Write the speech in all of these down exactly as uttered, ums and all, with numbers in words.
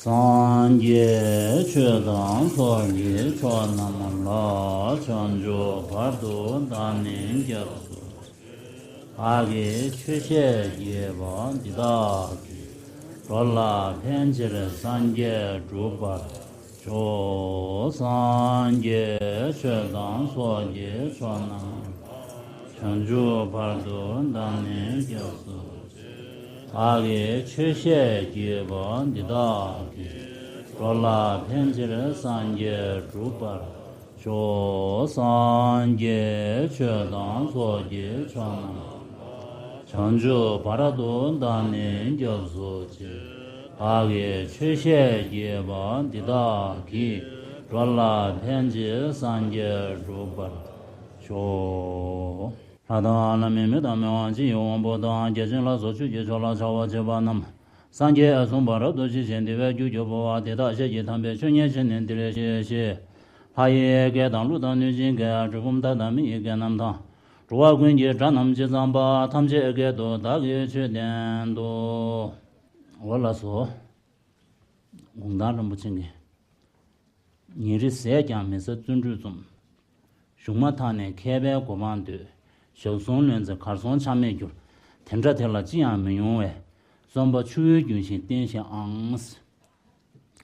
སངས་རྒྱས་ཆོས་དང་ཚོགས་ཀྱི་མཆོག་རྣམས་ལ། བྱང་ཆུབ་བར་དུ་བདག་ནི་སྐྱབས་སུ། བདག་གིས་ཆོས་བཤད་བགྱིས་པ་འདི་དག་གིས། འགྲོ་ལ་ཕན་ཕྱིར་སངས་རྒྱས་འགྲུབ་པར་ཤོག། སངས་རྒྱས་ཆོས་དང་ཚོགས་ཀྱི་མཆོག་རྣམས་ལ། བྱང་ཆུབ་བར་དུ་བདག་ནི་སྐྱབས་སུ། བདག་གིས་ཆོས་བཤད་བགྱིས་པ་འདི་དག་གིས། འགྲོ་ལ་ཕན་ཕྱིར་སངས་རྒྱས་འགྲུབ་པར་ཤོག། སངས་རྒྱས་ཆོས་དང་ཚོགས་ཀྱི་མཆོག་རྣམས་ལ། བྱང་ཆུབ་བར་དུ་བདག་ནི་སྐྱབས་སུ་མཆི། བདག་གིས་ཆོས་བཤད་བགྱིས་པ་འདི་དག་གིས། འགྲོ་ལ་ཕན་ཕྱིར་སངས་རྒྱས་འགྲུབ་པར་ཤོག། ལྷ་དང་ལྷ་མིན་མི་དང་མི་དབང་སྤྱི་ཡི་དབང་པོ་དང་། བརྒྱ་བྱིན་ལ་སོགས་ཆོས་ཀྱི་མཆོག་ལ་ཕྱག་འཚལ་བ་རྣམས། སངས་རྒྱས་གསུངས་པ་རབ་ཏུ་ཞི་ཞིང་བདེ་བའི་རྒྱུར་གྱུར་པ། དེ་དག་ཤེས་བགྱིད་དམ་པའི་ཆོས་ཉིད་ཕྱིར་ནི་འདིར་གཤེགས་ཤིག། ལྷ་ཡི་སྐད་དང་ཀླུ་དང་གནོད་སྦྱིན་སྐད། གྲུལ་བུམ་དག་དང་མི་ཡི་སྐད་རྣམས་དང་། འགྲོ་བ་ཀུན་གྱི་སྒྲ་རྣམས་ཇི་ཙམ་པ། ཐམས་ཅད་སྐད་དུ་བདག་གིས་ཆོས་བསྟན་ཏོ། འོ་ལགས་སོ། གུང་ཐང་རིན་པོ་ཆེ་གིས། ཉིན་རེ་ཟས་ཀྱང་མི་ཟ་བརྩོན་འགྲུས་རྩོམ། གཞུང་མ་དག་ནས་མཁས་པའི་གོ་འཕང་འདོད། ཞག་བཟུང་ལོན་ཚེ་གར་སོང་ཆ་མེད་འགྱུར། དེ་འདྲ་དེ་ལ་ཅི་ཡང་མི་ཡོང་བས། བརྩོན་པ་ཆུ་བོའི་རྒྱུན་བཞིན་བརྟན་བཞིན་ཨང་།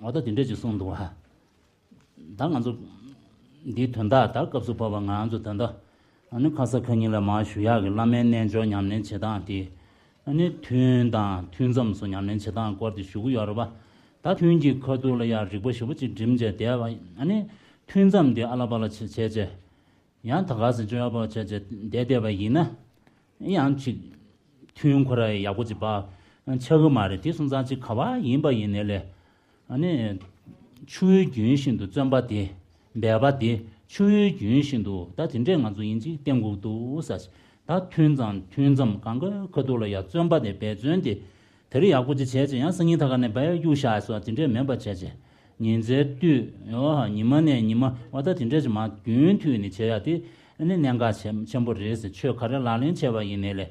འོ་ད་དེ་འདྲ་ཅིག་གསུངས་འདུག་བ། ད་ང་ཚོ་འདིའི་དོན་དག་ད་སྐབས་སུ་བབ་པ་ང་ཚོ་ད་ལྟ་ཨ་ནི་ཁ་ས་ཁ་ཉིན་ལ་མར་ཞུ་ཡག་གི་བླ་མའི་རྣལ་འབྱོར་ཉམས་ལེན་བྱེད་སྟངས་དེ། ཨ་ནི་ཐུན་དང་ཐུན་མཚམས་སུ་ཉམས་ལེན་བྱེད་སྟངས་སྐོར་དེ་ཞུ་གི་ཡོད་རེད་པ། ད་ཐུན་གྱི་ཁ་ཐུག་ལ་ཡང་རིག་པ་ཞིབ་པོ་ཅིག་བསྒྲིམས་བྱས་བསྡད་པ། ཨ་ནི་ཐུན་མཚམས་དེ་ཨ་ལ་པ་ལ་བྱས་བྱས་བྱས། ཡང་ད་ག་སེ་བཅོས་པ་བྱས་བྱས་བསྡད་བསྡད་པ་ཡིན་ན། ཡང་ཅིག་ཐུན་ཁོ་ར་ཡག་པོ་ཅིག་པ་ཆགས་གི་མ་རེད། དེ་སོང་ཙང་ཅིག་ག་བ་ཡིན་པ་ཡིན་ནའི་ལས། ཨ་ནི། ཆུ་བོའི་རྒྱུན་བཞིན་དུ་བརྩོན་པ་དེ། འབད་པ་དེ། ཆུ་བོའི་རྒྱུན་བཞིན་དུ་ད་དེ་འདྲས་ང་ཚོ་ཡིན་ཅིག་བསྟེན་དགོས་འདུག་ཟེར། ད་ཐུན་མཚམས་ཐུན་མཚམས་གང་ག་ཁ་ཐུག་ལ་ཡ་བརྩོན་པ་དེ་འབད་བརྩོན་དེ། དེ་རིང་ཡག་པོ་ཅིག་བྱས་ཅིག་ཡང་སང་ཉིན་ད་ག་ནས་བ་ཡ་གཡུག་བཞག་སོགས་དེ་འདྲས་མེད་པ་བྱས་ཅིག་ཉིན་མཚན་དུས་ཡོ་ཧ་ཉི་མ་ནས་ཉི་མ་བ་ད་དེ་འདྲས་ཅིག་མ་རྒྱུན་མཐུད་ནས་བྱེད་ཡ་དེ་ཨ་ནི་གནད་འགག་ཆེ་ཆེན་པོ་རེད་ཟེར། ཆོས་ག་རེ་ལག་ལེན་བྱས་པ་ཡིན་ནའི་ལས།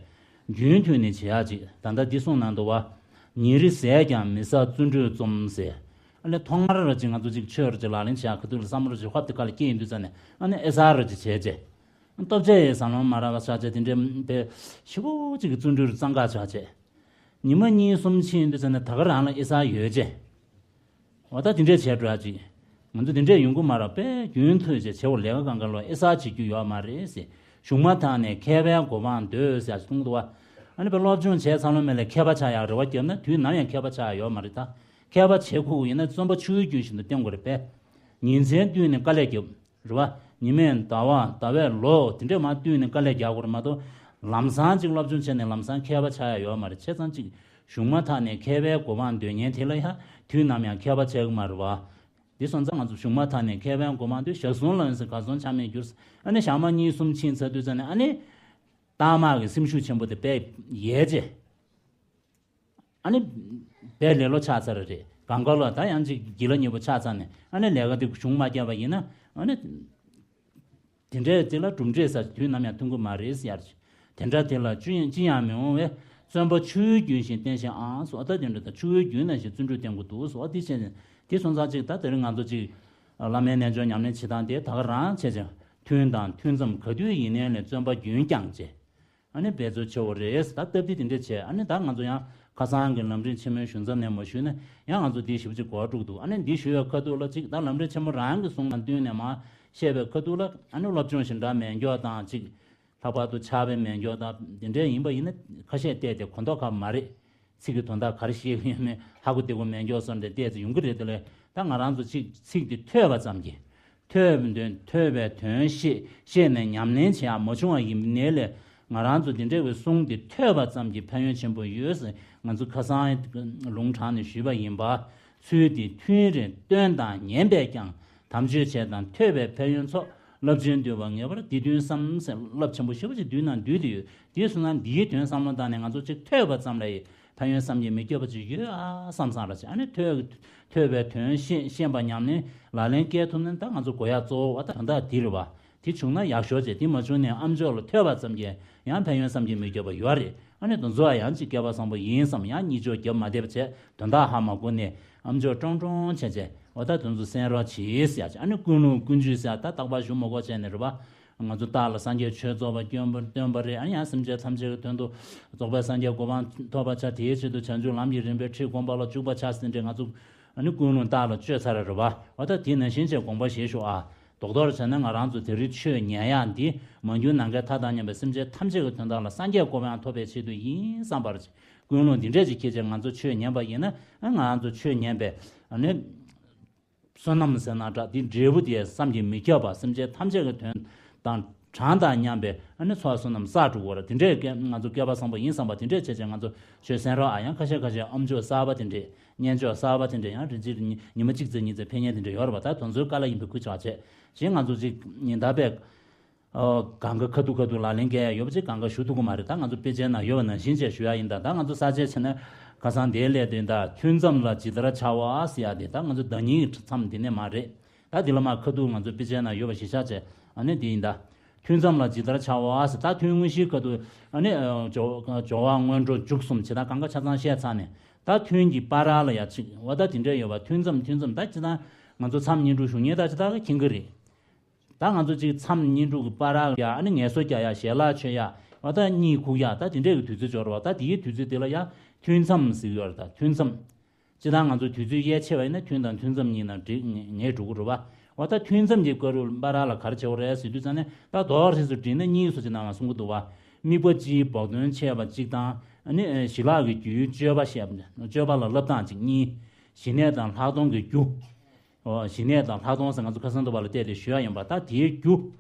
རྒྱུན་མཐུད་ནས་བྱེད་ཡག་ཅིག་ད་ལྟ་འདི་གསུངས་གནང་འདུག་བ། ཉིན་རེ་ཟས་ཀྱང་མི་ཟ་བརྩོན་འགྲུས་རྩོམ་ཟེར། ཨ་ལས་ཐོག་མར་ར་ཅིག་ང་ཚོ་ཅིག་ཆོས་ར་ཅིག་ལག་ལེན་བྱེད་ཡག་ཁ་ཐུག་ལ་བསམ་བློ་ར་ཅིག་ཧོབ་དེ་ཁ་ལ་སྐྱེ་ཡིན་དུས་ཙ་ནས་ཨ་ནི་ཨེ་ཟ་ར་ཅིག་བྱས་རྗེས། སྟོབས་ཆེ་ཡི་ཟ་ལོང་མ་རག་པ་ཆགས་ཆེ་དེ་འདྲའི་དཔེ་ཞེ་པོ་ཅིག་གི་བརྩོན་འགྲུས་ར་རྩང་ཁ་ཆགས་ཆེ། ཉི་མ་གཉིས་གསུམ་ཕྱིན་དུས་ཙ་ནས་ད་ག་རང་ལ་ཨེ་ཟ་ཡོད་ཅེ། འོ་ད་དེ་འདྲས་བྱས་འགྲོ་ཡ་ཅིག་ང་ཚོ་དེ་འདྲས་ཡོང་གི་མ་རེད། དཔེ་རྒྱུན་མཐུད་བྱས་བྱེད་འོ་ལས་ཀ་གང་ག་ལོ་ཨེ་ཟ་བྱེད་རྒྱུ་ཡོད་མ་རེད་ཟེར། གཞུང་མ་དག་ནས་མཁས་པའི་གོ་འཕང་འདོད་ཟེར་ཡ་ཅིག་གསུངས་འདུག་བ། ཨ་ནི་དཔེ་སློབ་སྦྱོང་བྱས་ཚར་ལོ་མེད་ལས་མཁས་པ་ཆགས་ཡག་རེ་བ་བརྒྱབ་ན་དུས་ནམ་ཡང་མཁས་པ་ཆགས་ཡག་ཡོད་མ་རེད་ད། མཁས་པ་བྱེད་དགོས་ཡིན་ན་བརྩོན་པ་ཆུ་བོའི་རྒྱུན་བཞིན་དུ་བསྟེན་དགོས་རེད་པས། ཉིན་མཚན་བསྟུན་ནས་དཀའ་ལས་རྒྱབ། རེད་བ། ཉི་མས་ཟླ་བ་ཟླ་བས་ལོ་དེ་འདྲས་མར་བསྟུན་ནས་དཀའ་ལས་རྒྱག་དགོས་རེད་མ་གཏོགས། ལམ་སང་ཅིག་སློབ་སྦྱོང་བྱས་ནས་ལམ་སང་མཁས་པ་ཆགས་ཡག་ཡོད་མ་རེད། བྱས་ཙང་ཅིག་གཞུང་མ་དག་ནས་མཁས་པའི་གོ་འཕང་འདོད་མཁན་དེ་ལ་ཡ་དུས་ནམ་ཡང་མཁས་པ་ཆགས་ཀྱི་མ་རེད་བ། འདི་སོང་ཙང་ང་ཚོ་གཞུང་མ་དག་ནས་མཁས་པའི་གོ་འཕང་འདོད། ཞག་བཟུང་ལ་ཡིན་ཟེར་གར་སོང་ཆ་མེད་འགྱུར། ཨ་ནི་ཞག་མ་གཉིས་གསུམ་ཕྱིན་ཚར་དུས་ཙ་ནས་ཨ་ནི། རྟགས་མ་གི་སེམས་ཤུགས་ཆེན་པོ་དེ་དཔེ་ཡལ་རྗེས། ཨ་ནི། དཔེ་ལེ་ལོ་ཆགས་ཚར་རེད། གང་ག་ལོ་ད་ཡང་ཅིག་སྒྱིད་ལ་ཉེ་པོ་ཆགས་ཚར་ནས་ཨ་ནི་ལས་ཀ་དེ་གཞུང་མ་བརྒྱབ་པ་ཡིན་ན་ཨ་ནི། དེ་འདྲའི་དེ་ལ་གྲུབ་འབྲས་ཟེར་དུས་ནམ་ཡང་ཐོན་གི་མ་རེད་ཟེར་ཡར། དེ་འདྲ་དེ་ལ་ཅི་ཡང་ཅི་ཡང་མི་འོང་བས། བརྩོན་པ་ཆུ་བོའི་རྒྱུན་བཞིན་བརྟན་ཞིང་ཨང་སོགས་ད་དེ་འདྲ་ད་ཆུ་བོའི་རྒྱུན་ནང་བཞིན་བརྩོན་འགྲུས་བསྟེན་དགོས་འདུག་སོགས་དེ་བྱས་ནས་དེ་སོང་ཙང་ཅིག་ད་དེ་རིང་ང་ཚོ་ཅིག་བླ་མའི་རྣལ་འབྱོར་ཉམས་ལེན་བྱེད་སྟངས་དེ་ད་ག་རང་བྱས་ཀྱང་ཐུན་དང་ཐུན་མཚམས་ག་དུས་ཡིན་ནའི་ལས་བརྩོན་པ་རྒྱུན་བསྐྱངས་བྱས། ཨ་ནི་འབད་རྩོལ་ཆེ་བོ་རེད། ད་སྟབས་བདེ་དེ་འདྲས་བྱས་ཨ་ནི་ད་ང་ཚོ་ཡང་ཁ་སང་གི་ལམ་རིམ་ཆེན་མོའི་ཞུ་མཚམས་ནས་མ་ཞུས་ན་ཡང་ང་ཚོ་འདི་ཞིབ་ཅིག་གོ་དཀྲུག་འདུག་ཨ་ནི་འདི་ཞུ་བའི་ཁ་ཐུག་ལ་ཅིག་ད་ལམ་རིམ་ཆེན་མོ་རང་གི་གསུང་དང་བསྟུན་ནས་མར་བཤད་པའི་ཁ་ཐུག་ལ་ཨ་ནི་སློབ་སྦྱོང་ཞིག་འདྲ་མེད་མགྱོགས་དང་ཅིག་ལྷག་པར་དུ་ཕྱག་དཔེ་མེད་མགྱོགས་དང་དེ་འདྲས་ཡིན་པ་ཡིན་ན་ཁ་ཤས་བལྟས་ཏེ་གོ་མདོག་ཁ་པོ་མ་རེད། ཚིག་གི་དོན་དག་ག་རེ་བཤད་ཀྱི་ཡོད་མེད་ཧ་གོ་བདེ་པོ་མེད་མགྱོགས་སོང་སྟེ་བལྟས་ཚེ་ཡོང་གི་རེད། དེ་ལས་ད་ང་རང་ཚོ་ཅིག་ཚིག་དེ་ཐོས་པ་ཙམ་གྱིས། ཐོས་པའི་དོན་ཐོས་པའི་དོན་ཤེས་ཤེས་ནས་ཉམས་ལེན་བྱེད་ཡག་མ་བྱུང་བ་ཡིན་ནའི་ལས་ང་རང་ཚོ་འདི་འདྲ་བའི་གསུང་དེ་ཐོས་པ་ཙམ་གྱིས་ཕན་ཡོན་ཆེན་པོ་ཡོད་ཟེར་ང་ཚོ་ཁ་སང་ལུང་དྲངས་ནས་ཞུས་པ་ཡིན་པ། ཚུལ་འདི་ཐུན་རེ་བཏོན་དང་ཉན་པས་ཀྱང་དམ་ཆོས་བྱས་དང་ཐོས་པའི་ཕན་ཡོན་ཚོགས། རླབས་ཆེན་འདུས་པ་ངེས་པར་འདི་དོན་བསམ་ཟེར་རླབས་ཆེན་པོ་ཞེ་པོ་ཅིག་འདུས་ན་འདུས་ཏེ་ཡོད། དེའི་བསོད་ནམས་འདིའི་དོན་བསམ་བློ་བཏང་ནས་ང་ཚོ་ཅིག་ཐོས་པ་ཙམ་ལ་ཡི་ཕན་ཡོན་བསམ་གྱིས་མི་ཁྱབ་པ་ཅིག་ཡོད་ཨ་བསམ་བསམ་ར་ཅིག་ཨ་ནི་ཐོས་ཐོས་པའི་དོན་ཤེས་ཤེས་པ་ཉམས་ལེན་ལག་ལེན་བཀལ་ཐུབ་ན་ད་ང་ཚོ་དགོས་ཡག་གཙོ་བོ་བ་ད་དོན་དག་འདི་རེད་བ། དེ་བྱུང་ན་ཡག་ཤོས་བྱས་དེ་མ་བྱུང་ནས་ཨ་མཆོག་ལ་ཐོས་པ་ཙམ་གྱིས་ཡང་ཕན་ཡོན་བསམ་གྱིས་མི་ཁྱབ་པ་ཡོད་རེད། ཨ་ནི་དེ་ཚོ་ཡང་ཅིག་སྐལ་པ་བཟང་པོ་ཡིན་བསམ་ཡང་གཉིད་ཆོག་རྒྱབ་མ་བསྡད་པ་བྱས་དོན་དག་ཧ་མ་གོ་ནས་ ཨ་མཆོག་ཀྲོང་ཀྲོང་བྱས་བྱས་འོ་ད་དེ་ཚོ་གསན་རོགས་གྱིས་ཟེར་ཡ་ཅིག་ཨ་ནི་ཀུན་སློང་ཀུན་སྤྱོད་ཟེར་ཡ་ད་རྟག་པར་ཞུ་མ་དགོས་བྱས་ནས་རེད་པ། ང་ཚོ་རྟག་ལ་སངས་རྒྱས་ཆོས་རྫོགས་པ་སྟོན་པ་སྟོན་པ་རེད། ཨ་ནི་ཡང་སེམས་ཅན་ཐམས་ཅད་ཀྱི་དོན་དུ་རྫོགས་པའི་སངས་རྒྱས་གོ་འཕང་ཐོབ་པར་བྱ། དེའི་ཆེད་དུ་བྱང་ཆུབ་ལམ་གྱི་རིམ་པའི་ཁྲིད་སྒོམ་པ་ལ་འཇུག་པར་བྱ་ཟེར་འདྲ་ང་ཚོ་ཨ་ནི་ཀུན་སློང་རྟག་ལ་བཅོས་ཚར་རེད་པ། འོ་ད་དེ་ནང་བཞིན་བྱས་དགོངས་པ་བཞེས་ཤོག་ཨ། རྡོག་རྡོག་བྱས་ན་ང་རང་ཚོ་དེ་རིང་ཆོས་ཉན་ཡག་འདི་མ་གྱུར་ནམ་མཁའི་མཐའ་དང་མཉམ་པའི་སེམས་ཅན་ཐམས་ཅད་ཀྱི་དོན་དག་ལ་སངས་རྒྱས་གོ་འཕང་ཐོབ་པའི་ཆེད་དུ་ཡིན་བསམ་པར་ཀུན་སློང་འདི་འདྲས་ཅིག་འཁྱེར་བྱས་ང་ཚོ་ཆོས་ཉན་པ་ཡིན་ན་ང་རང་ཚོ་ཆོས་ཉན་པའི་ཨ་ནི་བསོད་ནམས་ཟེར་ན་འདྲ་འདི་འབྲས་བུ་དེ་བསམ་གྱིས་མི་ཁྱབ་པ་སེམས་ཅན་ཐམས་ཅད་ཀྱི་དོན་དང་གྲངས་དང་མཉམ་པའི་ཨ་ནི་ཚོགས་བསོད་ནམས་བསགས་འགྲོ་གི་རེད། དེ་འདྲས་ང་ཚོ་སྐལ་པ་བཟང་པོ་ཡིན་བསམ་པ་དེ་འདྲས་བྱས་བྱས་ང་ཚོ་ཆོས་གསན་རོགས་ཨ། ཡང་ཁ་ཤས་ཁ་ཤས་ཨ་མཆོག་གསར་པ་དེ་འདྲས་སྙན་མཆོག་གསར་པ་དེ་འདྲས་ཡང་རེ་ཅིག་ཉི་མ་གཅིག་ཙམ་གཉིས་ཙམ་ཕེབས་མཁན་དེ་འདྲས་ཡོད་རེད་པ། ད་དེ་ཚོའི་བཀའ་སློབ་ཡིན་པའི་གུས་ཕྱག་བྱས་བྱས་ང་ཚོ་ཅིག་ཉིན་ལྟར་པས། ཨོ། གང་ག་ཁ་ཐུག་ཁ་ཐུག་ལག་ལེན་འཁེལ་ཡ་ཡོད་པ་ཅིག་གང་ག་ཞུ་ཐུབ་ཀྱི་མ་རེད། ད་ང་ཚོ་དཔེ་ཆའི་ནང་ཡོད་པ་ནང་བཞིན་བྱས་ཞུ་ཡ་ཡིན། ད་ད་ང་ཚོ་ས་བཅད་བྱས་ན་ཁ་སང་དེའི་སླད་དུ་ཡིན། ད་ཐུན་མཚམས་ལ་ཇི་ལྟར་འཆའ་བ་ཟེར་ཡ་དེ་ད་ང་ཚོ་ཟླ་ཉིན་གྱི་མཚམས་དེ་ནས་མ་རེད། ད་དེ་ལ་མ་ཁ་ཐུག་ང་ཚོ་དཔེ་ཆའི་ནང་ཡོད་པ་གཞི་བཞག་བྱས་ཨ་ནི་དེ་ཡིན། ད་ཐུན་མཚམས་ལ་ཇི་ལྟར་འཆའ་བ་ཟེར་ད་ཐུན་དངོས་གཞིའི་ཁ་ཐུག་ཨ་ནི་སྦྱོར་བ་སྔོན་འགྲོ་མཇུག་གསུམ་བྱས་ད་གང་ག་ཆ་ཚང་བཤད་ཚར་ནས་ད་ཐུན་གྱི་བར་ལ་ཡ་ཅིག་འོ་ད་དེ་འདྲས་ཡོད་པ། ཐུན་མཚམས་ཐུན་མཚམས་ད་ཅི་ད་ང་ཚོ་མཚམས་བསྙེན་སྒྲུབ་ཞུ་མཁན་ད་ཅི་ད་ག་མཁྱེན་གི་རེད། ད་ང་ཚོ་གཅིག་མཚམས་བསྙེན་སྒྲུབ་ཀྱི་བར་ཡ་ཨ་ནི་ངལ་གསོ་རྒྱག་ཡ་ཞལ་ལག་མཆོད་ཡ་བ་ད་གཉིད་ཁུག་ཡ་ད་དེ་འདྲས་ཀྱི་དུས་ཚོད་འབྱོར་བ། ད་དེའི་དུས་ཚོད་དེ་ལ་ཡ་ཐུན་མཚམས་ཟེར་གྱི་ཡོད་རེད། ད་ཐུན་མཚམས་སྤྱིར་བཏང་ང་ཚོ་དུས་ཚོད་དབྱེ་ཕྱེ་བ་ཡིན་ན་ཐུན་དང་ཐུན་མཚམས་གཉིས་ནང་འགྲིག་ངེས་འགྲོ་གི་རེད་བ། འོ་ད་ཐུན་མཚམས་ཀྱི་བར་ར་ལ་ག་རེ་བྱེད་དགོས་རེད་ཟེར་དུས་ཙང་ནས་ད་རྡོག་རིས་སུ་བསྒྲིལ་ན་གཉིས་སུ་ཅིག་ནང་ལ་གསུང་གི་འདུག་བ། དམིགས་པ་སྤྱིའི་བོགས་འདོན་ཆེ་བ་གཅིག་དང་ཨ་ནི་ཞི་ལྷག་གི་རྒྱུའི་སྤྱོད་པ་བཤད་པ་སྤྱོད་པ་ལ་བསླབ་སྟངས་གཅིག་གཉིས། ཞི་གནས་དང་ལྷག་མཐོང་གི་རྒྱུ། ཨོ། ཞི་གནས་དང་ལྷག་མཐོང་ཟེར་ང་ཚོ་ཁ་སང་དུ་བ་ལ་བལྟས་ཏེ་ཞུ་ཡ་ཡིན་པ། ད་དེའི་རྒྱུ།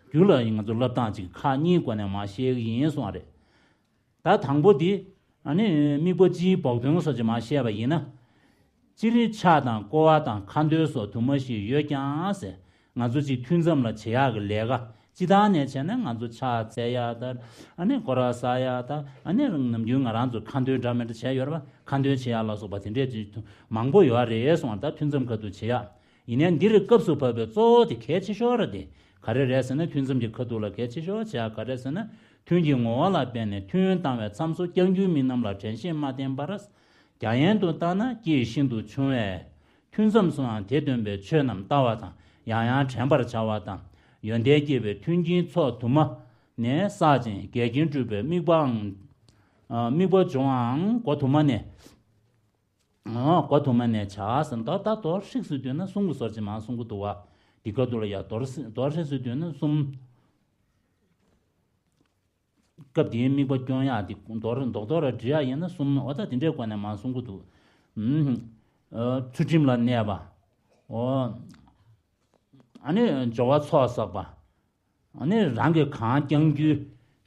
རྒྱུ་ལ་ང་ཚོ་བསླབ་སྟངས་ཅིག་ཁག་གཉིས་སྒོ་ནས་མར་བཤད་ཀྱི་ཡིན་གསུངས་པ་རེད། ད་དང་པོ་འདི། ཨ་ནི་དམིགས་པ་སྤྱིའི་བོགས་འདོན་སོགས་ཀྱི་མར་བཤད་པ་ཡིན་ན། སྤྱིར་ཕྱག་དང་སྐོར་བ་དང་ཁ་འདོན་སོགས་དུ་མ་ཞིག་ཡོད་ཀྱང་ཟེར། ང་ཚོ་ཅིག་ཐུན་མཚམས་ལ་བྱེད་ཡག་གི་ལས་ཀ་སྤྱི་བཏང་ནས་བྱས་ན་ང་ཚོ་ཕྱག་འཚལ་ཡག་དང་ཨ་ནི་སྐོར་ར་བསགས་ཡག་དང་ཨ་ནི་ནམ་རྒྱུན་ང་རང་ཚོ་ཁ་འདོན་འདྲ་མི་འདྲ་བྱས་ཡོད་རེད་པ། ཁ་འདོན་བྱེད་ཡག་ལ་སོགས་པ་དེ་འདྲས་ཅིག་མང་པོ་ཡོད་རེད་གསུངས་པ། ད་ཐུན་མཚམས་ཁ་ཐུག་བྱེད་ཡག་ཡིན་ནའི་འདིར་སྐབས་སུ་བབས་པའི་གཙོ་བོ་དེ་གལ་ཆེ་ཤོས་ར་དེ་ག་རེ་རེད་ཟེར་ན། ཐུན་མཚམས་ཀྱི་ཁ་ཐུག་ལ་གལ་ཆེ་ཤོས་བྱེད་ཡག་ག་རེ་ཟེར་ན། ཐུན་གྱི་ངོ་བོ་ལ་བརྟེན་ནས་ཐུན་བཏང་བའི་མཚམས་སུ་བསྐྱང་རྒྱུའི་དམིགས་རྣམ་ལ་དྲན་ཤེས་མ་བསྟེན་པར། རྒྱ་ཡན་དུ་བཏང་ན་སྐྱེས་ཤིན་ཏུ་ཆུང་བས། ཐུན་མཚམས་སུའང་དེ་སྟོན་པའི་ཆོས་རྣམས་ལྟ་བ་དང་ཡང་ཡང་དྲན་པར་བྱ་བ་དང་། ཡོན་ཏན་སྐྱེ་བའི་མཐུན་རྐྱེན་ཚོགས་དུ་མ་ནས་བསགས་ཅིང་འགལ་རྐྱེན་སྒྲུབ་པའི་དམིགས་པའང་། ཨ། དམིགས་པ་འབྱུང་བའང་སྒོ་དུ་མ་ནས། ཨ། སྒོ་དུ་མ་ནས་བྱ་ཟེར་ད་ལྟ་རྡོག་ཧྲིག་སུ་བསྡུས་ན་གསུང་གི་ཟོར་གྱི་མ་གསུང་གི་འདུག་བ། འདི་ག་དུ་ལ་ཡ་རྡོག་རྡོག་ཧྲིག་སུ་བསྡུས་ན་གསུམ། སྐབས་དེའི་དམིགས་པ་སྐྱོང་ཡག་དེ་རྡོག་རྡོག་རྡོག་ར་འབྲི་ཡག་ཡིན་ན་གསུམ། འོ་ད་དེ་འདྲའི་སྒོ་ནས་མ་གསུང་གི་འདུག་ཨུམ། ཨ། ཚུལ་ཁྲིམས་ལ་གནས་པ། འོ། ཨ་ནི་སྦྱོར་བ་ཚོགས་བསགས་པ། ཨ་ནི་རང་གིས་གང་བསྐྱང་རྒྱུའི་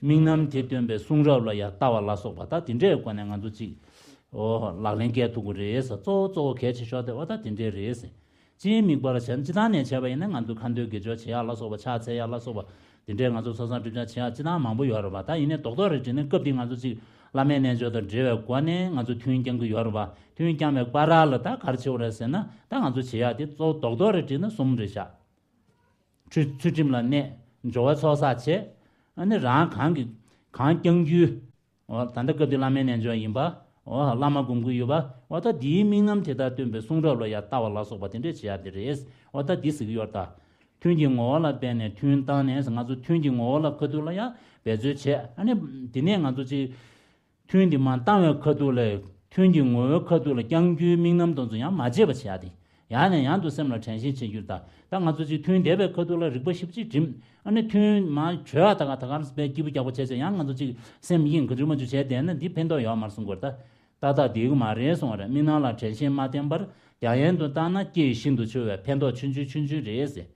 དམིགས་རྣམ་དེ་སྟོན་པའི་གསུང་རབ་ལ་ཡང་ལྟ་བ་ལ་སོགས་པ་ད་དེ་འདྲའི་སྒོ་ནས་ང་ཚོ་ཅིག་འོ། ལག་ལེན་འཁེལ་ཐུབ་ཀྱི་རེད་ཟེར། གཙོ་བོ་གཙོ་བོ་གལ་ཆེ་ཤོས་དེ་འོ་ད་དེ་འདྲའི་རེད་ཟེར། སྤྱིའི་དམིགས་པར་བྱས་ན་སྤྱི་བཏང་ནས་བྱས་པ་ཡིན་ན་ང་ཚོ་ཁ་འདོན་དགེ་སྦྱོར་བྱེད་ཡག་ལ་སོགས་པ་ཕྱག་འཚལ་ཡག་ལ་སོགས་པ་དེ་འདྲའི་ང་ཚོ་ཚོགས་བསགས་སྒྲིབ་སྦྱང་བྱེད་ཡག་སྤྱི་བཏང་མང་པོ་ཡོད་རེད་པ། ད་ཡིན་ནའི་རྡོག་རྡོག་རེ་བྲིས་ན་སྐབས་འདི་ང་ཚོ་ཅིག་བླ་མའི་རྣལ་འབྱོར་དང་འབྲེལ་བའི་སྒོ་ནས་ང་ཚོ་ཐུན་བསྐྱང་གི་ཡོད་རེད་པ། ཐུན་བསྐྱང་བའི་བར་ལ་ད་ག་རེ་བྱེད་དགོས་རེད་ཟེར་ན། ད་ང་ཚོ་བྱེད་ཡག་དེ་གཙོ་བོ་རྡོག་རྡོག་རེ་བྲིས་ན་གསུམ་རེད་ཤག་ཚུལ་ཚུལ་ཁྲིམས་ལ་གནས། སྦྱོར་བ་ཚོགས་བསགས་བྱས། ཨ་ནི་རང་གང་གིས་གང་བསྐྱང་རྒྱུའི། འོ། ད་ལྟ་སྐབས་འདི་བླ་མའི་རྣལ་འབྱོར་ཡིན་པ། འོ། བླ་མ་སྒོམ་གྱི་ཡོད་པ། འོ་ད་འདིའི་དམིགས་རྣམ་དེ་དག་སྟོན་པའི་གསུང་རབ་ལ་ཡང་ལྟ་བ་ལ་སོགས་པ་དེ་འདྲས་བྱེད་ཡག་དེ་རེད། འོ་ད་འདི་ཟེར་གྱི་ཡོད་རེད་ད། ཐུན་གྱི་ངོ་བོ་ལ་བརྟེན་ནས་ཐུན་བཏང་ནས་ང་ཚོ་ཐུན་གྱི་ངོ་བོ་ལ་ཁ་ཐུག་ལ་ཡང་འབད་རྩོལ་བྱས། ཨ་ནི་དེ་ནས་ང་ཚོ་ཅིག་ཐུན་འདི་མར་བཏང་བའི་ཁ་ཐུག་ལ་ཐུན་གྱི་ངོ་བོའི་ཁ་ཐུག་ལ་བསྐྱང་རྒྱུའི་དམིགས་རྣམ་དེ་ཚོ་ཡང་མ་བརྗེད་པ་བྱེད་ཡག་དེ། ཡང་ནས་ཡང་དུ་སེམས་ལ་དྲན་ཤེས་བྱེད་རྒྱུ་དང་། ད་ང་ཚོ་ཅིག་ཐུན་འདས་པའི་ཁ་ཐུག་ལ་རིག་པ་ཞིབ་ཅིག་སྒྲིམ། ཨ་ནི་ཐུན་མར་གྲོལ་བ་ད་ག་ད་ག་རང་དཔེ་སྐྱིད་པོ་རྒྱག་པོ་བྱས་བྱས་ཡང་ང་ཚོ་ཅིག་སེམས་གཡེང་ག་འཇུ་མ་འཇུ་བྱས་བསྡད་ན་འདི་ཕན་ཐོགས་ཡོད་མ་རེད་གསུང་གི་ཡོད་རེད་ད། ཏག་ཏག་བསྡད་ཀྱི་མ་རེད་གསུང་བ་རེད། དམིགས་རྣམ་ལ་དྲན་ཤེས་མ་བསྟེན་པར་རྒྱ་ཡན་དུ་བཏང་ན་སྐྱེ་ཤིན་ཏུ་ཆུང་བས་ཕན་ཐོགས་ཆུང་ཆུང་ཆུང་ཆུང་རེད་ཟེར།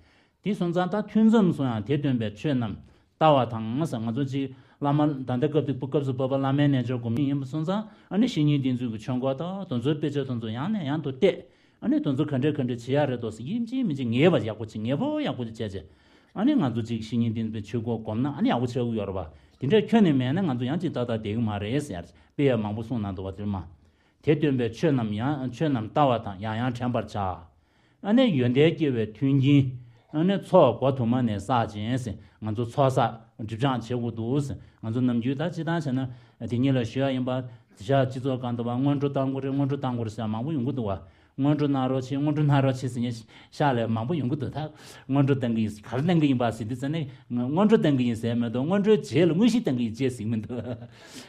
དེ་སོང་ཙང་ད་ཐུན་མཚམས་སུ་ཡང་དེ་སྟོན་པའི་ཆོས་རྣམས་ལྟ་བ་དང་ཟེར། ང་ཚོ་ཅིག་བླ་མ་ད་ལྟ་སྐབས་དེ་སྐབས་སུ་བབ་པ་བླ་མའི་རྣལ་འབྱོར་སྒོམ་མཁན་ཡིན་པ་སོང་ཙང་། ཨ་ནི་བཤེས་གཉེན་འདི་ཚོ་གི་ཆོས་འཁོར་དང་དེ་ཚོའི་དཔེ་ཆ་དེ་ཚོ་ཡང་ནས་ཡང་དུ་བལྟས། ཨ་ནི་དེ་ཚོ་ག་འདྲས་ག་འདྲས་བྱེད་ཡག་རེད་འདུག་ཟེར་ཡིན་གཅིག་མིན་གཅིག་ངེས་པ་ཡག་པོ་ཅིག་ངེས་པོ་ཡག་པོ་ཅིག་བྱས་བྱས། ཨ་ནི་ང་ཚོ་ཅིག་བཤེས་གཉེན་འདི་ཚོའི་ཆོས་འཁོར་སྒོམ་ན་ཨ་ནི་ཡག་པོ་ཆགས་ཀྱི་ཡོད་རེད་པ། དེ་འདྲས་ཁྱོན་ནས་མེད་ན་ང་ཚོ་ཡང་ཅིག་ཏག་ཏག་བསྡད་ཀྱི་མ་རེད་ཟེར་ཡ་དཔེ་ཡང་མང་པོ་གསུངས་གནང་འདུག་པ། དེར་མ། དེ་སྟོན་པའི་ཆོས་རྣམས་ཡང་ཆོས་རྣམས་ལྟ་བ་དང་ཡང་ཡང་དྲན་པར་བྱ། ཨ་ནི་ཡོན་ཏན་སྐྱེ་བའི་མཐུན་རྐྱེན། ཨ་ནི་ཚོགས་སྒོ་དུ་མ་ནས་བསགས་ཅིང་ཟེར། ང་ཚོ་ཚོགས་བསགས་སྒྲིབ་སྦྱང་བྱེད་དགོས་འདུག་ཟེར། ང་ཚོ་ནམ་རྒྱུན་ད་སྤྱིར་བཏང་བྱས་ན་དེ་ཉིད་ལ་ཞུ་ཡ་ཡིན་པ། དེ་ཤ་སྤྱི་ཚོགས་སྒང་དུ་བ་སྔོན་འགྲོ་བཏང་དགོས་རེད། སྔོན་འགྲོ་བཏང་དགོས་རེད་ཟེར་ཡ་མང་པོ་ཡོང་གི་འདུག་བ། སྔོན་འགྲོ་གནང་རོགས་བྱེད། སྔོན་འགྲོ་གནང་རོགས་བྱེད་ཟེར་མཁན་ཤག་ལས་མང་པོ་ཡོང་གི་འདུག་ད་སྔོན་འགྲོ་གཏང་གི་ཡིན། ག་རེ་གཏང་གི་ཡིན་པ་ཟེར་དུས་ཙ་ནས་སྔོན་འགྲོ་གཏང་གི་ཡིན་ཟེར་མི་འདུག་སྔོན་འགྲོའི་རྗེས་ལ་དངོས་གཞི་གཏང་གི་ཡིན་ཅེས་ཟེར་མི་འདུག་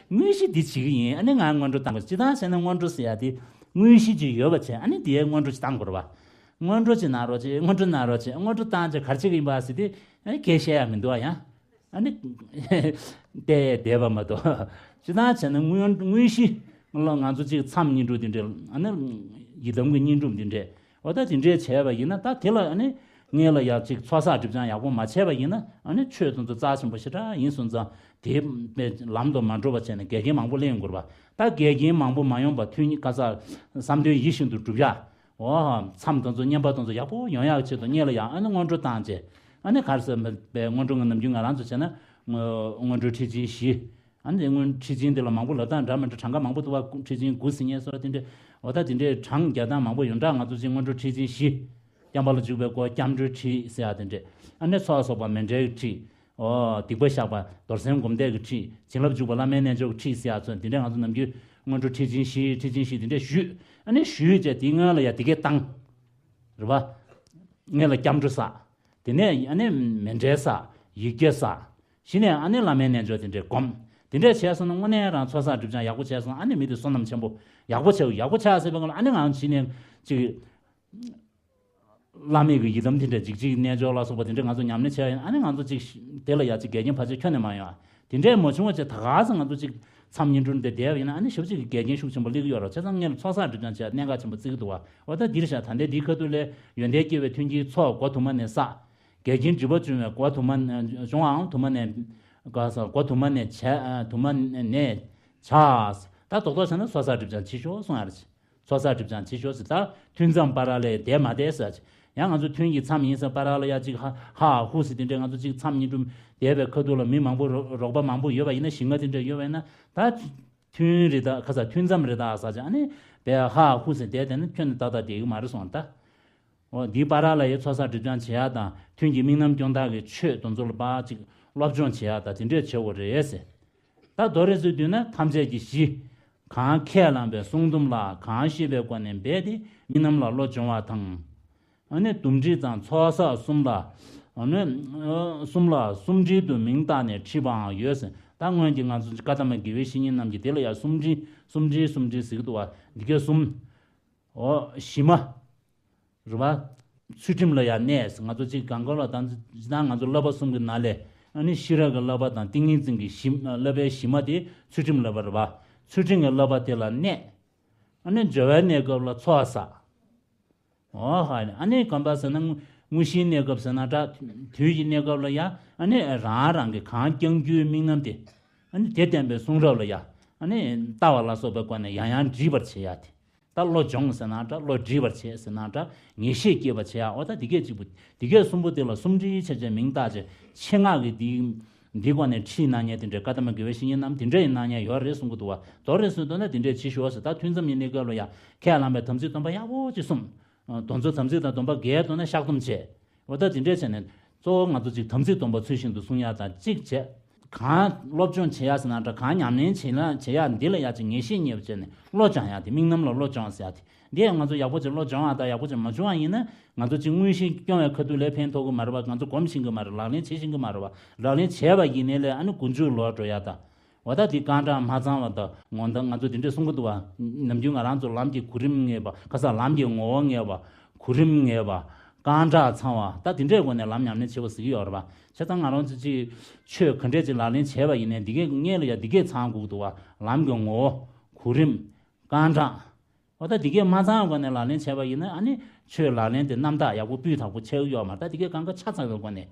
དངོས་གཞི་འདི་བྱེད་ཀྱི་ཡིན། ཨ་ནི་ང་སྔོན་འགྲོ་གཏང་དགོས། སྤྱིར་བཏང་བྱས་ན་སྔོན་འགྲོ་ཟེར་ཡ་དེ་དངོས་གཞི་ཅིག་ཡོད་པ་བྱས། ཨ་ནི་དེའི་སྔོན་འགྲོ་ཅིག་གཏང་དགོས་རེད་བ། སྔོན་འགྲོ་ཅིག་གནང་རོགས་བྱེད། སྔོན་འགྲོ་གནང་རོགས་བྱེད། སྔོན་འགྲོ་བཏང་བྱས་ག་རེ་བྱེད་ཀྱི་ཡིན་པ་ཟེར་དུས་ཨ་ནི་སྐད་བཤད་ཡ་མི་འདུག་ཨ། ཡང་ཨ་ནི་བལྟས་བསྡད་པ་མ་གཏོགས། སྤྱིར་བཏང་བྱས་ན་དངོས་དངོས་གཞི་ལ་ང་ཚོ་གཅིག་མཚམས་བསྙེན་སྒྲུབ་དེ་འདྲ། ཨ་ནི་ཡི་དམ་གྱི་བསྙེན་སྒྲུབ་དེ་འདྲ། འོ་ད་དེ་འདྲས་བྱས་པ་ཡིན་ན། ད་དེ་ལ་ཨ་ནི་སྔོན་ལ་ཡ་གཅིག་ཚོགས་བསགས་སྒྲིབ་སྦྱང་ཡག་པོ་མ་བྱས་པ་ཡིན་ན། ཨ་ནི་ཆོས་དེ་ཚོ་རྩ་ཆེན་པོ་ཞེ་དྲག་ཡིན་སོང་ཙང་། དེ་པའི་ལམ་དུ་མ་འགྲོ་བ་བྱས་ནས་འགལ་རྐྱེན་མང་པོ་སླེབས་ཡོང་གི་རེད་བ། ད་འགལ་རྐྱེན་མང་པོ་མ་ཡོང་བ། ཐུན་གཉིས་ཀ་ས་བསམ་དོན་ཡིད་བཞིན་དུ་འགྲུབ་ཡ། འོ། མཚམས་དེ་ཚོ་བསྙེན་པ་དེ་ཚོ་ཡག་པོ་ཡོང་ཡག་ཆེད་དུ་སྔོན་ལ་ཡ་ཨ་ནི་སྔོན་འགྲོ་བཏང་བྱས། ཨ་ནི་ག་རེ་ཟེར་བའི་སྔོན་འགྲོ་ང་ནམ་རྒྱུན་ང་རང་ཚོ་བྱས་ན་སྔོན་འགྲོའི་ཁྲིད་ཆེན་བཞི། ཨ་ནི་སྔོན་ཁྲིད་ཆེན་དེ་ལ་མང་པོ་ལབ་སྟངས་འདྲ་མི་འདྲ། གྲངས་ཀ་མང་པོ་འདུག་བ། ཁྲིད་ཆེན་དགུ་ཟེར་མཁན་སོགས་དེ་འདྲ། འོ་ད་དེ་འདྲའི་གྲངས་རྒྱག་སྟངས་མང་པོ་ཡོད། འདྲ་ང་ཚོ་གཅིག་སྔོན་འགྲོའི་ཁྲིད་ཆེན་བཞི། བརྐྱང་པ་ལ་འཇུག་པའི་སྐོར་སྐྱབས་འགྲོའི་ཁྲིད་ཟེར་ཡ་དེ་འདྲ། ཨ་ནི་ཚོགས་གསོག་པ་མཎྜལ་གྱི་ཁྲིད། ཨོ། སྡིག་པ་བཤགས་པ་རྡོར་སེམས་སྒོམ་བཟླས་ཀྱི་ཁྲིད། བྱིན་རླབས་འཇུག་པ་བླ་མའི་རྣལ་འབྱོར་གྱི་ཁྲིད་ཟེར་ཡ་ཚོ་དེ་འདྲ་ང་ཚོ་ནམ་རྒྱུན་སྔོན་འགྲོ་ཁྲིད་ཆེན་བཞི། ཁྲིད་ཆེན་བཞི་དེ་འདྲ་ཞུས། ཨ་ནི་ཞུས་བྱས་དེའི་སྔོན་ལ་ཡ་དེ་གས་བཏང་། རེད་བ། སྔོན་ལ་སྐྱབས་འགྲོ་བསགས། དེ་ནས་ཨ་ནི་མཎྜལ་བསགས། ཡིག་བརྒྱ་བསགས། གཞི་ནས་ཨ་ནི་བླ་མའི་རྣལ་འབྱོར་དེ་འདྲས་སྒོམ། དེ་འདྲས་བྱས་སོང་ན་དངོས་གནས་རང་ཚོགས་བསགས་སྒྲིབ་སྦྱང་ཡག་པོ་བྱས་སོང་། ཨ་ནི་མི་དེ་བསོད་ནམས་ཆེན་པོ་ཡག་པོ་ཆགས། ཡག་པོ་ཆགས་ཟེར་བའི་སྐབས་ལ་ཨ་ནི་ང་གཞི་ནས་ཅིག་བླ་མེད་ཀྱི་ཡི་དམ་དེ་འདྲ་འཇིགས་བྱེད་ཀྱི་རྣལ་འབྱོར་ལ་སོགས་པ་དེ་འདྲ་ང་ཚོ་ཉམས་ལེན་བྱས་ཡིན། ཨ་ནི་ང་ཚོ་ཅིག་དེ་ལ་ཡ་ཅིག་འགལ་རྐྱེན་ཕལ་ཆེར་ཁྱོན་ནས་མ་ཡོང་། དེ་འདྲས་མ་བྱུང་བ་བྱས་ད་ག་ཟེ་ང་ཚོ་ཅིག་མཚམས་བསྙེན་སྒྲུབ་འདི་བསྡད་པ་ཡིན་ན། ཨ་ནི་ཞེ་པོ་ཅིག་གི་འགལ་རྐྱེན་ཤུགས་ཆེན་པོ་སླེབས་ཀྱི་ཡོད་རེད། བྱས་ཙང་སྔོན་ལ་ཚོགས་བསགས་སྒྲིབ་སྦྱང་བྱས་གནད་འགག་ཆེན་པོ་བརྩི་གི་འདུག་བ། འོ་ད་འདིར་བཞག་ད་ལྟའི་འདིའི་ཁ་ཐུག་ལས་ཡོན་ཏན་སྐྱེ་བའི་མཐུན་རྐྱེན་ཚོགས་འགོ་དུ་མ་ནས་བསགས། འགལ་རྐྱེན་སྒྲིབ་པ་བྱུང་བའི་སྒོ་དུ་མ་བྱུང་བའང་དུ་མ་ནས་ག་ས་སྒོ་དུ་མ་ནས་བྱས། དུ་མ་ནས་བྱས། ད་རྡོག་རྡོག་བྱས་ན་ཚོགས་བསགས་སྒྲིབ་སྦྱང་བྱེད་ཤོག་གསུང་ཡ་རེད། ཚོགས་བསགས་སྒྲིབ་སྦྱང་བྱེད་ཤོག་ཟེར། ད་ཐུན་མཚམས་བར་ལ་བསྡད་མ་བསྡད་ཟེར། ཡང་ང་ཚོ་ཐུན་གྱི་མཚམས་ཡིན་ཟེར་བར་ལ་ཡ་ཅིག་ཧ་ཧ་ཧུ་ཟེར་དེ་འདྲས་ང་ཚོ་ཅིག་མཚམས་བསྙེན་སྒྲུབ་བསྡད་པའི་ཁ་ཐུག་ལ་མི་མང་པོ་རོ་རོགས་པ་མང་པོ་ཡོད་པ་ཡིན་ན། ཞིང་ཁ་དེ་འདྲས་ཡོད་པ་ཡིན་ན། ད་ཐུན་རེད་ད་ག་ས་ཐུན་མཚམས་རེད་ད་ཟེར་བྱས་ཨ་ནི་བས་ཧ་ཧུ་ཟེར་བསྡད་བསྡད་ན་ཁྱོན་ནས་ཏག་ཏག་བསྡད་ཀྱི་མ་རེད་གསུངས་ད། འོ་འདིའི་བར་ལ་ཡ་ཚོགས་བསགས་སྒྲིབ་སྦྱང་བྱེད་ཡ་དང་ཐུན་གྱི་དམིགས་རྣམ་སྐྱོང་སྟངས་ཀྱི་ཆོས་དེ་ཚོ་ལ་ཕར་ཅིག་སློབ་སྦྱོང་བྱེད་ཡ་དང་དེ་འདྲས་བྱེད་དགོས་རེད་ཟེར། ད་མདོར་བསྡུས་བསྡུས་ན་ཐམས་ཅད་ཀྱི་གཞི། གང་ཁས་བླངས་པའི་གསུང་དུམ་ལ་གང་ཤེས་པའི་སྒོ་ནས་འབད་དེ་དམིགས་རྣམ་ལ་བློ་སྦྱོང་བ་དང་། ཨ་ནི་དུམ་ཁྲིད་དང་ཚོགས་བསགས་གསུམ་ལ། ཨ་ནི་གསུམ་ལ་སུམ་ཁྲིལ་དུ་མིང་བཏགས་ནས་ཁྲིད་པའང་ཡོད་ཟེར། ད་སྔོན་གྱི་ང་ཚོ་བཀའ་ཐ་མ་དགེ་བའི་བཤེས་གཉེན་རྣམས་ཀྱིས་དེ་ལ་ཡང་སུམ་ཁྲིལ་སུམ་ཁྲིལ་སུམ་ཁྲིལ་ཟེར་གྱི་འདུག་བ། འདི་གའི་གསུམ། འོ་གཞི་མ། རེད་བ། ཚུལ་ཁྲིམས་ལ་ཡང་གནས། ང་ཚོ་གཅིག་གང་ག་ལ་ད་ཇི་ལྟར་ང་ཚོ་བསླབ་པ་གསུམ་གྱི་ནང་ལས་ཨ་ནི་ཤེས་རབ་ཀྱི་བསླབ་པ་དང་ཏིང་ངེ་འཛིན་གྱི་གཞི་བསླབ་པའི་གཞི་མ་དེ་ཚུལ་ཁྲིམས་བསླབ་པ་རེད་བ། ཚུལ་ཁྲིམས་ཀྱི་བསླབ་པ་དེ་ལ་གནས། ཨ་ནི་སྦྱོར་བའི་གནས་སྐབས་ལ་ཚོགས་བསགས། འོ་ཧ་ནི་ཨ་ནི་གོམས་པ་ཟེར་ན་དངོས་གཞིའི་གནས་སྐབས་ཟེར་ན་འདྲ། དུས་ཀྱི་གནས་སྐབས་ལ་ཡང་ཨ་ནི་རང་རང་གི་གང་བསྐྱང་རྒྱུའི་དམིགས་རྣམ་དེ། ཨ་ནི་དེ་བསྟན་པའི་གསུང་རབ་ལ་ཡང་ཨ་ནི་ལྟ་བ་ལ་སོགས་པའི་སྒོ་ནས་ཡང་ཡང་འདྲིས་པར་བྱེད་ཡ་དེ། ད་བློ་སྦྱོང་ཟེར་ན་འདྲ། བློ་འདྲིས་པར་བྱེད་ཟེར་ན་འདྲ། ངེས་ཤེས་སྐྱེད་པར་བྱེད་ཡ། འོ་ད་དེ་གས་གཅིག་པུ། དེ་གས་གསུམ་པོ་དེ་ལ་སུམ་ཁྲིལ་བྱས་བྱས་མིང་བཏགས་བྱས། ཆེད་མངགས་ཀྱི་འདི་འདི་སྒོ་ནས་ཁྲིད་གནང་མཁན་དེ་འདྲའི་བཀའ་ཐ་མ་དགེ་བའི་བཤེས་གཉེན་རྣམས་དེ་འདྲ་ཡི་གནང་མཁན་ཡོད་རེད་གསུང་གི་འདུག་བ། མདོར་རེ་གསུངས་དོན་ན་དེ་འདྲས་བྱེད་ཤོག་ཟེར། ད་ཐུན་མཚམས་ཀྱི་གནས་སྐབས་ལ་ཡང་ཁས་བླངས་པའི་དམ་ཚིག་སྡོམ་པ་ཡག་པོ་ཅིག་སྲུང་། དེ་ཚོ་དམ་ཚིག་དང་སྡོམ་པ་འགལ་འདུག་ན་བཤགས་སྡོམ་བྱེད། འོ་ད་དེ་འདྲས་བྱས་ནས་གཙོ་བོ་ང་ཚོ་ཅིག་དམ་ཚིག་སྡོམ་པ་ཚུལ་བཞིན་དུ་སྲུང་ཡ་དང་གཅིག་བྱས། གང་སློབ་སྦྱོང་བྱེད་ཡ་ཟེར་ན་འདྲ། གང་ཉམས་ལེན་བྱེད་ལ་བྱེད་ཡ་འདི་ལ་ཡ་ཅིག་ངེས་ཤེས་རྙེད་པ་བྱས་ནས་བློ་སྦྱང་ཡ་དེ། དམིགས་རྣམ་ལ་བློ་སྦྱོང་ཟེར་ཡ་དེ། འདི་ཡང་ང་ཚོ་ཡག་པོ་ཅིག་བློ་སྦྱོང་བ་དང་ཡག་པོ་ཅིག་མ་བྱུང་བ་ཡིན་ན་ང་ཚོ་ཅིག་དངོས་གཞི་སྐྱོང་བའི་ཁ་ཐུག་ལ་ཕན་ཐོགས་ཀྱི་མ་རེད་བ། ང་ཚོ་སྒོམ་ཤེས་ཀྱི་མ་རེད། ལག་ལེན་བྱེད་ཤེས་ཀྱི་མ་རེད་བ། ལག་ལེན་བྱས་པ་ཡིན་ནའི་ལས་ཨ་ནི་མགོ་མཇུག་ལོག་འགྲོ་ཡ་དང་། འོ་ད་འདི་རྐང་གྲངས་མ་ཚང་བ་དང་། འོ་ད་ང་ཚོ་དེ་འདྲས་གསུང་གི་འདུག་བ། ནམ་རྒྱུན་ང་རང་ཚོ་ལམ་གྱི་གོ་རིམ་ངེས་པ། ཁ་སང་ལམ་གྱི་ངོ་བོ་ངེས་པ། གོ་རིམ་ངེས་པ། རྐང་གྲངས་ཚང་བ། ད་དེ་འདྲས་སྒོ་ནས་ལམ་ཉམས་ལེན་བྱེད་པ་ཟེར་གྱི་ཡོད་རེད་བ། བྱས་ཙང་ང་རང་ཚོ་ཅིག་ཆོས་ག་འདྲས་ཅིག་ལག་ལེན་བྱས་པ་ཡིན་ནའི་འདི་གས་སྔོན་ལ་ཡ་འདི་གས་ཚང་དགོས་ཀྱི་འདུག་བ། ལམ་གྱི་ངོ་བོ། གོ་རིམ། རྐང་གྲངས། འོ་ད་འདི་གས་མ་ཚང་སྒོ་ནས་ལག་ལེན་བྱས་པ་ཡིན་ན་ཨ་ནི་ཆོས་ལག་ལེན་དེ་རྣམ་དག་ཡག་པོ་སྤུས་དག་པོ་ཆགས་ཀྱི་ཡོད་མ་རེད། ད་འདི་གས་གང་ག་ཆ་ཚང་བའི་སྒོ་ནས།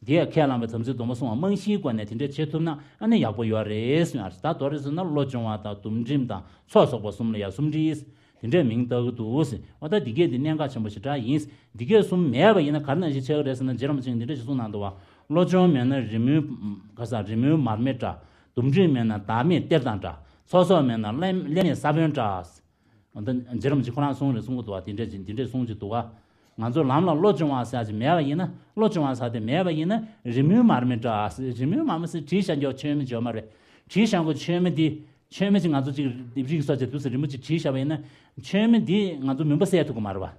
འདི་ཡང་ཁས་བླངས་པའི་དམ་ཚིག་སྡོམ་པ་སྲུང་བ་རྨང་གཞིའི་སྒོ་ནས་དེ་འདྲས་བྱེད་ཐུབ་ན་ཨ་ནི་ཡག་པོ་ཡོད་རེད་གསུངས་ཡ་རེད། ད་མདོར་རེ་ཟེར་ན་བློ་སྦྱོང་བ་དང་སྡོམ་ཁྲིམས་དང་ཚོགས་གསོག་པ་གསུམ་ལ་ཡང་སུམ་ཁྲིལ་དེ་འདྲས་མིང་བཏགས་ཀྱི་འདུག་ཟེར། འོ་ད་འདི་གས་འདི་གནད་འགག་ཆེན་པོ་ཞེ་དྲག་ཡིན། འདི་གས་གསུམ་མེད་པ་ཡིན་ན་ག་རེ་ནང་བཞིན་ཆགས་ཀྱི་རེད་ཟེར་ན། རྗེ་རིན་པོ་ཆེས་འདི་འདྲས་ཞིག་གསུངས་གནང་འདུག་བ། བློ་སྦྱོང་མེད་ན་རི་མོའི་ག་ས་རི་མོའི་མར་མེ་འདྲ། སྡོམ་ཁྲིམས་མེད་ན་བདག་མེད་གཏེར་དང་འདྲ། ཚོགས་གསོག་མེད་ན་ཀླད་ཀླད་མེད་ས་བོན་འདྲ། འོ་ད་རྗེ་རིན་པོ་ཆེ་ཁོ་རང་གསུངས་རེད་གསུང་གི་འདུག་བ། དེ་འདྲས་ཅིག་འདི་འདྲས་གསུང་གི་འདུག་བ། ང་ཚོ་ལམ་ལ་བློ་སྦྱོང་བ་ཟེར་ཡ་ཅིག་མེད་པ་ཡིན་ན། བློ་སྦྱོང་བ་ཟེར་དེ་མེད་པ་ཡིན་ན་རི་མོའི་མར་མེ་འདྲ། རི་མོའི་མར་མེ་ཟེར་བྲིས་བཞག་རྒྱུ་མཆོད་མེ་འཇོག་མ་རེད། བྲིས་བཞག་རྒྱུ་མཆོད་མེ་འདི་ མཆོད་མེ་ཅིག་ང་ཚོ་ཅིག་རིག་སོགས་ཅིག་དུས་སུ་རི་མོ་ཅིག་བྲིས་བཞག་པ་ཡིན་ན། མཆོད་མེ་འདིས་ང་ཚོ་མུན་པ་སེལ་ཐུབ་ཀྱི་མ་རེད་པ།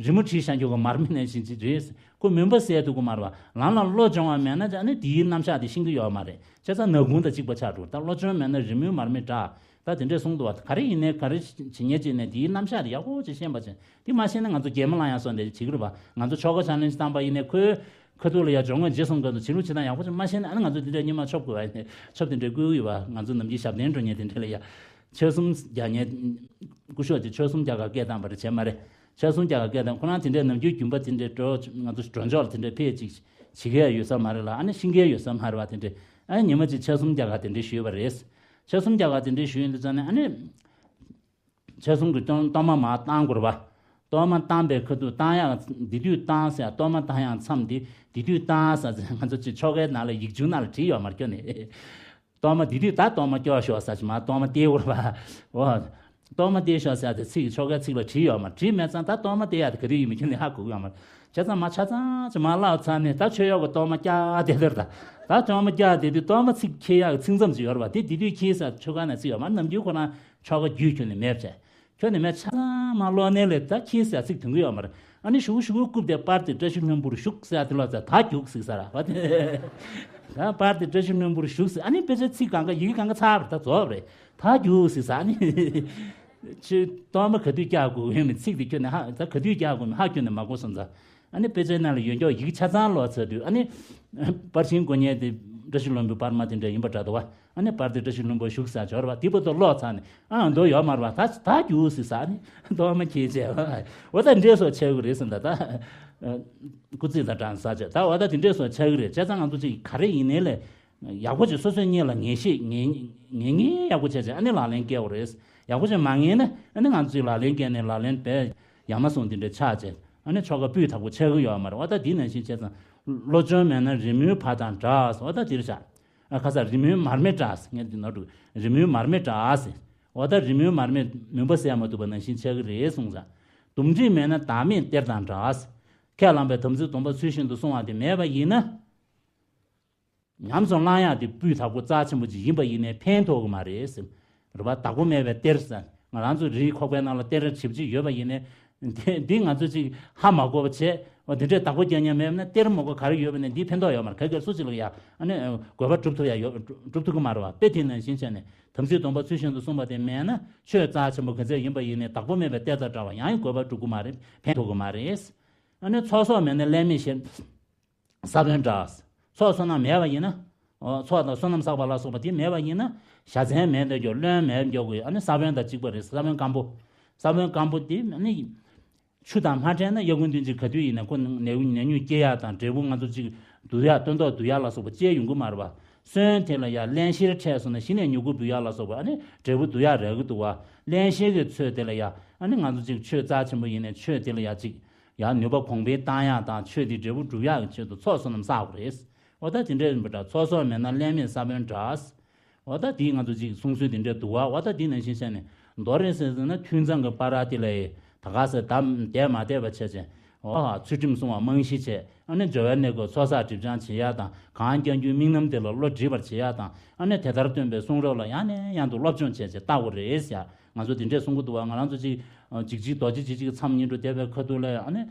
རི་མོ་བྲིས་བཞག་རྒྱུ་གི་མར་མེ་ནང་བཞིན་ཅིག་རེད། ཁོ་མུན་པ་སེལ་ཐུབ་ཀྱི་མ་རེད་པ། ལམ་ལ་བློ་སྦྱོང་བ་མེད་ན་ཨ་ནི་དེའི་རྣམ་གཞག་དེ་ཤེས་ཀྱི་ཡོད་མ་རེད། བྱས་ཙང་ནག་ཁུང་དང་གཅིག་པ་ཆགས་འགྲོ། ད་བློ་སྦྱོང་མེད་ན་རི་མོའི་མར་མེ་འདྲ། ད་དེ་འདྲས་གསུངས་འདུག་པ། ག་རེ་ཡིན་ནའི་ག་རེ་བྱེད་མཁན་ཅིག་ནས་དེའི་རྣམ་གཞག་དེ་ཡག་པོ་ཅིག་ཤེས་པ་བྱས། དེ་མ་ཤེས་ན་ང་ཚོ་རྒྱལ་མོ་གླང་ཡགས་སོགས་འདི་བྱེད་ཀྱི་རེད་པ། ང་ཚོ་ཆོ་ག་ཆ་ལེན་ཇི་བཏང་པ་ཡིན་ནའི་ཁོའི་ཁ་ཐུག་ལ་ཡར་འཇོག་དངོས་རྗེས་གསུངས་སྐབས་དུ་བྱེད་ལུགས་བྱེད་སྟངས་ཡག་པོ་ཅིག་མ་ཤེས་ན། ཨ་ནི་ང་ཚོ་འདི་འདྲས་སྔོན་མ་ཆོབ་དགོས་པ་ཡིན་ནའི་ཆོབ་དེ་འདྲས་བསྐུལ་གྱི་ཡོད་པ། ང་ཚོ་ནམ་རྒྱུན་ཞབས་བརྟན་འགྲོ་མཁན་དེ་འདྲས་ལ་ཡ། ཆོལ་གསུམ་རྒྱག་མཁན། སྐུ་ཞབས་ཀྱིས་ཆོལ་གསུམ་རྒྱག་ག་སྐད་བཏང་པ་རེད། བྱས་མ་རེད། ཆོལ་གསུམ་རྒྱག་ག་སྐད་བཏང་ཁོ་རང་དེ་འདྲས་ནམ་རྒྱུན་རྒྱུན་པ་དེ་འདྲས་འགྲོ། ང་ཚོ་འགྲོ་ཕྱོགས་ལ་དེ་འདྲས་ཕེབས་ཅིག་བྱེད་མཁན་ཡོད་ས་མ་རེད་ལ། ཨ་ནི་ཤེས་མཁན་ཡོད་ས་མ་རེད་པ། དེ་འདྲས། ཨ་ནི་ཉི་མ་གཅིག་ཆོལ་གསུམ་རྒྱག་ག་དེ་འདྲས་ཞུས་པ་རེད། ཆོལ་གསུམ་རྒྱག་ག་དེ་འདྲས་ཞུས་ཡིན་དུས་ཙང་ནས་ཨ་ནི། ཆོལ་གསུམ་གྱི་གཏོར་གཏོར་མ་མར་བཏང་དགོས་རེད་པ། གཏོར་མ་བཏང་པའི་ཁ་ཐུག་བཏང་ཡག་འདི་དུས་བཏང་ཟེར། གཏོར་མ་བཏང་ཡག་མཚམས་འདི་འདི་དུས་བཏང་ཟེར། ང་ཚོ་ཅིག་ཆོ་གའི་ནང་ལ་ཡིག་ཆུང་ནང་ལ་བྲིས་ཡོད་མ་རེད་ཁྱོན་ནས། གཏོར་མ་འདི་དུས་ད་གཏོར་མ་སྐྱོར་ཤོག་ཟེར་ཅིག་མར་གཏོར་མ་སྟེར་དགོས་རེད་པ། འོ། གཏོར་མ་སྟེར་ཤོག་ཟེར་དེ་ཚིག་ཆོ་གའི་ཚིག་ལ་བྲིས་ཡོད་མ་རེད། བྲིས་མེད་ཙང་ད་གཏོར་མ་སྟེར་ཡག་དེ་ག་དུས་ཡིན་མིན་ཁྱོན་ནས་ཧ་གོ་གི་ཡོད་མ་རེད། བྱས་ཙང་མར་ཆ་ཚང་ཅིག་མར་བརླགས་ཚར་ནས། ད་མཆོད་གཡོག་གི་གཏོར་མ་བཀྱག་བསྡད་དེ་རེད། ད་ད་གཏོར་མ་བཀྱག་བསྡད་དུས་གཏོར་མ་ཚིག་འཁྱེར་ཡག་གི་ཚིག་མཚམས་ཅིག་ཡོད་རེད་པ། དེ་འདི་དུས་འཁྱེར་ཟེར་ཆོ་ག་ནང་ཚིག་ཡོད་མ་རེད། ནམ་རྒྱུན་ཁོ་རང་ཆོ་ག་རྒྱུས་ཁྱོན་ནས་མེད་པ་བྱས། ཁྱོན་ནས་མེད། ཆ་ཚང་མར་གློག་བརྙན་ལས་ད་འཁྱེར་ཟེར་ཚིག་ཐོན་གྱི་ཡོད་མ་རེད། ཨ་ནི་ཞུ་ཞུ་བཀུག་སྟེ་པར་དེ་བཀྲ་ཤིས་ལྷུན་པོར་བཞུགས་ཟེར་དེ་ལ་ད་རྒྱུགས་ཟེར་ས་ར་བ་དེ། ད་པར་དེ་བཀྲ་ཤིས་ལྷུན་པོར་བཞུགས་ཟེར། ཨ་ནི་དཔེ་ཆ་ཚིག་གང་ག་ཡི་གེ་གང་ག་ཚར་བ་ད་རྫོགས་རེད། ད་རྒྱུགས་ཟེར་ས། ཨ་ནི་ཁྱོད་གཏོར་མ་ག་དུས་བཀྱག་དགོས་ཡོད་མེད་ཚིག་དེ་ཁྱོན་ནས་ཧ། ད་ག་དུས་བཀྱག་དགོས་མེད་ཧ་ཁྱོན་ནས་མ་གོ་སོང་ཙང་། ཨ་ནི་དཔེ་ཆའི་ནང་ལ་ཡོད་མཁན་ཡི་གེ་ཆ་ཚང་ཀློག་ཚར་དུས། ཨ་ནི། པར་ཤིང་སྐོར་མཁན་དེ་བཀྲ་ཤིས་ལྷུན་པོའི་པར་མ་དེ་འདྲ་ཡིན་པ་འདྲ་འདུག་པ། ཨ་ནི་པར་དེ་བཀྲ་ཤིས་ལྷུན་པོར་བཞུགས་ཟེར་འབྱོར་བ་དེ་བར་དུ་ཀློག་ཚར་ནས། ཨ་འདོད་ཡོད་མ་རེད་པ། ད་ད་རྒྱུགས་ཟེར་ས། ཨ་ནི་གཏོར་མ་འཁྱེར་བྱས་པ། འོ་ད་འདྲས་སོགས་ཆགས་ཀྱི་རེད་ཟེར། ད་ད་སྐུ་རྩེད་དང་འདྲ་ཟེར་བྱས། ད་འོ་ད་དེ་འདྲས་སོགས་ཆགས་ཀྱི་རེད། བྱས་ཙང་ང་ཚོ་ཅིག་ག་རེ་ཡིན་ནའི་ལས་ཡག་པོ་ཅིག་སོ་སོའི་སྙིང་ལ་ངེས་ཤེས་ངེས་ངེས་ངེས་ཡག་པོ་བྱས་བྱས། ཨ་ནི་ལག་ལེན་བཀལ་བ་རེད། ཡག་པོ་ཅིག་མ་ངེས་ན་ཨ་ནི་ང་ཚོས་ལག་ལེན་བཀལ་ནས་ལག་ལེན་དཔེ་ཡ་མ་སོང་དེ་འདྲ་ཆགས་བྱས། ཨ་ནི་ཆོ་ག་སྤུས་དག་པོ་ཆགས་ཀྱི་ཡོད་མ་རེད། འོ་ད་དེ་ནང་བཞིན་བྱས་ཙང་བློ་སྦྱོང་མེད་ན་རི་མོའི་བ་དང་འདྲ་ཟེར། འོ་ད་དེར་བཞག་ཨ་ཁ་ས་རི་མོའི་མར་མེ་འདྲ་ཟེར། ངས་འདི་ནོར་འདུག་རི་མོའི་མར་མེ་འདྲ་ཟེར། འོ་ད་རི་མོའི་མར་མེ་མུན་པ་སེལ་མ་ཐུབ་པ་ནང་བཞིན་ཆགས་ཀྱི་རེད་གསུངས་ཙང་། དུམ་གྲིབ་མེད་ན་བདག་མེད་གཏེར་དང་འདྲ་ཟེར། ཁས་བླངས་པའི་དམ་ཚིག་སྡོམ་པ་ཚུལ་བཞིན་དུ་སྲུང་བ་དེ་མེད་པ་ཡིན་ན། ཉམས་སུ་བླང་ཡག་དེ་སྤུས་དག་པོ་རྩ་ཆེན་པོ་ཅིག་ཡིན་པ་ཡིན་ནའི་ཕན་ཐོགས་ཀྱི་མ་རེད་ཟེར། རེད་པ། བདག་པོ་མེད་པའི་གཏེར་ཟེར། ང་རང་ཚོ་རིའི་ཁོག་པའི་ནང་ལ་གཏེར་ཞེ་པོ་ཅིག་ཡོད་པ་ཡིན་ནའི། དེ་འདི་ང་ཚོ་ཅིག་ཧ་མ་གོ་བ་བྱས། འོ་དེ་འདྲའི་བདག་པོ་རྒྱག་མཁན་མེད་ན་གཏེར་མ་གོ་ག་རེ་ཡོད་པ་ནས་འདིའི་ཕན་ཐོགས་ཡོད་མ་རེད། ག་གེར་སུ་ཅིག་ལ་ཡ་ཨ་ནི་དགོས་པ་སྒྲུབ་ཐུབ་ཡ་ཡོད། སྒྲུབ་ཐུབ་ཀྱི་མ་རེད་པ། དཔེ་དེ་ནང་བཞིན་བྱས་ནས་དམ་ཚིག་སྡོམ་པ་ཚུལ་བཞིན་དུ་སྲུང་བ་དེ་མེད་ན་ཆོས་རྩ་ཆེན་པོ་ག་ཚད་ཡིན་པ་ཡིན་ནའི་བདག་པོ་མེད་པའི་གཏེར་དང་འདྲ་བ། ཡང་དགོས་པ་སྒྲུབ་ཀྱི་མ་རེད། ཕན་ཐོགས་ཀྱི་མ་རེད། ཨ་ནི་ཚོགས་གསོག་མེད་ན་ཀླད་མེད་ཤེས། ས་བོན་འདྲ། ཚོགས་བསོད་ནམས་མེད་པ་ཡིན་ན། འོ་ཚོགས་དང་བསོད་ནམས་བསགས་པ་ལ་སོགས་པ་དེ་མེད་པ་ཡིན་ན། བཞའ་ཚན་མེད་འདོད་ཀྱི། བློན་མེད་འདོད་ཀྱི། ཨ་ནི་ས་བོན་དང་གཅིག་པ་རེད། ས་བོན་སྐམ་པོ། ས་བོན་སྐམ་པོ་དེ་ཨ་ནི་ཆུ་དང་མ་འདྲེས་ན་ཡ་ཀུན་དོན་གཅིག་ག་དུས་ཡིན་ན་ཁོ་ནད་ནད་ཉུང་སྐྱེ་ཡག་དང་། འབྲས་བུ་ང་ཚོ་ཅིག་བསྡུ་ཡག་སྟོན་ཐོག་བསྡུ་ཡག་ལ་སོགས་པ་སྐྱེ་ཡོང་གི་མ་རེད་པ། སོན་དེ་ལ་ཡ་རླན་གཤེར་འཕྲད་སོང་ན་གཞི་ནས་མྱུ་གུ་འབུས་ཡག་ལ་སོགས་པ་ཨ་ནི་འབྲས་བུ་བསྡུ་ཡག་རག་གི་འདུག་པ། རླན་གཤེར་གྱི་ཚོད་དེ་ལ་ཡ་ཨ་ནི་ང་ཚོ་ཅིག་ཆོས་རྩ་ཆེན་པོ་ཡིན་ནའི་ཆོས་དེ་ལ་ཡ་ཅིག་ཡང་ནུས་པ་གོང་འཕེལ་བཏང་ཡག་དང་ཆོས་འདི་འབྲས་བུ་སྒྲུབ་ཡག་གི་ཆེད་དུ་ཚོགས་བསོད་ནམས་བསགས་དགོས་རེད། འོ་ད་དེ་འདྲ་ཡིན་པ་འདྲ། ཚོགས་གསོག་མེད་ན་ཀླད་མེད་ས་བོན་འདྲ། འོ་ད་དེ་ང་ཚོ་ཅིག་གསུང་སྲོལ་དེ་འདྲ་འདུག་པ། འོ་ད་དེ་ནང་བཞིན་བྱས་ནས་མདོ་རེད་ཟེར་ཟེར་ན་ཐུན་མཚམས་ཀྱི་བར་དེ་ལ་ད་ག་ཟེ་ད་བསྡད་མ་བསྡད་པ་བྱས་བྱས། འོ་ཚུལ་ཁྲིམས་སྲུང་བ་རྨང་གཞི་བྱས། ཨ་ནི་སྦྱོར་བའི་གནས་སྐབས་ཚོགས་བསགས་སྒྲིབ་སྦྱང་བྱེད་ཡག་དང་། གང་བསྐྱང་རྒྱུའི་དམིགས་རྣམ་དེ་ལ་བློ་འདྲིས་པར་བྱེད་ཡག་དང་། ཨ་ནི་དེ་ལྟར་སྟོན་པའི་གསུང་རབ་ལ་ཡང་ནས་ཡང་དུ་སློབ་སྦྱོང་བྱས་བྱས་བལྟ་དགོས་རེད་ཟེར། ང་ཚོ་དེ་འདྲས་གསུང་གི་འདུག་པ། ང་རང་ཚོ་ཅིག་འཇིགས་བྱེད་རྡོ་རྗེ་འཇིགས་བྱེད་ཀྱི་མཚམས་ཉིན་དྲུག་བསྡད་པའི་ཁ་ཐུག་ལ་ཨ་ནི་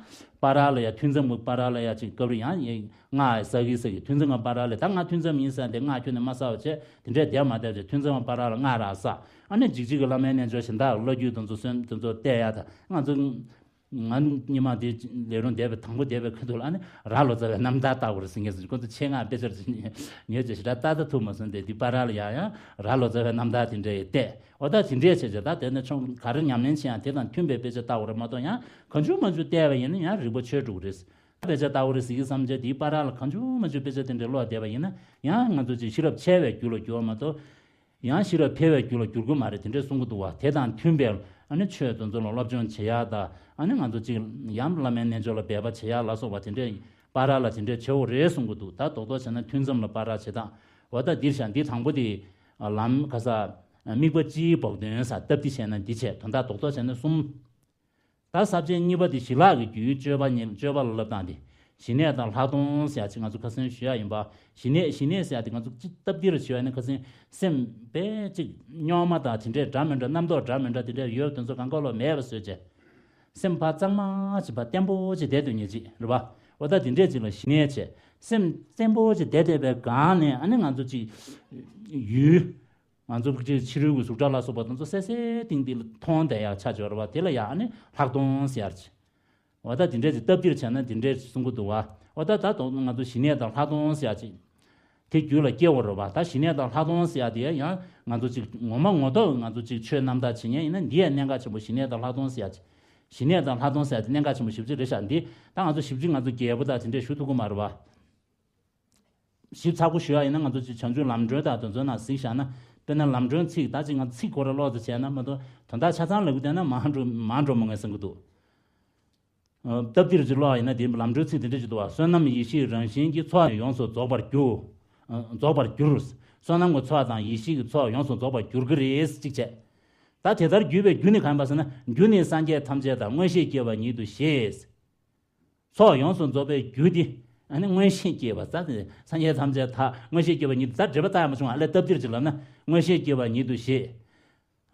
བར་ལ་ཡ་ཐུན་མཚམས་ཀྱི་བར་ལ་ཡ་ཅིག་སྐབས་རེ་ཡང་ཡ་སྔགས་བསགས་ཀྱི་བསགས་ཀྱི། ཐུན་མཚམས་ཀྱི་བར་ལ་ད་ང་ཐུན་མཚམས་ཡིན་ཟེར་ཏེ་སྔགས་ཁྱོན་ནས་མ་བསགས་པ་བྱས་དེ་འདྲས་བསྡད་མ་བསྡད་བྱས་ཐུན་མཚམས་ཀྱི་བར་ལ་སྔགས་ར་བསགས། ཨ་ནི་འཇིགས་བྱེད་ཀྱི་བླ་མའི་རྣལ་འབྱོར་གཞན་དག་བླ་བརྒྱུད་དེ་ཚོ་སོན་དེ་ཚོ་བལྟས་ཡ། ད་ང་ཚོ་ང་སྔོན་མ་དེ་ལས་རུང་བསྡད་པའི་དང་པོ་བསྡད་པའི་ཁ་ཐུག་ལ་ཨ་ནི་རྭ་ལོ་ཙཱ་བའི་རྣམ་ཐར་ལྟ་དགོས་རེད་ཟེར་མཁན་ཟེར། ཁོ་ཚོ་ཆེད་མངགས་དཔེ་ཆར་ཉོས་བྱས་ཞེ་དྲག་ལྟ་ད་ཐུབ་མ་སོང་སྟེ། དེ་བར་ལ་ཡང་ཡང་རྭ་ལོ་ཙཱ་བའི་རྣམ་ཐར་དེ་འདྲ་ཡི་བལྟས། འོ་ད་དེ་འདྲས་བྱས་བྱས་ད་དེ་ནས་ཆུང་ག་རེ་ཉམས་ལེན་བྱེད་ཡང་དེ་དང་མཐུན་པའི་དཔེ་ཆ་ལྟ་དགོས་རེད་མ་གཏོགས། ཡང་གང་བྱུང་མང་བྱུང་བལྟས་པ་ཡིན་ན་ཡང་རིག་པ་ཆད་འགྲོ་གི་རེད། དཔེ་ཆ་ལྟ་དགོས་རེད་ཟེར་གྱི་བསམ་བྱས་དེའི་བར་ལ་གང་བྱུང་མང་བྱུང་དཔེ་ཆ་དེ་འདྲས་ཀློག་བསྡད་པ་ཡིན་ན་ཡང་ང་ཚོ་ཅིག་ཤེས་རབ་འཆལ་བའི་རྒྱུ་ལ་འགྱུར་བ་མ་གཏོགས། ཡང་ཤེས་རབ་འཕེལ་བའི་རྒྱུ་ལ་འགྱུར་གྱི་མ་རེད། དེ་འདྲས་གསུང་གི་འདུག་པ། དེ་དང་མཐུན་པའི་ཨ་ནི་ཆོས་དེ་ཚོ་ལ་སློབ་སྦྱོང་བྱེད་ཡག་དང་། ཨ་ནི་ང་ཚོ་ཅིག་ཡང་བླ་མའི་རྣལ་འབྱོར་ལ་འབད་པ་བྱེད་ཡག་ལ་སོགས་པ་དེ་འདྲས་བར་ལ་དེ་འདྲས་བྱེད་དགོས་རེད་གསུང་གི་འདུག། ད་རྡོག་རྡོག་བྱས་ན་ཐུན་མཚམས་ལ་བར་ཆད་དང་། འོ་ད་འདིར་བཞག་འདི་དང་པོ་དེ་ལམ་ཁ་ས་དམིགས་པ་སྤྱིའི་བོགས་འདོན་ས་སྟབས་བདེ་བྱས་ན་འདི་བྱས། དོན་དག་རྡོག་རྡོག་བྱས་ན་གསུམ། ད་ས་བཅད་གཉིས་པ་དེ་ཞི་ལྷག་གི་རྒྱུའི་སྤྱོད་པ་ཉིད། སྤྱོད་པ་ལ་བསླབ་སྟངས་དེ། ཞི་གནས་དང་ལྷག་མཐོང་ཟེར་ཡ་ཅིག་ང་ཚོ་ཁ་སང་ཞུ་ཡ་ཡིན་པ། ཞི་གནས་ཞི་གནས་ཟེར་ཡ་དེ་ང་ཚོ་ཅིག་སྟབས་བདེ་རུ་ཞུ་ཡ་ནི་ཁ་སང་སེམས་དཔེ་ཅིག་རྙོག་མ་དང་དེ་འདྲས་འདྲ་མི་འདྲ་རྣམ་རྟོག་འདྲ་མི་འདྲ་དེ་འདྲས་ཡོད་དེ་ཚོ་གང་ག་ལོ་མེད་པ་བཟོས་བྱས། སེམས་ཕར་གཙང་མ་ཅིག་ཕར་བརྟན་པོ་ཅིག་བསྡད་སྡོད་མཁན་ཅིག་རེད་པ། འོ་ད་དེ་འདྲས་ཅིག་ལ་ཞི་གནས་བྱས། སེམས་བརྟན་པོ་ཅིག་བསྡད་བསྡད་པའི་སྒང་ནས་ཨ་ནི་ང་ཚོ་ཅིག་ཡུལ། ང་ཚོ་ཕྱི་རོལ་གྱི་གཟུགས་སྒྲ་ལ་སོགས་པ་དེ་ཚོ་གསལ་གསལ་ཏིང་ཏིང་ལ་མཐོང་བསྡད་ཡག་ཆ་ཅིག་ཡོད་རེད་པ། དེ་ལ་ཡང་ཨ་ནི་ལྷག་མཐོང་ཟེར་ཡག་ཅིག་འོ་ད་དེ་འདྲས་ཅིག་སྟབས་བདེར་བྱས་ན་དེ་འདྲས་ཅིག་གསུང་གི་འདུག་བ། འོ་ད་ད་དུང་ང་ཚོ་ཞི་གནས་དང་ལྷག་མཐོང་ཟེར་ཡག་ཅིག་དེ་རྒྱུད་ལ་སྐྱེ་བ་རེད་པ། ད་ཞི་གནས་དང་ལྷག་མཐོང་ཟེར་ཡག་དེ་ཡང་ང་ཚོ་ཅིག་ངོ་མ་ངོ་ཐོག་ང་ཚོ་ཅིག་ཆོས་རྣམ་དག་བྱེད་མཁན་ཡིན་ན་འདི་ཡང་གནད་འགག་ཆེན་པོ། ཞི་གནས་དང་ལྷག་མཐོང་ཟེར་ཡག་ཅིག་ཞི་གནས་དང་ལྷག་མཐོང་ཟེར་ཡག་དེ་གནད་འགག་ཆེན་པོ་ཞེ་པོ་ཅིག་རེད་ཤག་འདི་ད་ང་ཚོ་ཞེ་པོ་ཅིག་ང་ཚོ་རྒྱས་པོ་དང་དེ་འདྲས་ཞུ་ཐུབ་ཀྱི་མ་རེད་པ། ཞིབ་ཚགས་པོ་ཞུ་ཡ་ཡིན་ན་ང་ཚོ་ཅིག་བྱང་ཆུབ་ལམ་སྒྲོན་དང་དེ་ཚོའི་ནང་གཟིགས་བཞག་ན། དཔེར་ན་ལམ་སྒྲོན་ཚིག་ད་ཅིག་ང་ཚིག་ཁོ་ར་ཀློག་ཙམ་བྱས་ན་མ་གཏོགས་དོན་དག་ཆ་ཚང་ལབ་ཀྱི་བསྡད་ན་མང་འགྲོ་མང་འགྲོ་མོ་ངས་བསམ་གྱི་འདུག་སྟབས་བདེར་ཅིག་ཀློག་ཡ་ཡིན་ན་དེ་ལམ་སྒྲོན་ཚིག་དེ་འདྲ་ཅིག་འདུག་བ། བསོད་ནམས་ཡེ་ཤེས་རང་བཞིན་གྱི་ཚོགས་ཡོངས་སུ་རྫོགས་པར་འགྱུར། རྫོགས་པར་འགྱུར། བསོད་ནམས་ཀྱི་ཚོགས་དང་ཡེ་ཤེས་ཀྱི་ཚོགས་ཡོངས་སུ་རྫོགས་པར་འགྱུར་གྱི་རེད་ཅིག་བྱས། ད་དེ་ལྟར་གྱུར་པའི་རྒྱུ་ནི་གང་ཡིན་པ་ཟེར་ན། རྒྱུ་ནི་སངས་རྒྱས་ཐམས་ཅད་དང་མངོན་ཤེས་སྐྱེ་བ་ཉིད་དུ་ཤེས། ཚོགས་ཡོངས་སུ་རྫོགས་པའི་རྒྱུ་དེ། ཨ་ནི་མངོན་ཤེས་སྐྱེ་བ་ཙ་ནི་སངས་རྒྱས་ཐམས་ཅད་དག་མངོན་ཤེས་སྐྱེ་བ་ཉིད་དུ་ད་འགྲེལ་པ་བཏགས་ཡ་མ་བྱུང་བ། ཨ་ལས་སྟབས་བདེར་ཅིག་ལབ་ན་མངོན་ཤེས་སྐྱེ་བ་ཉིད་དུ་ཤེས།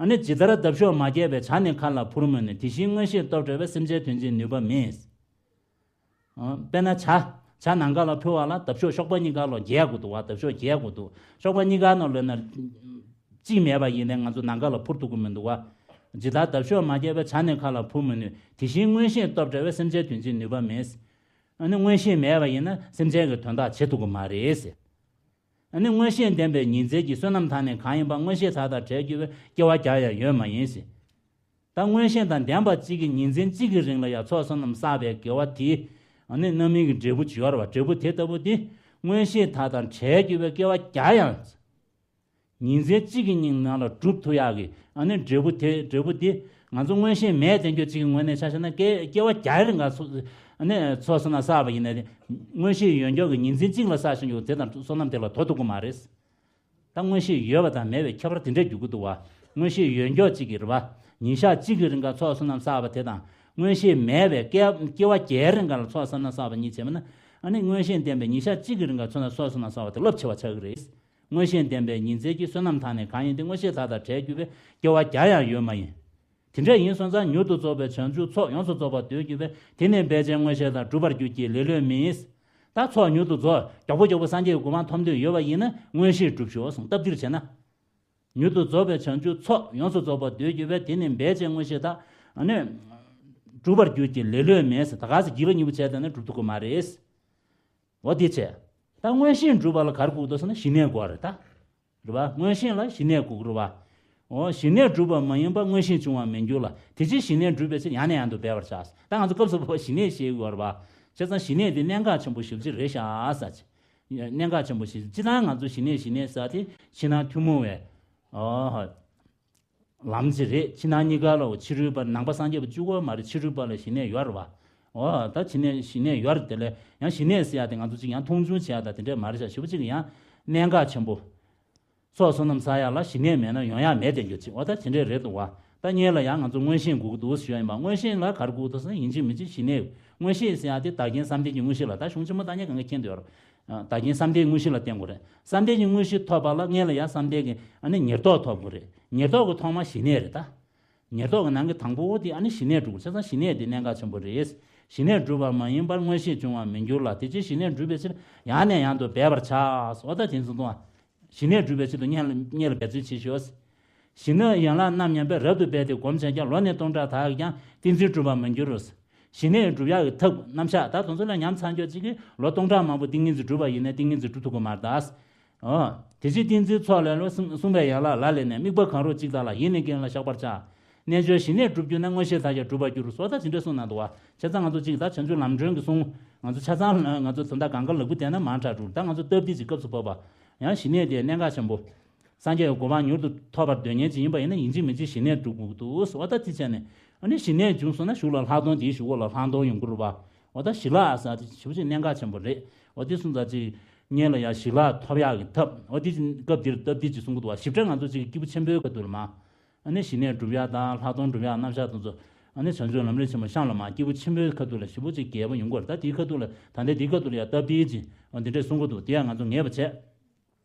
ཨ་ནི་ཇི་ལྟར་འདབ་གཤོག་མ་རྒྱས་པས་བྱ་ནི་མཁའ་ལ་འཕུར་མོད་ནས། དེ་བཞིན་མངོན་ཤེས་སྟོབས་བྲལ་བས་སེམས་ཅན་དོན་བྱེད་ནུས་པ་མེད། ཨ་དཔེར་ན་བྱ། བྱ་ནམ་མཁའ་ལ་འཕུར་བ་ལ་འདབ་གཤོག་གཤོག་པ་གཉིས་ཀ་ལ་རྒྱས་དགོས་འདུག་བ། འདབ་གཤོག་རྒྱས་དགོས་འདུག་གཤོག་པ་གཉིས་ཀ་ནང་ལོས་ན། གཅིག་མེད་པ་ཡིན་ནའི་ང་ཚོ་ནམ་མཁའ་ལ་འཕུར་ཐུབ་ཀྱི་མི་འདུག་བ། ཇི་ལྟར་འདབ་གཤོག་མ་རྒྱས་པས་བྱ་ནི་མཁའ་ལ་འཕུར་མི་ནུས། དེ་བཞིན་མངོན་ཤེས་སྟོབས་བྲལ་བས་སེམས་ཅན་དོན་བྱེད་ནུས་པ་མེད། ཨ་ནི་མངོན་ཤེས་མེད་པ་ཡིན་ན་སེམས་ཅན་གྱི་དོན་དག་བྱེད་ཐུབ་ཀྱི་མ་རེད། ཨ་ནི་མངོན་ཤེས་ལྡན་པའི་ཉིན་མཚན་གྱི་བསོད་ནམས་དག་ནི་གང་ཡིན་པ། མངོན་ཤེས་དག་དང་བྲལ་གྱུར་པས་སྐྱེ་བ་བརྒྱ་ཡང་ཡོད་མ་ཡིན། ད་མངོན་ཤེས་དང་ལྡན་པ་གཅིག་གིས་ཉིན་མཚན་གཅིག་གི་རིང་ལ་ཡང་ཚོགས་བསོད་ནམས་བསགས་པའི་དགེ་བ་དེ། ཨ་ནི་རྣམ་སྨིན་གྱི་འབྲས་བུ་ཅིག་ཡོད་རེད་བ། འབྲས་བུ་དེ་ལྟ་བུ་དེ། མངོན་ཤེས་དག་དང་བྲལ་གྱུར་པས་སྐྱེ་བ་བརྒྱ་ཡང་། ཉིན་མཚན་གཅིག་གི་ནང་ལ་འགྲུབ་ཐུབ་ཡག་གི་ཨ་ནི་འབྲས་བུ་དེ། འབྲས་བུ་དེ་ང་ཚོ་མངོན་ཤེས་མེད་བསྡད་རྒྱུ་གཅིག་གི་ངོས་ནས་ཆ་བཞག་ན། སྐྱེ་སྐྱེ་བ་བརྒྱ་རིང་ག་ཚོ་ཨ་ནི་ཚོགས་བསོད་ནམས་བསགས་པ་ཡིན་ན། མངོན་ཤེས་ཡོད་མཁན་གྱིས་ཉིན་མཚན་གཅིག་ལ་བསགས་བཞིན་ཡོད་དེ་དང་བསོད་ནམས་དེ་ལ་དོ་ཐུབ་ཀྱི་མ་རེད། ད་མངོན་ཤེས་ཡོད་པ་དང་མེད་པའི་ཁྱད་པར་དེ་འདྲ་འགྱུར་གྱི་འདུག་བ། མངོན་ཤེས་ཡོད་མཁན་གཅིག་གིས་རེད་བ། ཉིན་ཞག་གཅིག་གི་རིང་ག་ཚོགས་བསོད་ནམས་བསགས་པ་དེ་དང་། མངོན་ཤེས་མེད་པའི་སྐྱེ་སྐྱེ་བ་བརྒྱའི་རིང་ག་ལ་ཚོགས་བསོད་ནམས་བསགས་པ་གཉིས་བྱས་པ་ན། ཨ་ནི་མངོན་ཤེས་ལྡན་པའི་ཉིན་ཞག་གཅིག་གི་རིང་ག་ཚོགས་ན་ཚོགས་བསོད་ནམས་བསགས་པ་དེ་རླབས་ཆེ་བ་ཆགས་ཀྱི་རེད། མངོན་ཤེས་ལྡན་པའི་ཉིན་མཚན་གྱི་བསོད་ནམས་དག་ནི་གང་ཡིན་ཏེ། མངོན་ཤེས་དག་དང་བྲལ་གྱུར་པས་སྐྱེ་བ་བརྒྱ་ཡང་ཡོད་མ་ཡིན། དེ་འདྲ་ཡིན་སོང་ཙང་མྱུར་དུ་རྫོགས་པའི་བྱང་ཆུབ་ཚོགས་ཡོངས་སུ་རྫོགས་པར་འདོད་གྱུར་པས། དེ་ནི་འབད་བྱས་མངོན་ཤེས་དག་འགྲུབ་པར་འགྱུར་གྱི་ལེ་ལོས་མིན། ད་ཚོགས་མྱུར་དུ་རྫོགས། མགྱོགས་པོ་མགྱོགས་པོ་སངས་རྒྱས་ཀྱི་གོ་འཕང་ཐོབ་འདོད་ཡོད་པ་ཡིན་ན་མངོན་ཤེས་སྒྲུབ་ཤོག་གསུངས། སྟབས་བདེར་བྱས་ན། མྱུར་དུ་རྫོགས་པའི་བྱང་ཆུབ་ཚོགས་ཡོངས་སུ་རྫོགས་པར་འདོད་གྱུར་པས། དེ་ནི་འབད་བྱས་མངོན་ཤེས་དག་ཨ་ནི་འགྲུབ་པར་འགྱུར་གྱི་ལེ་ལོས་མིན་ཟེར། ད་ག་ཟེ་སྒྱིད་ལུག་གཉིས་པོ་བྱས་བསྡད་ན་འགྲུབ་ཐུབ་ཀྱི་མ་རེད། འོ་དེ་བྱས། ད་མངོན་ཤེས་འགྲུབ་པ་ལ་ག་རེ་དགོས་འདུག་ཟེར་ན་ཞི་གནས་དགོས་རེད་ད། རེད་བ། མངོན་ཤེས་ལ་ཞི་གནས་དགོས་ཀྱི་རེད་བ། འོ་ཞི་གནས་གྲུབ་པ་མ་ཡིན་པར་མངོན་ཤེས་འབྱུང་བར་མི་འགྱུར་ལ། དེ་ཕྱིར་ཞི་གནས་འགྲུབ་པའི་ཕྱིར་ཡང་ནས་ཡང་དུ་འབད་པར་བྱ། ད་ང་ཚོ་སྐབས་སུ་བབ་པ་ཞི་གནས་ཤེས་དགོས་རེད་བ། བྱས་ཙང་ཞི་གནས་དེ་གནད་འགག་ཆེན་པོ་ཞེ་པོ་ཅིག་རེད་ཤག་ཟེར་གྱི། གནད་འགག་ཆེན་པོ་ཞིག་སྤྱིར་བཏང་ང་ཚོ་ཞི་གནས་ཞི་གནས་ཟེར་དེ་ཕྱི་ནང་ཐུན་མོང་བའི། ཨོ། ལམ་ཅིག་རེད། ཕྱི་ནང་གཉིས་ཀ་ལ་ཕྱི་རོལ་པ་ནང་པ་སངས་རྒྱས་པ་གཅིག་པོ་མ་རེད། ཕྱི་རོལ་པ་ལ་ཞི་གནས་ཡོད་རེད་བ། ཨོ་ད་ཕྱི་གནས་ཞི་གནས་ཡོད་རེད། དེ་ལས་ཡང་ཞི་གནས་ཟེར་ཡ་དེ་ང་ཚོ་ཅིག་ཡང་མཐོང་ཆུང་བྱེད་ཡ་ད་དེ་འདྲས་མ་རེད་ཤག་ཞེ་པོ་ཅིག་ཡང་གནད་འགག་ཆེན་པོ། ཚོགས་བསོད་ནམས་བསགས་ཡ་ལ་ཞི་གནས་མེད་ན་ཡོང་ཡ་མེད་དེ་འགྱུར་ཅིག་འོ་ད་དེ་འདྲས་རེད་འདུག་བ། ད་སྔོན་ལ་ཡང་ང་ཚོ་མངོན་ཤེས་དགོས་ཀྱི་འདུག་ཞུ་ཡ་ཡིན་པ། མངོན་ཤེས་ལ་ག་རེ་དགོས་ཀྱི་འདུག་ཟེར་ན་ཡིན་གཅིག་མིན་གཅིག་ཞི་གནས། མངོན་ཤེས་ཟེར་ཡ་དེ་བདག་རྐྱེན་བསམ་གཏན་གྱི་མངོན་ཤེས་ལ་ད་གཞུང་ཆེན་མོ་ད་ཉེ་གང་ག་མཁྱེན་འདུག་ཡོད་རེད། བདག་རྐྱེན་བསམ་གཏན་མངོན་ཤེས་ལ་བརྟེན་དགོས་རེད། བསམ་གཏན་གྱི་མངོན་ཤེས་ཐོབ་པ་ལ་སྔོན་ལ་ཡང་བསམ་གཏན་གྱི་ཨ་ནི་ཉེར་བསྡོགས་ཐོབ་དགོས་རེད། ཉེར་བསྡོགས་ཀྱི་ཐོག་མ་ཞི་གནས་རེད་ད། ཉེར་བསྡོགས་ཀྱི་ནང་གི་དང་པོ་དེ་ཨ་ནི་ཞི་གནས་སྒྲུབ་དགོས། བྱས་ཙང་ཞི་གནས་དེ་གནད་འགག་ཆེན་པོ་རེད། ཞི་གནས་སྒྲུབ་པ་མ་ཡིན་པར་མངོན་ཤེས་འབྱུང་བར་མི་འགྱུར་ལ། དེ་ཕྱིར་ཞི་གནས་སྒྲུབ་པའི་ཕྱིར་ཡང་ནས་ཡང་དུ་འབད་པར་བྱ། འོ་ད་དེ་ཚོ་དང་། ཞི་གནས་སྒྲུབ་པའི་ཕྱིར་དུ་སྔོན་ལ་སྔོན་ལ་འབད་རྩོལ་བྱེད་ཤོག་ཞི་གནས་ཡན་ལག་རྣམ་མཉམ་པས་རབ་ཏུ་འབད་དེ་སྒོམ་བྱས་ཀྱང་། ལོ་ནི་སྟོང་ཕྲག་དག་གིས་ཀྱང་། ཏིང་འཛིན་འགྲུབ་པར་མི་འགྱུར་རོ། ཞི་གནས་སྒྲུབ་ཡག་གི་ཐབས་རྣམ་གཞག་ད་དེ་ཚོ་ལ་ཉམས་ཚར་མཁན་ཅིག་གིས་ལོ་སྟོང་ཕྲག་མང་པོ་ཏིང་ངེ་འཛིན་སྒྲུབ་པ་ཡིན་ནའི་ཏིང་ངེ་འཛིན་སྒྲུབ་ཐུབ་ཀྱི་མ་རེད་ད། ཨོ། དེ་ཕྱིར་ཏིང་འཛིན་ཚོགས་ལས་ལོ། གསུང་གསུང་བའི་ཡན་ལག་ལ་ལས་ནས། དམིགས་པ་གང་རུང་གཅིག་དག་ལ། ཡིད་ནི་ཀུན་ལ་བཞག་པར་བྱ། རྣལ་འབྱོར་ཞི་གནས་སྒྲུབ་གྱུར་ན། མངོན་ཤེས་དག་ཀྱང་འགྲུབ་པར་འགྱུར། སོགས་ད་དེ་འདྲ་གསུངས་གནང་འདུག་བ། བྱས་ཙང་ང་ཚོ་གཅིག་ད་བྱང་ཆུབ་ལམ་སྒྲོན་གྱི་གསུང་། ང་ཚོ་ཆ་ཚང་ལ་ང་ཚོ་དོན་དག་གང་ག་ལེགས་པོ་བསྡད་ན་མང་དྲགས་འགྲོ། ད་ང་ཚོ་སྟབས་བདེ་ཅིག་སྐབས་སུ་བབ་པ། ཡང་ཞི་གནས་དེ་གནད་འགག་ཆེན་པོ། སངས་རྒྱས་ཀྱི་གོ་འཕང་མྱུར་དུ་ཐོབ་པར་འདོད་མཁན་ཅིག་ཡིན་པ་ཡིན་ན་ཡིན་གཅིག་མིན་གཅིག་ཞི་གནས་སྒྲུབ་དགོས་ཀྱི་འདུག་འོ་ད་དེ་བྱས་ནས་ཨ་ནི་ཞི་གནས་བྱུང་སོང་ན་གཞུག་ལ་ལྷག་མཐོང་དེའི་གཞུག་གུ་ལ་ལྷག་མཐོང་ཡོང་གི་རེད་པ། འོ་ད་ཞི་ལྷག་ཟེར་དེ་ཞེ་པོ་ཅིག་གནད་འགག་ཆེན་པོ་རེད། འོ་དེ་སོང་ཙང་ཅིག་སྔོན་ལ་ཡང་ཞི་ལྷག་ཐོབ་ཡག་གི་ཐབས། འོ་དེ་སྐབས་འདིར་སྟབས་བདེ་ཅིག་གསུང་གི་འདུག་བ། ཞིབ་ཕྲ་ང་ཚོ་ཅིག་སྐྱེས་བུ་ཆེན་པོའི་སྐབས་དུ་ལ་མ། ཨ་ནི་ཞི་གནས་སྒྲུབ་ཡག་དང་ལྷག་མཐོང་སྒྲུབ་ཡག་རྣམ་གཞག་དེ་ཚོ་ ཨ་ནི་བྱང་ཆུབ་ལམ་རིམ་ཆེན་མོ་ཤངས་ལ་མ་སྐྱེས་བུ་ཆེན་པོའི་ཁ་ཐུག་ལ་ཞེ་པོ་ཅིག་རྒྱས་པ་ཡོང་གི་ཡོད་རེད། ད་དེའི་ཁ་ཐུག་ལ་ད་ལྟའི་དེའི་ཁ་ཐུག་ལ་ཡང་སྟབས་བདེ་ཅིག་འོ་འདི་འདྲས་གསུང་གི་འདུག་དེ་ཡང་ང་ཚོ་ངེས་པ་བྱས།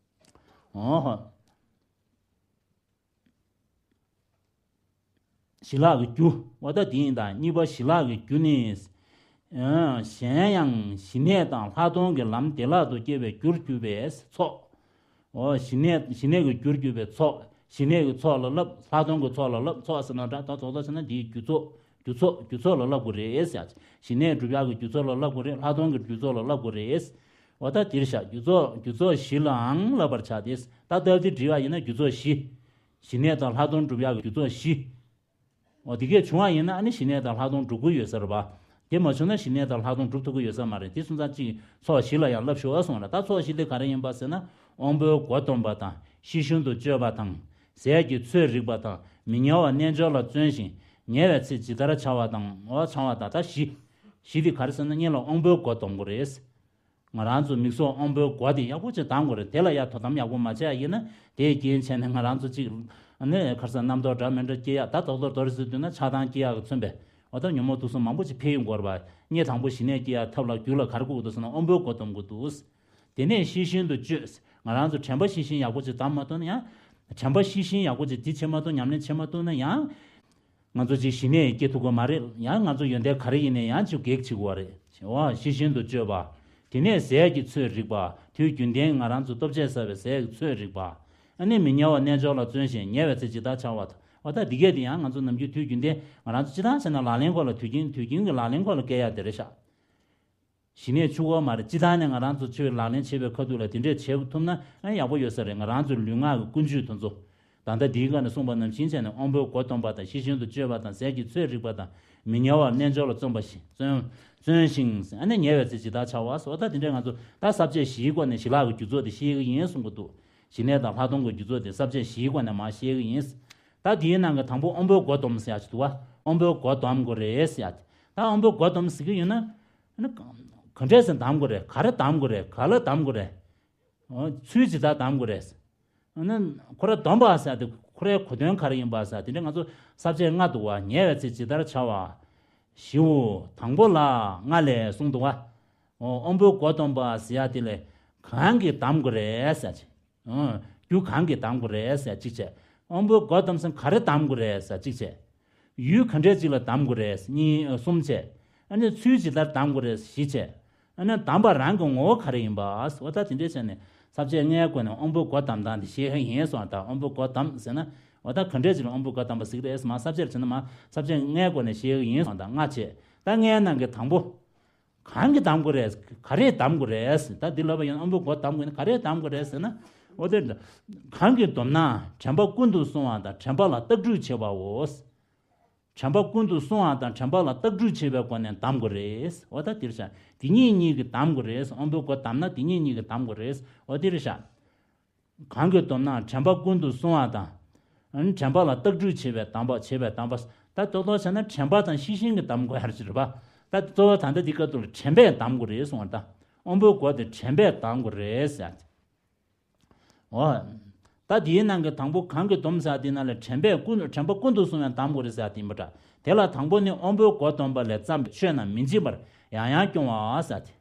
འོ་ཧོ། ཞི་ལྷག་གི་རྒྱུ། འོ་ད་དེ་ཡིན་ད། གཉིས་པ་ཞི་ལྷག་གི་རྒྱུ་ནི། ཨ། གཞན་ཡང་ཞི་གནས་དང་ལྷག་མཐོང་གི་ལམ་བདེ་བླག་ཏུ་སྐྱེ་བའི་རྒྱུར་གྱུར་པའི་ཚོགས། འོ་ཞི་གནས་ཞི་གནས་ཀྱི་རྒྱུར་གྱུར་པའི་ཚོགས། ཞི་གནས་ཀྱི་ཚོགས་ལ་བསླབ། ལྷག་མཐོང་གི་ཚོགས་ལ་བསླབ། ཚོགས་ཟེར་ན་འདྲ། ད་རྡོག་རྡོག་བྱས་ན་དེའི་རྒྱུ་ཚོགས། རྒྱུ་ཚོགས། རྒྱུ་ཚོགས་ལ་བསླབ་དགོས་རེད་ཟེར། ཞི་གནས་སྒྲུབ་ཡག་གི་རྒྱུ་ཚོགས་ལ་བསླབ་དགོས་རེད། ལྷག་མཐོང་གི་རྒྱུ་ཚོགས་ལ་བསླབ་དགོས་རེད། འོ་ད་དེར་བཞག་རྒྱུ་ཚོགས། རྒྱུ་ཚོགས་བཞི་ལའང་བསླབ་པར་བྱ་སྟེ། ད་སྟབས་བདེ་འབྲི་བ་ཡིན་ན་རྒྱུ་ཚོགས་བཞི། ཞི་གནས་དང་ལྷག་མཐོང་སྒྲུབ་ཡག་གི་རྒྱུ་ཚོགས་བཞི། འོ་དེ་གས་བྱུང་བ་ཡིན་ན་ཨ་ནི་ཞི་གནས་དང་ལྷག་མཐོང་འགྲུབ་ཀྱི་ཡོད་ས་རེད་པ། དེ་མ་བྱུང་ན་ཞི་གནས་དང་ལྷག་མཐོང་འགྲུབ་ཐུབ་ཀྱི་ཡོད་ས་མ་རེད། དེ་སོང་ཙང་གཅིག་ཚོགས་བཞི་ལ་ཡང་བསླབ་ཤོག་གསུངས་རེད། ད་ཚོགས་བཞི་དེ་ག་རེ་ཡིན་པ་ཟེར་ན། དབང་པོའི་སྒོ་སྡོམ་པ་དང་། ཤེས་བཞིན་དུ་སྤྱོད་པ་དང་། ཟས་ཀྱི་ཚོད་རིག་པ་དང་། མི་ཉལ་བ་རྣལ་འབྱོར་ལ་བརྩོན་ཞིང་། ཉལ་བའི་ཚེ་ཇི་ལྟར་བྱ་བ་དང་། འོ་བྱ་བ་དང་། ད་བཞི། བཞི་དེ་ག་རེ་ཟེར་ན་སྔོན་ལ་དབང་པོའི་སྒོ་སྡོམ་དགོས་རེད། ང་རང་ཚོ་མིག་སོགས་དབང་པོའི་སྒོ་དེ་ཡག་པོ་ཅིག་བསྡམ་དགོས་རེད། དེ་ལ་ཡ་དོ་དམ་ཡག་པོ་མ་བྱས་ཡིན་ན། དེའི་རྐྱེན་བྱས་ནས་ང་རང་ཚོ་གཅིག་ནས་ཁར་སང་རྣམ་རྟོག་འདྲ་མི་འདྲ་སྐྱེ་ཡག་ད་རྡོག་རྡོག་རྡོག་རེ་ཟེར་དུས་ན་ཆགས་སྡང་སྐྱེ་ཡག་གི་མཚོན་པས། འོ་ད་ཉོན་མོངས་དུག་གསུམ་མང་པོ་ཅིག་འཕེལ་ཡོང་གི་ཡོད་རེད་པ། གཉིད་དང་པོ་ཞི་གནས་སྐྱེ་ཡག་ཐབས་ལ་རྒྱུ་ལ་ག་རེ་དགོས་ཀྱི་འདུག་ཟེར་ན་དབང་པོའི་སྒོ་སྡོམ་དགོས་འདུག་དེ་ནས་ཤེས་བཞིན་དུ་སྤྱོད། ང་རང་ཚོ་དྲན་པ་ཤེས་བཞིན་ཡག་པོ་ཅིག་བསྡམ་མ་ཐུབ་ན་ཡང་། དྲན་པ་ཤེས་བཞིན་ཡག་པོ་ཅིག་འདི་བྱེད་མ་ཐུབ། ཉམས་ལེན་བྱེད་མ་ཐུབ་ན་ཡང་། ང་ཚོ་ཅིག་ཞི་གནས་སྐྱེ་ཐུབ་ཀྱི་མ་རེད། ཡང་ང་ཚོ་ཡོན་ཏན་ག་རེ་ཡིན་ནའི་ཡང་ཅིག་གེགས་བྱེད་ཀྱི་ཡོད་རེད། འོ་ཤེས་བཞིན་དུ་སྤྱོད་པ། དེ་ནས་ཟས་ཀྱི་ཚོད་རིག་པ། དུས་རྒྱུན་ལྡན་ང་རང་ཚོ་ལྟོ་ཆས་ཟ་བའི་ཟས་ཀྱི་ཚོད་རིག་པ། ཨ་ནི་མི་ཉལ་བ་རྣལ་འབྱོར་ལ་བརྩོན་ཞིང་ཉལ་བའི་ཚེ་ཇི་ལྟར་བྱ་བ་དང་། འོ་ད་འདི་གས་དེ་ཡང་ང་ཚོ་ནམ་རྒྱུན་དུས་རྒྱུན་ལྡན་ང་རང་ཚོ་ཅི་ལྟར་བྱས་ན་ལག་ལེན་སྐོར་ལ་དུས་རྒྱུན་དུས་རྒྱུན་གྱི་ལག་ལེན་སྐོར་ལ་སྐྱེལ་ཡག་དེ་རེད་ཤག་ཞི་གནས་འཆུག་པ་མ་རེད། སྤྱིར་བཏང་ནས་ང་རང་ཚོ་ཆོས་ལག་ལེན་བྱེད་པའི་ཁ་ཐུག་ལ་དེ་འདྲས་བྱེད་ཐུབ་ན་ཨ་ཡག་པོ་ཡོད་ས་རེད། ང་རང་ཚོའི་ལུས་ངག་གི་ཀུན་སྤྱོད་དེ་ཚོ། ད་ལྟ་འདིའི་སྒང་ནས་གསུངས་པ་ནང་བཞིན་བྱས་ནས་དབང་པོའི་སྒོ་སྡོམ་པ་དང་། ཤེས་བཞིན་དུ་སྤྱོད་པ་དང་། ཟས་ཀྱི་ཚོད་རིག་པ་དང་། མི་ཉལ་བར་རྣལ་འབྱོར་ལ་བརྩོན་པ་ཞིག་བརྩོན། བརྩོན་ཞིང་། ཨ་ནི་ཉལ་བའི་ཚེ་ཇི་ལྟར་བྱ་བ་སོགས། ད་དེ་འདྲས་ང་ཚོ་ད་ས་བཅད་བཞིའི་སྒོ་ནས་ཞི་ལྷག་གི་རྒྱུ་ཚོགས་དེ་ཤེས་ཀྱི་ཡིན་གསུང་གི་འདུག་ཞི་གནས་དང་ལྷག་མཐོང་གི་རྒྱུ་ཚོགས་དེ་ས་བཅད་བཞིའི་སྒོ་ནས་མར་ཤེས་ཀྱི་ཡིན། ད་དེའི་ནང་གི་དང་པོ་དབང་པོའི་སྒོ་སྡོམ་ཟེར་ཡག་ཅིག་འདུག་བ། དབང་པོའི་སྒོ་སྡོམ་དགོས་རེད་ཟེར་ཡག་དེ། ད་དབང་པོའི་སྒོ་སྡོམ་ཟེར་གྱི་ཡོད་ན། ཨ་ནི་ག་འདྲས་སེ་སྡོམ་དགོས་རེད། ག་རེ་སྡོམ་དགོས་རེད། ག་ལ་སྡོམ་དགོས་རེད། འོ་ཚུལ་ཇི་ལྟར་སྡོམ་དགོས་རེད། ཨ་ནི་ཁོ་ར་སྡོམ་པ་ཟེར་ཡག་དེ་ཁོ་རའི་གོ་དོན་ག་རེ་ཡིན་པ་ཟེར་ཡག་དེ་འདྲ་ང་ཚོ་ས་བཅད་ལྔ་འདུག་བ། ཉལ་བའི་ཚེ་ཇི་ལྟར་བྱ་བ། བཞིའོ། དང་པོ་ལ་ལྔ་ལས་གསུངས་འདུག་བ། འོ་དབང་པོའི་སྒོ་སྡོམ་པ་ཟེར་ཡག་དེ་ལ་གང་གིས་སྡོམ་དགོས་རེད་ཟེར་ཡག་ཅིག་འོ། རྒྱུ་གང་གིས་སྡོམ་དགོས་རེད་ཟེར་གཅིག་བྱས། དབང་པོའི་སྒོ་སྡོམ་ཟེར་ག་རེ་སྡོམ་དགོས་རེད་ཟེར་གཅིག་བྱས། ཡུལ་ག་འདྲས་ཅིག་ལ་སྡོམ་དགོས་རེད་གཉིས། ཨ། གསུམ་བྱས། ཨ་ནི་ཚུལ་ཇི་ལྟར་སྡོམ་དགོས་རེད་བཞི་བྱས། ཨ་ནི་སྡོམ་པ་རང་གི་ངོ་བོ་ག་རེ་ཡིན་པ། འོ་ད་དེ་འདྲས་བྱས་ནས་ས་བཅད་ལྔའི་སྒོ་ནས་དབང་པོའི་སྒོ་སྡོམ་སྟངས་དེ་ཤེས་ཡིན་གསུངས། ད་དབང་པོའི་སྒོ་སྡོམ་ཟེར་ན། འོ་ད་ག་འདྲས་ཅིག་ལ་དབང་པོའི་སྒོ་སྡོམ་པ་ཟེར་གི་རེད་ཟེར་མ། ས་བཅད་བྱས་ན་མ་ས་བཅད་ལྔའི་སྒོ་ནས་ཤེས་ཡིན་གསུངས། ད་ལྔ་བྱས། ད་ལྔའི་ནང་གི་དང་པོ། གང་གིས་སྡོམ་དགོས་རེད། ག་རེས་སྡོམ་དགོས་རེད། ད་འདི་ལབ་པ་ཡིན་ན་དབང་པོའི་སྒོ་སྡོམ་དགོས་ན་ག་རེས་སྡོམ་དགོས་རེད་ཟེར་ན། འོ་དེ་གང་གིས་སྡོམ་ན་དྲན་པ་ཀུན་ཏུ་བསྲུང་བ་དང་དྲན་པ་ལ་རྟག་སྒྲུབ་བྱེད་པའོ། དྲན་པ་ཀུན་ཏུ་བསྲུང་བ་དང་དྲན་པ་ལ་རྟག་སྒྲུབ་བྱེད་པའི་སྒོ་ནས་སྡོམ་དགོས་རེད། འོ་ད་འདིར་བྱ། དེ་ཉིད་གཉིས་ཀྱིས་སྡོམ་དགོས་རེད། དབང་པོའི་སྒོ་བསྡམས་ན་དེ་ཉིད་གཉིས་ཀྱིས་སྡོམ་དགོས་རེད། འོ་འདིར་བྱ། གང་གིས་སྡོམ་ན་དྲན་པ་ཀུན་ཏུ་བསྲུང་བ་དང་། དྲན་པ་ལ་རྟག་སྒྲུབ་བྱེད་པའི་སྡོམ་པ། བྱེད་པའི་སྡོམ་པ། ད་རྡོག་རྡོག་བྱས་ན་དྲན་པ་དང་ཤེས་བཞིན་གྱིས་སྡོམ་དགོས་ཡ་ཅིག་རེད་པ། ད་གཙོ་བོ་ད་ལྟ་འདི་སྐབས་དུ་ལ་དྲན་པས་སྡོམ་དགོས་རེད་གསུངས་པ། ད་དབང་པོའི་སྒོ་དེ་དྲན་པས་སྡོམ་དགོས་རེད་ཟེར་ཡ་དེ། འོ། ད་དེའི་ནང་གི་དང་པོ་གང་གིས་སྡོམ་ཟེར་ཡ་དེ་ནང་ལ་དྲན་པས་ཀུན། དྲན་པ་ཀུན་ཏུ་བསྲུང་བས་སྡོམ་དགོས་རེད་ཟེར་ཡ་དེ་ཡིན་པ་འདྲ། དེ་ལ་དང་པོ་ནི་དབང་པོའི་སྒོ་སྡོམ་པ་ལས་བརྩམས་པའི་ཆོས་རྣམས་མི་འཇིག་པར་ཡང་ཡང་སྐྱོང་བ་ཟེར་ཡ་དེ།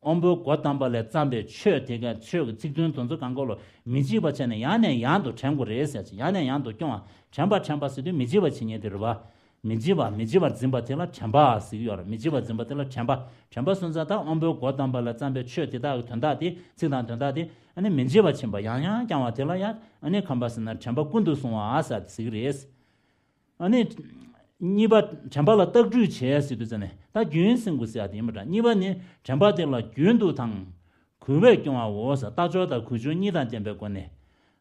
དབང་པོའི་སྒོ་བསྡམས་པ་ལས་བརྩམས་པའི་ཆོས་དེ་གའི་ཆོས་ཀྱི་ཚིག་དོན་དེ་ཚོ་གང་ག་ལོ་མི་འཇིག་པ་བྱས་ནས་ཡང་ནས་ཡང་དུ་དྲན་དགོས་རེད་ཟེར་ཅིག་ཡང་ནས་ཡང་དུ་སྐྱོང་བ། དྲན་པ་དྲན་པ་ཟེར་དུས་མི་འཇིག་པ་བྱེད་མཁན་དེ་རེད་པ། མི་འཇིག་པ། མི་འཇིག་པར་འཛིན་པ་དེ་ལ་དྲན་པ་ཟེར་གྱི་ཡོད་རེད། མི་འཇིག་པར་འཛིན་པ་དེ་ལ་དྲན་པ། དྲན་པ་སོང་ཙང་ད་དབང་པོའི་སྒོ་བསྡམས་པ་ལས་བརྩམས་པའི་ཆོས་དེ་དག་གི་དོན་དག་དེ། ཚིག་དང་དོན་དག་དེ་ཨ་ནི་མི་འཇིག་པ་ཕྱིན་པ་ཡང་ཡང་བསྐྱང་བ་དེ་ལ་ཡང་ཨ་ནི་ག་རེ་ཟེར་ན་དྲན་པ་ཀུན་ཏུ་བསྲུང་བ་ཟེར་ཏེ་ཟེར་གྱི་རེད། ཨ་ནི། གཉིས་པ། དྲན་པ་ལ་རྟག་སྒྲུབ་བྱེད་ཟེར་དུས་ཙ་ནས་ད་རྒྱུན་བསྲིང་དགོས་ཟེར་ཡ་དེ་ཡིན་པ་འདྲ། གཉིས་པ་ནི་དྲན་པ་དེ་ལ་རྒྱུན་དུ་དང་། གུས་པས་སྐྱོང་བའོ་ཟེར། རྟག་སྦྱོར་དང་གུས་སྦྱོར་གཉིས་དང་ལྡན་པའི་སྒོ་ནས།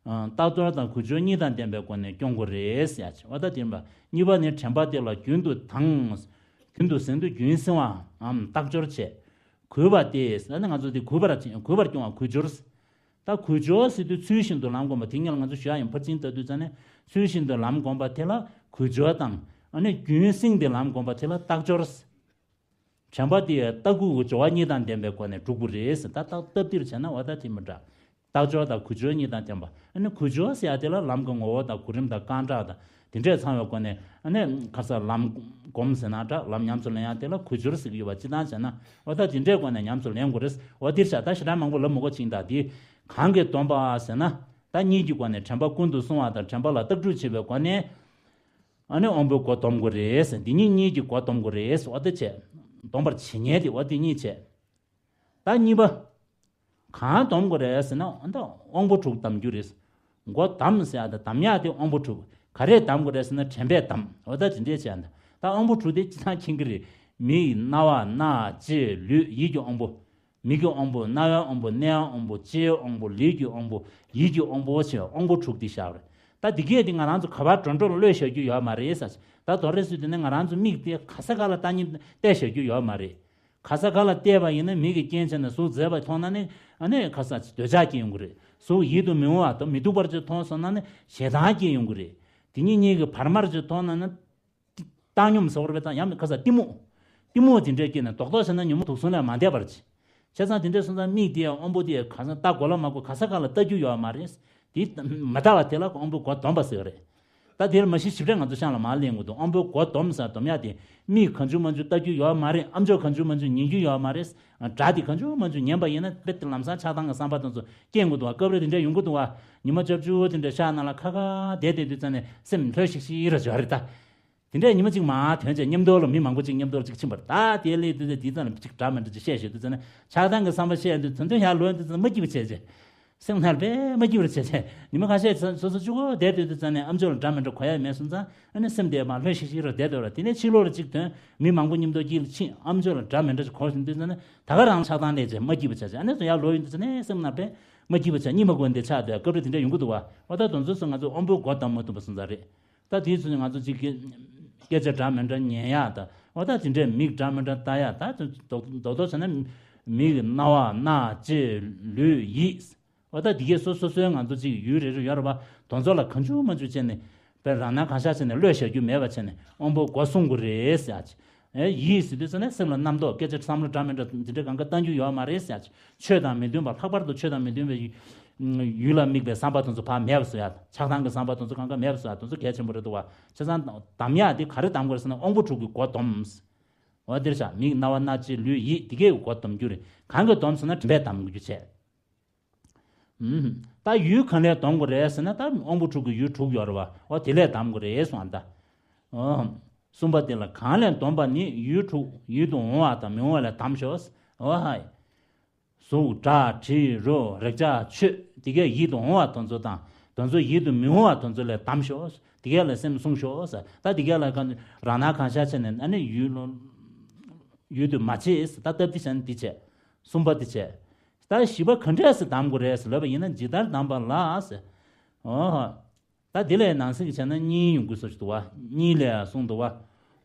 ཨ། རྟག་སྦྱོར་དང་གུས་སྦྱོར་གཉིས་དང་ལྡན་པའི་སྒོ་ནས་སྐྱོང་དགོས་རེད་ཟེར་ཡ་ཅིག་འོ་ད་དེ་ཡིན་པ། གཉིས་པ་ནི་དྲན་པ་དེ་ལ་རྒྱུན་དུ་དང་། རྒྱུན་དུ་ཟེར་དུས་རྒྱུན་བསྲིང་བའམ་རྟག་སྦྱོར་བྱེད། གུས་པ་སྟེ། ཨ་ནི་ང་ཚོ་དེ་གུས་པར་གུས་པར་སྐྱོང་བ། གུས་སྦྱོར། ད་གུས་སྦྱོར་ཟེར་དུས་ཚུལ་བཞིན་དུ་ལམ་བསྒོམ་པ་དེ་སྔོན་ལ་ང་ཚོ་ཞུ་ཡ་ཡིན། ཕར་ཕྱིན་ལྟ་དུས་ཙ་ནས་ཚུལ་བཞིན་དུ་ལམ་བསྒོམ་པ་དེ་ལ་གུས་སྦྱོར་དང་། ཨ་ནི་རྒྱུན་བསྲིངས་ཏེ་ལམ་བསྒོམ་པ་དེ་ལ་རྟག་སྦྱོར། དྲན་པ་དེ་ལྟ་གུས་ཀྱི་སྦྱོར་བ་གཉིས་དང་ལྡན་པའི་སྒོ་ནས་སྒྲུབ་དགོས་རེད་ཟེར། ད་ལྟ་སྟབས་བདེར་བྱས་ན་འོ་ད་དེ་མི་འདྲ། རྟག་སྦྱོར་དང་གུས་སྦྱོར་གཉིས་དང་ལྡན་པ། ཨ་ནི་གུས་སྦྱོར་ཟེར་ཡ་དེ་ལ་ལམ་གྱི་ངོ་བོ་དང་གོ་རིམ་དང་རྐང་གྲངས་དང་ དེ་འདྲས་ཚང་བའི་སྒོ་ནས་ཨ་ནི་ཁ་སང་ལམ་སྒོམ་ཟེར་ན་འདྲ། ལམ་ཉམས་སུ་ལེན་ཡག་དེ་ལ་གོས་སྦྱོར་ཟེར་གྱི་ཡོད་པ། སྤྱིར་བཏང་བྱས་ན་འོ་ད་དེ་འདྲའི་སྒོ་ནས་ཉམས་སུ་ལེན་དགོས་རེད། འོ་འདིར་བྱ་ད་ཞེ་དྲག་མང་པོ་ལབ་མི་དགོས། ཅིག་ད་དེ་གང་གིས་སྡོམ་པ་ཟེར་ན། ད་གཉིས་ཀྱི་སྒོ་ནས་དྲན་པ་ཀུན་ཏུ་བསྲུང་བ་དང་དྲན་པ་ལ་བརྟག་དཔྱད་བྱེད་པའི་སྒོ་ནས་ཨ་ནི་དབང་པོའི་སྒོ་སྡོམ་དགོས་རེད་ཟེར། འདི་གཉིས་གཉིས་ཀྱི་སྒོ་སྡོམ་དགོས་རེད་ཟེར། འོ་དེ་བྱས་སྡོམ་པར་བྱེད་ཉེན་དེ་འོ་དེ་གཉིས་བྱས། ད་གཉིས་པ། གང་སྡོམ་དགོས་རེད་ཟེར་ན་ཨ་ད་དབང་པོ་དྲུག་སྡོམ་རྒྱུ་རེད། སྒོ་སྡོམ་ཟེར་ཡག་དང་སྡོམ་ཡག་དེ་དབང་པོ་དྲུག། ག་རེས་སྡོམ་དགོས་རེད་ཟེར་ན་དྲན་པས་སྡོམ། འོ་ད་དེ་འདྲས་བྱས་ན་ད་དབང་པོ་དྲུག་དེ་སྤྱིར་བཏང་མཁྱེན་གྱི་རེད། མིག་རྣ་བ་སྣ་ལྕེ་ལུས་ཡིད་ཀྱི་དབང་པོ། མིག་གི་དབང་པོ། རྣ་བའི་དབང་པོ། སྣའི་དབང་པོ། ལྕེའི་དབང་པོ། ལུས་ཀྱི་དབང་པོ། ཡིད་ཀྱི་དབང་པོ་ཞེས་དབང་པོ་དྲུག་འདི་བཞག་པ་རེད། ད་འདི་གས་འདི་ང་རང་ཚོ་ག་པར་འགྲོ་འགྲོ་ལ་གློད་བཞག་རྒྱུ་ཡོད་མ་རེད་ཟེར། ད་དོ་རེ་སུས་དེ་ནས་ང་རང་ཚོ་མིག་དེ་ག་ས་ག་ལ་ལྟ་སྙིང་བལྟས་བཞག་རྒྱུ་ཡོད་མ་རེད། ག་ས་ག་ལ་བལྟས་པ་ཡིན་ན་མིག་གི་རྐྱེན་བྱས་ནས་གཟུགས་མཛེས་པ་མཐོང་ན་ནི་ཨ་ནི་ཁ་སང་འདོད་ཆགས་སྐྱེ་ཡོང་གི་རེད། གཟུགས་ཡིད་དུ་མི་འོང་བ་དང་མི་སྡུག་པར་ཅིག་མཐོང་སོང་ན་ནི་ཞེ་སྡང་སྐྱེ་ཡོང་གི་རེད། དེ་གཉིས་གཉིས་ཀྱི་བར་མར་ཅིག་མཐོང་ན་ནི་བཏང་སྙོམས་ཟེར་བ་རེད་པས། ད་ཡང་མིན་ཁ་སང་གཏི་མུག་གཏི་མུག་དེ་འདྲས་སྐྱེས་ནས་རྡོག་རྡོག་བྱས་ན་ཉོན་མོངས་དུག་གསུམ་ལས་མ་འདས་པར་བྱེད། བྱས་ཙང་དེ་འདྲས་སོང་ཙང་མིག་དེ་ཡང་དབང་པོ་དེ་ག་ས་ལྟ་དགོས་ལ་མ་དགོས་ག་ས་ག་ལ་ལྟ་རྒྱུ་ཡོད་མ་རེད། དེ་མ་ལྟ་བ་དེ་ལ་དབང་པོའི་སྒོ་སྡོམ་པ་ཟེར་བ་རེད། ད་དེར་མ་གཞི་ཞིབ་ཕྲ་ང་ཚོ་ཤང་ལ་མར་གླེང་དགོས་འདུག་དབང་པོའི་སྒོ་སྡོམ་ཟེར་སྡོམ་ཡག་དེ་མིག་གང་བྱུང་མང་བྱུང་ལྟ་རྒྱུ་ཡོད་མ་རེད། ཨམ་ཅོག་གང་བྱུང་མང་བྱུང་ཉན་རྒྱུ་ཡོད་མ་རེད། སྒྲ་དེ་གང་བྱུང་མང་བྱུང་ཉན་པ་ཡིན་ན་དཔེ་དེ་ལམ་སང་ཆགས་སྡང་གི་བསམ་པ་དེ་ཚོ་སྐྱེ་དགོས་འདུག་བ། སྐབས་རེ་དེ་འདྲ་ཡོང་གི་འདུག་བ། ཉི་མ་བཅུ་བཅུ་དེ་འདྲ་ཤག་ནང་ལ་ཁ་ཁ་བསྡད་བསྡད་དུས་ཙ་ནས་སེམས་ལྷོད་ཤིག་ཤིག་ར་འཇོག་རེད་ད། དེ་འདྲས་ཉི་མ་གཅིག་མར་ཐོན་བྱས་མཉམ་དུ་ལ་མི་མང་པོ་གཅིག་མཉམ་དུ་ལ་གཅིག་ཕྱིན་པར་ད་དེ་ལས་དུས་ཚོད་དེའི་ཙམ་ལ་གཅིག་འདྲ་མི་འདྲ་ཅིག་བཤད་བཤད་དུས་ཙམ་ནས་ཆགས་སྡང་གི་བསམ་པ་བཤད་དུས་ཚོད་དོན་ཡར་ལོན་དུས་ཙམ་མ་སྐྱིད་པ་བྱས་བྱས། སེམས་ནང་དཔེ་མ་སྐྱིད་པ་བྱས་བྱས་ཉི་མ་ཁ་ཤས་སོ་སོ་གཅིག་པོ་བསྡད་དུས་དུས་ཙམ་ནས་ཨམ་ཅོག་ལ་འདྲ་མི་འདྲ་གོ་ཡ་མེད་སོང་ཙང་ཨ་ནི་སེམས་དེ་མར་ལྷོད་ཤིག་ཤིག་ར་བསྡད་འདུག་ར། དེ་ནས་ཕྱི་ལོགས་ལ་གཅིག་ཐོན་མི་མང་པོ་མཉམ་དུ་དཀྱིལ་ལ་ཕྱིན་ཨམ་ཅོག་ལ་འདྲ་མི་འདྲ་ཅིག་གོ་བཞིན་དུས་ཙམ་ནས་ད་ག་རང་ཆགས་སྡང་སླེབས་བྱས་མ་སྐྱིད་པ་བྱས་བྱས་ཨ་ནི་ཚོ་ཡར་ལོན་དུས་ཙམ་ནས་སེམས་ནང་དཔེ་མ་སྐྱིད་པ་བྱས་གཉིད་མ་ཁུག་འདི་ཆགས་འདུག་སྐབས་རེ་དེ་འདྲ་ཡོང་གི་འདུག་བ། འོ་ད་དེ་ཚོ་ཚོ་ང་ཚོ་དབང་པོའི་སྒོ་བསྡམ་མ་ཐུབ་པ་སོང་ཙང་རེད། ད་དེའི་ཚུལ་ནི་ང་ཚོ་གཅིག་གི་སྐད་ཆ་འདྲ་མི་འདྲ་ཉན་ཡག་དང་འོ་ད་དེ་འདྲའི་མིག་འདྲ་མི་འདྲ་ལྟ་ཡག་ད་རྡོག་རྡོག་རྡོག་བྱས་ན་མིག་རྣ་བ་སྣ་ལྕེ་ལུས་ཡིད། འོ་ད་དེ་གས་སོ་སོ་སོའི་ང་ཚོ་གཅིག་ཡུལ་རེ་རེ་ཡོད་རེད་བ། དེ་ཚོ་ལ་གང་བྱུང་མང་བྱུང་བྱས་ནས་དཔེ་རང་སྣང་གང་ཤར་བྱས་ནས་བློས་བཞག་རྒྱུ་མེད་པ་བྱས་ནས་དབང་པོའི་སྒོ་སྲུང་དགོས་རེད་ཟེར་ཡག་ཅིག་ཨེ་ཡིད་ཟེར་དུས་ཙམ་ནས་སེམས་ལ་རྣམ་རྟོག་སྐད་ཆ་བསམ་བློ་འདྲ་མི་འདྲ་འདི་འདྲ་གང་ག་བཏང་རྒྱུ་ཡོད་མ་རེད་ཟེར་ཡག་ཅིག་ཆོས་དང་མི་མཐུན་པ་ལྷག་པར་དུ་ཆོས་དང་མི་མཐུན་པའི་ཡུལ་ལ་དམིགས་པའི་བསམ་པ་དེ་ཚོ་ཕར་མེད་པ་བཟོ་ཡག་ཆགས་སྡང་གི་བསམ་པ་དེ་ཚོ་གང་ག་མེད་པ་བཟོ་ཡག་དེ་ཚོ་གལ་ཆེན་པོ་རེད་འདུག་བ། བྱས་ཙང་སྡོམ་ཡག་དེ་ག་རེ་སྡོམ་དགོས་རེད་ཟེར་ན་དབང་པོ་དྲུག་གི་སྒོ་སྡོམ། འོ་དེར་བཞག་མིག་རྣ་བ་སྣ་ལྕེ་ལུས་ཡིད་དེ་གའི་སྒོ་སྡོམ་རྒྱུ་རེད། གང་གིས་སྡོམ་ཟེར་ན་དྲན་པས་སྡོམ་རྒྱུ་བྱས། ཨུམ། ད་ཡུལ་གང་ལས་སྡོམ་དགོས་རེད་ཟེར་ན་ད་དབང་པོ་དྲུག་གི་ཡུལ་དྲུག་ཡོད་རེད་བ། འོ་དེ་ལས་སྡོམ་དགོས་རེད་གསུངས་པ་ད། ཨོ། གསུམ་པ་དེ་ལ་གང་ལས་སྡོམ་པ་ནི་ཡུལ་དྲུག་ཡིད་དུ་འོང་བ་དང་མི་འོང་བ་ལས་སྡོམ་ཤོག་ཨོ་ཧའི། གཟུགས་སྒྲ་དྲི་རོ་རེག་བྱ་ཆོས་དེ་གས་ཡིད་དུ་འོང་བ་དེ་ཚོ་དང་དེ་ཚོ་ཡིད་དུ་མི་འོང་བ་དེ་ཚོ་ལས་སྡོམ་ཤོག་དེ་གས་ལ་སེམས་བསྲུང་ཤོག་ཟེར། ད་དེ་གས་ལ་གང་རང་སྣང་གང་ཤར་བྱས་ནས་ཨ་ནི་ཡུལ་ལོ། ཡུལ་དུ་མ་བྱེད་ཟེར། ད་སྟབས་བདེ་བྱས་ན་འདི་བྱས། གསུམ་པ་འདི་བྱས། ད་བཞི་པ་ག་འདྲས་སེ་སྡོམ་དགོས་རེད་ཟེར་ལབ་པ་ཡིན་ན་ཇི་ལྟར་སྡོམ་པ་ལ་ཟེར། འོ། ད་འདི་ལས་ནང་གསེས་ཀྱི་བྱས་ན་གཉིས་ཡོང་དགོས་སོ་ཞིག་འདུག་བ། གཉིས་ལས་གསུངས་འདུག་བ།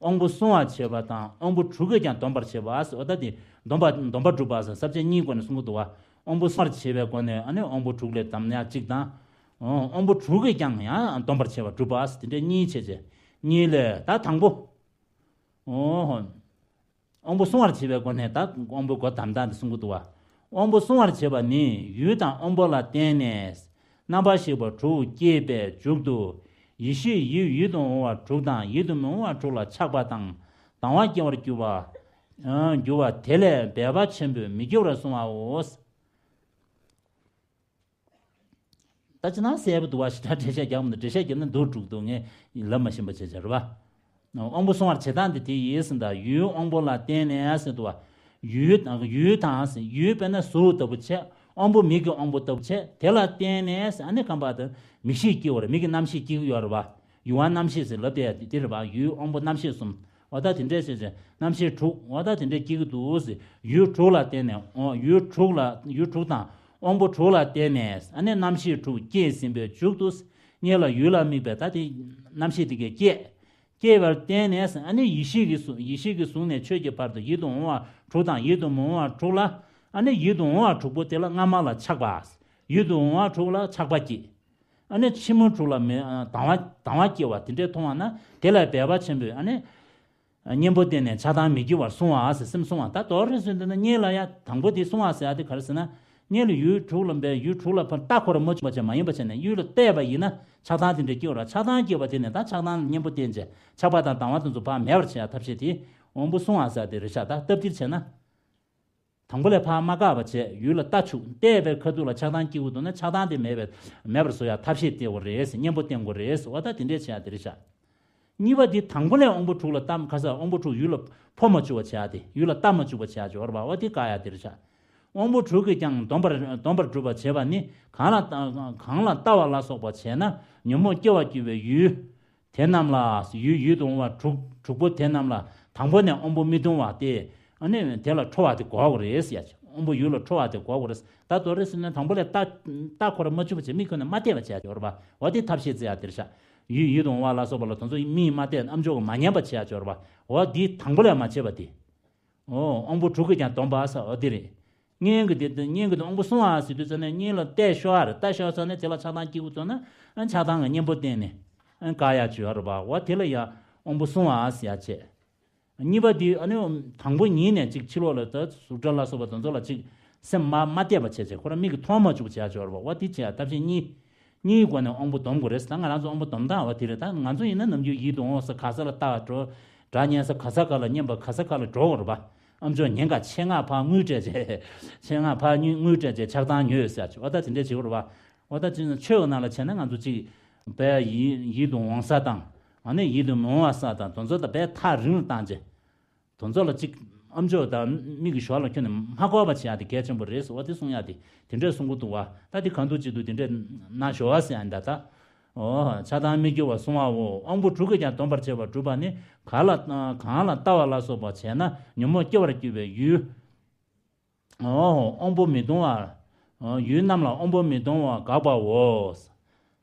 དབང་པོ་བསྲུང་བར་བྱེད་པ་དང་དབང་པོ་དྲུག་གིས་ཀྱང་སྡོམ་པར་བྱེད་པ་ཟེར། འོ་ད་འདི་སྡོམ་པ་སྡོམ་པ་སྒྲུབ་པ་ཟེར་ས་བཅད་གཉིས་སྒོ་ནས་གསུང་གི་འདུག་བ། དབང་པོ་བསྲུང་བར་བྱེད་པའི་སྒོ་ནས་ཨ་ནི་དབང་པོ་དྲུག་ལས་སྡོམ་ཡག་གཅིག་དང་། འོ་དབང་པོ་དྲུག་གིས་ཀྱང་ཡང་སྡོམ་པར་བྱེད་པ་སྒྲུབ་པ་ཟེར་དེ་འདྲའི་གཉིས་བྱས་བྱས། གཉིས་ལས་ད་དང་པོ། འོ། དབང་པོ་བསྲུང་བར་བྱེད་པའི་སྒོ་ནས་ད་དབང་པོའི་སྒོ་སྡོམ་སྟངས་དེ་གསུང་གི་འདུག་བ། དབང་པོ་བསྲུང་བར་བྱེད་པ་ནི་ཡུལ་དང་དབང་པོ་ལ་བརྟེན་ནས་རྣམ་པར་ཤེས་པ་དྲུག་སྐྱེས་པའི་མཇུག་ཏུ་ཡིད་ཤེས་ཡུལ་ཡིད་དུ་འོང་བ་དྲུག་དང་ཡིད་དུ་མི་འོང་བ་དྲུག་ལ་ཆགས་པ་དང་སྡང་བ་སྐྱེ་བར་འགྱུར་བ། འགྱུར་བ་དེ་ལས་འབད་པ་ཆེན་པོས་མི་སྐྱེ་བར་བསྲུང་བའོ། ད་ཅི་ན་གསལ་པོ་འདུག་བ། ཞེ་དྲག་འགྲེལ་བཤད་རྒྱག་མི་འདུག་འགྲེལ་བཤད་རྒྱབ་ན་འདུག་འགྲིག་འདུག་ངས་ལབ་མ་ཤེས་པ་བྱས་བྱས་རེད་བ། དབང་པོ་བསྲུང་བར་བྱེད་སྟངས་དེ་དེ་ཡིན་ཟེར། ད་ཡུལ་དབང་པོ་ལ་བརྟེན་ནས་ཟེར་འདུག་བ། ཡུལ་དང་ཡུལ་དང་ཟེར་ཡུལ་དཔེར་ན་གཟུགས་ལྟ་བུ་བྱས། དབང་པོ་མིག་གི་དབང་པོ་ལྟ་བུ་བྱས། དེ་ལ་བརྟེན་ནས་ཟེར་ཨ་ནི་གང་པ་དེ་མིག་ཤེས་སྐྱེ་བ་རེད། མིག་གི་རྣམ་ཤེས་སྐྱེ་གི་ཡོད་རེད་བ། ཡུལ་དབང་རྣམ་ཤེས་ཟེར་ལབ་དེ་དེ་རེད་བ། ཡུལ་དབང་པོ་རྣམ་ཤེས་གསུམ། འོ་ད་དེ་འདྲས་བྱས་བྱས་རྣམ་ཤེས་དྲུག་འོ་ད་དེ་འདྲས་སྐྱེ་གི་འདུག་ཟེར། ཡུལ་དྲུག་ལ་བརྟེན་ནས་འོ་ཡུལ་དྲུག་ལ་ཡུལ་དྲུག་དང་དབང་པོ་དྲུག་ལ་བརྟེན་ནས་ཨ་ནི་རྣམ་ཤེས་དྲུག་སྐྱེས་ཟིན་པའི་མཇུག་ཏུ་གཉིས་ལ་ཡུལ་ལ་དམིགས་པའི་ད་དེ་རྣམ་ཤེས་དེ་གས་སྐྱེས། སྐྱེས་པར་བརྟེན་ནས་ཨ་ནི་ཡིད་ཤེས་ཀྱི་གཟུགས་ཡིད་ཤེས་ཀྱི་གཟུགས་ནས་ཆོས་ཀྱི་བར་དུ་ཡིད་དུ་འོང་བ་དྲུག་དང་ཡིད་དུ་མི་འོང་བ་དྲུག་ལ་ཨ་ནི་ཡིད་དུ་འོང་བ་དྲུག་པོ་དེ་ལ་སྔ་མ་ལ་ཆགས་པ། ཡིད་དུ་འོང་བ་དྲུག་ལ་ཆགས་པ་སྐྱེས། ཨ་ནི་ཕྱི་མ་དྲུག་ལ་མི་སྡང་བ་སྡང་བ་སྐྱེ་བ་དེ་འདྲས་མཐོང་བ་ན་དེ་ལ་འབད་པ་ཆེན་པོས་ཨ་ནི། གཉེན་པོ་བསྟེན་ནས་ཆགས་སྡང་མི་སྐྱེ་བར་བསྲུང་བ་ཟེར་སེམས་བསྲུང་བ། ད་དོ་རེ་ཟེར་འདི་ན་གཉིས་ལ་ཡ་དང་པོ་དེ་བསྲུང་བ་ཟེར་ཡ་དེ་ག་རེ་ཟེར་ན། སྔོན་ལ་ཡུལ་དྲུག་ལ་འབད་ཡུལ་དྲུག་ལ་ཕར་ལྟ་འཁོར་མ་བྱུང་བ་བྱས་མ་ཡིན་པ་བྱས་ནས་ཡུལ་ལ་བལྟས་པ་ཡིན་ན་ཆགས་སྡང་དེ་འདྲ་སྐྱེ་བ་རེད། ཆགས་སྡང་སྐྱེས་པ་དེ་ནས་ད་ཆགས་སྡང་གཉེན་པོ་བསྟེན་བྱས་ཆགས་པ་དང་སྡང་བ་དེ་ཚོ་ཕར་མེད་པར་བྱེད་ཡ་ཐབས་ཤེས་དེ་དབང་པོ་སྲུང་བ་ཟེར་དེ་རེད་ཤག་ད་སྟབས་བདེར་བྱས་ན། དང་པོ་ལས་ཕར་མ་བཀག་པ་བྱས་ཡུལ་ལ་ལྟ་བཅུག་བལྟས་པའི་ཁ་ཐུག་ལ་ཆགས་སྡང་སྐྱེ་དགོས་འདུག་ན་ཆགས་སྡང་དེ་མེད་པའི་མེད་པར་བཟོ་ཡ་ཐབས་ཤེས་བལྟས་དགོས་རེད། གཉེན་པོ་བསྟེན་དགོས་རེད། འོ་ད་དེ་འདྲས་བྱེད་ཡ་དེ་རེད་ཤག་གཉིས་པ་འདི་དང་པོ་ལས་དབང་པོ་དྲུག་ལ་ལྟ་ཁ་ས་དབང་པོ་དྲུག་ཡུལ་ལ་འཕོ་མ་བཅུག་པ་བྱེད་ཡ་དེ་ཡུལ་ལ་ལྟ་མ་བཅུག་པ་བྱེད་ཡ་སྦྱོར་བ་འོ་དེ་བཀག་ཡ་དེ་རེད་ཤག་དབང་པོ་དྲུག་གིས་ཀྱང་སྡོམ་པར་སྡོམ་པར་སྒྲུབ་པ་བྱེད་པ་ནི་གང་ལ་གང་ལ་ལྟ་བ་ལ་སོགས་པ་བྱས་ན་ཉོན་མོངས་སྐྱེ་བར་གྱུར་པའི་ཡུལ། དེ་རྣམས་ལ་ཡུལ་ཡུལ་དུ་འོང་བ་དྲུག་དྲུག་པོ་དེ་རྣམས་ལ་དང་པོ་ནས་དབང་པོ་མི་གཏོང་བ་སྟེ། ཨ་ནི་དེ་ལ་ཁྲོ་བ་དེ་འགོག་དགོས་རེད་ཟེར་ཡ། དབང་པོ་ཡུལ་ལ་ཁྲོ་བ་དེ་འགོག་དགོས་རེད། ད་དོ་རེད་ཟེར་ན་དང་པོ་ལས་ལྟ་ལྟ་འཁོར་མ་བཅུག་པ་བྱས་མིག་ཁོ་ནས་མ་བལྟས་པ་བྱས་ཡོད་རེད་པ། འོ་དེ་ཐབས་ཤེས་ཟེར་ཡ་དེ་རེད་ཤག་ཡུལ་ཡུལ་དུ་འོང་བ་ལ་སོགས་པ་ལ་དེ་ཚོ་མིག་མ་བལྟས་ཨམ་ཅོག་གིས་མ་ཉན་པ་བྱས་ཡ་ཡོད་རེད་པ། འོ་དེ་དང་པོ་ལས་མ་བྱས་པ་དེ། ཨོ། དབང་པོ་དྲུག་གིས་ཀྱང་སྡོམ་པ་ཟེར་བ་འདི་རེད། སྔོན་གྱི་དེ་དེ་སྔོན་གྱི་དེ་དབང་པོ་སྲུང་བ་ཟེར་དུས་ཙམ་ནས་སྔོན་ལ་བལྟས་ཤོར་བ་རེད། བལྟས་ཤོར་ཙམ་ནས་དེ་ལ་ཆགས་སྡང་སྐྱེ་དགོས་ཙམ་ན་ཨ་ཆགས་སྡང་གི་གཉེན་པོ་བསྟེན་ནས་ཨ་བཀག་ཡག་བྱོས་པ་རེད་པ། འོ་དེ་ལ་ཡང་དབང་པོ་སྲུང་བ་ཟེར་ཡག་བྱས། གཉིས་པ་དེ་ཨ་ནི་དང་པོ་ཉིད་ནས་ཅིག་ཕྱི་ལོགས་ལ་ད་གཟུགས་སྒྲ་ལ་སོགས་པ་དེ་ཚོ་ལ་ཅིག་སེམས་མ་མ་གཏད་པ་བྱས་བྱས་ཁོ་རང་མིག་གིས་མཐོང་མ་བཅུག་བྱས་བྱས་པ་རེད་པ། འོ་དེ་བྱས་ཡག་ཐབས་ཤེས་གཉིས། གཉིས་སྒོ་ནས་དབང་པོ་སྡོམ་དགོས་རེད། ད་ང་རང་ཚོ་དབང་པོ་སྡོམ་སྟངས་བ་དེ་རེད། ད་ང་ཚོ་ཡིན་ན་ནམ་རྒྱུན་ཡིད་དུ་འོང་ས་ག་ས་ལ་ལྟ་བ་འགྲོ། སྒྲ་སྙན་ས་ག་ས་ག་ལ་སྙན་པ་ག་ས་ག་ལ་འགྲོ་དགོས་རེད་པ། ཨམ་ཅོག་ཉན་ག་ཆེད་མངགས་ཕར་དངུལ་སྤྲད་བྱས། ཆེད་མངགས་ཕར་དངུལ་དངུལ་སྤྲད་བྱས་ཆགས་སྡང་ཉོས་ཟེར་ཡག་བྱས། འོ་ད་དེ་འདྲས་བྱེད་དགོས་རེད་པ། འོ་ད་ཅིག་ཆོས་ཀྱི་ནང་ལ་བྱས་ན་ང་ཚོ་ཅིག་དཔེ་ཡིད་ཡིད་དུ་འོང་ས་དང་ཨ་ནི་ཡིད་དུ་མི་འོང་བ་ས་དང་དེ་ཚོ་ད་དཔེ་ཐག་རིང་ལ་བཏང་བྱས། དེ་ཚོ་ལ་གཅིག་ཨམ་ཅོག་དང་མིག་གི་ཞོར་ལ་ཁྱོན་ནས་མ་གོ་བ་བྱེད་ཡག་དེ་གལ་ཆེན་པོ་རེད་ཟེར་བ་དེ་གསུང་ཡག་དེ་དེ་འདྲས་གསུང་གི་འདུག་བ། ད་དེ་གང་འདུག་ཅི་འདུག་དེ་འདྲས་ན་ཞོར་བ་ཟེར་ཡག་འདྲ་ད། འོ། ཆགས་སྡང་མི་སྐྱེ་བར་སྲུང་བའོ། དབང་པོ་དྲུག་གིས་ཀྱང་སྡོམ་པར་བྱེད་པ་སྒྲུབ་པ་ནི་གང་ལ་གང་ལ་ལྟ་བ་ལ་སོགས་པ་བྱས་ན་ཉོན་མོངས་སྐྱེ་བར་གྱུར་པའི་ཡུལ། འོ། དབང་པོ་མི་གཏོང་བ། ཡུལ་རྣམས་ལ་དབང་པོ་མི་གཏོང་བ་དགག་པའོ།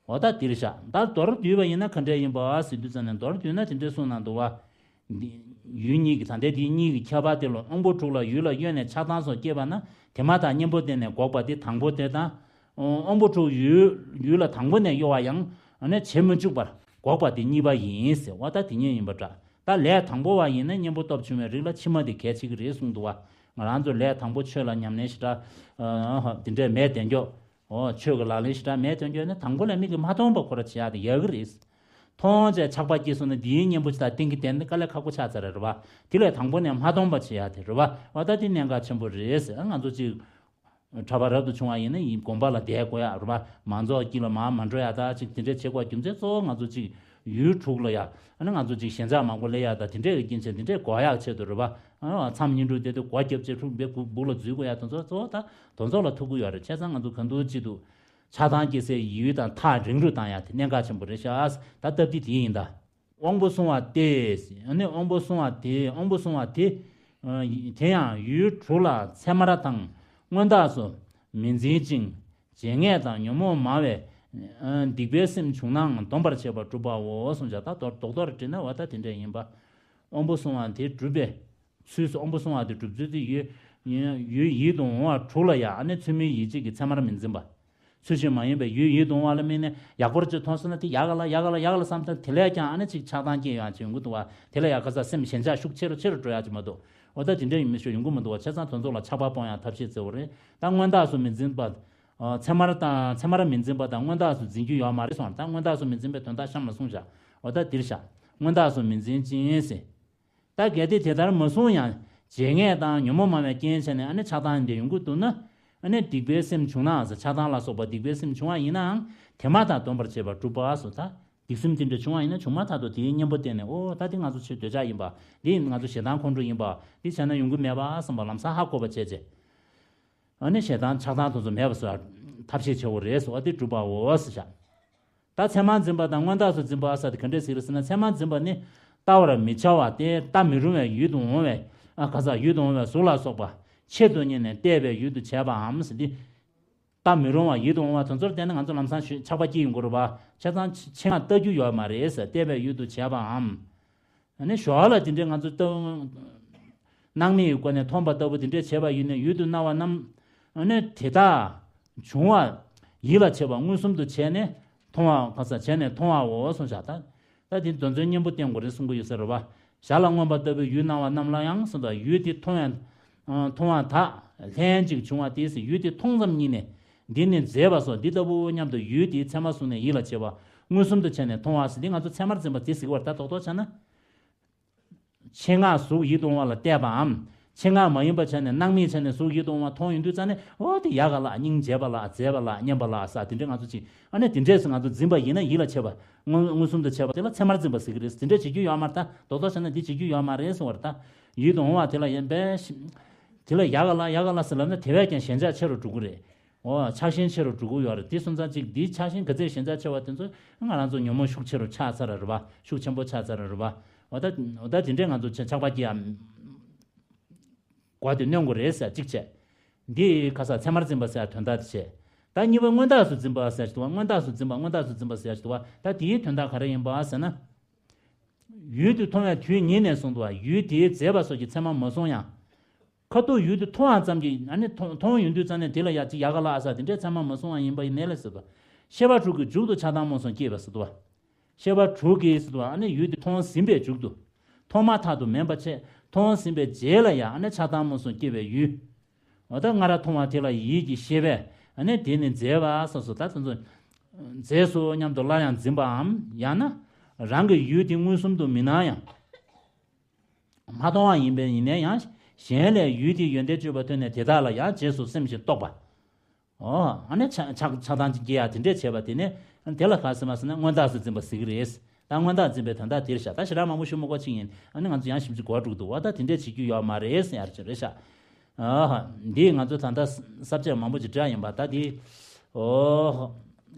འོ་ད་འདིར་བཞག་ད་མདོར་བསྡུས་པ་ཡིན་ན་ག་འདྲས་ཡིན་པ་ཟེར་དུས་ཙམ་ནས་མདོར་བསྡུས་ན་དེ་འདྲས་གསུངས་གནང་འདུག་བ། འདི་ཡུལ་གཉིས་ཀྱི་ད་ལྟའི་འདིའི་གཉིས་ཀྱི་ཁྱད་པར་དེ་ལ་དབང་པོ་དྲུག་ལ་ཡུལ་ལ་གཡོས་ནས་ཆགས་སྡང་སོགས་སྐྱེས་པ་ན་དེ་མ་ཐག་གཉེན་པོ་བསྟེན་ནས་འགོག་པ་དེ་དང་པོ་དེ་དང་། དབང་པོ་དྲུག་ཡུལ་ཡུལ་ལ་དང་པོ་ནས་གཡོ་བ་ཡང་ནས་བྱེད་མི་བཅུག་པར་འགོག་པ་དེ་གཉིས་པ་ཡིན་ཟེར་བ་ད་དེ་ཉིད་ཡིན་པ་འདྲ། ད་ལས་དང་པོ་བ་ཡིན་ན་གཉེན་པོ་སྟོབས་ཆུང་བའི་རིགས་ལ་ཕྱི་མ་དེ་གལ་ཆེ་གི་རེད་གསུངས་འདུག་བ། ང་རང་ཚོ་ལས་དང་པོ་ཆོས་ལ་ཉམས་ལེན་ཞེ་དྲག་དེ་འདྲས་མེད་དེ་མགྱོགས། འོ། ཆོས་ཀྱི་ལག་ལེན་ཞེ་དྲག་མེད་དོན་ཀྱང་ནི་དང་པོ་ལས་མིག་གིས་མ་མཐོང་བ་ཁོ་ར་བྱེད་ཡག་དེ་ཡག་གི་རེད། མཐོང་བྱས་ཆགས་པ་སྐྱེས་སོང་ན་འདིའི་གཉེན་པོ་ཅིག་དང་གཏན་གྱི་གཏན་ནི་དཀའ་ལས་ཁག་པོ་ཆགས་ཚར་རེད་བ། དེ་ལས་དང་པོ་ནས་མ་མཐོང་བ་བྱེད་ཡག་དེ་རེད་བ། འོ་ད་དེ་གནད་འགག་ཆེན་པོ་རེད་ཟེར། ང་ཚོ་ཅིག་གྲྭ་པ་རབ་ཏུ་བྱུང་བ་ཡིན་ན་ཡིན་དགོན་པ་ལ་བསྡད་དགོས་ཡག་རེད་བ། མང་ཚོགས་དཀྱིལ་ལ་མར་མ་འགྲོ་ཡག་ད་ཅིག་དེ་འདྲས་བྱེད་དགོས་རྒྱུ་མཚན་གཙོ་བོ་ང་ཚོ་ཅིག་ཡུལ་དྲུག་ལ་ཡ། ཨ་ནི་ང་ཚོ་ཅིག་ཞེན་ཆགས་མང་པོ་སླེབས་ཡག་དང་དེ་འདྲས་ཀྱི་རྐྱེན་བྱས་དེ་འདྲས་འགོག་ཡག་ཆེད་དུ་རེད་བ། ཨ་མཚམས་བསྙེན་སྒྲུབ་དེ་དུས་སྒོ་རྒྱབ་བྱས་ཁྲུག་འབེབས་སྦུག་སྦུག་ལ་འཛུལ་དགོས་ཡག་དེ་ཚོ་གཙོ་བོ་ད་དེ་ཚོ་ལ་ཐུག་གི་ཡོད་རེད། བྱས་ཙང་ང་ཚོ་གང་འདུག་ཅི་འདུག་ཆགས་སྡང་སྐྱེ་སའི་ཡུལ་དང་ཐག་རིང་རུ་བཏང་ཡག་དེ་གནད་འགག་ཆེན་པོ་རེད་ཤག་ད་སྟབས་བདེ་དེ་ཡིན་ད། དབང་པོ་སྲུང་བ་སྟེ། ཨ་ནི་དབང་པོ་སྲུང་བ་དེ་དབང་པོ་སྲུང་བ་དེ། ཨ་དེ་ཡང་ཡུལ་དྲུག་ལ་མཚན་མར་དང་མངོན་རྟགས་སུ་མི་འཛིན་ཅིང་བརྗེད་ངས་དང་ཉོན་མོངས་མང་བའི་ཨ་སྡིག་པའི་སེམས་བྱུང་ནའང་སྡོམ་པར་བྱེད་པ་སྒྲུབ་པའོ་གསུངས་བཞག་ད་མདོར་མདོར་བསྡུས་ན་འོ་ད་དེ་འདྲ་ཡིན་པ། དབང་པོ་སྲུང་བ་དེ་སྒྲུབ་པའི་ཚུལ་སོགས། དབང་པོ་སྲུང་བ་དེ་སྒྲུབ་ཚུལ་དེ་ཡུལ་ཡུལ་ཡིད་དུ་འོང་བ་དྲུག་ལ་ཡང་ཨ་ནི་ཚུལ་མིན་ཡིད་བྱེད་ཀྱི་མཚན་མར་མི་འཛིན་པ། ཚུལ་བཞིན་མ་ཡིན་པའི་ཡུལ་ཡིད་དུ་འོང་བ་ལ་དམིགས་ནས་ཡག་པོ་ཅིག་མཐོང་སོང་ན་དེ་ཡག་ག་ལ་ཡག་ག་ལ་ཡག་ག་ལ་བསམ་ཙང་དེ་ལས་ཀྱང་ཨ་ནི་ཅིག་ཆགས་སྡང་སྐྱེ་ཡོང་ཅིག་ཡོང་གི་འདུག་བ། དེ་ལ་ཡང་ཁ་སང་སེམས་ཞེན་ཆགས་ཤུགས་ཆེ་རུ་ཆེ་རུ་འགྲོ་ཡག་ཅིག་མ་གཏོགས། འོ་ད་དེ་འདྲ་ཡིན་མི་ཤོད་ཡོང་གི་མི་འདུག་བ། བྱས་ཙང་དེ་ཚོ་ལ་ཆགས་པ་སྤོང་ཡག་ཐབས་ཤེས་བྱེད་དགོས་རེད། ད་མངོན་རྟགས་སུ་མི་འཛིན་པ། ཨ་མཚན་མར་དང་མཚན་མར་མི་འཛིན་པ་དང་མངོན་རྟགས་སུ་འཛིན་རྒྱུ་ཡོད་མ་རེད་གསུངས། ད་མངོན་རྟགས་སུ་མི་འཛིན་པའི་དོན་དག་གཤམ་ལ་གསུངས་བཞག་འོ་ད་འདིར་བཞག་མངོན་རྟགས་སུ་མི་འཛིན་ཅིང་ཟེར། ད་གལ་ཏེ་དེ་ལྟར་མ་གསུངས་ཡང་བརྗེད་ངས་དང་ཉོན་མོངས་མང་བའི་རྐྱེན་བྱས་ནས་ཨ་ནི་ཆགས་སྡང་འདི་ཡོང་གི་འདུག་ན། ཨ་ནི་སྡིག་པའི་སེམས་བྱུང་ནའང་ཟེར། ཆགས་སྡང་ལ་སོགས་པ་སྡིག་པའི་སེམས་བྱུང་བ་ཡིན་ནའང་དེ་མ་ཐག་སྡོམ་པར་བྱེད་པ་སྒྲུབ་པ་སོ། ད་སྡིག་སེམས་དེ་འདྲ་བྱུང་བ་ཡིན་ན་བྱུང་མ་ཐག་ཏུ་དེའི་གཉེན་པོ་བསྟེན་ནས་ཨོ་ད་འདི་ང་ཚོ་ཆོས་འདོད་ཆགས་ཡིན་པ། འདི་ང་ཚོ་ཞེ་སྡང་ཁོང་ཁྲོ་ཡིན་པ། འདི་བྱས་ན་ཡོང་གི་མེད་པ་བསམ་པ་ལམ་སང་ཧ་གོ་བ་བྱས་རྗེས། ཨ་ནི་ཞེ་སྡང་ཆགས་སྡང་དེ་ཚོ་མེད་པ་བཟོ་ཡ་ཐབས་ཤེས་བྱེད་དགོས་རེད་ཟེར་བ་དེ་སྒྲུབ་པའོ་ཟེར་བཞག་ད་མཚན་མར་འཛིན་པ་དང་མངོན་རྟགས་སུ་འཛིན་པ་ཟེར་དེ་ག་འདྲས་ཟེར་ཟེར་ན། མཚན་མར་འཛིན་པ་ནི་བལྟ་བར་མི་བྱ་བ་སྟེ་བལྟ་མི་རུང་བའི་ཡུལ་དུ་འོང་བའི་ཨ་ག་ས་ཡུལ་དུ་འོང་བའི་གཟུགས་ལ་སོགས་པ་ཆེད་དུ་གཉེར་ནས་བལྟས་པའི་ཡུལ་དུ་བྱས་པའམ་ཟེར་འདི། བལྟ་མི་རུང་བ་ཡིད་དུ་འོང་བ་དེ་ཚོར་བལྟས་ན་ང་ཚོ་ལམ་སང་ཆགས་པ་སྐྱེ་ཡོང་གི་རེད་པ། བྱས་ཙང་ཆེད་མངགས་བལྟ་རྒྱུ་ཡོད་མ་རེད་ཟེར་བལྟས་པའི་ཡུལ་དུ་བྱས་པའམ། ཨ་ནི་ཞོར་ལ་དེ་འདྲའི་ང་ཚོ་ལྟ་སྣང་མེད་ཀྱི་སྒོ་ནས་མཐོང་བ་ལྟ་བུ་དེ་འདྲས་བྱས་པ་ཡིན་ན་ཡུལ་དུ་སྣང་བ་རྣམས་ཨ་ནི་དེ་དག་བྱུང་བ་ཡིད་ལ་བྱེད་པ་མངོན་སུམ་དུ་བྱས་ནས་མཐོང་བ་ག་ས་བྱས་ནས་མཐོང་བའོ་གསུངས་བཞག་ད་ད་དེ་དོན་ཚན་གཉེན་པོ་བསྟེན་དགོས་རེད་གསུང་གི་ཡོད་ས་རེད་པ། ཞར་ལ་མངོན་པ་ལྟ་བུའི་ཡུལ་སྣང་བ་རྣམས་ལ་ཡང་གསུངས་པ་ཡུལ་དེ་མཐོང་བ་མཐོང་བ་དག་ལྷན་ཅིག་བྱུང་བ་དེས་ཡུལ་དེ་མཐོང་ཙམ་ཉིད་ནས་འདི་ནི་མཛེས་པ་སོགས་འདི་ལྟ་བུ་སྙམ་དུ་ཡུལ་དེའི་མཚན་མ་བཟུང་ནས་ཡིད་ལ་བྱེད་པ་མངོན་སུམ་དུ་བྱས་ནས་མཐོང་བ་ཟེར་འདི་ང་ཚོ་མཚན་མར་འཛིན་པ་དེ་ཟེར་གྱི་བར་ད་རྡོག་རྡོག་བྱས་ན། ཆེད་མངགས་གཟུགས་ཡིད་དུ་འོང་བ་ལ་བལྟས་པའམ། ཆེད་མངགས་མ་ཡིན་པ་བྱས་ནས་སྣང་མེད་བྱས་ནས་གཟུགས་ཡིད་དུ་འོང་བ་མཐོང་ཡོང་དུས་ཙ་ནས་འོ་དེ་ཡག་ག་ལ་སྙིང་རྗེ་བ་ལ་མཛེས་པ་ལ་སྙན་པ་ལ་ས་དེ་འདྲས་ང་ཚོ་ཅིག་ཨ་ནི་དེ་འདྲས་སུ་ང་ཚོ་འཛིན་པ་ཡིན་ན་ཡིད་ལ་བྱེད་པ་མངོན་མངོན་སུམ་དུ་བྱེད་པ་དེ་ལ་མཚན་མར་འཛིན་པ་ཟེར་གྱི་རེད། དེ་འདྲས་བྱེད་རྒྱུ་ཡོད་མ་རེད། ད་རྡོག་རྡོག་བྱས་ན་འདི་བྱེད་རྒྱུ་ཡོད་མ་རེད་གསུང་བ་རེད། ད་ཡིད་དུ་འོང་བ་དེ་ལ་ཡིན་པས་ཤི་དེ་ལ་ཡག་ག་ལ་ཡག་ག་ལ་ཟེར་ལབ་ན་དེ་བས་ཀྱང་ཞེན་ཆགས་ཆེ་རུ་འགྲོ་གི་རེད། འོ་ཆགས་ཞེན་ཆེ་རུ་འགྲོ་གི་ཡོད་རེད། དེ་སོང་ཙང་ཅིག་འདིའི་ཆགས་ཞེན་ག་ཚད་ཞེན་ཆགས་ཆེ་བ་དེ་ཚོ་ང་རང་ཚོ་ཉོན་མོངས་ཤུགས་ཆེ་རུ་ཆགས་ཚར་རེད་བ། ཤུགས་ཆེན་པོ་ཆགས་ཚར་རེད་བ། འོ་ད་འོ་ད་དེ་འདྲས་ང་ཚོ་ཆགས་པ་སྐྱེ་ཡ་གོ་དེ་གནོན་དགོས་རེད་ཟེར་གཅིག་བྱས། འདི་ཁ་ས་ཚད་མར་འཛིན་པ་ཟེར་དོན་དག་དེ་བྱས། ད་གཉིས་པ་མངོན་རྟགས་སུ་འཛིན་པ་ཟེར་དུ་བ། མངོན་རྟགས་སུ་འཛིན་པ་མངོན་རྟགས་སུ་འཛིན་པ་ཟེར་དུ་བ། ད་དེའི་དོན་དག་ག་རེ་ཡིན་པ་ཟེར་ན། ཡུལ་དུ་མཐོང་བའི་དུས་ཉིད་ནས་བཟུང་དུ་བ་ཡུལ་དེའི་མཛེས་པ་སོགས་ཀྱི་མཚན་མ་མ་བཟུང་ཡང་། ཁ་ཐུག་ཡུལ་དུ་མཐོང་བ་ཙམ་གྱིས་ཨ་ནི་མཐོང་མཐོང་ཡོང་དུས་ཙམ་ནས་དེ་ལ་ཡ་ཅིག་ཡག་ག་ལ་ཨ་ས་དེ་འདྲའི་མཚན་མ་མ་བཟུང་བ་ཡིན་པ་ཡིན་ནའི་ལ་ཟེར་དོ། ཤེས་པ་དྲུག་གི་མཇུག་ཏུ་ཆགས་སྡང་རྨོངས་གསུམ་སྐྱེས་པ་ཟེར་དོ། ཤེས་པ་དྲུག་གིས་ཟེར་དོ་ཨ་ནི་ཡུལ་དུ་མཐོང་ཟིན་པའི་མཇུག་ཏུ། མཐོང་མ་ཐག་ཏུ་མིན་པ་བྱས་མཐོང་ཟིན་པའི་རྗེས་ལ་ཡ་ཨ་ནི་ཆགས་སྡང་རྨོངས་གསུམ་སྐྱེས་པའི་ཡུལ། འོ་ད་སྔར་མཐོང་བ་དེ་ལ་ཡིད་ཀྱི་ཤེས་པས་ཨ་ནི་དེ་ནི་མཛེས་པ་སོགས་སུ་ད་དེ་ཚོ། མཛེས་སོ་སྙམ་དུ་སླར་ཡང་འཛིན་པའམ་ཡང་ན། རང་གི་ཡུལ་དེ་མངོན་སུམ་དུ་མི་སྣང་ཡང་། མ་མཐོང་བ་ཡིན་པས་ཡིན་ནའི་ཡང་གཞན་ལས་ཡུལ་དེའི་ཡོན་ཏན་བརྗོད་པ་ཐོས་ནས་དེ་དག་ལ་ཡང་རྗེས་སུ་སེམས་ཤིང་རྟོག་པ། ཨོ། ཨ་ནི་ཆགས་ཆགས་ཆགས་སྡང་སྐྱེ་ཡ་དེ་འདྲས་བྱས་པ་དེ་ནི་དེ་ལ་ག་ཟེར་མ་ཟེར་ན་མངོན་རྟགས་སུ་འཛིན་པ་ཟེར་གི་རེད། ད་མངོན་རྟགས་འཛིན་པའི་དོན་དག་དེར་བཞག་ད་ཞེ་དྲག་མང་པོ་ཞུ་མི་དགོས་ཅིག་ཡིན། ཨ་ནི་ང་ཚོ་ཡང་ཞིབ་ཅིག་གོ་འགྲོ་གི་འདུག་བ། ད་དེ་འདྲས་བྱེད་རྒྱུ་ཡོད་མ་རེད་ཟེར་ཡ་རེད་བཞག་ཨ་ཧ། འདི་ང་ཚོ་ད་ལྟ་ས་བཅད་མང་པོ་ཅིག་བྲིས་ཡིན་པ་ད་འདི། ཨོ།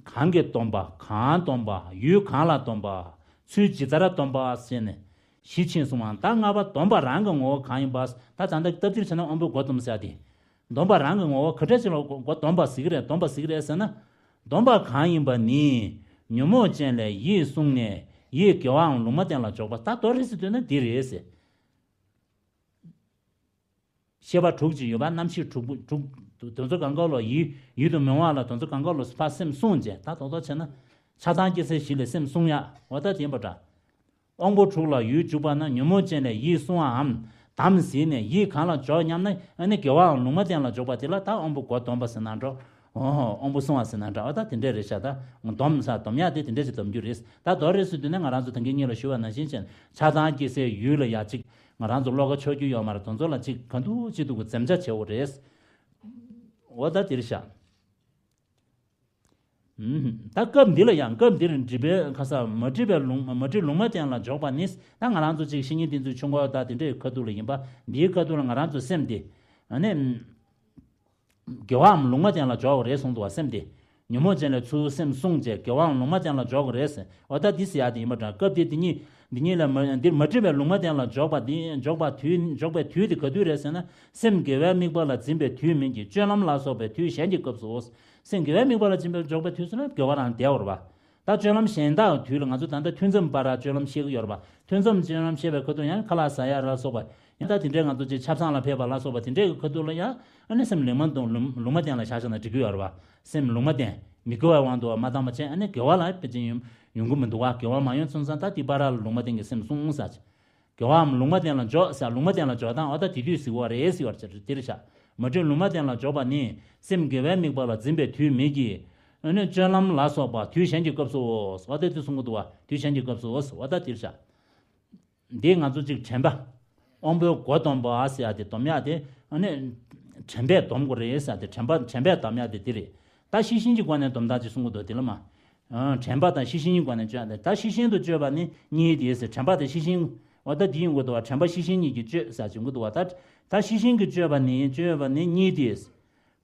གང་གིས་སྡོམ་པ་གང་སྡོམ་པ་ཡུལ་གང་ལ་སྡོམ་པ། ཚུལ་ཇི་ལྟར་སྡོམ་པ་ཟེར་ནས། གཞི་ཕྱིན་གསུང་བ་ད་ལྔ་པ་སྡོམ་པ་རང་གི་ངོ་བོ་གང་ཡིན་པ། ད་ད་ལྟ་སྟབས་བདེར་བྱས་ན་དབང་པོའི་སྒོ་སྡོམ་ཟེར་ཏེ། སྡོམ་པ་རང་གི་ངོ་བོ་ག་འདྲ་ཅིག་ལ་སྒོ་སྒོ་སྡོམ་པ་ཟེར་གི་རེད། སྡོམ་པ་ཟེར་གི་རེད་ཟེར་ན། སྡོམ་པ་གང་ཡིན་པ་ནི། ཉོན་མོངས་ཅན་ལས་ཡིད་བསྲུངས་ནས་ཡིད་དགེ་བའམ་ལུང་མ་བསྟན་ལ་འཇོག་པ། ད་མདོར་རེ་ཟེར་དུས་ན་འདི་རེད་ཟེར། ཤེས་པ་དྲུག་ཅིག་ཡོད་པ་རྣམ་ཤེས་དྲུག་པོ་དྲུག་དེ་ཚོ་གང་ག་ལོ་ཡིད་ཡིད་དུ་མི་འོང་བ་ལ་དེ་ཚོ་གང་ག་ལོ་ཕར་སེམས་བསྲུང་བྱས་ད་རྡོག་རྡོག་བྱས་ན། ཆགས་སྡང་སྐྱེ་སའི་གཞི་ལས་སེམས་བསྲུང་ཡག་འོ་ད་དེ་ཡིན་པ་འདྲ། དབང་པོ་དྲུག་ལ་ཡུལ་འཇུག་པ་ན་ཉོན་མོངས་ཅན་ལས་ཡིད་བསྲུང་བའམ་དམ་ཟིན་ནས་ཡིད་གང་ལ་འཇོག་སྙམ་ན་ཨ་ནི་དགེ་བའམ་ལུང་མ་བསྟན་ལ་འཇོག་པ་དེ་ལ་ད་དབང་པོ་སྒོ་སྡོམ་པ་ཟེར་ན་འགྲོ། ཨོ་ཧོ་དབང་པོ་བསྲུང་བ་ཟེར་ན་འདྲ་འོ་ད་དེ་འདྲས་རེད་ཤག་ད་སྡོམ་ས་སྡོམ་ཡག་དེ་དེ་འདྲས་ཅིག་སྡོམ་རྒྱུ་རེད། ད་མདོར་རེ་ཟེར་དུས་ན་ང་རང་ཚོ་ད་གིན་སྔོན་ལ་ཞུས་པ་ནང་བཞིན་བྱས་ཆགས་སྡང་སྐྱེ་སའི་ཡུལ་ལ་ཡ་གཅིག་ང་རང་ཚོ་བློ་ཁ་ཕྱོགས་རྒྱུ་ཡོད་མ་རེད། དེ་ཚོ་ལ་གཅིག་ག་འདུག་ཅི་འདུག་གི་འཛེམ་བྱ་བྱེད་འོ་རེད། འོ་ད་དེ་རེད་ཤག་ད་སྐབས་འདི་ལ་ཡང་སྐབས་འདིར་འདྲི་བའི་ཁ་ས་མ་འདྲི་བའི་ལུང་མ་འདྲི་ལུང་མ་བསྟན་ལ་འཇོག་པ་ནི་ད་ང་རང་ཚོ་གཅིག་བཤེས་གཉེན་བསྟེན་ཚུལ་ཆུང་འགོ་ད་དེ་འདྲའི་ཁ་ཐུག་ལ་ཡིན་པ་འདིའི་ཁ་ཐུག་ལ་ང་རང་ཚོ་སེམས་དེ་ཨ་ནི། དགེ་བའམ་ལུང་མ་བསྟན་ལ་འཇོག་དགོས་རེད་གསུངས་འདུག་བ། སེམས་དེ། ཉོན་མོངས་ཅན་ལས་ཚུར་སེམས་བསྲུང་བྱས་དགེ་བའམ་ལུང་མ་བསྟན་ལ་འཇོག་དགོས་རེད་ཟེར། འོ་ད་འདི་ཟེར་ཡག་དེ་ཡིན་པ་འདྲ། སྐབས་དེ་འདི་ཉིད་འདི་ཉིད་ལ་མ་འདིར་མ་འདྲི་བའི་ལུང་མ་བསྟན་ལ་འཇོག་པ་འདི་འཇོག་པ་དུས་འཇོག་པའི་དུས་དེ་ག་དུས་རེད་ཟེར་ན། སེམས་དགེ་བའི་དམིགས་པ་ལ་འཛིན་པའི་དུས་མིན་གྱི་སྤྱོད་ལམ་ལ་སོགས་པའི་དུས་གཞན་གྱི་སྐབས་སུའོ། སེམས་དགེ་བའི་དམིགས་པ་ལ་འཛིན་པའི་འཇོག་པའི་དུས་སུ་ན་དགེ་བ་རང་བདེ་བར་བ། ད་སྤྱོད་ལམ་གཞན་དག་དུས་ལ་ང་ཚོ་ད་ལྟ་ཐུན་མཚམས་བར་སྤྱོད་ལམ་བཤད་ཀྱི་ཡོད་རེད་པ། ཐུན་མཚམས་སྤྱོད་ལམ་བཤད་པའི་ཁ་ཐུག་ཡང་ཁ་ལག་ཟ་ཡ་ལ་སོགས་པ་ཡང་ད་དེ་འདྲའི་ང་ཚོ་ཅིག་ཆབ་གསང་ལ་ཕེབས་པ་ལ་སོགས་པ་དེ་འདྲའི་གི་ཁ་ཐུག་ལ་ཡང་ཨ་ནི་སེམས་ལུང་མ་བསྟན་ལུང་ལུང་མ་བསྟན་ལ་བཞག་བཞག་ན་འགྲིག་གི་ཡོད་རེད་པ། སེམས་ལུང་མ་བསྟན་མི་དགེ་བའི་དབང་དུ་མ་བཏང་བ་བྱས་ཨ་ནི་དགེ་བ་ལ་ཕལ་ཆེར་ཡོང་ཡོང་གི་མི་འདུག་བ། དགེ་བ་མ་ཡོང་སོང་ཙང་ད་དེ་བར་ལ་ལུང་མ་བསྟན་གྱི་སེམས་བསྲུང་ཟེར། དགེ་བའམ་ལུང་མ་བསྟན་ལ་འཇོག་ཟེར། ལུང་མ་བསྟན་ལ་འཇོག་སྟངས་འོ་ད་དེ་དུས་ཟེར་བ་རེད་ཟེར་བར་ཅིག་དེ་རེད་ཤག་མ་འདྲི་ལུང་མ་བསྟན་ལ་འཇོག་པ་ནི་སེམས་དགེ་བའི་དམིགས་པ་ལ་འཛིན་པའི་དུས་མེད་ཀྱི། ཨ་ནི་སྤྱོད་ལམ་ལ་སོགས་པ་དུས་གཞན་གྱི་སྐབས་སུའོ། འོ་ད་དེ་གསུང་གི་འདུག་བ། དུས་གཞན་གྱི་སྐབས་སུའོ། འོ་ད་དེ་རེད་ཤག་འདི་ང་ཚོ་གཅིག་དྲན་པ། དབང་པོའི་སྒོ་སྡོམ་པ་ཟེར་ཡ་དེ་སྡོམ་ཡ་དེ་ཨ་ནི། དྲན་པས་སྡོམ་དགོས་རེད་ཟེར་ཡ་དེ་དྲན་པ་དྲན་པས་སྡོམ་ཡ་དེ་འདི་རེད། ད་ཤེས་བཞིན་གྱི་སྒོ་ནས་སྡོམ་སྟངས་ཅིག་གསུང་གི་འདུག་དེ་ལ་མ། ཨ། དྲན་པ་དང་ཤེས་བཞིན་གྱི་སྒོ་ནས་སྤྱོད་ཡ་དེ་ད་ཤེས་བཞིན་དུ་སྤྱོད་པ་ནི་གཉིས་དེ་ཟེར། དྲན་པ་དང་ཤེས་བཞིན། འོ་ད་འདི་ཡོང་གི་འདུག་བ། དྲན་པ་ཤེས་བཞིན་གཉིས་ཀྱིས་སྤྱོད་ཟེར་ཡ་ཅིག་ཡོང་གི་འདུག་བ། ད་ད་ཤེས་བཞིན་གྱིས་སྤྱོད་པ་ནི་སྤྱོད་པ་ནི་གཉིས་དེ།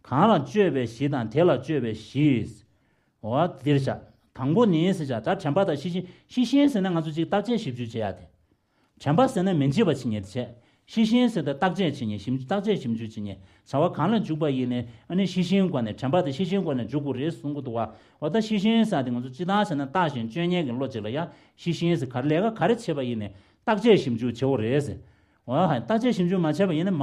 གང་ལ་སྤྱོད་པའི་གཞི་དང་དེ་ལ་སྤྱོད་པའི་གཞི། འོ་འདིར་བཞག་དང་པོ་ནི་ཟེར་བཞག་ད་དྲན་པ་དང་ཤེས་བཞིན། ཤེས་བཞིན་ཟེར་ན་ང་ཚོ་གཅིག་བརྟག་དཔྱད་ཞིབ་འཇུག་བྱེད་ཡ་དེ། དྲན་པ་ཟེར་ན་མི་འཇིགས་པ་བྱེད་མཁན་དེ་བྱས། ཤེས་བཞིན་ཟེར་ན་བརྟག་དཔྱད་བྱེད་མཁན་ཞིབ་བརྟག་དཔྱད་ཞིབ་འཇུག་བྱེད་མཁན། བྱ་བ་གང་ལ་འཇུག་པ་ཡིན་ནའི་ཨ་ནི་ཤེས་བཞིན་སྒོ་ནས་དྲན་པ་དང་ཤེས་བཞིན་སྒོ་ནས་འཇུག་དགོས་རེད་གསུང་གི་འདུག་བ། འོ་ད་ཤེས་བཞིན་ཟེར་དེ་ང་ཚོ་སྤྱིར་བཏང་བྱས་ན་བརྟག་ཅིང་དཔྱོད་མཁན་གྱི་བློ་གཅིག་ལ་ཡ་ཤེས་བཞིན་ཟེར་ག་རེ་ལས་ཀ་ག་རེ་བྱེད་པ་ཡིན་ནའི་བརྟག་དཔྱད་ཞིབ་འཇུག་བྱེད་དགོས་རེད་ཟེར། འོ་ཧ། བརྟག་དཔྱད་ཞིབ་འཇུག་མ་བྱས་པ་ཡིན་ན་མ་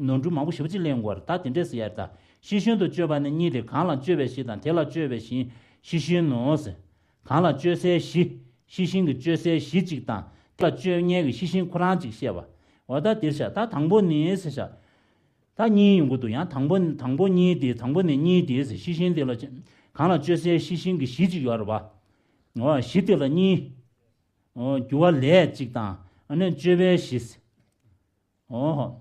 ནོར་འཁྲུལ་མང་པོ་ཞེ་པོ་ཅིག་སླེབས་ཡོང་གི་རེད། ད་དེ་འདྲས་ཟེར་ཡ་རེད། ད་ཤེས་བཞིན་དུ་སྤྱོད་པ་ནི་གཉིས་ཏེ། གང་ལ་སྤྱོད་པའི་གཞི་དང་དེ་ལ་སྤྱོད་པའི་གཞི་ཤེས་བཞིན་ནོ་ཟེར། གང་ལ་སྤྱོད་སའི་གཞི། ཤེས་བཞིན་གྱི་སྤྱོད་སའི་གཞི་གཅིག་དང་དེ་ལ་སྤྱོད་མཁན་གྱི་ཤེས་བཞིན་ཁོ་རང་གཅིག་བཤད་པ། འོ་ད་འདིར་བཞག་ད་དང་པོ་ནི་ཟེར་བཞག་ད་གཉིས་ཡོང་གི་འདུག་ཡང་དང་པོ་དང་པོ་གཉིས་དེ་དང་པོ་ནས་གཉིས་དེ་ཟེར་ཤེས་བཞིན་དེ་ལ་གང་ལ་སྤྱོད་སའི་ཤེས་བཞིན་གྱི་གཞི་གཅིག་ཡོད་རེད་པ། འོ་གཞི་དེ་ལ་གཉིས། འོ་རྒྱུ་བ་ལས་གཅིག་དང་ཨ་ནི་སྤྱོད་པའི་གཞི། འོ།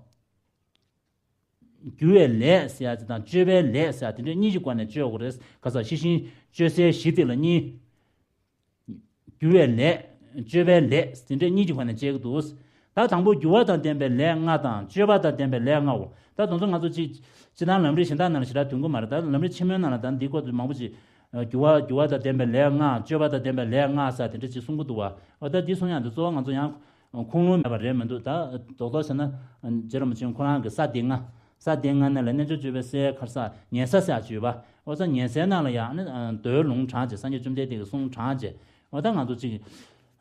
རྒྱུ་བའི་ལས་ཟེར་ཡ་དེ་དང་སྤྱོད་པའི་ལས་ཟེར་ཡ་དེ་འདྲ་གཉིས་ཀྱི་སྒོ་ནས་སྤྱོད་དགོས་རེད། ག་ས་ཤེས་བཞིན་སྤྱོད་སའི་གཞི་དེ་ལ་གཉིས། རྒྱུ་བའི་ལས། སྤྱོད་པའི་ལས་དེ་འདྲ་གཉིས་ཀྱི་སྒོ་ནས་སྤྱད་ཀྱི་འདུག་ད་དང་པོ་རྒྱུ་བ་དང་ལྡན་པའི་ལས་ལྔ་དང་སྤྱོད་པ་དང་ལྡན་པའི་ལས་ལྔའོ། ད་དེ་ཚོ་ང་ཚོ་གཅིག་སྤྱིར་བཏང་ལམ་རིམ་གཞན་དག་ནང་ལ་ཞེ་དྲག་ཐོན་གྱི་མ་རེད། ད་ལམ་རིམ་ཆེན་མོའི་ནང་ལ་ད་འདི་སྐོར་དུ་མང་པོ་ཅིག་རྒྱུ་བ་རྒྱུ་བ་དང་ལྡན་པའི་ལས་ལྔ། སྤྱོད་པ་དང་ལྡན་པའི་ལས་ལྔ་ཟེར་དེ་འདྲ་ཅིག་གསུང་གི་འདུག་བ། འོ་ད་འདི་གསུང་ཡག་འདི་གཙོ་བོ་ང་ཚོ་ཡང་ཁུངས་ལུང་མེད་པ་རེད་མི་འདུག་ད་རྡོག་རྡོག་བྱས་ན་རྗེ་རིན་པོ་ཆེ་ཁོ་རང་གི་ས་སྡེ་ལྔ། ས་སྡེ་ལྔ་ནང་ལ་རྣལ་འབྱོར་སྤྱོད་པའི་སའི་ཁར་ས་ཉན་ས་ཟེར་ཡག་ཅིག་ཡོད་པ། འོ་ས་ཉན་སའི་ནང་ལ་ཡང་ནི་མདོའི་ལུང་དྲངས་བྱས་སངས་རྒྱས་བཅོམ་ལྡན་འདས་ཀྱི་གསུང་དྲངས་བྱས། འོ་ད་ང་ཚོ་ཅིག་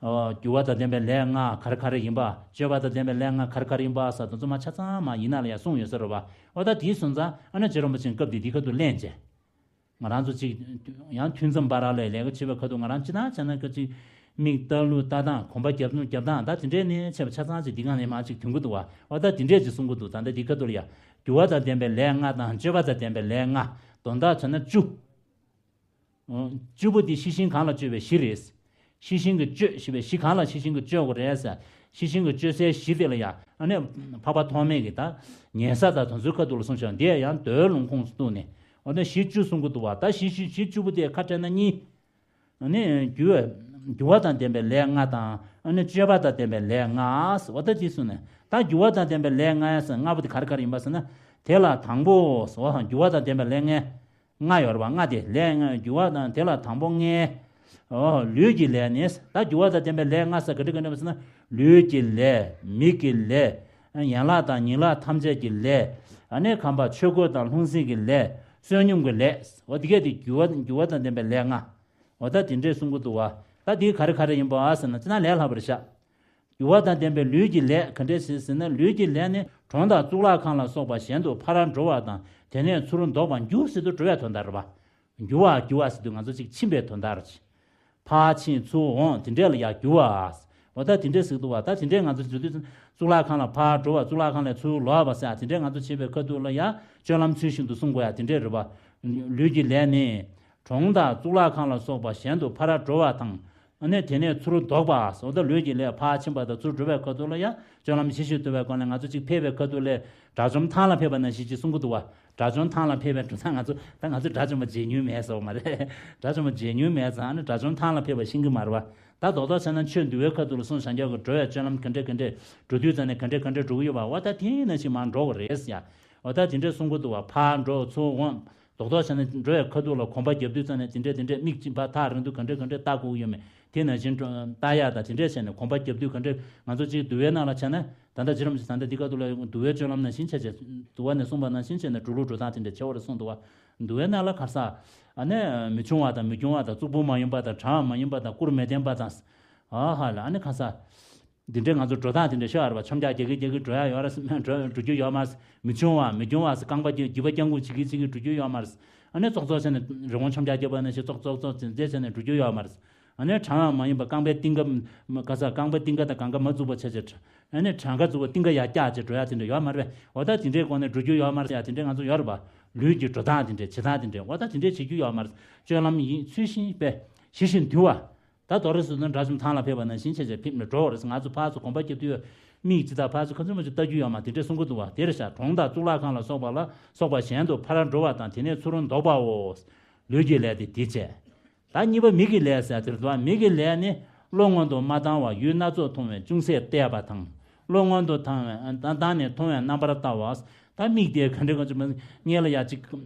རྒྱུ་བ་དང་ལྡན་པའི་ལས་ལྔ་ག་རེ་ག་རེ་ཡིན་པ། སྤྱོད་པ་དང་ལྡན་པའི་ལས་ལྔ་ག་རེ་ག་རེ་ཡིན་པ་ཟེར་དེ་ཚོ་མ་ཆ་ཚང་མ་ཡིན་ན་ལ་ཡང་གསུངས་ཡོད་ས་རེད་པ། འོ་ད་དེའི་སོང་ཙང་ཨ་ནི་རྗེ་རིན་པོ་ཆེས་སྐབས་དེ་དེའི་ཁ་ཐུག་གླེང་བྱས། ང་རང་ཚོ་ཅིག་ཡང་ཐུན་མཚམས་བར་ལ་ལས་ཀ་བྱེད་པའི་ཁ་ཐུག་ང་རང་ཅི་ལྟར་བྱས་ན་ཁ་ཅིག་མིག་ལྟ་ལུགས་ལྟ་སྟངས་གོམ་པ་རྒྱབ་ལུགས་རྒྱབ་སྟངས་ད་དེ་འདྲས་ནས་བྱས་པ་ཆ་ཚང་ཅིག་འདི་གང་ནས་མ་ཅིག་ཐོན་གི་འདུག་བ། འོ་ད་དེ་འདྲས་ཅིག་གསུང་གི་འདུག་ད་ལྟ་འདི་ཁ་ཐུག་ལ་ཡ། རྒྱུ་བ་དང་ལྡན་པའི་ལས་ལྔ་དང་སྤྱོད་པ་དང་ལྡན་པའི་ལས་ལྔ། དོན་དག་བྱས་ན་བཅུ། བཅུ་པོ་འདི་ཤེས་བཞིན་གང་ལ་སྤྱོད་པའི་གཞི་རེད། ཤེས་བཞིན་གྱི་སྤྱོད་ཞེས་པའི་གཞི་གང་ལ་ཤེས་བཞིན་གྱི་སྤྱོད་དགོས་རེད་ཟེར། ཤེས་བཞིན་གྱི་སྤྱོད་སའི་གཞི་དེ་ལ་ཡང་ཨ་ནི་འཕགས་པ་ཐོགས་མེད་ཀྱི་ད་ཉན་ས་དང་དོན་ཚུལ་ཁ་ཐུག་ལ་གསུངས་ཤག་འདི་ཡང་མདོའི་ལུང་ཁུངས་སུ་གཏུགས་ནས་འོ་ན་གཞི་བཅུ་གསུང་གི་འདུག་བ། ད་གཞི་གཞི་གཞི་བཅུ་པོ་དེ་ཁ་བྲལ་ན་གཉིས། ཨ་ནི་རྒྱུ་རྒྱུ་བ་དང་ལྡན་པའི་ལས་ལྔ་དང་ཨ་ནི་སྤྱོད་པ་དང་ལྡན་པའི་ལས་ལྔ་ཟེར། འོ་ད་དེ་གསུངས་ནས་ད་རྒྱུ་བ་དང་ལྡན་པའི་ལས་ལྔ་ཟེར་ལྔ་པོ་དེ་ག་རེ་ག་རེ་ཡིན་པ་ཟེར་ན་དེ་ལ་དང་པོ་ཟེར་བ་དང་རྒྱུ་བ་དང་ལྡན་པའི་ལས་ལྔ། ལྔ་ཡོད་རེད་བ། ལྔ་དེ་ལས་ལྔ་རྒྱུ་བ་དང་དེ་ལ་དང་པོ་ལྔའི། ཨོ་ལུས་ཀྱི་ལས་ནི། ད་རྒྱུ་བ་དང་ལྡན་པའི་ལས་ལྔ་ཟེར་ག་འདྲ་ག་འདྲ་ཟེར་ན། ལུས་ཀྱི་ལས། མིག་གི་ལས། ཡན་ལག་དང་ཉིང་ལག་ཐམས་ཅད་ཀྱི་ལས། ཨ་ནི་ཁམས་པ་ཆོས་གོས་དང་ལྷུང་བཟེད་ཀྱི་ལས། བསོད་སྙོམས་ཀྱི་ལས། འོ་དེ་གས་དེ་རྒྱུ་བ་རྒྱུ་བ་དང་ལྡན་པའི་ལས་ལྔ། འོ་ད་དེ་འདྲས་གསུང་གི་འདུག་བ། ད་དེ་ག་རེ་ག་རེ་ཡིན་པ་ཟེར་ན་ཅི་ན་ལས་སླ་པོ་རེད་ཤག་རྒྱུ་བ་དང་ལྡན་པའི་ལུས་ཀྱི་ལས་ག་འདྲས་ཟེར་ཟེར་ན། ལུས་ཀྱི་ལས་ནི་གྲོང་དང་གཙུག་ལག་ཁང་ལ་སོགས་པ་གཞན་དུ་ཕར་འགྲོ་བ་དང་དེ་ནས་ཚུར་ལྡོག་པ། རྒྱུ་ཟེར་དུས་འགྲོ་བའི་དོན་དག་རེད་པ། རྒྱུ་བ་རྒྱུ་བ་ཟེར་དུས་ང་ཚོ་ཅིག་ཕྱིན་པའི་དོན་དག་རེད། ཕར་ཕྱིན་ཚུར་འོང་དེ་འདྲས་ལ་ཡ་རྒྱུ་བ། འོ་ད་དེ་འདྲས་ཟེར་འདུག་བ། ད་དེ་འདྲས་ང་ཚོ་འགྲོ་དུས་གཙུག་ལག་ཁང་ལ་ཕར་འགྲོ་བ། གཙུག་ལག་ཁང་ལས་ཚུར་ལོག་པ་ཟེར་དེ་འདྲས་ང་ཚོ་ཕྱིན་པའི་ཁ་ཐུག་ལ་ཡ་སྤྱོད་ལམ་ཚུལ་བཞིན་དུ་སྲུང་དགོས་ཡ་དེ་འདྲས་རེད་པ། ལུས་ཀྱི་ལས་ནི། གྲོང་དང་གཙུག་ལག་ཁང་ལ་སོགས་པ་གཞན་དུ་ཕར་འགྲོ་བ་དང་། ཨ་ནི་དེ་ནས་ཚུར་ལྡོག་པ། འོ་ད་ལུས་ཀྱི་ལས་ཕར་ཕྱིན་པ་དང་ཚུར་འགྲོ་བའི་ཁ་ཐུག་ལ་ཡང་སྤྱོད་ལམ་ཞི་ཞིང་དུལ་བའི་སྒོ་ནས་ང་ཚོ་གཅིག་ཕེབས་པའི་ཁ་ཐུག་ལ་དགྲ་བཅོམ་ཐང་ལ་ཕེབས་པ་ནང་བཞིན་ཅིག་གསུང་གི་འདུག་བ། དགྲ་བཅོམ་ཐང་ལ་ཕེབས་པའི་འགྲོ་སྟངས་ང་ཚོ་ད་ང་ཚོ་དགྲ་བཅོམ་པ་མཇལ་མྱོང་མེད་ཟེར་བ་མ་རེད། དགྲ་བཅོམ་པ་མཇལ་མྱོང་མེད་ཙང་ཨ་ནི་དགྲ་བཅོམ་ཐང་ལ་ཕེབས་པ་ཤེས་ཀྱི་མ་རེད་བ། ད་རྡོག་རྡོག་བྱས་ན་ཆོས་འདུལ་བའི་ཁ་ཐུག་ལ་གསུངས་བཞག་རྒྱུ་གི་འགྲོ་བའི་སྤྱོད་ལམ་ག་འདྲས་ག་འདྲས་འགྲོ་དུས་ཙམ་ནས་ག་འདྲས་ག་འདྲས་འགྲོ་གི་ཡོད་པ། འོ་ད་དེའི་ནང་བཞིན་མར་འགྲོ་དགོས་རེད་ཟེར་ཡ། འོ་ད་དེ་འདྲས་གསུང་གི་འདུག་བ། ཕར་འགྲོ་ཚུར་འོང་། རྡོག་རྡོག་བྱས་ན་འགྲོ་བའི་ཁ་ཐུག་ལ་གོམ་པ་རྒྱབ་དུས་ཙམ་ནས་དེ་འདྲས་དེ་འདྲས་མིག་གཅིག་ཕར་ཐག་རིང་དུས་ག་འདྲས་ག་འདྲས་ལྟ་དགོས་ཀྱི་ཡོད་མེད། དེ་ནང་བཞིན་འགྲོ་ལྟ་ཡག་དང་དེ་འདྲས་བྱས་ནས་གོམ་པ་རྒྱབ་དུས་ག་འདྲས། ང་ཚོ་གཅིག་འདུལ་བའི་ནང་ལ་བྱས་ན་ད་ལྟ་རྗེ་རིན་པོ་ཆེས་ད་ལྟ་འདི་སྐབས་དུ་ལ་འདུལ་བའི་སྤྱོད་ལམ་ནང་བཞིན་བྱས་བྱས། འདུལ་བ་ནས་གསུངས་པ་ནང་བཞིན་བྱས་ནས་འགྲོ་ལུགས་འགྲོ་སྟངས་དེ་འདྲས་བྱེད་པ་རེད་གསུངས་འདུག་བ། འདུལ་བའི་ནང་ལ་ག་ས། ཨ་ནི་མི་འབྱུང་བ་དང་མི་འབྱུང་བ་དང་གཙུག་ཕུད་མ་ཡིན་པ་དང་གྲངས་མ་ཡིན་པ་དང་སྐུར་མི་ལྡན་པ་དང་། ཨ་ཧ་ལ་ཨ་ནི་ག་ས། འདི་འདྲའི་ང་ཚོ་འགྲོ་སྟངས་དེ་འདྲ་ཤོད་ཨ་ར་བ། འཆམ་རྒྱག་རྒྱག་གི་རྒྱག་གི་འགྲོ་ཡ་ཡོད་ར་ས་མེད། འགྲོ་འགྲོ་རྒྱུ་ཡོད་མ་རེད། མི་འབྱུང་བ་མི་འབྱུང་བ་ས་རྐང་པ་རྒྱུ་རྒྱུ་བ་རྐྱང་ཁུག་བྱེད་ཀྱི་བྱེད་ཀྱི་འགྲོ་རྒྱུ་ཡོད་མ་རེད། ཨ་ནི་ཙོག་ཙོག་བྱས་ནས་རི་བོང་འཆམ་རྒྱག་རྒྱག་པ་ནང་བཞིན་ཙོག་ཙོག་ཙོག་ཙེ་ཙེ་བྱས་ནས་འགྲོ་རྒྱུ་ཡོད་མ་རེད། ཨ་ནི་གྲངས་མ་ཡིན་པ་རྐང་པའི་རྟིང་ཀ་ག་ས་རྐང་པའི་རྟིང་ཀ་དང་གང་ག་མ་བཙུགས་པ་བྱས་བྱས། ཨ་ནི་གྲངས་ཀ་བཙུགས་པ་རྟིང་ཀ་ཡར་བཀྱགས་བྱས་འགྲོ་ཡ་དེ་འདྲ་ཡོད་མ་རེད། འོ་ད་དེ་འདྲའི་སྒོ་ནས་འགྲོ་རྒྱུ་ཡོད་མ་རེད་ཡ། དེ་འདྲའི་ང་ཚོ་ཡོད་རེད་པ། ལུས་ཀྱི་འགྲོ་སྟངས་དེ་འདྲ་བྱེད་སྟངས་དེ་འདྲ་འོ་ད་དེ་འདྲའི་བྱེད་རྒྱུ་ཡོད་མ་རེད། སྤྱོད་ལམ་ཡིན་ཚུལ་བཞིན་པས་ཞི་ཞིང་དུལ་བ། ད་དོ་རེ་སུ་དང་དགྲ་བཅོམ་ཐང་ལ་ཕེབས་པ་ནང་བཞིན་བྱས་བྱས་ཕེབས་ནས་འགྲོ་བ་རེད། ང་ཚོ་ཕར་ཚུར་གོམ་པ་རྒྱབ་དུས་མིག་ཅི་ལྟར་ཕར་ཚུར་ཁ་ཚུར་མ་ཚུར་ལྟ་རྒྱུ་ཡོད་མ་དེ་འདྲས་གསུང་གི་འདུག་བ། དེ་རེད་ཤག་གྲོང་དང་གཙུག་ལག་ཁང་ལ་སོགས་པ་ལ་སོགས་པ་གཞན་དུ་ཕར་འགྲོ་བ་དང་དེ་ནས་ཚུར་ལྡོག་པའོ། ལུས་ཀྱི་ལས་དེ་དེ་བྱས། ད་གཉིས་པ་མིག་གི་ལས་ཟེར་དེ་རེད་དོ། མིག་གི་ལས་ནི་བློ་སྔོན་དུ་མ་བཏང་བར་ཡུལ་སྣ་ཚོགས་མཐོང་བས་ཅུང་ཟད་བལྟས་པ་དང་། བློ་སྔོན་དུ་བཏང་བས་བཏང་ནས་མཐོང་བའི་རྣམ་པར་ལྟ་བ། ད་མིག་དེ་ག་འདྲ་ག་ཅི་མ་སྔོན་ལ་ཡ་ཅིག་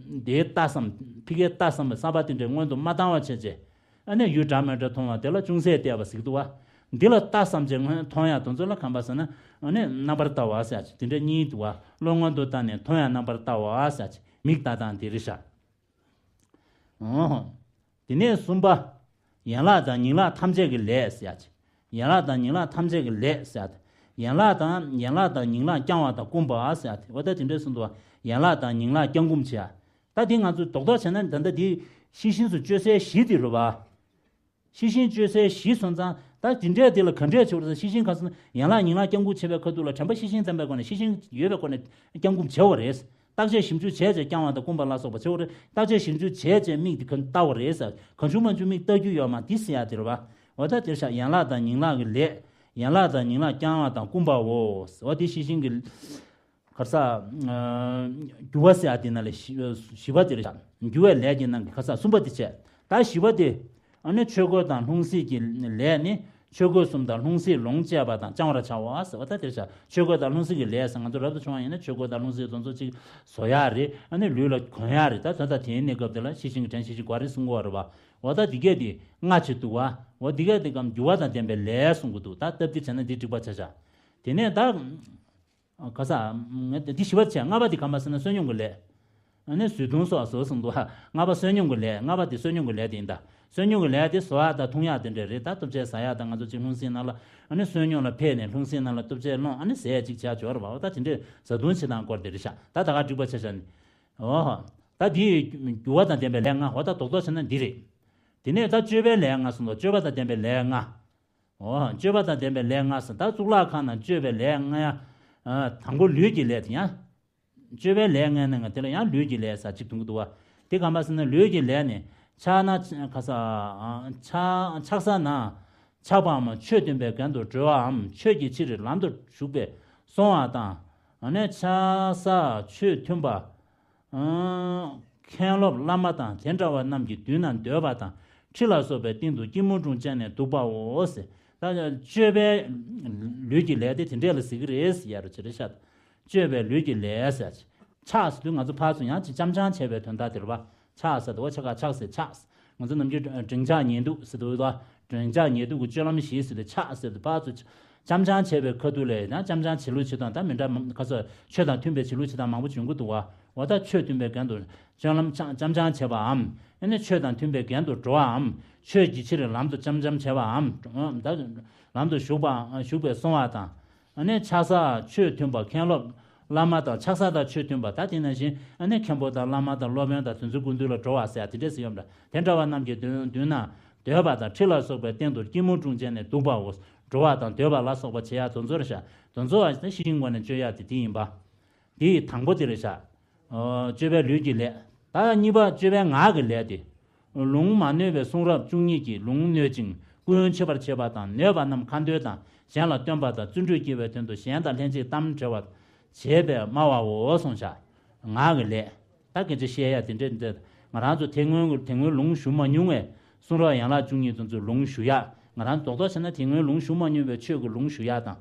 དེའི་ལྟ་བསམ་ཕི་ཀའི་ལྟ་བསམ་པའི་བསམ་པ་དེ་འདྲ་སྔོན་དུ་མ་བཏང་བ་བྱས་རྗེས། ཨ་ནི་ཡུལ་འདྲ་མི་འདྲ་མཐོང་བ་དེ་ལ་ཅུང་ཟད་བལྟས་པ་ཟེར་གི་འདུག་བ། འདི་ལ་ལྟ་བསམ་བྱས་སྔོན་མཐོང་ཡ་དེ་ཚོ་ལ་ག་རེ་ཟེར་ན། ཨ་ནི་རྣམ་པར་ལྟ་བ་ཟེར་ཡ་ཅིག་དེ་འདྲ་གཉིས་འདུག་བ། བློ་སྔོན་དུ་བཏང་ནས་མཐོང་ཡ་རྣམ་པར་ལྟ་བ་ཟེར་ཡ་ཅིག་མིག་ལྟ་སྟངས་དེ་རེད་ཤག་འོ། དེ་ནས་གསུམ་པ། ཡན་ལག་དང་ཉིང་ལག་ཐམས་ཅད་ཀྱི་ལས་ཟེར་ཡ་ཅིག་ཡན་ལག་དང་ཉིང་ལག་ཐམས་ཅད་ཀྱི་ལས་ཟེར་ཡ་དེ། ཡན་ལག་དང་ཡན་ལག་དང་ཉིང་ལག་བརྐྱང་བ་དང་བསྐུམ་པ་ཟེར་ཡ་དེ། འོ་ད་དེ་འདྲས་གསུངས་འདུག་བ། ཡན་ལག་དང་ཉིང་ལག་བརྐྱང་བསྐུམ་བྱེད་ཡ། ད་དེ་ང་ཚོས་རྡོག་རྡོག་བྱས་ན་ད་ལྟ་དེ་ཤེས་བཞིན་དུ་སྤྱོད་སའི་གཞི་དེ་རེད་བ། ཤེས་བཞིན་སྤྱོད་སའི་གཞི་སོང་ཙང་ད་ ད་དེ་འདྲས་དེ་ལ་ག་འདྲས་བྱེད་པ་རེད། ཤེས་བཞིན་ག་ས་ན་ཡན་ལག་ཉིང་ལག་བརྐྱང་བསྐུམ་བྱེད་པའི་ཁ་ཐུག་ལ་དྲན་པ་ཤེས་བཞིན་ཙམ་པའི་སྒོ་ནས་ཤེས་བཞིན་ཡོད་པའི་སྒོ་ནས་བརྐྱང་བསྐུམ་བྱེད་པ་རེད། བརྟག་དཔྱད་ཞིབ་འཇུག་བྱས་བྱས་བརྐྱང་བ་དང་བསྐུམ་པ་ལ་སོགས་པ་བྱེད་པ་རེད། བརྟག་དཔྱད་ཞིབ་འཇུག་བྱས་བྱས་མིག་དེ་ག་ལྟ་བ་རེད་ཟེར། གང་བྱུང་མང་བྱུང་མིག་ལྟ་རྒྱུ་ཡོད་མ་དེ་ཟེར་ཡ་དེ་རེད་བ། འོ་ད་དེར་བཞག་ཡན་ལག་དང་ཉིང་ལག་གི་ལས། ཡན་ལག་དང་ཉིང་ལག་བརྐྱང་བ་དང་བསྐུམ་པའོ། འོ་དེ་ཤེས་བཞིན་གྱི་ག་ས། འགྱུ་བ་ཟེར་ཡ་དེ་ན་ལས་བཞི་བ་དེ་རེད་བཞག་འགྱུ་བའི་ལས་ཀྱི་ནང་གི་ག་ས་གསུམ་པ་དེ་བྱས། ད་བཞི་པ་དེ། ཨ་ནི་ཆོས་གོས་དང་ལྷུང་བཟེད་ཀྱི་ལས་ནི། ཆོས་གོས་གསུམ་དང་ལྷུང་བཟེད་ལོངས་སྤྱད་པ་དང་བཅང་བར་བྱའོ་ཟེར་བ་ད་དེར་བཞག་ཆོས་གོས་དང་ལྷུང་བཟེད་ཀྱི་ལས་ཟེར་ང་ཚོ་རབ་ཏུ་བྱུང་བ་ཡིན་ན་ཆོས་གོས་དང་ལྷུང་བཟེད་དེ་ཚོ་གཅིག་བཟོ་ཡག་རེད། ཨ་ནི་ལུས་ལ་གོན་ཡག་རེད། ད་དོན་དག་དེའི་གནས་སྐབས་དེ་ལ་ཤེས་བཞིན་གྱི་དྲན་ཤེས་བཞིན་གོ་རེ་གསུང་གི་ཡོད་རེད་བ། འོ་ད་འདི་གས་དེ་སྔ་ཕྱི་འདུག་བ། འོ་འདི་གས་དེ་གམ་འགྱུ་བ་དང་ལྡན་པའི་ལས་གསུང་གི་འདུག་ད་སྟབས་བདེ་བྱས་ན་འདི་འགྲིག་པ་ཆ་བཞག་དེ་ནས་ད། ག་ས། ང་འདི་བཞི་པ་བྱས། ལྔ་པ་འདི་ག་མ་ཟེར་ན་བསོད་སྙོམས་ཀྱི་ལས། ཨ་ནི་བཟོད་བརྟུན་སོགས་བཟོ་གསུངས་འདུག་ལྔ་པ་བསོད་སྙོམས་ཀྱི་ལས། ལྔ་པ་འདི་བསོད་སྙོམས་ཀྱི་ལས་དེ་ཡིན་ད། བསོད་སྙོམས་ཀྱི་ལས་དེ་བཟོ་ཡག་དང་འཐུང་ཡག་དེ་འདྲ་རེད། ད་ལྟོ་ཆས་ཟ་ཡག་དང་ང་ཚོ་གཅིག་ལྷུང་བཟེད་ནང་ལ་ཨ་ནི་བསོད་སྙོམས་ལ་ཕེབས་ནས་ལྷུང་བཟེད་ནང་ལ་ལྟོ་ཆས་སློང་ཨ་ནི་ཟས་གཅིག་བྱས་འབྱོར་བ། འོ་ད་དེ་འདྲའི་བཟའ་བཏུང་བྱེད་སྟངས་སྐོར་དེ་རེད་ཤག་ད་ད་ག་འགྲིག་པ་ཆ་བཞག་ནི། འོ་ཧོ། ད་འདི་འགྱུ་བ་དང་ལྡན་པའི་ལས་ལྔ། འོ་ད་རྡོག་རྡོག་བྱས་ན་འདི་རེད། དེ་ནས་ད་སྤྱོད་པའི་ལས་ལྔ་གསུངས་འདུག་སྤྱོད་པ་དང་ལྡན་པའི་ལས་ལྔ། འོ། སྤྱོད་པ་དང་ལྡན་པའི་ལས་ལྔ་ཟེར། ད་གཙུག་ལག་ཁང་ནང་སྤྱོད་པའི་ལས་ལྔ་ཡ། ཨ། དང་པོ་ལུས་ཀྱི་ལས་དེ་ཡང་། སྤྱོད་པའི་ལས་ལྔའི་ནང་ང་དེ་ལ་ཡང་ལུས་ཀྱི་ལས་ཟེར་གཅིག་འདུག་གི་འདུག་བ། དེ་ག་མ་ཟེར་ན་ལུས་ཀྱི་ལས་ནི། ཕྱག་ན་ག་ས། ཨ། ཕྱག་ཕྱག་ས་ན། ཆགས་པའམ་ཆོས་སྟོན་པའི་རྒྱན་དུ་འགྲོ་བའམ་ཆོས་ཀྱི་ཕྱིར་ལམ་དུ་ཞུགས་པས་སོང་བ་དང་། ཨ་ནི་ཕྱག་ས་ཆོས་མཐུན་པ། མཁན་སློབ་བླ་མ་དང་དེ་འདྲ་བ་རྣམས་ཀྱི་མདུན་ན་སྡོད་པ་དང་ཁྲི་ལ་སོགས་པའི་སྟེང་དུ་སྐྱིལ་མོ་ཀྲུང་བཅས་ནས་འདུག་པའོ་ཟེར། ད་སྤྱོད་པའི་ལུས་ཀྱི་ལས་དེ་དེ་འདྲས་ལ་ཟེར་གི་རེད་ཟེར་ཡ་རུ་ཅི་རེད་ཤག་སྤྱོད་པའི་ལུས་ཀྱི་ལས་ཟེར། ཕྱག་ཟེར་དུས་ང་ཚོ་ཕར་ཚུར་ཡང་ཅིག་ཅམ་ཅམ་བྱས་པའི་དོན་དག་དེ་རེད་པ། ཕྱག་ཟེར་དུས་ཕྱག་ག་ཕྱག་ཟེར་ཕྱག་ང་ཚོ་ནམ་རྒྱུན་འགྲེང་ཕྱག་ཉལ་འདུག་ཟེར་དུས་ལ། འགྲེང་ཕྱག་ཉལ་འདུག་གི་སྤྱོད་ལམ་བཞི་ཟེར་ཏེ་ཕྱག་ཟེར་ཏེ་ཕར་ཚུར་ཅམ་ཅམ་བྱས་པའི་ཁ་ཐུག་ལས་ཡང་ཅམ་ཅམ་བྱེད་ལུགས་བྱེད་སྟངས་ད་མི་འདྲ་མང་ཁ་སོ་ཆོས་དང་མཐུན་པའི་བྱེད་ལུགས་བྱེད་སྟངས་མང་པོ་བྱུང་གི་འདུག་བ། འོ་ད་ཆོས་མཐུན་པའི་རྒྱན་དུ་སྤྱོད་ལམ་ཅམ་ཅམ་བྱེད་པའམ། ཨ་ནི་ཆོས་དང་མཐུན་པའི་རྒྱན་དུ་འགྲོ་བའམ། ཆོས་ཀྱི་ཕྱིར་ལམ་དུ་ཅམ་ཅམ་བྱེད་པའམ། ད་ལམ་དུ་ཞུགས་པ་ཞུགས་པས་སོང་བ་དང་། ཨ་ནི་ཕྱག་ས་ཆོས་མཐུན་པ་མཁན་སློབ་བླ་མ་དང་ཕྱག་ས་དང་ཆོས་མཐུན་པ་ད་དེ་ནང་བཞིན་ཨ་ནི་མཁན་པོ་དང་བླ་མ་དང་སློབ་དཔོན་དང་དེ་ཚོའི་སྐུ་མདུན་ལ་འགྲོ་བ་ཟེར་ཡ་དེ་འདྲས་ཟེར་ཡོད་འདྲ། དེ་འདྲ་བ་རྣམས་ཀྱི་མདུན་མདུན་ན་སྡོད་པ་དང་ཁྲི་ལ་སོགས་པའི་སྟེང་དུ་སྐྱིལ་མོ་ཀྲུང་བཅས་ནས་འདུག་པའོ། འགྲོ་བ་དང་སྡོད་པ་ལ་སོགས་པ་བྱེད་ཡ་དེ་ཚོ་རེད་ཤག་དེ་ཚོ་བ་ཤེས་བཞིན་སྒོ་ནས་སྤྱོད་ཡ་དེ་དེ་ཡིན་པ། དེ་ཡི་དང་པོ་དེ་རེད་ཤག་སྤྱོད་པའི་ལུས་ཀྱི་ལས། ད་གཉིས་པ་སྤྱོད་པའི་ངག་གི་ལས་ཏེ། ལུང་མ་ནོད་པའི་གསུང་རབ་བཅུ་གཉིས་ཀྱི་ལུང་ནོད་ཅིང་སྐུ་ཡོན་ཆེ་བར་བྱེད་པ་དང་ནོད་པ་རྣམས་ཁ་འདོན་དང་གཞན་ལ་སྟོན་པ་དང་བརྩོན་འགྲུས་སྐྱེ་བའི་དོན་དུ་གཞན་དང་ལྷན་ཅིག་གཏམ་འདྲེ་བ་བྱེད་པས་སྨྲ་བའོ་གསུངས་ཤག་ངག་གི་ལས། ད་སྐད་ཆ་བཤད་ཡ་དེ་འདྲས་འདྲས་ང་རང་ཚོ་དེ་སྔོན་དེ་སྔོན་ལུང་ཞུ་མ་མྱོང་བས་གསུང་རབ་ཡན་ལག་བཅུ་གཉིས་དེ་ཚོ་ལུང་ཞུ་ཡ་ང་རང་རྡོག་རྡོག་བྱས་ན་དེ་སྔོན་ལུང་ཞུ་མ་མྱོང་བའི་ཆོས་ཀྱི་ལུང་ཞུ་ཡ་དང་།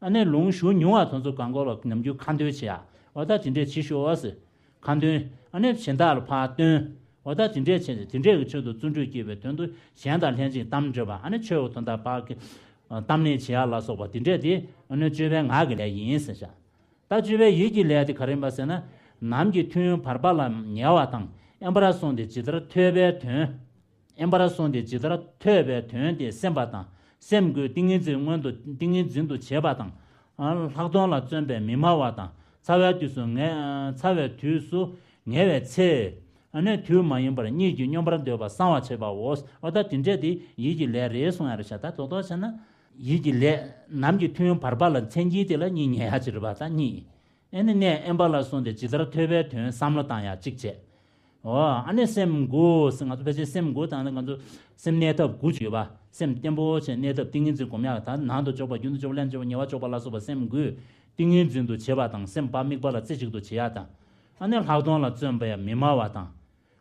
ཨ་ནི་ལུང་ཞུ་མྱོང་བ་དེ་ཚོ་གང་གོ་ལ་ནམ་རྒྱུན་ཁ་འདོན་བྱེད་ཡ། འོ་ད་དེ་འདྲས་བྱེད་ཤོག་ཟེར། ཁ་འདོན། ཨ་ནི་གཞན་དག་ལ་ཕར་སྟོན། འོ་ད་དེ་འདྲས་བྱས་ཏེ་དེ་འདྲས་ཀྱི་ཆེད་དུ་བརྩོན་འགྲུས་སྐྱེ་བའི་དོན་དུ་གཞན་དང་ལྷན་ཅིག་གཏམ་འདྲེ་བ་ཨ་ནི་ཆོས་འོ་དོན་དག་ཕར་གི་གཏམ་གླེང་བྱེད་ཡ་ལ་སོགས་པ་དེ་འདྲས་དེ་ཨ་ནི་སྤྱོད་པའི་ངག་གི་ལས་ཡིན་ཟེར་བཞག་ད་སྤྱོད་པའི་ཡིད་ཀྱི་ལས་དེ་ག་རེ་ཡིན་པ་ཟེར་ན། ནམ་གྱི་ཐུན་བར་པ་ལ་ཉལ་བ་དང་དབེན་པར་སོང་སྟེ་ཇི་ལྟར་ཐོས་པའི་དོན། དབེན་པར་སོང་སྟེ་ཇི་ལྟར་ཐོས་པའི་དོན་དེ་སེམས་པ་དང་སེམས་སྒོས་ཏིང་ངེ་འཛིན་མངོན་དུ་ཏིང་ངེ་འཛིན་དུ་བྱེད་པ་དང་། ལྷག་མཐོང་ལ་བརྩོན་པས་མི་སྨྲ་བ་དང་ཚ་བའི་དུས་སུ་ངལ་ཚ་བའི་དུས་སུ་ངལ་བའི་ཚེ། ཨ་ནི་དུས་མ་ཡིན་པར་གཉིད་ཀྱིས་སྙོམས་པར་འདོད་པ་གསང་བར་བྱེད་པའོ། འོ་ད་དེ་འདྲས་དེ་ཡིད་ཀྱི་ལས་རེད་གསུང་ཡ་རེད་ཤག་ད་རྡོག་རྡོག་བྱས་ན། ཡིད་ཀྱི་ལས་ནམ་གྱི་ཐུན་བར་པ་ལ་མཚན་གྱིས་དེ་ལ་གཉིད་ཉལ་ཡ་ཅིག་རེད་པ་ད་གཉིད། ཨ་ནི་གནས་དབེན་པ་ལ་སོང་སྟེ་ཇི་ལྟར་ཐོས་པའི་དོན་བསམ་བློ་བཏང་ཡ་གཅིག་བྱས། འོ་ཨ་ནི་སེམས་དགུ་ཟེར་ང་ཚོ་ཕལ་ཆེར་སེམས་དགུ་བཏང་ན་ང་ཚོ་སེམས་གནས་ཐབས་དགུ་ཅིག་ཡོད་པ་སེམས་བརྟན་པོ་བྱས་གནས་ཐབས་ཏིང་ངེ་འཛིན་སྒོམ་ཡག་ད་ནང་དུ་འཇོག་པ་རྒྱུན་དུ་འཇོག་པ་ལྷན་ཅིག་ཉེ་བར་འཇོག་པ་ལ་སོགས་པ་སེམས་དགུ་ཏིང་ངེ་འཛིན་དུ་བྱེད་པ་དང་སེམས་པ་དམིགས་པ་ལ་རྩེ་གཅིག་ཏུ་བྱེད་ཡག་དང་། ཨ་ནི་ལྷག་མཐོང་ལ་བརྩོན་པས་མི་སྨྲ་བ་དང་།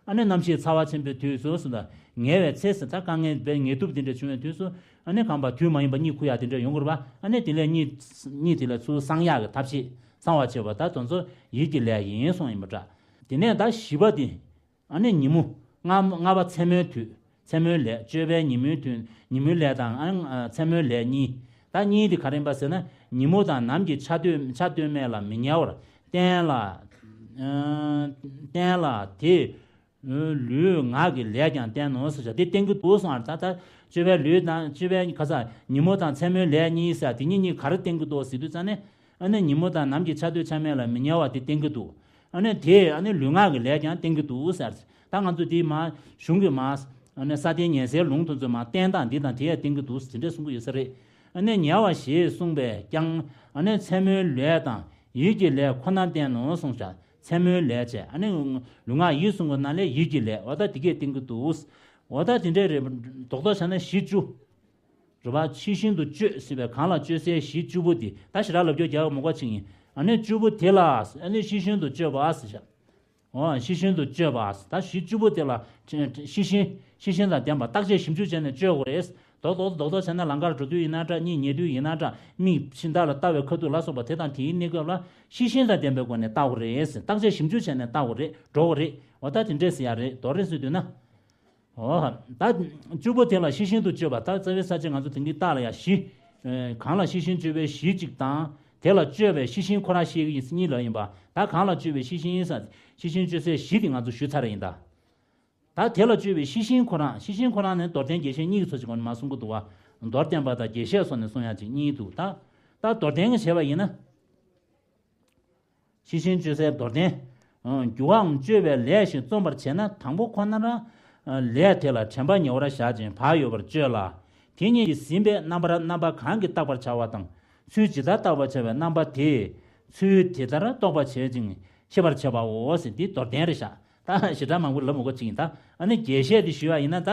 ཨ་ནི་རྣམ་ཤེས་ཚ་བ་ཆེན་པོའི་དུས་སུ་ཟེར་ད་ངལ་བའི་ཚེ་ཟེར་ད་དཀའ་ངལ་བའི་ངལ་དུབ་དེ་འདྲ་བྱུང་བའི་དུས་སུ་ཨ་ནི་གང་པ་དུས་མ་ཡིན་པ་གཉིད་ཁུག་ཡག་དེ་འདྲ་ཡོང་གི་རེད་པ། ཨ་ནི་དེ་ལས་གཉིད་གཉིད་དེ་ལས་ཚུར་སངས་ཡག་གི་ཐབས་ཤེས་གསང་བར་བྱེད་པ་ད་དེ་ཚོ་ཡིད་ཀྱི་ལས་ཡིན་གསུངས་ཡིན་པ་འདྲ། དེ་ནས་ད་བཞི་པ་དེ། ཨ་ནི་ཉིན་མོ། ལྔ་ལྔ་པ་མཚན་མོའི་དུས། མཚན་མོའི་ལས་སྤྱོད་པའི་ཉིན་མོའི་དུས་ཉིན་མོའི་ལས་དང་ཨ་ནི་མཚན་མོའི་ལས་གཉིས། ད་གཉིས་དེ་ག་རེ་ཡིན་པ་ཟེར་ན་ཉིན་མོ་དང་ནམ་གྱི་ཆ་སྟོད་ཆ་སྟོད་སྨད་ལ་མི་ཉལ་བར་བསྟན་ལ། བསྟན་ལ་དེ། ལུས་ངག་གི་ལས་ཀྱང་བསྟན་ནོ་ཟེར་བྱ་དེ་བསྟན་གྱི་འདུག་གསུངས་པ་རེད། ད་ལྟ་སྤྱོད་པའི་ལུས་དང་སྤྱོད་པའི་ག་ས་ཉིན་མོ་དང་མཚན་མོའི་ལས་གཉིས་ཟེར་དེ་གཉིས་གཉིས་ག་རེ་བསྟན་གྱི་འདུག་ཟེར་དུས་ཙང་ནས། ཨ་ནི་ཉིན་མོ་དང་ནམ་གྱི་ཆ་སྟོད་ཆ་སྨད་ལ་མི་ཉལ་བ་དེ་བསྟན་གྱི་འདུག་ཨ་ནི་དེས་ཨ་ནི་ལུས་ངག་གི་ལས་ཀྱང་བསྟན་གྱི་འདུག་ཟེར། ད་ང་ཚོ་དེ་མ་གཞུང་གི་མ་ ཨ་ནི་ས་སྟེང་ཉལ་སའི་ལུང་དེ་ཚོ་མར་བསྟན་སྟངས་འདི་དང་དེ་ཡང་བསྟན་གྱི་འདུག་དེ་འདྲས་གསུང་གི་ཡོད་ས་རེད། ཨ་ནི་ཉལ་བ་ཞེས་གསུངས་པས་ཀྱང་ཨ་ནི་མཚན་མོའི་ལས་དང་ཡིད་ཀྱི་ལས་ཁོ་ན་བསྟན་ནོ་གསུངས་བཞག་མཚན་མོའི་ལས་བྱས་ཨ་ནི་ལུས་ངག་ཡིད་གསུམ་གྱི་ནང་ལས་ཡིད་ཀྱི་ལས་འོ་ད་དེ་གས་བསྟན་གྱི་འདུག་འོ་ད་དེ་འདྲས་རེད། རྡོག་རྡོག་བྱས་ན་གཞི་བཅུ། རེད་པ། ཕྱི་བཞིན་དུ་གཅོད་ཟེར་བའི་གང་ལ་གཅོད་སའི་གཞི་བཅུ་པོ་འདི་ད་ཞེ་དྲག་ལབ་རྒྱུ་རྒྱག་གི་མི་དགོས་ཅིག་ཡིན། ཨ་ནི་བཅུ་པོ་དེ་ལ་ཨ་ནི་ཕྱི་བཞིན་དུ་གཅོད་པ་ཟེར་བཞག་འོ་ཕྱི་བཞིན་དུ་གཅོད་པ་ཟེར་ད་གཞི་བཅུ་པོ་དེ་ལ་ཕྱི་བཞིན་ཕྱི་བཞིན་དང་ལྡན་པ་བརྟག་དཔྱད་ཞིབ་འཇུག་བྱས་ནས་གཅོད་དགོས་རེད། རྡོག་རྡོག་རྡོག་རྡོག་བྱས་ན་ལམ་ཁར་འགྲོ་དུས་ཡིན་ན་འདྲ་གཉིད་ཉལ་དུས་ཡིན་ན་འདྲ་མིག་ཕྱི་ཟླ་ལ་ལྟ་བའི་ཁ་ཐུག་ལ་སོགས་པ་དེ་དང་དེའི་གནས་སྐབས་ལ་ཕྱི་བཞིན་དང་ལྡན་པའི་སྒོ་ནས་བལྟ་དགོས་རེད། བརྟག་དཔྱད་ཞིབ་འཇུག་བྱས་ནས་བལྟ་དགོས་རེད། འགྲོ་དགོས་རེད། འོ་ད་དེ་འདྲས་ཟེར་ཡ་རེད། རྡོག་རེད་ཟེར་དུས་ན། འོ། ད། བཅུ་པོ་དེ་ལ་ཕྱི་བཞིན་དུ་གཅོད་པ་ད་རྩ་བའི་ས་བཅད་ང་ཚོ་དེང་གི་རྟགས་ལ་ཡ་བཞི། གང་ལ་ཕྱི་བཞིན་གཅོད་པའི་གཞི་གཅིག་དང་། དེ་ལ་གཅོད་པའི་ཕྱི་བཞིན་ཁོ་རང་བཤད་ཀྱི་ཡིན་གཉིས་ལ་ཡིན་པ། ད་གང་ལ་གཅོད་པའི་ཕྱི་བཞིན་ཡིན་ས། ཕྱི་བཞིན་གཅོད་སའི་གཞི་དེ་ང་ཚོ་ཞུས་ཚར་ཡིན་ད། ད་དེ་ལ་གཅོད་པའི་ཕྱི་བཞིན་ཁོ་རང་ཕྱི་བཞིན་ཁོ་རང་ནི་མདོར་བསྟན་རྒྱས་བཤད་གཉིས་ཀྱི་ཚོ་ཅིག་གོང་ནས་མ་གསུང་གི་འདུག་བ། མདོར་བསྟན་པ་དང་རྒྱས་བཤད་སོགས་ནས་གསུང་ཡ་ཅིག་གཉིས་འདུག་ད། ད་མདོར་བསྟན་གྱི་བྱས་པ་ཡིན་ན། ཕྱི་བཞིན་གཅོད་སའི་མདོར་བསྟན། འགྱུར་བའམ་གཅོད་པའི་ལས་ཤིག་རྩོམ་པར་བྱེད་ན་དང་པོ་ཁོ་ནར། ལས་དེ་ལ་དྲན་པ་ཉེ་བར་བཞག་ཅིང་བག་ཡོད་པར་དཔྱོད་ལ། དེ་ཉིད་ཀྱིས་ཟིན་པའི་རྣམ་པར་རྣམ་པ་གང་གིས་བརྟག་པར་བྱ་བ་དང་། ཚུལ་ཇི་ལྟར་བརྟག་པར་བྱ་བའི་རྣམ་པ་དེས་ཚུལ་དེ་ལྟར་རྟོགས་པར་བྱེད་ཅིང་ཤེས་པར་བྱ་བའོ་ཟེར་འདི་མདོར་བསྟན་རེད་ཤག་ད་ཞེ་དྲག་མང་པོ་ལབ་མི་དགོས་ཅིག་ཡིན་ད། ཨ་ནི་རྒྱས་བཤད་འདི་ཞུས་པ་ཡིན་ན་ད།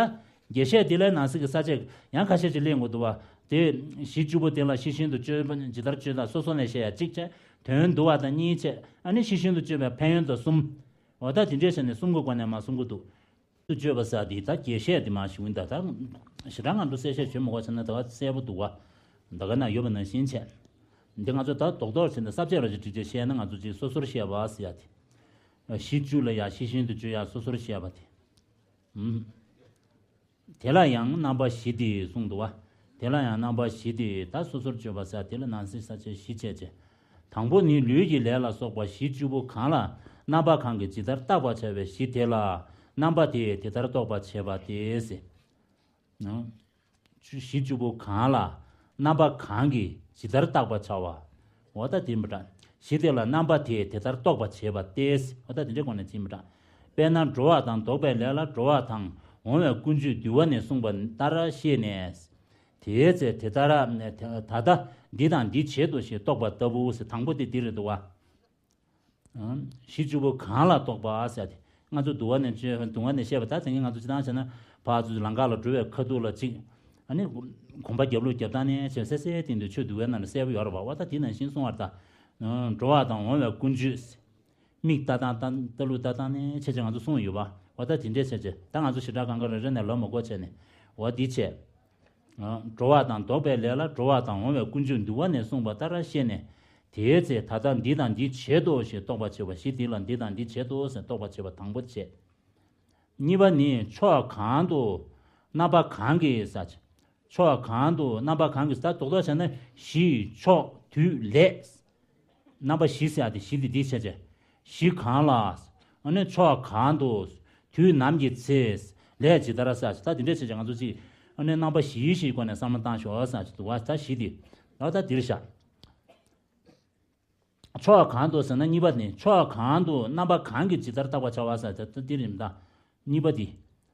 རྒྱས་བཤད་དེ་ལས་ནང་གསེས་ཀྱི་ས་བཅད་ཡང་ཁ་ཤས་ཅིག་གླེང་དགོས་འདུག་བ། དེ་གཞི་བཅུ་པོ་དེ་ལ་ཕྱི་བཞིན་དུ་གཅོད་པ་ཇི་ལྟར་གཅོད་དང་སོ་སོ་ནས་བཤད་ཡ་གཅིག་བྱས། དོན་བསྡུ་བ་དང་གཉིས་བྱས། ཨ་ནི་ཕྱི་བཞིན་དུ་གཅོད་པའི་ཕན་ཡོན་དང་གསུམ། འོ་ད་དེ་འདྲས་བྱས་ནས་གསུམ་གྱི་སྒོ་ནས་མ་གསུང་གི་འདུག་ཏུ་གཅོད་པ་ཟེར་དེ་ད་རྒྱས་བཤད་དེ་མ་ཞུ་ཡིན་ད། ད་ཞེ་དྲག་ང་ཚོ་གསལ་བཤད་བྱེད་མི་དགོས་བྱས་ན་ད་ག་གསལ་པོ་འདུག་བ། ད་ག་ན་ཡོད་པ་ནང་བཞིན་བྱས། འདི་ང་ཚོ་ད་རྡོག་རྡོག་བྱས་ནས་ས་བཅད་ལ་ཅིག་བྲིས་བྱས་བཤད་ན་ང་ཚོ་ཅིག་སོ་སོར་བཤད་པ་ཟེར་ཡ་དེ། གཞི་བཅུ་ལ་ཡ་ཕྱི་བཞིན་དུ་གཅོད་ཡ་སོ་སོར་བཤད་པ་དེ། ཨུམ། དེ་ལ་ཡང་རྣམ་པ་བཞི་སྟེ་གསུངས་འདུག་བ། དེ་ལ་ཡང་རྣམ་པ་བཞི་སྟེ་ད་སོ་སོར་བརྗོད་པ་ཟེར་དེ་ལ་ནང་གསེས་ས་བཅད་བཞི་བྱས་བྱས། དང་པོ་ནི་ལུས་ཀྱི་ལས་ལ་སོགས་པ་གཞི་བཅུ་པོ་གང་ལ་རྣམ་པ་གང་གིས་ཇི་ལྟར་བརྟག་པར་བྱ་བའི་གཞི་དེ་ལ་རྣམ་པ་དེས་དེ་ལྟར་རྟོགས་པར་བྱེད་པ་སྟེ། གཞི་བཅུ་པོ་གང་ལ་རྣམ་པ་གང་གིས་ཇི་ལྟར་བརྟག་པར་བྱ་བ། འོ་ད་དེ་མི་འདྲ། གཞི་དེ་ལ་རྣམ་པ་དེས་དེ་ལྟར་རྟོགས་པར་བྱེད་པ་སྟེ། འོ་ད་དེ་འདྲའི་སྒོ་ནས་དེ་མི་འདྲ། དཔེར་ན་འགྲོ་བ་དང་ལྡོག་པའི་ལས་ལ་འགྲོ་བ་དང་འོང་བའི་ཀུན་འབྱུང་འདུལ་བ་ནས་གསུངས་པ་ལྟར་ཤེས་ནས། དེའི་ཚེ་དེ་ལྟར་ད་ལྟ་འདི་དང་འདི་བྱེད་དོ་ཞེས་རྟོགས་པ་ལྟ་བུ་ཟེར་དང་པོ་དེ་འདི་རེད་འདུག་བ། གཞི་བཅུ་པོ་གང་ལ་རྟོགས་པ་ཟེར་ཏེ། ང་ཚོ་འདུལ་བ་ནས་བཅོས་འདུལ་བ་ནས་བཤད་པ་ད་དེང་གི་ང་ཚོ་སྤྱིར་བཏང་བྱས་ན་ཕར་ཚུར་ལམ་ཁ་ལ་འགྲོ་བའི་ཁ་ཐུག་ལ་གཅིག་ཨ་ནི་གོམ་པ་རྒྱབ་ལོག་རྒྱབ་སྟངས་ནས་བྱས་སེ་སེ་སྟེང་དུ་ཆོས་འདུལ་བའི་ནང་ལ་གསལ་པོ་ཡོད་རེད་པ། འོ་ད་དེ་ནང་བཞིན་གསུང་བར་ད། འགྲོ་བ་དང་འོང་བའི་ཀུན་འབྱུང་། མིག་ལྟ་སྟངས་ལྟ་ལྟ་ལུགས་ལྟ་སྟངས་ནས་བྱས་བྱས་ང་ཚོ་གསུངས་ཡོད་པ། འོ་ད་དེ་འདྲས་བྱས་བྱས་ད་ང་ཚོ་ཞེ་དྲག་གང་ག་རེ་རེ་ནས་ལབ་མ་དགོས་བྱས་ནས་འོ་འདི་བྱས། འགྲོ་བ་དང་ལྡོག་པའི་ལས་ལ་འགྲོ་བ་དང་འོང་བའི་ཀུན་འབྱུང་འདུལ་བ་ནས་གསུངས་པ་ལྟར་ཤེས་ནས། དེའི་ཚེ་ད་ལྟ་འདི་དང་འདི་བྱེད་དོ་ཞེས་རྟོགས་པར་བྱེད་པ་གཞི་འདི་ལ་འདི་དང་འདི་བྱེད་དོ་ཞེས་རྟོགས་པར་བྱེད་པ་དང་པོ་བྱེད། གཉིས་པ་ནི་ཕྱོགས་གང་དུ་རྣམ་པ་གང་གིས་ཟེར། ཕྱོགས་གང་དུ་རྣམ་པ་གང་གིས་ཟེར་རྡོག་རྡོག་བྱས་ན་གཞི་ཕྱོགས་དུས་ལས། རྣམ་པ་བཞི་ཟེར་ཡ་དེ་བཞི་དེ་འདི་བྱས་བྱས། གཞི་གང་ལ། ཨ་ནི་ཕྱོགས་གང་དུ། དུས་ནམ་གྱི་ཚེ། ལས་ཇི་ལྟར་ཟེར་ད་དེ་འདྲས་བྱས་བྱས་ང་ཚོ་གཅིག་ཨ་ནི་རྣམ་པ་བཞི་བཞིའི་སྒོ་ནས་བསམ་བློ་བཏང་ཤོག་ཟེར་གྱི་འདུག་བ། ད་བཞི་དེ། ད་ད་འདིར་བཞག་ཕྱོགས་གང་དུ་ཟེར་ན་གཉིས་པ་ནི་ཕྱོགས་གང་དུ་རྣམ་པ་གང་གིས་ཇི་ལྟར་བརྟག་པར་བྱ་བ་ཟེར་ད་འདིར་ཡིན་ད། གཉིས་པ་དེ།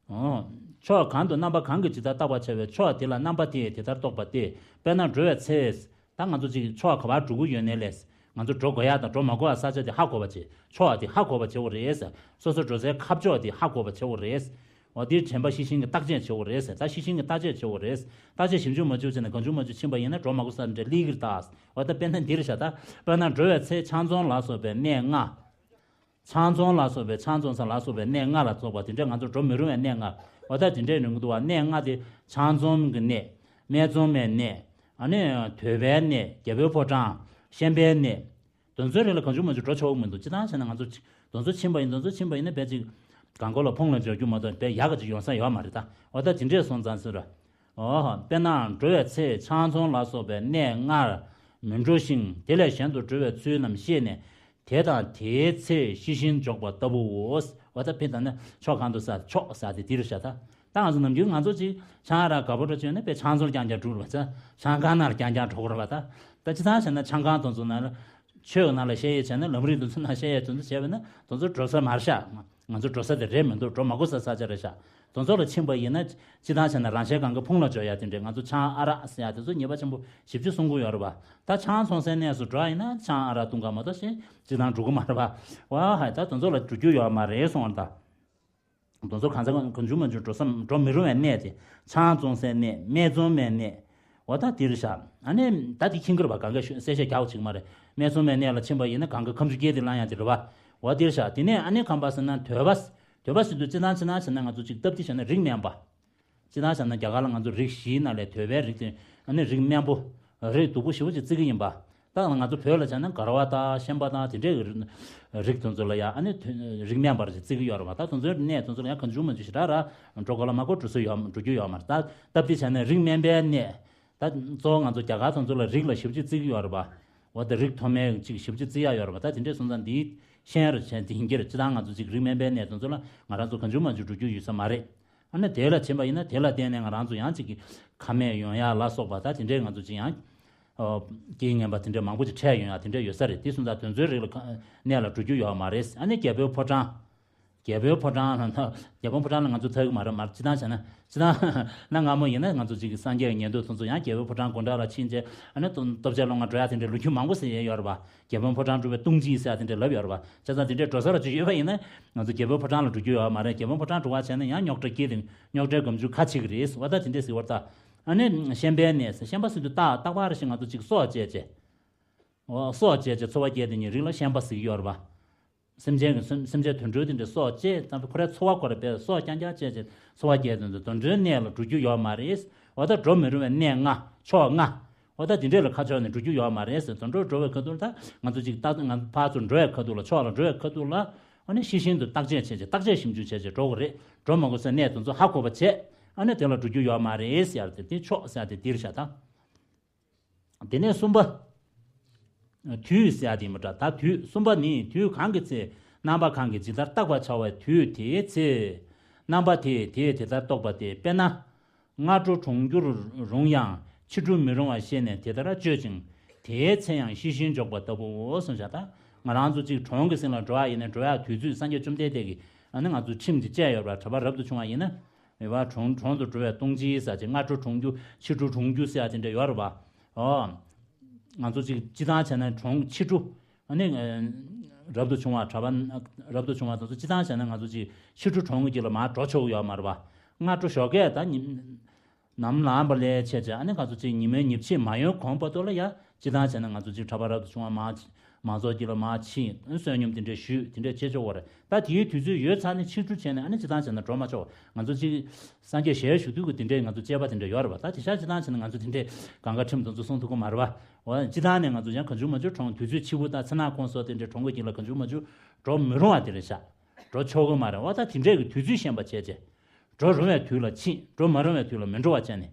ཨོ། ཕྱོགས་གང་དུ་རྣམ་པ་གང་གིས་ཇི་ལྟར་བརྟག་པར་བྱ་བའི་ཕྱོགས་དེ་ལ་རྣམ་པ་དེས་དེ་ལྟར་རྟོགས་པ་སྟེ། དཔེར་ན་འགྲོ་བའི་ཚེ། ད་ང་ཚོ་གཅིག་ཕྱོགས་ག་པར་འགྲོ་གི་ཡོད་ནའི་ལས། ང་ཚོ་འགྲོ་དགོས་ཡག་དང་འགྲོ་མ་དགོས་ཡག་ས་ཆ་དེ་ཧ་གོ་བ་བྱེད། ཕྱོགས་དེ་ཧ་གོ་བ་བྱེད་དགོས་རེད། སོ་སོ་འགྲོ་སའི་ཁ་ཕྱོགས་དེ་ཧ་གོ་བ་བྱེད་དགོས་རེད། འོ་དེའི་དྲན་པ་ཤེས་བཞིན་གྱི་བརྟག་དཔྱད་བྱེད་དགོས་རེད། ད་ཤེས་བཞིན་གྱི་བརྟག་དཔྱད་བྱེད་དགོས་རེད། བརྟག་དཔྱད་ཞིབ་འཇུག་མ་བྱུང་བྱས་ན་གང་བྱུང་མ་བྱུང་ཕྱིན་པ་ཡིན་ན་འགྲོ་མ་དགོས་ས་འདྲ་སླེབས་ཀྱི་རེད་ད། འོ་ད་དཔེར་ན་འདིར་བཞག་ད། དཔེར་ན་འགྲོ་བའི་ཚེ་ཆང་འཚོང་ལ་སོགས་པའི་གནས་ལྔ། ཆང་འཚོང་ལ་སོགས་པའི་ཆང་འཚོང་ས་ལ་སོགས་པའི་གནས་ལྔ་ལ་སོགས་པ་དེ་འདྲས་ང་ཚོ་འགྲོ་མི་རུང་བའི་གནས་ལྔ། འོ་ད་དེ་འདྲས་ཡོང་གི་འདུག་བ། གནས་ལྔ་དེ་ཆང་འཚོང་གི་གནས། སྨད་འཚོང་མའི་གནས། ཨ་ནི་དོས་པའི་གནས། རྒྱལ་པོའི་ཕོ་བྲང་། ཤན་པའི་གནས། དེ་ཚོའི་རིགས་ལ་གང་བྱུང་མང་བྱུང་འགྲོ་ཆོག་གི་མི་འདུག་སྤྱིར་བཏང་བྱས་ན་ང་ཚོ་དེ་ཚོ་ཕྱིན་པ་ཡིན། དེ་ཚོ་ཕྱིན་པ་ཡིན་ན་དཔེ་ཅིག་གང་གོ་ལ་ཕུང་ལ་འབྱོར་རྒྱུ་མ་གཏོགས་དཔེ་ཡག་ག་ཅིག་ཡོང་ས་ཡོད་མ་རེད་ད། འོ་ད་དེ་འདྲས་སོང་ཙང་ཟེར། ཨོ། དཔེར་ན་འགྲོ་བའི་ཚེ་ཆང་འཚོང་ལ་སོགས་པའི་གནས་ལྔར་མི་འགྲོ་ཞིང་དེ་ལས་གཞན་དུ་འགྲོ་བའི་ཚུལ་རྣམས་ཤེས་ནས། དེ་དང་དེའི་ཚེ་ཤེས་བཞིན་འཇོག་པ་ལྟ་བུའོ། འོ་ད་དཔེ་ད་ནི་ཕྱོགས་གང་དུ་ཟ་ཕྱོགས་ཟ་དེ་འདིར་བཞག་ད། ད་ང་ཚོ་ནམ་རྒྱུན་ང་ཚོ་ཅིག་ཆང་རག་དགའ་པོ་འགྲོ་བྱས་ན་དཔེ་ཆང་འཚོང་རྐྱང་རྐྱང་འགྲོ་རེད་པ། ཆང་ཁང་ནང་རྐྱང་རྐྱང་འགྲོ་དགོས་རེད་པ་ད། ད་སྤྱིར་བཏང་བྱས་ན་ཆང་ཁང་དེ་ཚོ་ནང་ལ་ཆོས་ནང་ལ་བཤད་ཡས་བྱས་ན་ལམ་རིམ་དེ་ཚོ་ནང་བཤད་ཡས་དེ་ཚོ་བྱས་པ་ན་དེ་ཚོ་འགྲོ་ས་མ་རེད་ཤག་ང་ཚོ་འགྲོ་ས་དེ་རེད་མི་འདུག་འགྲོ་མ་དགོས་ས་ས་ཆ་རེད་ཤག་དེ་ཚོ་ལ་ཕྱིན་པ་ཡིན་ན་སྤྱིར་བཏང་བྱས་ན་རང་ཤའི་གངྒཱ་ཕུང་ལ་འགྲོ་ཡ་དེ་འདྲས། ང་ཚོ་ཆང་ཨ་རག་ཟེར་ཡ་དེ་ཚོ་ཉེས་པ་ཆེན་པོ་ཞེ་པོ་ཅིག་གསུང་གི་ཡོད་རེད་པ། ད་ཆང་འཚོང་སའི་གནས་སུ་འགྲོ་ཡ་ཡིན་ན་ཆང་ཨ་རག་བཏུང་ག་མ་གཏོགས་ཤིང་སྤྱིར་བཏང་འགྲོ་གི་མ་རེད་པ། ཝ་ཧའི་ད་དེ་ཚོ་ལ་འགྲོ་རྒྱུ་ཡོད་མ་རེད་གསུང་བ་ད། དེ་ཚོ་གང་ས་གང་བྱུང་མང་བྱུང་འགྲོ་ས་འགྲོ་མི་རུང་བའི་གནས་དེ། ཆང་བཙོང་སའི་གནས། སྨད་འཚོང་མའི་གནས། འོ་ད་འདིར་བཞག་ཨ་ནི་ད་དེ་ཁྱིམ་གྱི་རེད་པ། གང་ག་གསལ་བཤད་རྒྱག་པ་ཅིག་མ་རེད། སྨད་འཚོང་མའི་གནས་ལ་ཕྱིན་པ་ཡིན་ན་གང་ག་ཁམ་ཆུ་རྐྱལ་དེ་ལངས་ཡ་དེ་རེད་པ། འོ་འདིར་བཞག་དེ་ནས་ཨ་ནི་གང་པ་ཟེར་ན་དོལ་པ། དོལ་པ་ཟེར་དུས་སྤྱིར་བཏང་སྤྱིར་བཏང་བྱས་ན་ང་ཚོ་ཅིག་སྟབས་བདེ་བྱས་ན་རིགས་དམན་པ། སྤྱིར་བཏང་བྱས་ན་རྒྱ་གར་ལ་ང་ཚོ་རིགས་བཞིའི་ནང་ལས་དོལ་པའི་རིགས་དེ་ཨ་ནི་རིགས་དམན་པོ། རིགས་སྡུག་པོ་ཞེ་པོ་ཅིག་བརྩི་གི་ཡིན་པ། ད་ང་ཚོ་བོད་ལ་བྱས་ན་གར་བ་དང་ཤན་པ་དང་དེ་འདྲའི་རིགས་དེ་ཚོ་ལ་ཡང་ཨ་ནི་རིགས་དམན་པར་བརྩི་གི་ཡོད་རེད་པ། ད་དེ་ཚོའི་གནས་དེ་ཚོ་ལ་ཡང་གང་བྱུང་མང་བྱུང་ཞེ་དྲག་ར་འགྲོ་དགོས་ལ་མ་དགོས་འགྲོ་སྲོལ་ཡོད་འགྲོ་རྒྱུ་ཡོད་མ་རེད། ད་སྟབས་བདེ་བྱས་ན་རིགས་དམན་པའི་གནས། ད་གཙོ་བོ་ང་ཚོ་རྒྱ་གར་དེ་ཚོ་ལ་རིགས་ལ་ཞེ་པོ་ཅིག་བརྩི་གི་ཡོད་རེད་པ། འོ་ད་རིགས་མཐོ་དམན་ཅིག་ཞེ་པོ་ཅིག་བརྩི་ཡ་ཡོད་རེད་པ། ད་དེ་འདྲའི་སོང་ཙང་འདིའི་ཤན་རུ་བྱས་ཏེ་ཡིན་གྱི་རེད། སྤྱིར་བཏང་ང་ཚོ་ཅིག་རིགས་དམན་པའི་གནས་དེ་ཚོ་ལ་ང་རང་ཚོ་གང་བྱུང་མང་བྱུང་འགྲོ་རྒྱུ་ཡོད་ས་མ་རེད། ཨ་ནི་དེ་ལ་ཕྱིན་པ་ཡིན་ན་དེ་ལ་བརྟེན་ནས་ང་རང་ཚོ་ཡང་ཅིག་གི་ཁ་རྨས་ཡོང་ཡ་ལ་སོགས་པ་ད་དེ་འདྲའི་ང་ཚོ་ཅིག་ཡང་། ཨོ། རྐྱེན་ངན་པ་དེ་འདྲ་མང་པོ་ཅིག་འཕྲད་ཡོང་ཡ་དེ་འདྲ་ཡོད་ས་རེད། དེ་སོང་ཙང་དེ་ཚོའི་རིགས་ལ་ཁ་གནས་ལ་འགྲོ་རྒྱུ་ཡོད་མ་རེད། ཨ་ནི་རྒྱལ་པོའི་ཕོ་བྲང་། རྒྱལ་པོའི་ཕོ་བྲང་ལ་ན་རྒྱལ་པོའི་ཕོ་བྲང་ལ་ང་ཚོ་ཐར་གི་མ་རེད་མ་རེད། སྤྱིར་བཏང་བྱས་ན་སྤྱིར་བཏང་གནའ་སྔ་མོ་ཡིན་ན་ང་ཚོ་ཅིག་གི་སངས་རྒྱས་ཀྱི་ཉན་ཐོས་དེ་ཚོ་ཡང་རྒྱལ་པོའི་ཕོ་བྲང་སྒོ་འགྲམ་ལ་ཕྱིན་བྱས་ཨ་ནི་ལྟོ་ལྟོ་ཆས་སློང་ག་འགྲོ་ཡ་དེ་འདྲ་ལོ་རྒྱུས་མང་པོ་ཟེར་ཡས་ཡོད་རེད་པ། རྒྱལ་པོའི་ཕོ་བྲང་འགྲོ་བའི་ལྟུང་བྱེད་ཟེར་ཡ་དེ་འདྲ་ལབ་ཡོད་རེད་པ། བྱས་ཙང་དེ་འདྲའི་འགྲོ་ས་ལ་ཅིག་ཡོད་པ་ཡིན་ན་ང་ཚོ་རྒྱལ་པོའི་ཕོ་བྲང་ལ་འགྲོ་རྒྱུ་ཡོད་མ་རེད། རྒྱལ་པོའི་ཕོ་བྲང་འགྲོ་བ་བྱས་ན་ཡང་རྙོག་དྲ་སྐྱེས་ཏེ་རྙོག་དྲའི་སྒམ་ཆུང་ཁ་ཕྱེ་གི་རེད། འོ་ད་དེ་འདྲས་ཟེར་བ་ད། ཨ་ནི་ཤན་པའི་གནས་ཤན་པ་ཟེར་དུས་ཏག་ཏག་པ་རེ་ཞིག་ང་ཚོ་ཅིག་སྲོག་བཅད་བྱས། འོ་སྲོག་བཅད་བྱས་འཚོ་བ་སྐྱེལ་དེ་ཉིད་རིགས་ལ་ཤན་པ་ཟེར་གྱི་ཡོད་རེད་པ། སེམས་ཅན་གྱི་སེམས་སེམས་ཅན་དུད་འགྲོ་དེ་འདྲའི་སྲོག་བཅད་ཙམ་ཁོ་རའི་འཚོ་བ་ཁོ་ར་བས་སྲོག་རྐྱང་རྐྱང་བཅད་བྱས་འཚོ་བ་སྐྱེལ་དེ་ཚོ་དུད་འགྲོའི་གནས་ལ་འགྲོ་རྒྱུ་ཡོད་མ་རེད། འོ་ད་འགྲོ་མི་རུང་བའི་གནས་ལྔ་ཕྱོགས་ལྔ། འོ་ད་དེ་འདྲས་ལ་ཁ་ཕྱོགས་ནས་འགྲོ་རྒྱུ་ཡོད་མ་རེད་ཟེར། དུད་འགྲོ་འགྲོ་བའི་ཁ་ཐུག་ལ་ད་ང་ཚོ་ཅིག་ད་ང་ཕར་ཚུར་འགྲོ་བའི་ཁ་ཐུག་ལ་ཕྱོགས་ལ་འགྲོ་བའི་ཁ་ཐུག་ལ་ཨ་ནི་ཤེས་བཞིན་དུ་བརྟག་དཔྱད་བྱས་བྱས་བརྟག་དཔྱད་ཞིབ་འཇུག་བྱས་བྱས་འགྲོ་དགོས་རེད། འགྲོ་མ་དགོས་སའི་གནས་དེ་ཚོ་ཧ་གོ་བ་བྱས་ཨ་ནི་དེ་ལ་འགྲོ་རྒྱུ་ཡོད་མ་རེད་ཟེར་ཡ་དེ་དེ་ཕྱོགས་ཟེར་ཡ་དེ་འདིར་བཞག་ད། དེ་ནས་གསུམ་པ། དུས་ཟེར་ཡ་དེ་མི་འདྲ་ད་དུས་གསུམ་པ་ནི་དུས་གང་གི་ཚེ་རྣམ་པ་གང་གིས་ཇི་ལྟར་བརྟག་པར་བྱ་བའི་དུས་དེའི་ཚེ། རྣམ་པ་དེས་དེས་དེ་ལྟར་རྟོགས་པ་སྟེ་དཔེར་ན། སྔ་དྲོ་གྲོང་འགྱུར་རུང་ཡང་ཕྱི་དྲོ་མི་རུང་བ་ཤེས་ནས་དེ་ལྟར་སྤྱོད་ཅིང་དེའི་ཚེ་ཡང་ཤི་ཞིང་འཇོག་པ་ལྟ་བུའོ་གསུངས་བཞག་ད་ང་རང་ཚོ་གཅིག་གྲོང་གི་ཟིན་ལ་འགྲོ་བ་ཡིན་ན་འགྲོ་ཡ་དུས་ཚོད་སངས་རྒྱས་བཅོམ་ལྡན་འདས་ཀྱིས་ཨ་ནི་ང་ཚོ་ཁྲིམས་ཀྱི་བཅས་ཡོད་པ་གྲྭ་པ་རབ་ཏུ་བྱུང་བ་ཡིན་ན། མེད་པ་གྲོང་གྲོང་དུ་འགྲོ་བའི་ལྟུང་བྱེད་ཟེར་ཅིག་སྔ་དྲོ་གྲོང་རྒྱུ་ཕྱི་དྲོ་གྲོང་རྒྱུ་ཟེར་ཡ་དེ་འདྲ་ཡོད་རེད་པ། ཨོ། ང་ཚོ་ཅིག་སྤྱི་བཏང་བྱས་ན་གྲོང་ཕྱི་དྲོ། ཨ་ནི། རབ་ཏུ་བྱུང་བ་གྲྭ་པ་རབ་ཏུ་བྱུང་བ་དེ་ཚོ་སྤྱི་བཏང་བྱས་ན་ང་ཚོ་ཅིག་ཕྱི་དྲོ་གྲོང་གི་དཀྱིལ་ལ་མར་འགྲོ་ཆོག་གི་ཡོད་མ་རེད་པ། སྔ་དྲོ་ཞོགས་ཀས་ད་ཉིན། ནམ་ལངས་པ་ལས་བྱས་བྱས་ཨ་ནི་ང་ཚོ་ཅིག་ཉི་མའི་ཉིབ་ཕྱེད་མ་ཡོང་གོང་བར་དུ་ལ་ཡ་སྤྱི་བཏང་བྱས་ན་ང་ཚོ་ཅིག་གྲྭ་པ་རབ་ཏུ་བྱུང་བ་མར་མང་ཚོགས་དཀྱིལ་ལ་མར་ཕྱིན་བསོད་སྙོམས་དེ་འདྲས་ཞུས་དེ་འདྲས་བྱེད་ཆོག་གི་རེད། ད་དེའི་དུས་ཚོད་ཡོལ་ཚར་ནས་ཕྱི་དྲོ་བྱས་ནས་ཨ་ནི་སྤྱི་བཏང་བྱས་ན་འགྲོ་མ་ཆོག་ང་ཚོ་ཅིག་སངས་རྒྱས་ཞལ་བཞུགས་དུས་ཀྱི་དེ་འདྲས་ང་ཚོ་དཔྱད་པ་དེ་འདྲས་ཡོད་རེད་པ། ད་དེ་ཤག་སྤྱི་བཏང་བྱས་ན་ང་ཚོ་དེ་འདྲས་གང་ག་ཁྲིམས་དེ་ཚོ་སྲུང་ཐུབ་ཀྱི་མ་རེད་པ། འོ་སྤྱི་བཏང་ནས་ང་ཚོ་ཡང་གང་བྱུང་མང་བྱུང་གྲོང་དུས་ཚོད་ཕྱི་པོ་དང་ཚེ་ནག་ཁོངས་སོགས་དེ་འདྲས་གྲོང་གི་དཀྱིལ་ལ་གང་བྱུང་མང་བྱུང་འགྲོ་མི་རུང་བ་དེ་རེད་ཤག་འགྲོ་ཆོག་གི་མ་རེད། འོ་ད་དེ་འདྲས་ཀྱི་དུས་ཚོད་ཤེས་པ་བྱས་བྱས། འགྲོ་རུང་བའི་དུས་ལ་ཕྱིན་འགྲོ་མ་རུང་བའི་དུས་ལ་མི་འགྲོ་བ་བྱས་ནས།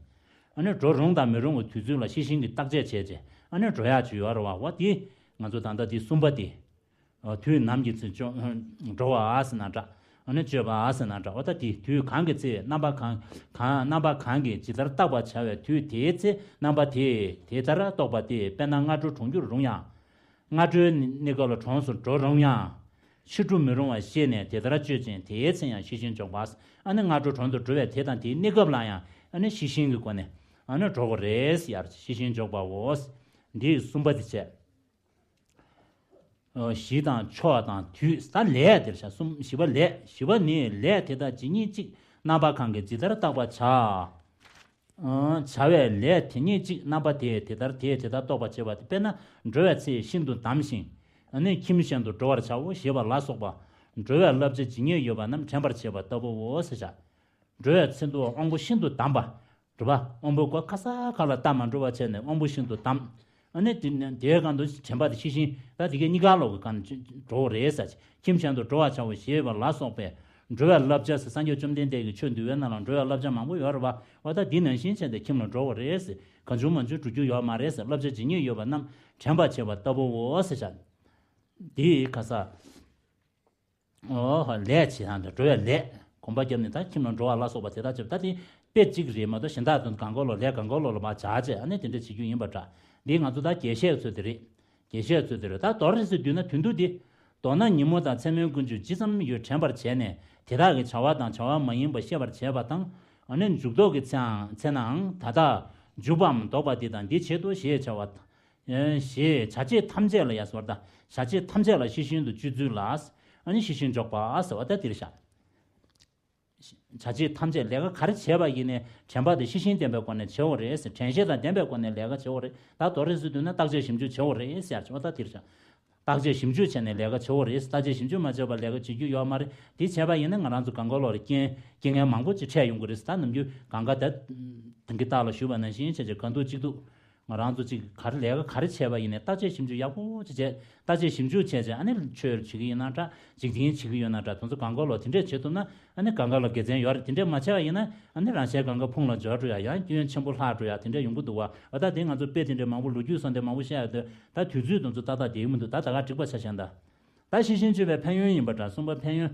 ཨ་ནི་འགྲོ་རུང་དང་མི་རུང་གི་དུས་ཚོད་ལ་ཤེས་བཞིན་གྱི་བརྟག་དཔྱད་བྱས་བྱས་ཨ་ནི་འགྲོ་ཡག་ཅིག་ཡོད་རེད་བ། འོ་དེ་ང་ཚོ་ད་ལྟ་དེ་གསུམ་པ་དེ། དུས་ནམ་གྱི་ཚེ་འགྲོ་བ་ཟེར་ན་འདྲ། ཨ་ནི་སྤྱོད་པ་ཟེར་ན་འདྲ། འོ་ད་དེ་དུས་གང་གི་ཚེ་རྣམ་པ་གང་གང་རྣམ་པ་གང་གིས་ཇི་ལྟར་བརྟག་པར་བྱ་བའི་དུས་དེའི་ཚེ་རྣམ་པ་དེས་དེ་ལྟར་རྟོགས་པ་སྟེ་དཔེར་ན་སྔ་དྲོ་གྲོང་འགྱུར་རུང་ཡང་། སྔ་དྲོའི་གནས་སྐབས་ལ་གྲོངས་སུ་འགྲོ་རུང་ཡང་། ཕྱི་དྲོ་མི་རུང་བ་ཤེས་ནས་དེ་ལྟར་སྤྱོད་ཅིང་དེའི་ཚེ་ཡང་ཤི་ཞིང་འཇོག་པ། ཨ་ནི་སྔ་དྲོ་གྲོང་དུ་འགྲོ་བའི་དེ་དང་དེའི་གནས་སྐབས་ལ་ཡང་ཨ་ནི་ཤི་ཞིང་གི་སྒོ་ནས་ཨ་ནི་འགྲོ་དགོས་རེད་ཟེར་ཡར་ཤི་ཞིང་འཇོག་པའོ། འདིའི་གསུམ་པ་དེ་བྱས། གཞི་དང་ཕྱོགས་དང་དུས་ད་ལས་དེར་བྱ་གསུམ་བཞི་པ་ལས་བཞི་པ་ནི་ལས་དེ་དག་ཇི་སྙེད་ཅིག་རྣམ་པ་གང་གིས་ཇི་ལྟར་བརྟག་པར་བྱ། བྱ་བའི་ལས་དེ་ཉིད་ཅིག་རྣམ་པ་དེས་དེ་ལྟར་དེས་དེ་ལྟར་རྟོགས་པར་བྱེད་པ་སྟེ་དཔེར་ན་འགྲོ་བའི་ཚེ་ཤིན་ཏུ་བསྡམས་ཤིང་། ཨ་ནི་ཁྱིམ་གཞན་དུ་འགྲོ་བར་བྱའོ་ཞེས་པ་ལ་སོགས་པ། འགྲོ་བའི་བསླབ་བྱ་ཇི་སྙེད་ཡོད་པ་རྣམས་དྲན་པར་བྱེད་པ་ལྟ་བུའོ་ཟེར་བྱ། འགྲོ་བའི་ཚེ་འདུག་དབང་པོ་ཤིན་ཏུ་བསྡམས་པ། རེད་པ། དབང་པོའི་སྒོ་ཁ་ས་ཁ་ལ་བལྟ་མ་འགྲོ་བ་བྱས་ནས་དབང་པོ་ཤིན་ཏུ་བསྡམས། ཨ་ནི་དེ་ནས་དེའི་སྒང་དུ་དྲན་པ་དེ་ཤེས་བཞིན་ད་དེ་གའི་གཉིས་ཀ་ལོག་གི་སྒང་ནས་འགྲོ་བ་རེད་ཟེར། ཁྱིམ་གཞན་དུ་འགྲོ་བར་བྱའོ་ཞེས་པ་ལ་སོགས་པས། འགྲོ་བའི་བསླབ་བྱ་ཟེར་སངས་རྒྱས་བཅོམ་ལྡན་འདས་ཀྱི་ཆོས་འདུལ་བའི་ནང་ལ་འགྲོ་བའི་བསླབ་བྱ་མང་པོ་ཡོད་རེད་པ། འོ་ད་འདི་ནང་བཞིན་བྱས་ཏེ་ཁྱིམ་ལ་འགྲོ་བ་རེད་ཟེར། གང་བྱུང་མང་བྱུང་འགྲོ་རྒྱུ་ཡོད་མ་རེད་ཟེར། བསླབ་བྱ་ཇི་སྙེད་ཡོད་པ་རྣམས་དྲན་པར་བྱེད་པ་ལྟ་བུའོ་ཟེར་བྱ། འདི་ཁ་ས། འོ་ལས་བྱེད་དང་འགྲོ་བའི་ལས། གོམ་པ་བརྒྱབ་ནས་ད་ཁྱིམ་ལ་འགྲོ་བ་ལ་སོགས་པ་དེ་དག་བྱེད་པ་ད་དེ་དཔེ་གཅིག་རེད་མ་གཏོགས་གཞན་དག་དོན་གང་གོ་ལོ་ལས་གང་གོ་ལོ་ལ་མ་བྱ་བྱས་ཨ་ནི་དེ་འདྲ་བྱེད་རྒྱུ་ཡིན་པ་འདྲ། འདི་ང་ཚོ་ད་རྒྱས་བཤད་ཚོད་དེ་རེད། རྒྱས་བཤད་ཚོད་དེ་རེད། ད་མདོར་ཙམ་བསྡུས་ན་དོན་དུ་འདི། མདོར་ན་ཉིན་མོ་དང་མཚན་མོའི་ཀུན་འབྱུང་ཇི་ཙམ་ཡོད་དྲན་པར་བྱས་ནས་དེ་དག་གི་བྱ་བ་དང་བྱ་བ་མ་ཡིན་པ་ཤེས་པར་བྱས་པ་དང་། ཨ་ནི་འཇུག་ལྡོག་གི་ཚེའང་ཚེ་ནའང་ད་ལྟ་འཇུག་པའམ་ལྡོག་པ་འདི་དང་འདི་བྱེད་དོ་ཞེས་བྱ་བ་དང་། ཞེས་བྱ་བྱེད་ཐམས་ཅད་ལ་ཡ་ཟེར་བ་དང་བྱ་བྱེད་ཐམས་ཅད་ལ་ཤེས་བཞིན་དུ་སྤྱོད་ཚུལ་ལ། ཨ་ནི་ཤེས་བཞིན་འཇོག་པ་ཟེར་བ་ད་འདིར་བཞག་བྱ་བྱེད་ཐམས་ཅད་ལས་ཀ་ག་རེ་བྱས་པ་ཡིན་ནའི་དྲན་པ་དེ་ཤེས་བཞིན་ལྡན་པའི་སྒོ་ནས་བྱེད་དགོས་རེད་ཟེར། དྲན་ཤེས་དང་ལྡན་པའི་སྒོ་ནས་ལས་ཀ་བྱེད་དགོས་རེད། ད་མདོར་བསྡུས་ན་བརྟག་དཔྱད་ཞིབ་འཇུག་བྱེད་དགོས་རེད་ཟེར་བྱ་བ་ད་འདིར་བཞག་བརྟག་དཔྱད་ཞིབ་འཇུག་བྱས་ནས་ལས་ཀ་བྱེད་དགོས་རེད། བརྟག་དཔྱད་ཞིབ་འཇུག་མ་བྱས་པར་ལས་ཀ་བྱེད་རྒྱུ་ཡོད་མ་རེད། དེ་བྱས་པ་ཡིན་ན་ང་རང་ཚོ་གང་ག་ལོག་ལ་རྐྱེན་རྐྱེན་ངན་མང་པོ་ཅིག་འཕྲད་ཡོང་གི་རེད། ད་ནམ་རྒྱུན་གང་ག་ད་དེང་གི་རྟགས་ལ་ཞུས་པ་ནང་བཞིན་བྱས་བྱས་གང་ཐུག་ཅིག་ཐུག་ང་རང་ཚོ་ཅིག་ག་རེ་ལས་ཀ་ག་རེ་བྱས་པ་ཡིན་ནའི་བརྟག་དཔྱད་ཞིབ་འཇུག་ཡག་པོ་ཅིག་བྱས། བརྟག་དཔྱད་ཞིབ་འཇུག་བྱས་བྱས་ཨ་ནི་ཆོས་བྱེད་ཀྱི་ཡིན་ན་འདྲ། འཇིག་རྟེན་བྱེད་ཀྱི་ཡོད་ན་འདྲ། དེ་ཚོ་གང་ག་ལོག་དེ་འདྲས་བྱེད་ཐུབ་ན་ཨ་ནི་གང་ག་ལོག་དགེ་མཚན་ཡོད་རེད། དེ་འདྲས་མ་བྱས་པ་ཡིན་ན་ཨ་ནི་རང་གཞན་གང་ག་ཕུང་ལ་འབྱོར་འགྲོ་ཡ། ཡང་སྐྱོན་ཆེན་པོ་ལྷག་འགྲོ་ཡ་དེ་འདྲས་ཡོང་གི་འདུག་བ། འོ་ད་དེ་ང་ཚོ་དཔེ་དེ་འདྲས་མང་པོ་ལོ་རྒྱུས་སོགས་འདྲས་མང་པོ་བཤད་ཡ་དེ་ད་དུས་ཚོད་དེ་ཚོ་ཏག་ཏག་བསྡད་ཀྱི་མི་འདུག་ད་ད་ག་འགྲིག་པ་ཆ་བཞག་ན་ད། ད་ཤེས་བཞིན་སྤྱོད་པའི་ཕན་ཡོན་ཡིན་པ་འདྲ། གསུམ་པ་ཕན་ཡོན།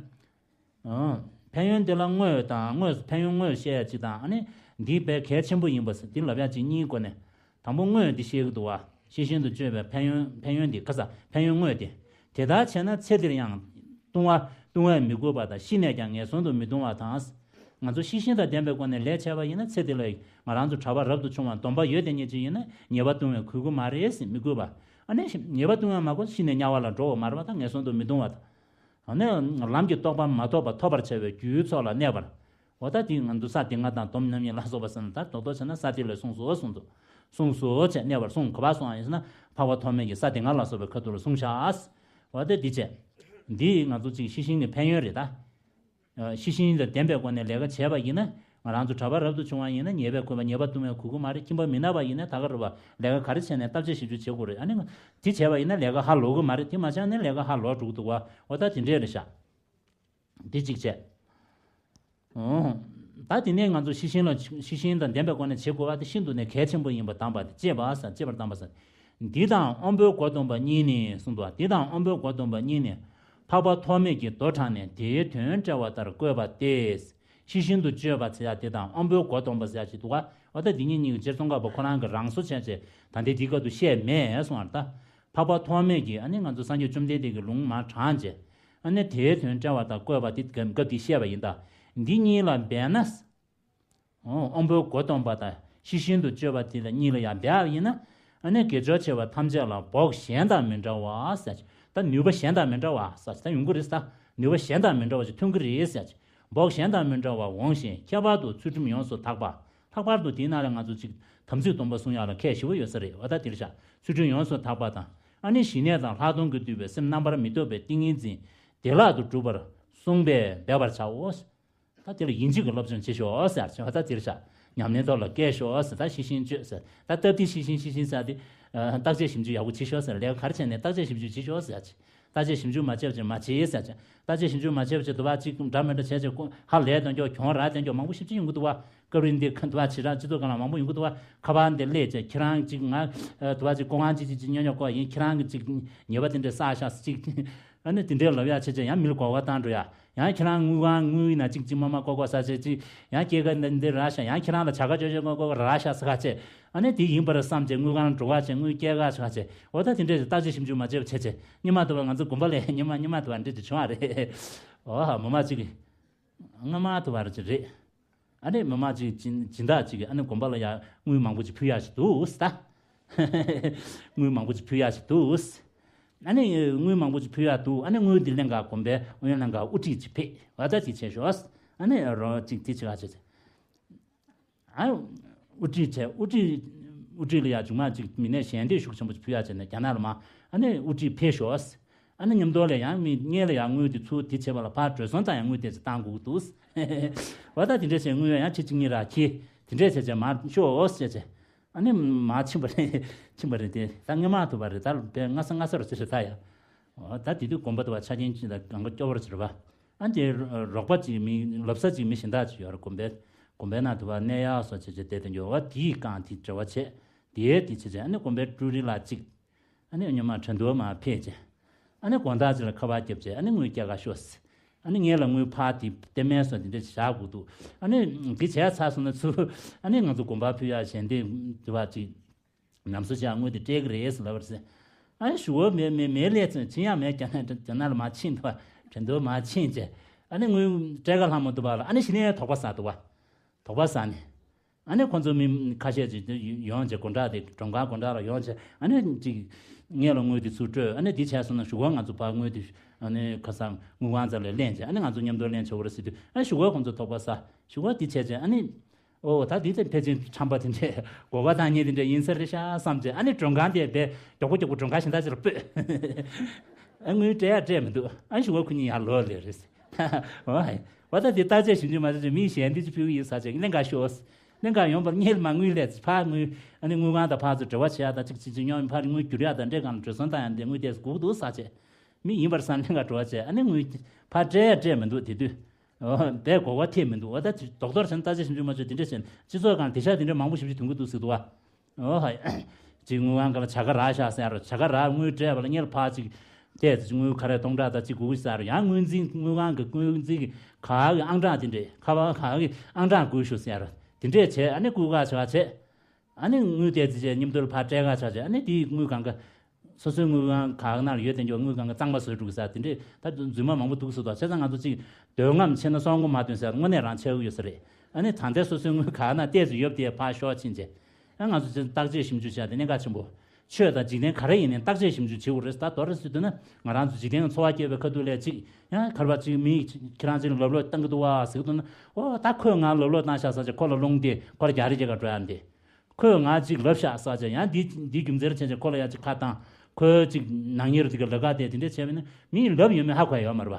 ཨང་། ཕན་ཡོན་དེ་ལ་དངོས་དང་དངོས་ཕན་ཡོན་དངོས་བཤད་ཡ་གཅིག་དང་ཨ་ནི་འདི་དཔེ་གལ་ཆེན་པོ་ཡིན་པ་ཟེར་འདི་ལབ་ཡ་གཅིག་གཉིས་སྒོ་ནས། དང་པོ་དངོས་འདི་བཤད་ཀྱི་འདུག་བ། ཤེས་བཞིན་དུ་སྤྱོད་པའི་ཕན་ཡོན་ཕན་ཡོན་འདི་ཁ་ས་ཕན་ཡོན་དངོས་ཏེ། དེ་ལྟར་བྱས་ན་ཚེ་འདིར་ཡང་ལྟུང་བ་ལྟུང་བས་མི་གོས་པ་དང་ཤི་ནས་ཀྱང་ངན་སོང་དུ་མི་ལྟུང་བ་དང་། ང་ཚོ་ཤེས་བཞིན་དང་ལྡན་པའི་སྒོ་ནས་ལས་བྱས་པ་ཡིན་ན་ཚེ་འདི་ལ་ང་རང་ཚོ་གྲྭ་པ་རབ་ཏུ་བྱུང་བ་སྡོམ་པ་ཡོད་དེ་ཉིད་ཅིག་ཡིན་ན་ཉེས་པ་ལྟུང་བས་གོས་ཀྱི་མ་རེད་ཟེར་མི་གོས་པ། ཨ་ནི་ཉེས་པ་ལྟུང་བས་མ་གོས་ཤི་ནས་དམྱལ་བ་ལ་འགྲོ་བ་མ་རེད་པ་དང་ངན་སོང་དུ་མི་ལྟུང་བ་དང་། ཨ་ནི་ལམ་གྱི་རྟོགས་པ་མ་ཐོབ་པ་ཐོབ་པར་བྱ་བའི་རྒྱུའི་ཚོགས་ལ་གནས་པར། འོ་ད་དེ་ང་ཚོ་ས་སྡེ་ལྔ་དང་སྡོམ་མཉམ་ཉིད་ལ་སོགས་པ་ཟེར་ན་ད་རྡོག་རྡོག་བྱས་ན་ས་སྡེ་ལས་གསུངས་སོ་གསུངས་འདུག་གསུངས་སོ་བྱས་གནས་པར་གསུངས། ག་པར་གསུངས་ཡིན་ཟེར་ན་འཕགས་པ་ཐོགས་མེད་ཀྱི་ས་སྡེ་ལྔ་ལ་སོགས་པའི་ཁ་ཐུག་ལ་གསུངས་ཤག་འོ་ད་འདི་བྱས། འདི་ང་ཚོ་ཅིག་ཤེས་བཞིན་གྱི་ཕན་ཡོན་རེད་ད། ཤེས་བཞིན་དང་ལྡན་པའི་སྒོ་ནས་ལས་ཀ་བྱས་པ་ཡིན་ན་ང་རང་ཚོ་གྲྭ་པ་རབ་ཏུ་བྱུང་བ་ཡིན་ན་ཉེས་པས་གོས་པ་ཉེས་པ་ལྟུང་བས་གོས་ཀྱི་མ་རེད། ཁྱིམ་པ་མི་ན་པ་ཡིན་ན་ད་ག་རེད་པ་ལས་ཀ་ག་རེ་བྱས་ནས་བརྟག་དཔྱད་ཞིབ་འཇུག་བྱེད་དགོས་རེད། ཨ་ནི་དེ་བྱས་པ་ཡིན་ན་ལས་ཀ་ཧ་ལོག་གི་མ་རེད། དེ་མ་བྱས་ན་ལས་ཀ་ཧ་ལོག་འགྲོ་གི་འདུག་བ། འོ་ད་དེ་འདྲས་རེད་ཤག་འདི་གཅིག་བྱས། ཨོ། ད་དེ་ནས་ང་ཚོ་ཤེས་བཞིན་ལ་ཤེས་བཞིན་དང་ལྡན་པའི་སྒོ་ནས་བྱེད་དགོས་པ་དེ་ཤིན་ཏུ་ནས་གལ་ཆེན་པོ་ཡིན་པ་དང་པ་དེ་གཅེས་པ་ཟེར་གཅེས་པར་བསྟན་པ་ཟེར། འདི་དང་དབང་པོའི་སྒོ་སྡོམ་པ་གཉིས་ནི་གསུངས་འདུག་འདི་དང་དབང་པོའི་སྒོ་སྡོམ་པ་གཉིས་ནི་འཕགས་པ་ཐོགས་མེད་ཀྱིས་མདོ་དྲངས་ནས་དེའི་དོན་བཀྲལ་བ་ལྟར་བཀོད་པ་སྟེ། ཤེས་བཞིན་དུ་སྤྱོད་པ་ཟེར་ཡ་དེ་དང་དབང་པོའི་སྒོ་སྡོམ་པ་ཟེར་ཡ་ཅིག་འདུག་ག་འོ་ད་འདི་གཉིས་གཉིས་ཀྱི་རྗེ་ཙོང་ཁ་པ་ཁོ་རང་གི་རང་བཟོ་བྱས་བྱས་ད་ལྟའི་འདི་སྐབས་དུ་བཤད་མེད་གསུངས་པ་རེད་ད། འཕགས་པ་ཐོགས་མེད་ཀྱིས་ཨ་ནི་ང་ཚོ་སངས་རྒྱས་བཅོམ་ལྡན་འདས་ཀྱི་ལུང་མར་དྲངས་བྱས། ཨ་ནི་དེའི་དོན་བཀྲལ་བ་དང་བཀོད་པ་དེ་སྐབས་འདི་བཤད་པ་ཡིན་ད། འདི་གཉིས་ལ་འབད་ན། དབང་པོའི་སྒོ་སྡོམ་པ་དང་ཤེས་བཞིན་དུ་སྤྱོད་པ་དེ་ལ་གཉིས་ལ་ཡང་འབད་པ་ཡིན་ན། ཨ་ནི་དགེ་སྦྱོར་བྱེད་པ་ཐམས་ཅད་ལ་བོགས་གཞན་དང་མི་འདྲ་བ་ཟེར་གྱི། ད་ནུས་པ་གཞན་དང་མི་འདྲ་བ་ཟེར་གྱི་ད་ཡོང་གི་རེད་ད། ནུས་པ་གཞན་དང་མི་འདྲ་བ་ཞིག་ཐོན་གྱི་རེད་ཟེར་གྱི། བོགས་གཞན་དང་མི་འདྲ་བ་འོང་ཞིང་ཁྱད་པར་དུ་ཚུལ་ཁྲིམས་ཡོངས་སུ་དག་པ། ལྷག་པར་དུ་དེའི་ནང་ལ་ང་ཚོ་ཅིག་དམ་ཚིག་སྡོམ་པ་སྲུང་ཡག་ལ་ཁྱད་ཞེ་པོ་ཡོད་ས་རེད། འོ་ད་དེ་རེད་ཤག་ཚུལ་ཁྲིམས་ཡོངས་སུ་དག་པ་དང་། ཨ་ནི་ཞི་གནས་དང་ལྷག་མཐོང་གིས་བསྡུས་པའི་སེམས་རྣམ་པར་མི་རྟོག་པའི་ཏིང་ངེ་འཛིན་བདེ་བླག་ཏུ་གྲུབ་པར་གསུངས་པས་འབད་པར་བྱའོ། ད་དེ་ལ་ཡིན་གཅིག་གི་སློབ་སྦྱོང་བྱེད་ཤོག་ཟེར་བྱས། འོ་ད་དེ་རེད་ཤག་ཉམས་ལེན་ཐོག་ལ་བཀལ་ཤོག་ཟེར། ད་ཤེས་བཞིན་སྤྱོད་ཟེར། ད་སྟབས་བདེ་ཤེས་བཞིན་ཤེས་བཞིན་ཟེར་ཏེ། བརྟག་དཔྱད་ཞིབ་འཇུག་ཡག་པོ་བྱེད་ཤོག་ཟེར། ལས་ཀ་ག་རེ་བྱས་ནས་བརྟག་དཔྱད་ཞིབ་འཇུག་བྱེད་ཤོག་ཟེར་བྱས། བརྟག་དཔྱད་ཞིབ་འཇུག་མ་བྱས་པ་བྱས་མ་བྱེད་ཟེར་བྱས། བརྟག་དཔྱད་ཞིབ་འཇུག་མ་བྱས་པ་བྱས་དུ་བ་གཅིག་འདྲ་མི་འདྲ་བྱས་བྱས་ཧ་ལས་དོན་འཁྱོག་གྱོང་རག་དོན་འཁྱོག་མང་པོ་ཞེ་པོ་ཅིག་ཡོང་གི་འདུག་བ། སྐབས་རེ་འདི་ཁ་དུ་བ་ཕྱི་རང་སྤྱི་ཚོགས་སྒང་ལ་མང་པོ་ཡོང་གི་འདུག་བ། ཁ་པར་འདི་སླེབས་བྱས་ཁྱེད་རང་གཅིག་ང་དུ་བ་གཅིག་ཀོ་ཁང་གཅིག་གཅིག་གཅིག་ཉོ་ཉོ་ཀོ་ཡིན། ཁྱེད་རང་གི་གཅིག་ཉེས་པ་དེ་འདྲ་བསགས་ཤག་གཅིག་ཨ་ནི་དེ་འདྲའི་ལབ་ཡག་བྱས་བྱས་ཡང་མི་ལ་གོ་བ་བཏང་འགྲོ་ཡ། ཡང་ཁྱེད་རང་དངུལ་ཁང་དངུལ་ཡིན་ན་གཅིག་གཅིག་མ་མ་ཀོ་ཀོ་ཟ་བྱས་གཅིག་ཡང་སྐྱེད་ཀ་འདི་འདི་རག་ཤག་ཡང་ཁྱེད་རང་ལ་བྱ་དགའ་ཅོ་ཅོ་ཀོ་ཀོ་རག་ཤག་ཟེར་ག་བྱས། ཨ་ནི་དེ་ཡིན་པར་བསམ་བྱས་དངུལ་ཁང་འགྲོ་ག་བྱས་དངུལ་སྐྱེལ་ག་ཟེར་ག་བྱས། འོ་ད་དེ་འདྲས་བརྟག་དཔྱད་ཞིབ་འཇུག་མ་བྱས་པ་བྱས་བྱས་སྔོན་མ་དུ་བ་ང་ཚོ་དགོན་པ་ལ་སྔོན་མ་སྔོན་མ་དུ་བ་འདྲས་དེ་བྱུང་བ་རེད། འོ་ཧ་མ་མ་གཅིག་སྔོན་མ་དུ་བ་རེད་ཅིག་རེད། ཨ་ནི་མི་མང་ཅིག་སྦྱིན་སྦྱིན་བདག་ཅིག་གིས་ཨ་ནི་དགོན་པ་ལ་ཡང་དངུལ་མང་པོ་ཅིག་ཕུལ་ཡག་ཅིག་འདུག་ཟེར་ད། དངུལ་མང་པོ་ཅིག་ཕུལ་ཡག་ཅིག་འདུག་ཟེར། ཨ་ནི་དངུལ་མང་པོ་ཅིག་ཕུལ་ཡག་འདུག་ཨ་ནི་དངུལ་འདི་ལེན་ག་དགོན་པའི་ཨུ་ཡོན་ལྷན་ཁང་དབུ་ཁྲིད་ཅིག་ཕེབས་བ་ད་ཅིག་བྱས་ཤོག་ཨ་ནི་རོགས་ཅིག་དེ་ཅིག་ཨ་ཅེ་ཅེ། ཨ་དབུ་ཁྲིད་བྱས་དབུ་ཁྲིད་དབུ་ཁྲིད་ལ་ཡང་མཇུག་མ་ཅིག་མི་སྣས་ཞལ་འདེབས་ཤུགས་ཆེན་པོ་ཅིག་ཕུལ་ཡག་བྱས་ནས་རྒྱ་ནག་ལ་མ་ཨ་ནི་དབུ་ཁྲིད་ཕེབས་ཤོག་ཨ་ནི་མཉམ་དུ་ལ་ཡང་མི་སྔོན་ལ་ཡང་དངུལ་དེ་ཚུར་དེ་བྱེད་པ་ལ་ཕར་འགྲོ་སོང་དང་ཡང་དངུལ་དེ་ཚོ་བཏང་དགོས་འདུག་འོ་ད་དེ་འདྲས་བྱས་དངུལ་ཡང་ཁྱི་གཅིག་གཉིས་རག་ཁྱི་དེ་འདྲས་བྱས་བྱས་མར་ཤོག་ཟེར་བྱས། ཨ་ནི་མར་ཕྱིན་པ་རེད། ཕྱིན་པ་རེད་དེ་ད་སྔོན་མ་ཐུབ་པ་རེད། ད་དཔེ་སྔ་ས་སྔ་ས་རུ་ཚེ་རེད་ད་ཡ། འོ་ད་དེ་དུས་དགོན་པ་དུ་བ་ཆ་རྐྱེན་ཅི་ད་གང་ག་སྐྱོ་བོར་ཕྱིར་བ། ཨ་དེ་རོགས་པ་ཅིག་མི་ལབ་ས་ཅིག་མི་གཞན་དག་ཅིག་ཡོད་རེད། དགོན་པའི་དགོན་པའི་ནང་དུ་བ་གནས་ཡག་སོགས་བྱས་བྱས་བསྡད་དེ་འགྱོ་བ་དེའི་རྐང་དེ་འབྲེལ་བ་བྱས། དེའི་དེ་བྱས་བྱས་ཨ་ནི་དགོན་པའི་ཀྲུའུ་རིན་ལགས་གཅིག་ཨ་ནི་སྔོན་མ་ཁྲེང་ཏུའུ་མར་ཕེབས་བྱས། ཨ་ནི་དགོང་དག་ཅིག་ལ་ཁ་པར་བརྒྱབ་བྱས་ཨ་ནི་དངུལ་སྐྱེལ་ག་ཤོག་ཟེར། ཨ་ནི་ངེད་ལ་དངུལ་ཕར་དེ་སྟེ་མེད་སོགས་དེ་འདྲ་བཞག་དགོས་འདུག་ཨ་ནི་དེ་བྱས་ཚར་སོང་ན་ཚུར་ཨ་ནི་ང་ཚོ་དགོན་པར་ཕུལ་ཡག་ཞལ་འདེབས་དེ་བ་ཅིག་ཉམས་གསོ་བྱས་དངུལ་དེ་སྤྲད་གི་རེད་ཟེར་ལབ་པ་རེད། ཨ་ནི་ཞུ་བ་མེད་མེད་མེད་ལས་ཚོད་ཕྱིན་ཡང་མེད། རྒྱ་ནག་རྒྱ་ནག་ལ་མ་ཕྱིན་འདུག་བ། དྲན་དུ་མ་ཕྱིན་བྱས། ཨ་ནི་དངུལ་སྤྲད་ག་ལྷག་མ་འདུག་བ་ལ། ཨ་ནི་གཞི་ནས་དོགས་པ་ཟ་འདུག་བ། དོགས་པ་ཟ་ནས། ཨ་ནི་ཁོ་ཚོ་མི་ཁ་ཤས་ཅིག་ཡོང་བྱས། སྒོ་འགྲམ་དེ་མགྲོན་ཁང་སྒོ་འགྲམ་ལ་ཡོང་བྱས། ཨ་ནི་ཅིག་ངེད་ལ་དངུལ་དེ་ཚུར་སྤྲོད། ཨ་ནི་དེ་བྱས་སོང་ན་ཞུ་བ་ང་ཚོ་ཕར་དངུལ་དེ་ཨ་ནི་ཁ་སང་དངུལ་ཁང་ཚོ་ལ་ལེན་བྱས། ཨ་ནི་ང་ཚོ་མཉམ་དུ་ལེན་བྱེད་དགོས་རེད་ཟེར་དུས། ཨ་ཞུ་བ་ཁོ་ཚོ་དོགས་པ་ཟ། ཞུ་བ་དེ་བྱས་བྱས། ཨ་ནི་ཨོ་ད་དེ་དེ་ཕལ་ཆེར་ཁྲམ་པ་དེ་འདྲས་གོ་བ་དང་ཉེ་དེ་འདྲས་ཡིན་ས་རེད་ཤག་བསམ་བྱས། ཨ་ནི་མགྲོན་ཁང་དེ་དཔེ་མགྱོགས་པོ་མགྱོགས་པོ་མགྲོན་ཁང་གཞན་དག་ཅིག་ལ་སྤོས། ཨ་དངུལ་སྤྲད་ཡ་སྤྲད་མི་འདུག་ཨ་ཞུ་བ་ཁོ་གཉིས་ཡར་ལོག་སླེབས་རེད། ཨོ་ཧའི། འོ་ད་དེ་བརྟག་དཔྱད་ཞིབ་འཇུག་མ་བྱས་བྱས་མི་གཞན་དེ་ཅིག་ཕུལ་གི་ཡིན་ཟེར་བྱས། གླེན་ག་ཤོག་གླེན་ག་ཡོང་བར་སྔོན་མ་དངུལ་སླེབས་ཚེ་ཕར་དངུལ། ཨ་ནི་དངུལ་ཁང་དང་ཕར་ཚུར་འབྲེལ་བ་བྱེད་ཡག་དང་གཅིག་གཅིག་གཅིག་སྙོམས། ཕར་དངུལ་བསྒྱུར་ཡག་དང་འདྲེས་སྒང་ལ་འགྲོ་སོང་བཏང་ཡག་འདི་དངུལ་དེ་སྒུག་འདུག་ཟེར་བྱས། མི་ཡིན་པར་བསམ། གླེན་ག་འགྲོ་བྱས། ཨ་ནི་དངུལ་ཕར་སྤྲད་ཡ་སྤྲད་མི་འདུག་དེ་དུས། ཨོ་དེ་གོ་བ་ཐེབས་མི་འདུག་འོ་ད་རྡོག་རྡོག་བྱས་ན་བརྟག་དཔྱད་ཞིབ་འཇུག་མ་བྱས་དེ་འདྲས་བྱས་ན་སྤྱི་ཚོགས་སྒང་དེང་སང་དེ་འདྲས་མང་པོ་ཞེ་པོ་ཅིག་ཐོན་གྱི་འདུག་ཟེར་འདུག་བ། ཨོ་ཧའི། ཅིག་དངུལ་ཁང་སྒང་ལ་བྱ་དགའ་རག་ཤག་ཟེར་ཡ་རོ། བྱ་དགའ་རག་དངུལ་སྤྲད་པ་ལ་སྔོན་ལ་ཕར་ཅིག་བལྟས་ཚེ་དངུལ་ག་རེ་སྟོང་ཕྲག་དང་གཅིག་དགུ་ཟེར་ཡ་རོ། ཡང་དངུལ་འཛིན། དངུལ་ཁང་གི་དངུལ་འཛིན་གྱི་ཁང་པ་གི་ཨང་གྲངས་དེ་འདྲས། ཁང་པ་གི་ཨང་གྲངས་བསྐུར་ཤོག་ཟེར་ཡ་རོ། དེ་འདྲས་བྱས། ཨ་ནི་བསྐུར་ག་བྱ་བྱས། ཨ་ནི་དངུལ་དེ་ཚོ་བཅས་མཉམ་དུ་ལ་ཕར་སྤྲད་ག་བྱས་བྱས། ཨ་ནི་དེའི་དངུལ་སྒང་ག་སོ་སོའི་དངུལ་ཁང་ཁང་ནང་ལ་ཡོད་དེ་འཇོག་དངུལ་སྒང་ག་གཙང་མ་བཟོས་འགྲོ་གི་ཟེར་དེ་འདྲས་ད་རྫུན་མ་མང་པོ་འདུག་ཟེར་དོ། བྱས་ཙང་ང་ཚོ་ཅིག་འདོད་རྔམ་ཆེ་ན་སྲོག་མགོ་མ་ཐོན་ཟེར་དངོས་གནས་རང་ཆགས་ཀྱི་ཡོད་ས་རེད། ཨ་ནི་ད་ལྟའི་སོ་སོའི་དངུལ་ཁང་ནང་ཏོག་ཙམ་ཡོད་དེ་ཕར་ཤོར་ཕྱིན་བྱས། ཨ་ང་ཚོ་ཅིག་བརྟག་དཔྱད་ཞིབ་འཇུག་བྱས་ཏེ་གནད་འགག་ཆེན་པོ། ཆོས་དང་འཇིག་རྟེན་ག་རེ་ཡིན་ནའི་བརྟག་དཔྱད་ཞིབ་འཇུག་བྱེད་དགོས་རེད། ད་མདོར་ཟེར་དུས་ན་ང་རང་ཚོ་འཇིག་རྟེན་ལ་འཚོ་བ་སྐྱེལ་བའི་ཁ་ཐུག་ལ་ཅིག་ཡང་ག་རེ་བ་ཅིག་མི་ཁྱེད་རང་ཅིག་ལ་ལབ་ལོག་བཏང་གི་འདུག་བ་ཟེར་གི་འདུག་ན། ཨོ་ད་ཁོས་ང་ལབ་ལོག་བཏང་ཤག་ཟེར་བྱས་ཁོ་ལ་སློང་དེ་ཁོ་ལ་རྒྱག་རེས་བྱེད་ག་འགྲོ་ཡ་འདི། ཁོས་ང་ཅིག་ལབ་ཤག་ཟེར་བྱས་ཡང་འདི་འདི་རྒྱུ་མཚན་བྱས་བྱས་ཁོ་ལ་ཡང་ཅིག་ཁ་བཏང་། ཁོའི་ཅིག་ནག་ཉེས་རུ་དེ་ག་ལ་ཁ་གཏད་དེ་འདྲས་བྱས་པ་ཡིན་ན་མིས་ལབ་ཡོད་མེད་ཧ་གོ་ཡ་ཡོད་མ་རེད་བ།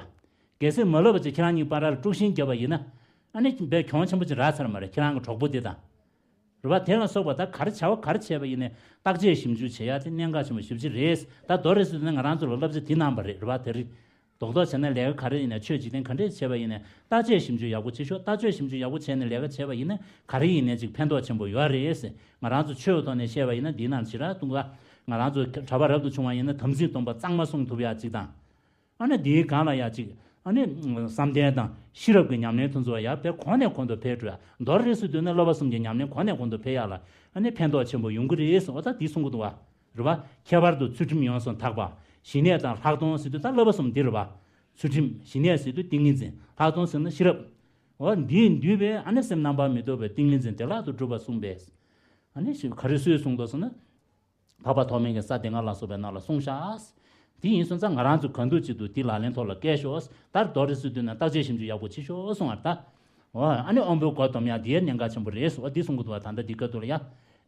གལ་སྲིད་མ་ལབ་པ་བྱས་ཁྱེད་རང་གཉིས་བར་ལ་དཀྲུག་ཤིང་བརྒྱབ་པ་ཡིན་ན། ཨ་ནི་དཔེ་གྱོང་ཆེན་པོ་ཅིག་རག་ཚར་མ་རེད། ཁྱེད་རང་གི་གྲོགས་པོ་དེ་དང་། རེད་བ། དེ་ལ་སོགས་པ་ད་ག་རེ་བྱ་བ་ག་རེ་བྱས་པ་ཡིན་ནའི་བརྟག་དཔྱད་ཞིབ་འཇུག་བྱེད་ཡ་དེ་གནད་འགག་ཆེན་པོ་ཞེ་པོ་ཅིག་རེད། ད་མདོར་ཟེར་དུས་ན་ང་རང་ཚོ་ལ་བསླབ་བྱ་འདི་གནང་པ་རེད། རེད་བ། དེ་རིང་རྡོག་རྡོག་བྱས་ན་ལས་ཀ་ག་རེ་ཡིན་ནའི་ཆོས་འཇིག་རྟེན་ག་འདྲས་བྱས་པ་ཡིན་ནའི་བརྟག་དཔྱད་ཞིབ་འཇུག་ཡག་པོ་བྱེད་ཤོག་བརྟག་དཔྱད་ཞིབ་འཇུག་ཡག་པོ་བྱས་ནས་ལས་ཀ་བྱས་པ་ཡིན་ན་ག་རེ་ཡིན་ནའི་ཅིག་ཕན་ཐོགས་ཆེན་པོ་ཡོད་རེད། ང་རང་ཚོ་ཆོས་ཐོག་ནས་བཤད་པ་ཡིན་ན་འདིའི་ནང་ཞེ་དྲག་གཏོང་ག་ང་རང་ཚོ་གྲྭ་པ་རབ་ཏུ་བྱུང་བ་ཡིན་ན་དམ་ཚིག་སྡོམ་པ་གཙང་མ་སྲུང་ཐུབ་ཡ་ཅིག་དང་། ཨ་ནི་དེའི་སྒང་ལ་ཡ་ཅིག་ཨ་ནི་བསམ་གཏན་དང་ཤེས་རབ་ཀྱི་ཉམས་ལེན་དེ་ཚོ་ཡ་དཔེ་གོང་ནས་གོང་དུ་འཕེལ་འགྲོ་ཡ། མདོར་ཟེར་དུས་ན་བསླབ་པ་གསུམ་གྱི་ཉམས་ལེན་གོང་ནས་གོང་དུ་འཕེལ་ཡ་ལ་ཨ་ནི་ཕན་ཐོགས་ཆེན་པོ་ཡོང་གི་རེད་ཟེར། འོ་ད་འདི་གསུང་གི་འདུག་བ། རེད་བ། ཁྱད་པར་དུ་ཚུལ་ཁྲིམས་ཡོངས་སུ་དག་པ། ཞི་གནས་དང་ལྷག་མཐོང་ཟེར་དུས་ད་བསླབ་པ་གསུམ་འདི་རེད་བ། ཚུལ་ཁྲིམས། ཞི་གནས་ཟེར་དུས་ཏིང་ངེ་འཛིན། ལྷག་མཐོང་ཟེར་ན་ཤེས་རབ། འོ་འདིས་འདུས་པའི་ཨ་ནི་སེམས་རྣམ་པར་མི་རྟོག་པའི་ཏིང་ངེ་འཛིན་བདེ་བླག་ཏུ་གྲུབ་པ་གསུངས་པས། ཨ་ནི་ག་རེ་སུས་གསུངས་འདུག་ཟེར་ན། འཕགས་པ་ཐོགས་མེད་ཀྱིས་ས་སྡེ་ལྔ་ལ་སོགས་པའི་ནང་ལ་གསུངས་ཤག་དེ་ཡིན་སོང་ཙང་ང་རང་ཚོ་གང་ཐུབ་ཅི་ཐུབ་དེ་ལག་ལེན་ཐོག་ལ་བཀལ་ཤོག་ད་མདོར་ཟེར་དུས་ན་བརྟག་དཔྱད་ཞིབ་འཇུག་ཡག་པོ་བྱེད་ཤོག་གསུང་བར་ད། འོ་ཨ་ནི་དབང་པོའི་སྒོ་སྡོམ་ཡག་དེའི་གནད་འགག་ཆེན་པོ་རེད་ཟེར། འོ་འདི་གསུང་གི་འདུག་བ། ད་ལྟ་འདི་ཁ་ཐུག་ལ་ཡ།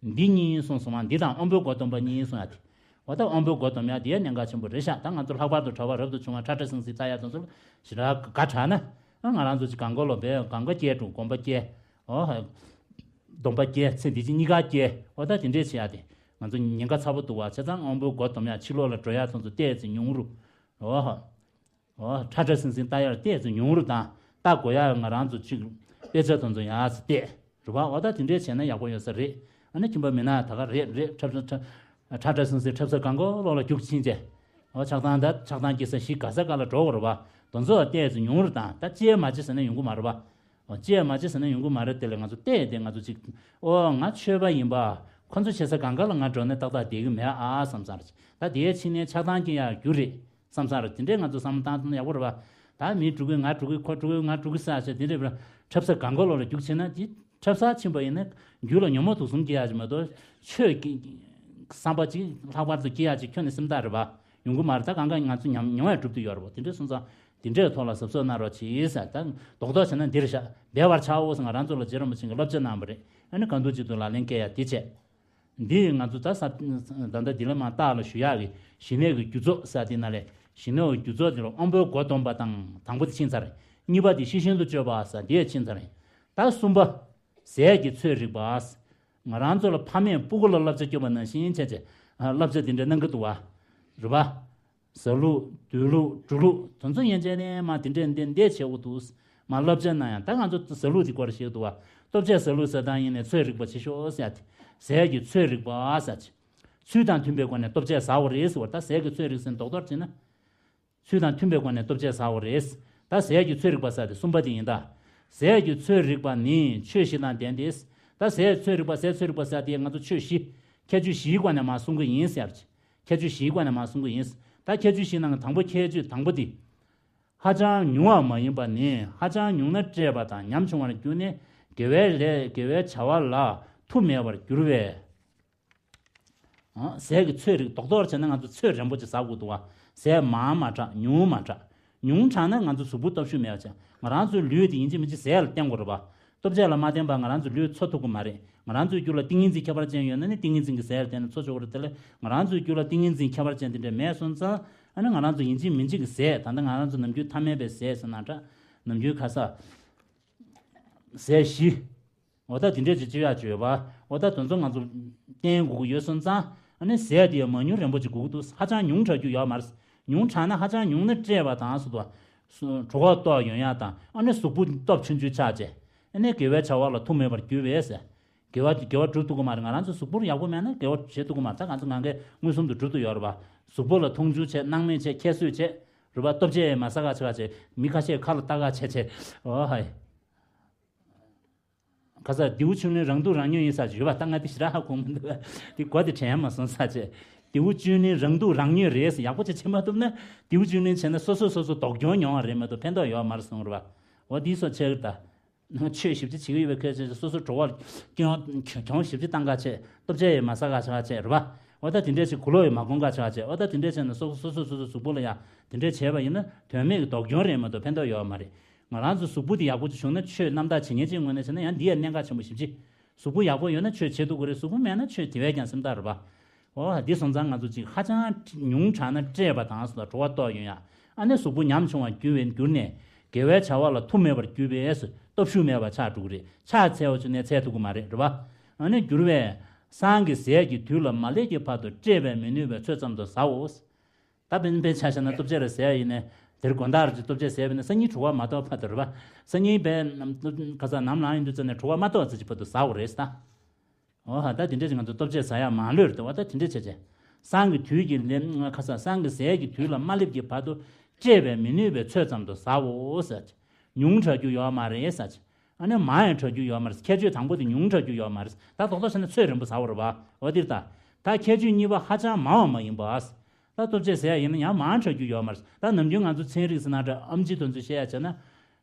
འདི་གཉིས་གསུངས་སོང་བ། འདི་དང་དབང་པོའི་སྒོ་སྡོམ་པ་གཉིས་གསུང་ཡག་དེ། འོ་ད་དབང་པོའི་སྒོ་སྡོམ་ཡག་དེའི་གནད་འགག་ཆེན་པོ་རེད་ཤག་ད་ང་ཚོ་ལྷག་པར་དུ་གྲྭ་པ་རབ་ཏུ་བྱུང་བ་ཁྲ་ཁྲ་སིང་སིང་ལྟ་ཡག་དེ་ཚོ་ལ་ཞེ་དྲག་དགའ་དྲགས་ན། ང་རང་ཚོ་ཅིག་གང་གོ་ལོ་བས་གང་ག་སྐྱེ་འགྲོ་སྒོམ་པ་སྐྱེ། འོ། སྡོམ་པ་སྐྱེ། ཚེ་འདི་ཕྱི་གཉིས་ཀ་སྐྱེ། འོ་ད་དེ་འདྲས་བྱེད་ཡ་དེ་ང་ཚོ་ཉེན་ཁ་ཚ་པོ་འདུག་བ། བྱས་ཙང་དབང་པོའི་སྒོ་སྡོམ་ཡ་ཕྱི་ལོགས་ལ་འགྲོ་ཡ་ཚོ་ཚོ་ཏོག་ཙམ་ཉུང་རུ། འོ། འོ་ཁྲ་ཁྲ་སིང་སིང་ལྟ་ཡ་ཏོག་ཙམ་ཉུང་རུ་དང་ལྟ་དགོས་ཡ་ང་རང་ཚོ་ཅིག་དཔེ་ཆ་ཚོ་ཚོ་ཡ་ཚོ་བལྟས་རེད་བ། འོ་ད་དེ་འདྲས་བྱས་ན་ཡག་པོ་ཡོད་ས་རེད། ཨ་ནི་ཁྱིམ་པ་མི་ན་ད་ག་རེད་རེད། ཁྲ་ཁྲ་ཁྲ་ཁྲ་ཁྲ་སིང་སིང་ཁྲབ་ས་གང་གོ་ལོག་ལ་རྒྱུག་ཕྱིན་བྱས། འོ་ཆགས་སྡང་ད་ཆགས་སྡང་སྐྱེ་ས་གཞི་ག་ས་ག་ལ་འགྲོ་དགོས་རེད་བ། དེ་ཚོ་ཏོག་ཙམ་ཉུང་རུ་དང་ད་ཅི་ཡ་མ་བྱེད་ཟེར་ན་ཡོང་གི་མ་རེད་བ། འོ་ཅི་ཡང་མ་བྱེད་ཟེར་ན་ཡོང་གི་མ་རེད། དེ་ལས་ང་ཚོ་བལྟས་ཏེ་ང་ཚོ་ཅིག་ཨོ་ང་ཆོས་པ་ཡིན་པ། ཁོ་ཚོ་བྱེད་ས་གང་ག་ལ་ང་འགྲོ་ནས་ཏག་ཏག་བསྡད་ཀྱི་མེད་ཨ་བསམ་བསམ་རེད། ད་དེའི་ཕྱི་ནས་ཆགས་སྡང་སྐྱེ་ཡག་རྒྱུ་རེད་བསམ་བསམ་རེད། དེ་འདྲས་ང་ཚོ་བསམ་བློ་བཏང་ཐུབ་ན་ཡག་པོ་རེད་བ། ད་མི་འགྲོ་གི་ང་འགྲོ་གི་ཁོ་འགྲོ་གི་ང་འགྲོ་གི་ཟེར་བྱས་དེ་འདྲས་བ་འཁྲབ་ས་གང་ག་ལོག་ལ་རྒྱུག་ཕྱིན་ན་དེ་འཁྲབ་ས་ཕྱིན་པ་ཡིན་ན་རྒྱུ་ལ་ཉོན་མོངས་དུག་གསུམ་སྐྱེ་ཡག་ཅིག་མ་གཏོགས་ཆོས་ཀྱི་བསམ་པ་ཅིག་ལྷག་པར་དུ་སྐྱེ་ཡག་ཅིག་ཁྱོན་ནས་སེམས་ཐག་རེད་བ། ཡོང་གི་མ་རེད། ད་གང་ག་ང་ཚོ་ཉམས་མྱོང་ཡང་གྲུབ་བསྡད་ཡོད་རེད་བ། དེ་འདྲས་སོང་ཙང་། དེ་འདྲའི་ཐོག་ལ་གཟབ་གཟབ་གནང་རོགས་གྱིས་ཟེར། ད་རྡོག་རྡོག་བྱས་ན་འདིར་བཞག་བདེ་བར་བྱའོ་ཟེར་ང་རང་ཚོ་ལ་རྗེ་རིན་པོ་ཆེ་གིས་བསླབ་བྱ་གནང་བ་རེད། ཨ་ནི་གང་ཐུབ་ཅི་ཐུབ་ལག་ལེན་བཀལ་ཡ་དེ་བྱས། འདི་ང་ཚོ་ད་ས་ད་ལྟ་འདི་ལ་མ་བརྟག་ལ་ཞུ་ཡག་གི་ཞི་གནས་ཀྱི་རྒྱུ་ཚོགས་ཟེར་དེ་ན་ལས་ཞི་གནས་ཀྱི་རྒྱུ་ཚོགས་དེ་ལ་དབང་པོའི་སྒོ་སྡོམ་པ་དང་དང་པོ་དེ་ཕྱིན་ཚར། གཉིས་པ་དེ་ཤེས་བཞིན་དུ་སྤྱོད་པ་ཟེར་དེ་ཕྱིན་ཚར། ད་གསུམ་པ། ཟས་ཀྱི་ཚོད་རིག་པ། ང་རང་ཚོ་ལ་ཕ་མས་སྤུ་གུ་ལ་བསླབ་བྱ་སྐྱོན་པ་ནང་བཞིན་བྱས་བྱས་བསླབ་བྱ་དེ་འདྲ་གནང་གི་འདུག་བ། རེད་བ། ཟ་ལུགས་སྡོད་ལུགས་འགྲོ་ལུགས་དེ་ཚོ་ཡན་ཆད་ནས་མ་དེ་འདྲས་འདི་འདྲས་བྱེད་དགོས་འདུག་མ་བསླབ་བྱ་གནང་ཡང་ད་ང་ཚོ་ཟ་ལུགས་དེ་སྐོར་བཤད་འདུག་བ། ལྟོ་ཆས་ཟ་ལུགས་ཟ་སྟངས་ཡིན་ནའི་ཚོད་རིག་པ་བྱེད་ཤོག་ཟེར་ཏེ། ཟས་ཀྱི་ཚོད་རིག་པ་ཟེར་ཏེ། ཚུལ་དང་མཐུན་པའི་སྒོ་ནས་ལྟོ་ཆས་ཟ་དགོས་རེད་ཟེར་བ། ད་ཟས་ཀྱི་ཚོད་རིག་ཟེར་ན་རྡོག་རྡོག་བྱས་ན། ཚུལ་དང་མཐུན་པའི་སྒོ་ནས་ལྟོ་ཆས་ཟ་དགོས་རེད། ད་ཟས་ཀྱི་ཚོད་རིག་པ་ཟེར་ཏེ་གསུམ་པ་དེ་ཡིན་ད། ཟས་ཀྱི་ཚོད་རིག་པ་ནི་ཆོས་བཞི་དང་ལྡན་ཏེ། ད་ཟས་ཚོད་རིག་པ་ཟས་ཚོད་རིག་པ་ཟེར་ཏེ་ང་ཚོ་ཆོས་བཞི། ཁྱད་ཆོས་བཞིའི་སྒོ་ནས་མར་གསུང་གི་ཡིན་ཟེར་ཏེ། ཁྱད་ཆོས་བཞིའི་སྒོ་ནས་མར་གསུང་གི་ཡིན། ད་ཁྱད་ཆོས་བཞིའི་ནང་གི་དང་པོ་ཁྱད་ཆོས་དང་པོ་དེ། ཧ་ཅང་ཉུང་བ་མ་ཡིན་པ་ནི་ཧ་ཅང་ཉུང་ན་བཀྲེས་པ་དང་ཉམ་ཆུང་བར་གྱུར་ནས་དགེ་བའི་ལས་དགེ་བའི་བྱ་བ་ལ་མཐུ་མེད་པར་གྱུར་པས། ཟས་ཀྱི་ཚོད་རིགས་རྡོག་རྡོག་བྱས་ན་ང་ཚོ་ཚོད་རན་པོ་ཅིག་ཟ་དགོས་འདུག་བ། ཟས་མང་མ་དྲགས་ཉུང་མ་དྲགས། ཉུང་དྲགས་ན་ང་ཚོ་གཟུགས་པོ་སྟོབས་ཤུགས་མེད་པ་བྱས། ང་རང་ཚོའི་ལུས་དེ་ཡིན་གཅིག་མིན་གཅིག་ཟས་ལ་བརྟེན་དགོས་རེད་པ། ལྟོ་ཆས་ལ་མ་བརྟེན་པར་ང་རང་ཚོའི་ལུས་འཚོ་ཐུབ་ཀྱི་མ་རེད། ང་རང་ཚོའི་རྒྱུད་ལ་ཏིང་ངེ་འཛིན་ཁྱད་པར་ཅན་ཡོད་ན་ནི་ཏིང་ངེ་འཛིན་གྱི་ཟས་ལ་བརྟེན་ནས་འཚོ་ཆོག་གི་རེད། དེ་ལས་ང་རང་ཚོའི་རྒྱུད་ལ་ཏིང་ངེ་འཛིན་ཁྱད་པར་ཅན་དེ་འདྲ་མེད་སོང་ཙང་ཨ་ནི་ང་རང་ཚོ་ཡིན་གཅིག་མིན་གཅིག་གི་ཟས། ད་ལྟ་ང་རང་ཚོ་ནམ་རྒྱུན་ཐ་མལ་པའི་ཟས་ཟེར་ན་འདྲ། ནམ་རྒྱུན་ཁ་ས་ཟས་བཞི། འོ་ད་དེ་འདྲས་ཅིག་སྤྱོད་ཡག་ཅིག་ཡོད་པ། འོ་ད་དེ་ཚོ་ང་ཚོ་བསྟེན་དགོས་ཀྱི་ཡོད་སོང་ཙང་ཨ་ནི་ཟས་དེ་ཡང་མང་ཉུང་རན་པོ་ཅིག་དགོས་ཀྱི་འདུག་ཧ་ཅང་ཉུང་དྲགས་རྒྱུ་ཡོད་མ་རེད། ཉུང་དྲགས་ན་ཧ་ཅང་ཉུང་ན་བཀྲེས་པ་དང་སོགས་པ། གྲོད་ཁོག་ལྟོགས་ཡོང་ཡག་དང་ཨ་ནི་གཟུགས་པོ་སྟོབས་ཆུང་ཆུང་ཆགས་བྱས། ཨ་ནི་དགེ་བའི་བྱ་བ་ལ་མཐུ་མེད་པར་གྱུར་པས་ཟེར། དགེ་བ་དགེ་བ་སྒྲུབ་ཐུབ་ཀྱི་མ་རེད། ང་རང་ཚོ་གཟུགས་པོ་ཡག་པོ་མེད་ན་དགེ་བ་བྱེད་ཐུབ་ཀྱི་མ་རེད། ད་ང་ཚོ་ང་གའི་མངོན་སུམ་དུ་སྒྲུབ་ཐུབ་ཡོད་རེད་པ། གཟུགས་པོ་ལ་མཐོང་ཆུང་བྱས། སྣང་མེད་བྱས། ཁྱད་གསོད་བྱས། རེད་པ། ལྟོ་ཆས་མ་ཟ་ག་བྱས་བྱས། མི་ཁ་ཤས་ཁ་ལ་ལྟ་ག་བྱས་བྱས། འོ་ཧའི། ཁ་ས་རྡེའུ་ཆུང་ལོན་རང་སྡུག་རང་ཉོན་ཡིན་ས་ཅིག་ཡོད་པ། ད་ང་དེ་ཞེ་དྲག་ཧ་གོ་མི་འདུག་དེ་གོ་དེ་དྲན་མ་སོང་ས་ཅིག་རྡེའུ་ཆུང་ལོན་རང་སྡུག་རང་ཉོན་རེད་ཟེར། ཡག་པོ་ཅིག་བྱེད་མ་ཐུབ་ན་རྡེའུ་ཆུང་ལོན་བྱས་ན་སོ་སོས་སོ་སོ་སྡུག་གྱོང་མྱོང་བ་རེད་མ་གཏོགས་ཕན་ཐོགས་ཡོད་མ་རེད་གསུངས་རེད་པ། འོ་དེ་སོགས་ཆེ་གི་ད། ཆོས་ཞིབ་ཕྲ་བྱེད་ཀྱི་ཡོད་པའི་ཁ་ཆེ་སོ་སོ་གྲོད་ཁོག་གྱོང་གྱོང་ཞིབ་ཕྲ་བཏང་ག་བྱས། ལྟོ་ཆས་ཡང་མ་ཟ་ག་བྱས་བྱས་རེད་པ། འོ་ད་དེ་འདྲས་ཞིག་གོས་ལོག་ཡང་མ་གོན་ག་བྱས་བྱས། འོ་ད་དེ་འདྲས་བྱས་ན་སོ་སོ་སོ་སོ་སོ་སོ་གཟུགས་པོ་ལ་ཡང་དེ་འདྲས་བྱས་པ་ཡིན་ན་དོན་མེད་ཀྱི་སྡུག་གྱོང་རེད་མ་གཏོགས་ཕན་ཐོགས་ཡོད་མ་རེད། ང་རང་ཚོ་གཟུགས་པོ་དེ་ཡག་པོ་ཅིག་བྱུང་ན་ཆོས་རྣམ་དག་བྱེད་མཁན་ཅིག་ངོས་ནས་བྱས་ན་ཡང་འདི་ཡང་གནད་འགག་ཆེན་པོ་ཞེ་པོ་ཅིག་གཟུགས་པོ་ཡག་པོ་ཡོད་ན་ཆོས་བྱེད་ཐུབ་ཀྱི་རེད། གཟུགས་པོ་མེད་ན་ཆོས་དེ་བས་ཀྱང་སེམས་ཐག་རེད་པ། འོ་འདི་སོང་ཙང་ང་ཚོ་ཅིག་ཧ་ཅང་ཉུང་དྲགས་ན་བཀྲེས་པ་དང་སོགས་ལ་གྲོད་ཁོག་ལྟོགས་ཡོང་ཡ། ཨ་ནི་གཟུགས་པོ་ཉམ་ཆུང་བར་གྱུར་བའི་གྱུར་ནས་དགེ་བའི་བྱ་བ་ལ་མཐུ་མེད་པར་གྱུར་པས་སྟོབས་ཤུགས་མེད་པ་ཆགས་འགྲོ་གི་རེད། ཕྱག་འཚལ་བ་བྱུང་ནས་འཚལ་ཐུབ་ཀྱི་མ་རེད། རེད་པ། ཨ་ནི་གྱུར་པས། སང་གི་ཟས་ཀྱི་དུས་ལ་མ་སླེབས་ཀྱི་བར་དུ་བཀྲེས་པས་མི་ནུས་པའི་ཚོད་ཙམ་དུ་ཟའོ། ད་དཔེར་ན་དཔེ་ཆ་བཞག་ན་ལྟོ་ཆས་རེ་ཟས་ཡིན་ནའི་དེར་དགོང་དག་རེ་ཅིག་ལྟོ་ཆས་ཟས་པ་ཡིན་ན་སང་ཉིན་གྲོད་ཁོག་མ་ལྟོགས་བར་དུ། རེད་པ། སང་ཉིན་དཔེ་ཁ་ས་ནམ་ལངས་ཡོང་དུས་ཙམ་ནས་གྲོད་ཁོག་མ་ལྟོགས་ཙམ་ཅིག་བར་དུ་ཟའོ་རེད་ད། འོ་ཧ། ད་དེ་འདྲ་ཅིག་ང་ཚོ་ལྟོ་ཆས་ཟ་ཡག་མང་ལོས་རེད་དོ། འོ་ད་དེ་འདྲ་བྱས་བྱས། སང་གི་དུས་ཀྱི་ལེ་ཁ་ས་སང་གི་ཟས་ཀྱི་དུས་ལ་མ་སླེབས་ཀྱི་བར་དུ་བཀྲེས་པས་མི་ནུས་པའི་ཚོད་ཙམ་དུ་ཟའོ་ཟེར་གྱི། ཉུང་དྲགས་རྒྱུ་ཡོད་མ་རེད་ཟེར་གྱི། ཨ་ནི་མང་ཡང་དྲགས་རྒྱུ་ཡོད་མ་རེད། ཁྱད་ཆོས་དང་པོ་དེ་ཉུང་དྲགས་རྒྱུ་ཡོད་མ་རེད། ད་རྡོག་རྡོག་བྱས་ན་ཚོད་རན་པོ་ཟ་བ་རེད་པ། འོ་དེ་རེད་ད། ད་ཁྱད་ཆོས་གཉིས་པ་ཧ་ཅང་མང་བ་མ་ཡིན་པ། ད་ལྟོ་ཆས་ཟ་ཡག་ཡིན་ན་ཡང་མང་དྲགས་རྒྱུ་ཡོད་མ་རེད། ད་ནམ་རྒྱུན་ང་ཚོ་ཚན་རིག་ཟེར་ན་འདྲ། ཨེམ་ཆི་དེ་ཚོས་བཤད་ཡག་བྱས་ན།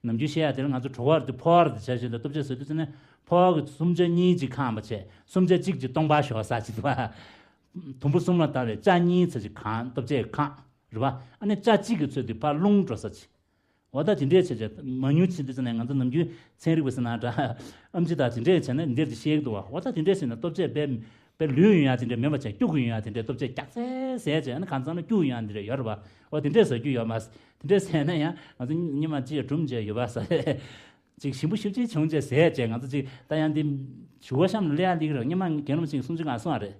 ནམ་རྒྱུན་བཤད་ཡག་དེ་ལ་ང་ཚོ་གྲོད་ཁོག་དེ་ཕོ་བ་དེ་བྱ་བཞིན་དུ་ལྟོ་ཆས་ཟ་དུས་ཙམ་ནས་ཕོ་བ་གི་སུམ་ཆ་གཉིས་ཅིག་ཁེངས་པ་བྱས། སུམ་ཆ་གཅིག་ཅིག་སྟོང་པ་ཞོག་ས་ཅིག་འདུག་པ། དུམ་བུ་གསུམ་ལ་བལྟ་བའི་ཆ་གཉིས་ཙམ་ཅིག་ཁེངས། ལྟོ་ཆས་ཁེངས། རེད་པ། ཨ་ནི་ཆ་གཅིག་གི་ཚོད་དེ་ཕར་རླུང་འགྲོ་ས་ཅིག་འོ་ད་དེ་འདྲས་བྱས་བྱས་མང་ཉུང་ཕྱིན་དུས་ཙམ་ནས་ང་ཚོ་ནམ་རྒྱུན་ཚན་རིག་པ་ཟེར་ན་འདྲ། ཨེམ་ཆི་དང་དེ་འདྲས་བྱས་ན་འདིར་དེ་བཤད་ཀྱི་འདུག་པ། འོ་ད་དེ་འདྲས་བྱས་ན་ལྟོ་ཆས་དཔེ་དཔེ་ལུས་ཡོང་ཡག་དེ་འདྲས་མེད་པ་བྱས། སྐྱུག་གི་ཡོང་ཡག་དེ་འདྲས་ལྟོ་ཆས་རྒྱགས་ཚད་ཟས་བྱས་ན་གང་ཚང་ལ་སྐྱུག་ཡོང་ཡག་དེ་འདྲས་ཡོད་རེད་པ། འོ་དེ་འདྲས་ཟ་རྒྱུ་ཡོད་མ་རེད། དེ་འདྲས་ཟས་ན་ཡང་ང་ཚོ་ཉི་མ་གཅིག་གྲུམ་བྱས་ཡོད་པ་ཟ། ཅིག་ཞིམ་པོ་ཞེ་པོ་ཅིག་བྱུང་བྱས་ཟས་བྱས། ང་ཚོ་ཅིག་ད་ཡང་འདི་ཞུ་བ་གཤམ་ལ་སླེབས་ཡག་འདི་གི་རེད། སྔོན་མ་རྒན་རབས་ཅིག་གསུང་ཆོས་གང་གསུངས་པ་རེད།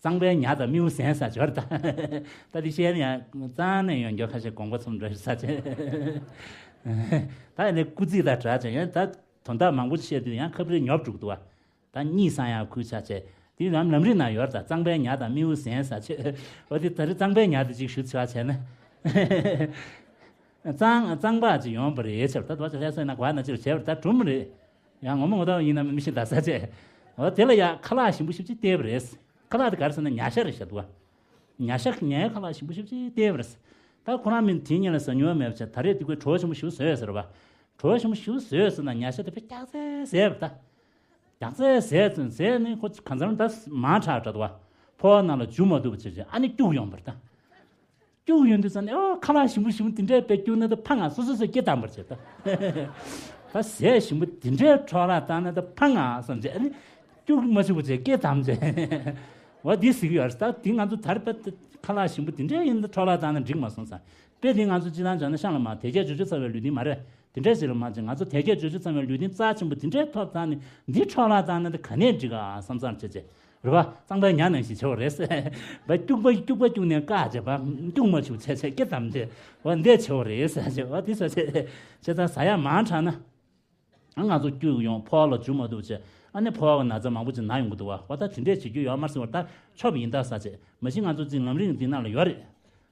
གཙང་པའི་ཉ་དང་མིའུ་གཟན་ཟེར་ཅིག་ཡོད་རེད་ད། ད་འདི་བཤད་ན་ཡང་གཙང་ནས་ཡོང་རྒྱུ་ཁ་ཤས་དགོངས་པ་ཚོམ་འགྲོ་ཟེར་ཅིག་ད་ཡང་ནས་སྐུ་ཚིག་དང་སྦྲགས་བྱས་ཡང་ད་དོན་དག་མང་པོ་ཅིག་བཤད་དུས་ཡང་ཁ་བརྡ་ཉོབ་འགྲོ་གི་འདུག་པ། ད་གཉིད་སངས་ཡག་ཁུལ་ཆགས་བྱས། དེ་ལམ་ལམ་རིམ་ནང་ཡོད་རེད་ད། གཙང་པའི་ཉ་དང་མིའུ་གཟན་ཟེར་ཅིག་འོ་དེ་ད་རེས་གཙང་པའི་ཉ་དེ་ཅིག་ཞུ་ཆོག་བྱས་ན། གཙང་གཙང་པ་ཅིག་ཡོང་བ་རེད་ཟེར། ད་དོ་ཅིག་ལྷ་སའི་ནང་ག་ན་ཅིག་བྱས་པ་རེད། ད་གྲུམ་རེད། ཡང་ངོ་མ་ངོ་ཐོག་ཡིན་ན་མི་ཤེས་ད་ཟེར་བྱས། འོ་དེ་ལ་ཡང་ཁ་ལག་ཞིམ་པོ་ཞེ་པོ་ཅིག་སྟེར་བ་རེད། ཁ་ལག་དེ་ག་རེ་ཟེར་ན་ཉ་ཤ་རེད་ཤག་འདུག་པ། ཉ་ཤ་ཉའི་ཁ་ལག་ཞིམ་པོ་ཞེ་པོ་ཅིག་སྟེར་བ་རེད། ད་ཁོ་རང་མིན་དེ་ཉིན་ལ་ཟ་མྱོང་མེད་པ་བྱས། ད་རེས་དེ་ཁོས་གྲོགས་ཞིམ་པོ་ཞེ་པོ་བཟོས་ཟེར་བ། གྲོགས་ཞིམ་པོ་ཞེ་པོ་བཟོས་ཟེར་ན་ཉ་ཤ་དེ་དཔེ་རྒྱགས་ཚད་ཟས་པ་ད། རྒྱགས་ཚད་ཟས་ཚུན་ཟས་ནི་ཁོ་གང་ཚང་ད་མང་དྲགས་འདྲ་འདུག་པ། ཕོ་བ་ནང་ལ་འཇུ་མ་ཐུབ་པ་བྱས་བྱས་ཨ་ནི་སྐྱུག་ཡོང་བ་རེད་ད། སྐྱུག་ཡོང་དུས་ཙམ་ནས་ཨོ་ཁ་ལག་ཞིམ་པོ་ཞིམ་པོ་དེ་འདྲའི་དཔེ་སྐྱུག་ན་ད་ཕ་ང་སོ་སོ་སོས་སྐེ་བསྡམས་པར་བྱེད་ད། ད་ཟས་ཞིམ་པོ་དེ་འདྲའི་འཕྲོ་བརླག་བཏང་ན་ད་ཕ་ང་བསམ་བྱས་ཨ་ནི་སྐྱུག་མ་བཅུག་པ་བྱས་སྐེ་བསྡམས་བྱས། འོ་འདི་ཟེར་གྱི་ཡོད་རེད། ད་འདི་ང་ཚོ་ད་རེས་དཔེ་ཁ་ལག་ཞིམ་པོ་དེ་འདྲའི་ཡིན་ད་འཕྲོ་བརླག་བཏང་ན་འགྲིག་མ་སོང་ཙང་། དཔེ་འདི་ང་ཚོ་སྤྱིར་བཏང་བྱས་ན་ཤ་ལ་མ་དལ་བརྒྱད་འབྱོར་བཅུ་ཚང་བའི་ལུས་རྟེན་མ་རེད། དེ་འདྲ་ཞིག་ལ་མ་བྱས་ང་ཚོ་དལ་བརྒྱད་འབྱོར་བཅུ་ཚང་བའི་ལུས་རྟེན་རྩ་ཆེན་པོ་དེ་འདྲའི་ཐོབ་ཚར་ནས་འདི་འཕྲོ་བརླག་བཏང་ན་ད་ག་ནས་འགྲིག་ག་བསམ་བསམ་བྱས་བྱས། རེད་པ། གཙང་པའི་ཉ་ནང་བཞིན་བྱེད་པ་རེད། བ་སྐྱུག་པ་སྐྱུག་པ་སྐྱུག་ནས་བཀག་བྱས་པ་སྐྱུག་མ་བཅུག་བྱས་བྱས་སྐེ་བསྡམས་བྱས་བ་འདས་བྱེད་པ་རེད་ཟེར་བྱས་བ་འདི་ཟེར་བྱས་བྱས་ཙང་ཟ་ཡག་མང་དྲགས་ན། ང་ཚོ་སྐྱུག་ཡོང་ཕོ་བ་ལ་འཇུ་མ་ཐུབ་བྱས་ཨ་ནི་ཕོ་བ་གི་ན་ཚ་མང་པོ་ཅིག་ན་ཡོང་གི་འདུག་བ། བ་ད་དེ་འདྲས་བྱེད་རྒྱུ་ཡོད་མ་རེད་ཟེར་བ་ད་ཆོབ་ཡིན་ད་ཟེར་བྱས་མ་གཞི་ང་ཚོ་ཅིག་ལམ་རིམ་འདི་ནང་ལ་ཡོད་རེད།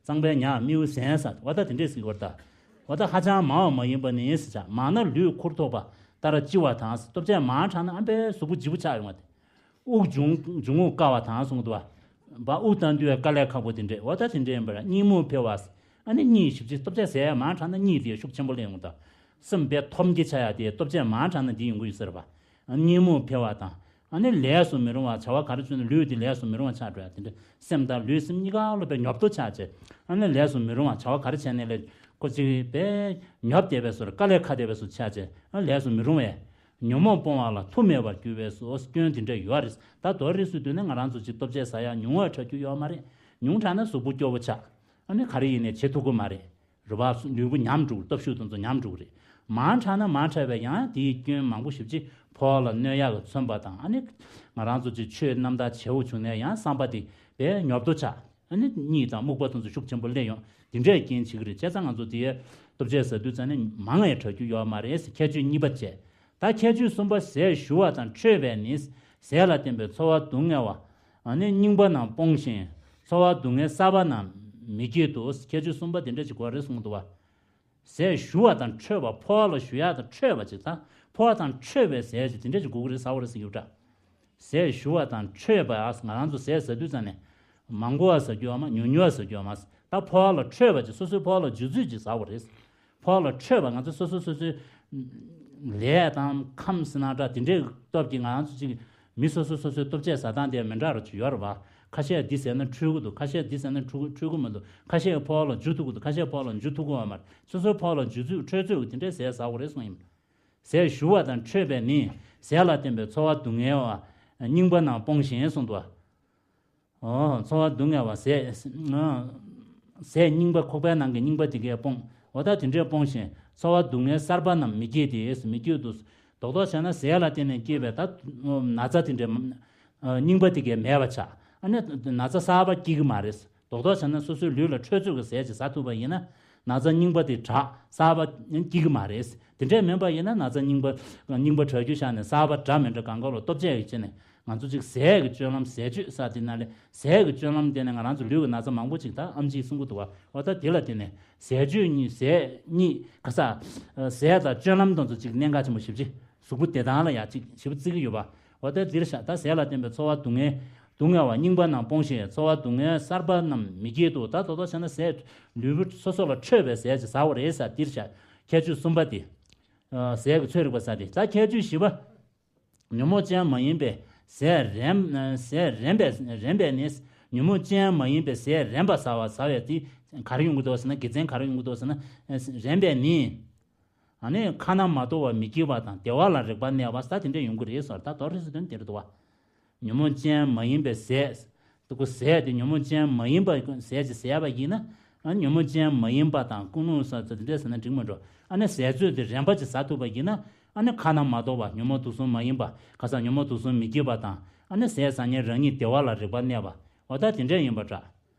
གཙང་པའི་ཉ་མིའུ་གཟན་ཟེར་བ་ད་དེ་འདྲས་ཟེར་གྱི་ཡོད་རེད་ད། བ་ད་ཧ་ཅང་མང་བ་མ་ཡིན་པ་ནི་ཟེར་བྱས་མང་ན་ལུས་ཁུར་ཐོགས་པ་ལྟར་ལྕི་བ་དང་ཟེར། ལྟོ་ཆས་མང་དྲགས་ན་ཨ་ཕའི་གཟུགས་པོ་ལྗིད་པོ་ཆགས་ཡོང་བ་དེ། དབུགས་འབྱུང་འབྱུང་རྔུབ་དཀའ་བ་དང་གསུངས་འདུག་བ། བ་དབུགས་གཏོང་དུས་དཀའ་ལས་ཁག་པོ་དེ་འདྲས། འོ་ད་དེ་འདྲས་ཡིན་པ་ར། གཉིད་མུག་འཕེལ་བ། ཨ་ནི་གཉིད་ཞིབ་ཅིག་ལྟོ་ཆས་ཟས་ཡ་མང་དྲགས་ན་གཉིད་དེ་ཤུགས་ཆེན་པོ་སླེབས་ཡོང་། ད་སེམས་དཔེ་ཐོམ་གྱི་ཆགས་ཡ་དེ་ལྟོ་ཆས་མང་དྲགས་ན་འདི་ཡོང་གི་ཡོད་ཟེར་བ། ཨ་གཉིད་མུག་འཕེལ་བ་དང་། ཨ་ནི་ལས་སུ་མི་རུང་བ་བྱ་བ་ག་རེ་བྱུང་ན་ལུས་དེ་ལས་སུ་མི་རུང་བ་ཆགས་འགྲོ་ཡ་དེ་འདྲ། སེམས་དང་ལུས་སེམས་གཉིས་ཀ་ལོ་དཔེ་ཉོབ་ཏོ་ཆགས་བྱས། ཨ་ནི་ལས་སུ་མི་རུང་བ་བྱ་བ་ག་རེ་བྱས་ནས་ལས་ཁོ་ཅིག་དཔེ་ཉོབ་བསྡད་པའི་བཟོ་ར། དཀའ་ལས་ཁག་བསྡད་པའི་བཟོ་ཆགས་བྱས། ཨ་ལས་སུ་མི་རུང་བས། ཉོན་མོངས་སྤོང་བ་ལ་མཐུ་མེད་པར་འགྱུར་བའི་སོ་སྐྱོན་དེ་འདྲ་ཡོད་རེད། ད་མདོར་རིས་སུ་བསྡུས་ན་ང་རང་ཚོ་ཅིག་ལྟོ་ཆས་ཟ་ཡ་ཉུང་བ་དྲག་རྒྱུ་ཡོད་མ་རེད། ཉུང་དྲགས་ན་གཟུགས་པོ་སྐྱོ་བོ་ཆགས། ཨ་ནི་ག་རེ་ཡིན་ནའི་བྱེད་ཐུབ་ཀྱི་མ་རེད། རུས་པ་ལུས་པོ་ཉམས་འགྲོ། སྟོབས་ཤུགས་དེ་ཚོ་ཉམས་འགྲོ་གི་རེད། མང་དྲགས་ན་མང་དྲགས་པས་ཡང་དེའི་སྐྱོན་མང་པོ་ཞེ་པོ་ཅིག་ཕོ་བ་ལ་གནོད་ཡག་གི་མཚོན་པ་དང་། ཨ་ནི་ང་རང་ཚོ་ཅིག་ཆོས་རྣམ་དག་བྱེད་འོས་བྱུང་ནས་ཡང་བསམ་པ་དེ་དཔེ་ཉོབ་ཏོ་ཆགས། ཨ་ནི་གཉིད་དང་རྨུགས་པ་དེ་ཚོ་ཤུགས་ཆེན་པོ་སླེབས་ཡོང་། དེ་འདྲའི་རྐྱེན་བྱེད་ཀྱི་རེད། བྱས་ཙང་ང་ཚོ་དེའི་ལྟོ་ཆས་ཟ་དུས་ཙང་ནས་མང་བས་དྲག་རྒྱུ་ཡོད་མ་རེད་ཟེར། ཁྱད་ཆོས་གཉིས་པ་བྱས། ད་ཁྱད་ཆོས་གསུམ་པ། ཟས་ཞུ་བ་དང་འཕྲོད་པས་ནི། ཟས་ལ་བརྟེན་པའི་ཚོར་བ་སྡུག་བསྔལ་བ། ཨ་ནི་རྙིང་པ་རྣམས་སྤོང་ཞིང་། ཚོར་བ་སྡུག་བསྔལ་གསར་པ་རྣམས་མི་བསྐྱེད་དོ། ཁྱད་ཆོས་གསུམ་པ་དེ་འདྲ་ཅིག་དགོས་རེད་གསུངས་འདུག་བ། ཟས་ཞུ་བ་དང་འཕྲོད་པ། ཕོ་བ་ལ་ཞུ་ཡག་དང་འཕྲོད་པ་ཅིག་དང་། ཕོ་བ་དང་འཕྲོད་པའི་ཟས་ཅིག་དེ་འདྲ་ཅིག་དགོས་ཀྱི་རེད་ཟེར་བ་རེད་ཟེར་གྱི་ཡོད་འདྲ། ཟས་ཞུ་བ་དང་འཕྲོད་པ། ང་རང་ཚོ་ཟས་ཟ་དུས་ཙང་ནས་མང་པོ་བ་ཟ་རྒྱུ་ཡོད་མ། ཉུང་ཉུང་བ་ཟ་རྒྱུ་ཡོད་མ། ད་ཕོ་བ་ལ་འཕྲོད་པ་ཅིག་སོ་སོའི་ཕོ་བ་ལ་འཇུ་ཚུལ་ཅིག་ཟ་དགོས་རེད། ཕོ་བ་ལ་འཕྲོད་པ། ང་ཚོ་སོ་སོ་སོ་སོའི་ལས་དང་ཁམས་ཟེར་ན་འདྲ། དེ་འདྲའི་སྟོབས་ཀྱིས་ང་རང་ཚོ་ཅིག་མི་སོ་སོ་སོ་སོའི་ལྟོ་ཆས་ཟ་སྟངས་དེ་མི་འདྲ་རུ་ཅིག་ཡོད་རེད་བ། ཁ་ཤས་འདི་ཟས་ན་འཕྲོད་ཀྱི་འདུག་ཁ་ཤས་འདི་ཟས་ན་འཕྲོད་འཕྲོད་ཀྱི་མི་འདུག་ཁ་ཤས་ཕོ་བ་ལ་འཇུ་ཐུབ་ཀྱི་འདུག་ཁ་ཤས་ཕོ་བ་ལ་འཇུ་ཐུབ་ཀྱི་ཡོད་མ་རེད། སོ་སོའི་ཕོ་བ་ལ་འཇུ་ཚུལ་འཕྲོད་ཚུལ་དེ་འདྲའི་ཟས་ཟ་དགོས་རེད་གསུངས་ཡིན། ཟས་ཞུ་བ་དང་འཕྲོད་པས་ནི། ཟས་ལ་བརྟེན་པའི་ཚོར་བ་སྡུག་བསྔལ་བ། རྙིང་པ་རྣམས་སྤོང་ཞིང་གསུངས་འདུག་ཨོ། ཚོར་བ་སྡུག་བསྔལ་བ། ཟས། ཟས་རྙིང་པ། ཁོག་པའི་ནང་གི་རྙིང་པ་དེ་གས་སྤོང་། འོ་ད་དེ་འདྲས་སྤོང་ཞིང་། ཚོར་བ་སྡུག་བསྔལ་གསར་པ་རྣམས་མི་བསྐྱེད་དེ། མི་བསྐྱེད་དོ། རྡོག་རྡོག་བྱས་ན་ཟས་ལ་བརྟེན་ནས་སྐྱེས་པའི་ད་ན་ཚ་དེ་འདྲས་རྙིང་པ་དེ་གས་མེད་པ་ཆགས། ཨ་ནི་ན་ཚ་གསར་པ་སྐྱེ་གི་མ་རེད། རྡོག་རྡོག་བྱས་ན་སོ་སོའི་ལུས་ལ་འཕྲོད་ཚོད་ཀྱི་ཟས་ཅིག་ཟ་ཐུབ་པ་ཡིན་ན། ན་ཚ་རྙིང་པ་དེ་དྲག་གསར་པ་སྐྱེ་གི་མ་རེད། དེ་འདྲས་མིན་པ་ཡིན་ན། ན་ཚ་རྙིང་པ་རྙིང་པ་དྲག་རྒྱུ་བཞག་ནས་གསར་པ་འདྲ་མི་འདྲ་གང་ག་ལ་སྟོབས་ཆེ་གི་བྱས་ནས། ང་ཚོ་ཅིག་ཟས་ཀྱི་སྤྱོད་ལམ། ཟས་སྤྱོད་ཟེར་དེ་ནང་ལས། ཟས་ཀྱི་སྤྱོད་ལམ་བརྟེན་ནས་ང་རང་ཚོ་ལུས་ཀྱི་ན་ཚ་མང་པོ་ཅིག་ད་ཨེམ་ཆིས་གསུང་གི་འདུག་བ། འོ་ད་དེ་ལ་བརྟེན་ནས་ཟས་སྤྱོད་གཉིས། ཟས་གཉིས་ག་ས། ཟས་དང་སྤྱོད་ལམ་དང་ཚོ་ཅིག་གནད་འགག་ཆེན་པོ་ཞེ་པོ་ཅིག་གཟུགས་པོ་བདེ་ཐང་ལ་ཡ་ཅིག་ཞེ་པོ་བརྩི་གི་ཡོད་པ། འོ་ད་འདིར་བཞག་ད་ཟས་ལ་བརྟེན་པའི་ཚོར་བ་སྡུག་བསྔལ། སྡུག་བསྔལ་བ། རྙིང་པ་རྣམས་སྤོང་ཞིང་། ཚོར་བ་སྡུག་བསྔལ་གསར་པ་རྣམས་མི་བསྐྱེད་དོ། ད་དོ་དོ་བྱས་ན་ཟས་ལུས་པོ་སོ་སོ་ལ་འཕྲོད་པའི་ཟས་ཅིག་ཟ་བ་རེད་ཟེར། འདིར་བཞག་ཁྱད་ཆོས་གསུམ་པ་དེ། ཟས་ཀྱི་ཚོད་རིག་པ་ཟེར་དེ། ད་ཁྱད་ཆོས་བཞི་པ། ཉོན་མོངས་ཅན་མ་ཡིན་པའི་ཟས་རན། ཟས་རན་པས། རན་པས་ནི། ཉོན་མོངས་ཅན་མ་ཡིན་པའི་ཟས་རན་པ་ཟ་བ། ཟ་བས་དེ་ག་རེ་ཡོང་གི་འདུག་ཟེར་ན། དགེ་མཚན་ག་རེ་ཡོང་གི་འདུག་ཟེར་ན། རན་པས་ནི། ཨ་ནི་ཁ་ན་མ་ཐོ་བ་མི་སྐྱེ་བ་དང་། བདེ་བ་ལ་རེག་པ་གནས་པ་ཟེར་དེ་འདྲ་ཡོང་གི་རེད་ཟེར། ད་མདོར་རིས་སུ་དོན་དེ་རེད་འདུག་བ། ཉོན་མོངས་ཅན་མ་ཡིན་པའི་ཟས། དེ་ཁོ་ཟས་དེ་ཉོན་མོངས་ཅན་མ་ཡིན་པ་ཟས་ཅིག་ཟས་པ་ཡིན་ན། ཨ་ཉོན་མོངས་ཅན་མ་ཡིན་པ་དང་ཀུན་སློང་ཟེར་དེ་འདྲ་ཟེར་ན་འགྲིག་མི་འགྲོ། ཨ་ནི་ཟས་ཚོད་དེ་རན་པ་ཅིག་ཟ་ཐུབ་པ་ཡིན་ན། ཨ་ནི་ཁ་ན་མ་ཐོ་བ། ཉོན་མོངས་དུག་གསུམ་མ་ཡིན་པ། ཁ་སང་ཉོན་མོངས་དུག་གསུམ་མི་སྐྱེ་བ་དང་། ཨ་ནི་ཟས་ཟ་མཁན་རང་ཉིད་བདེ་བ་ལ་རེག་པ་གནས་པ། འོ་ད་དེ་འདྲ་ཡིན་པ་འདྲ།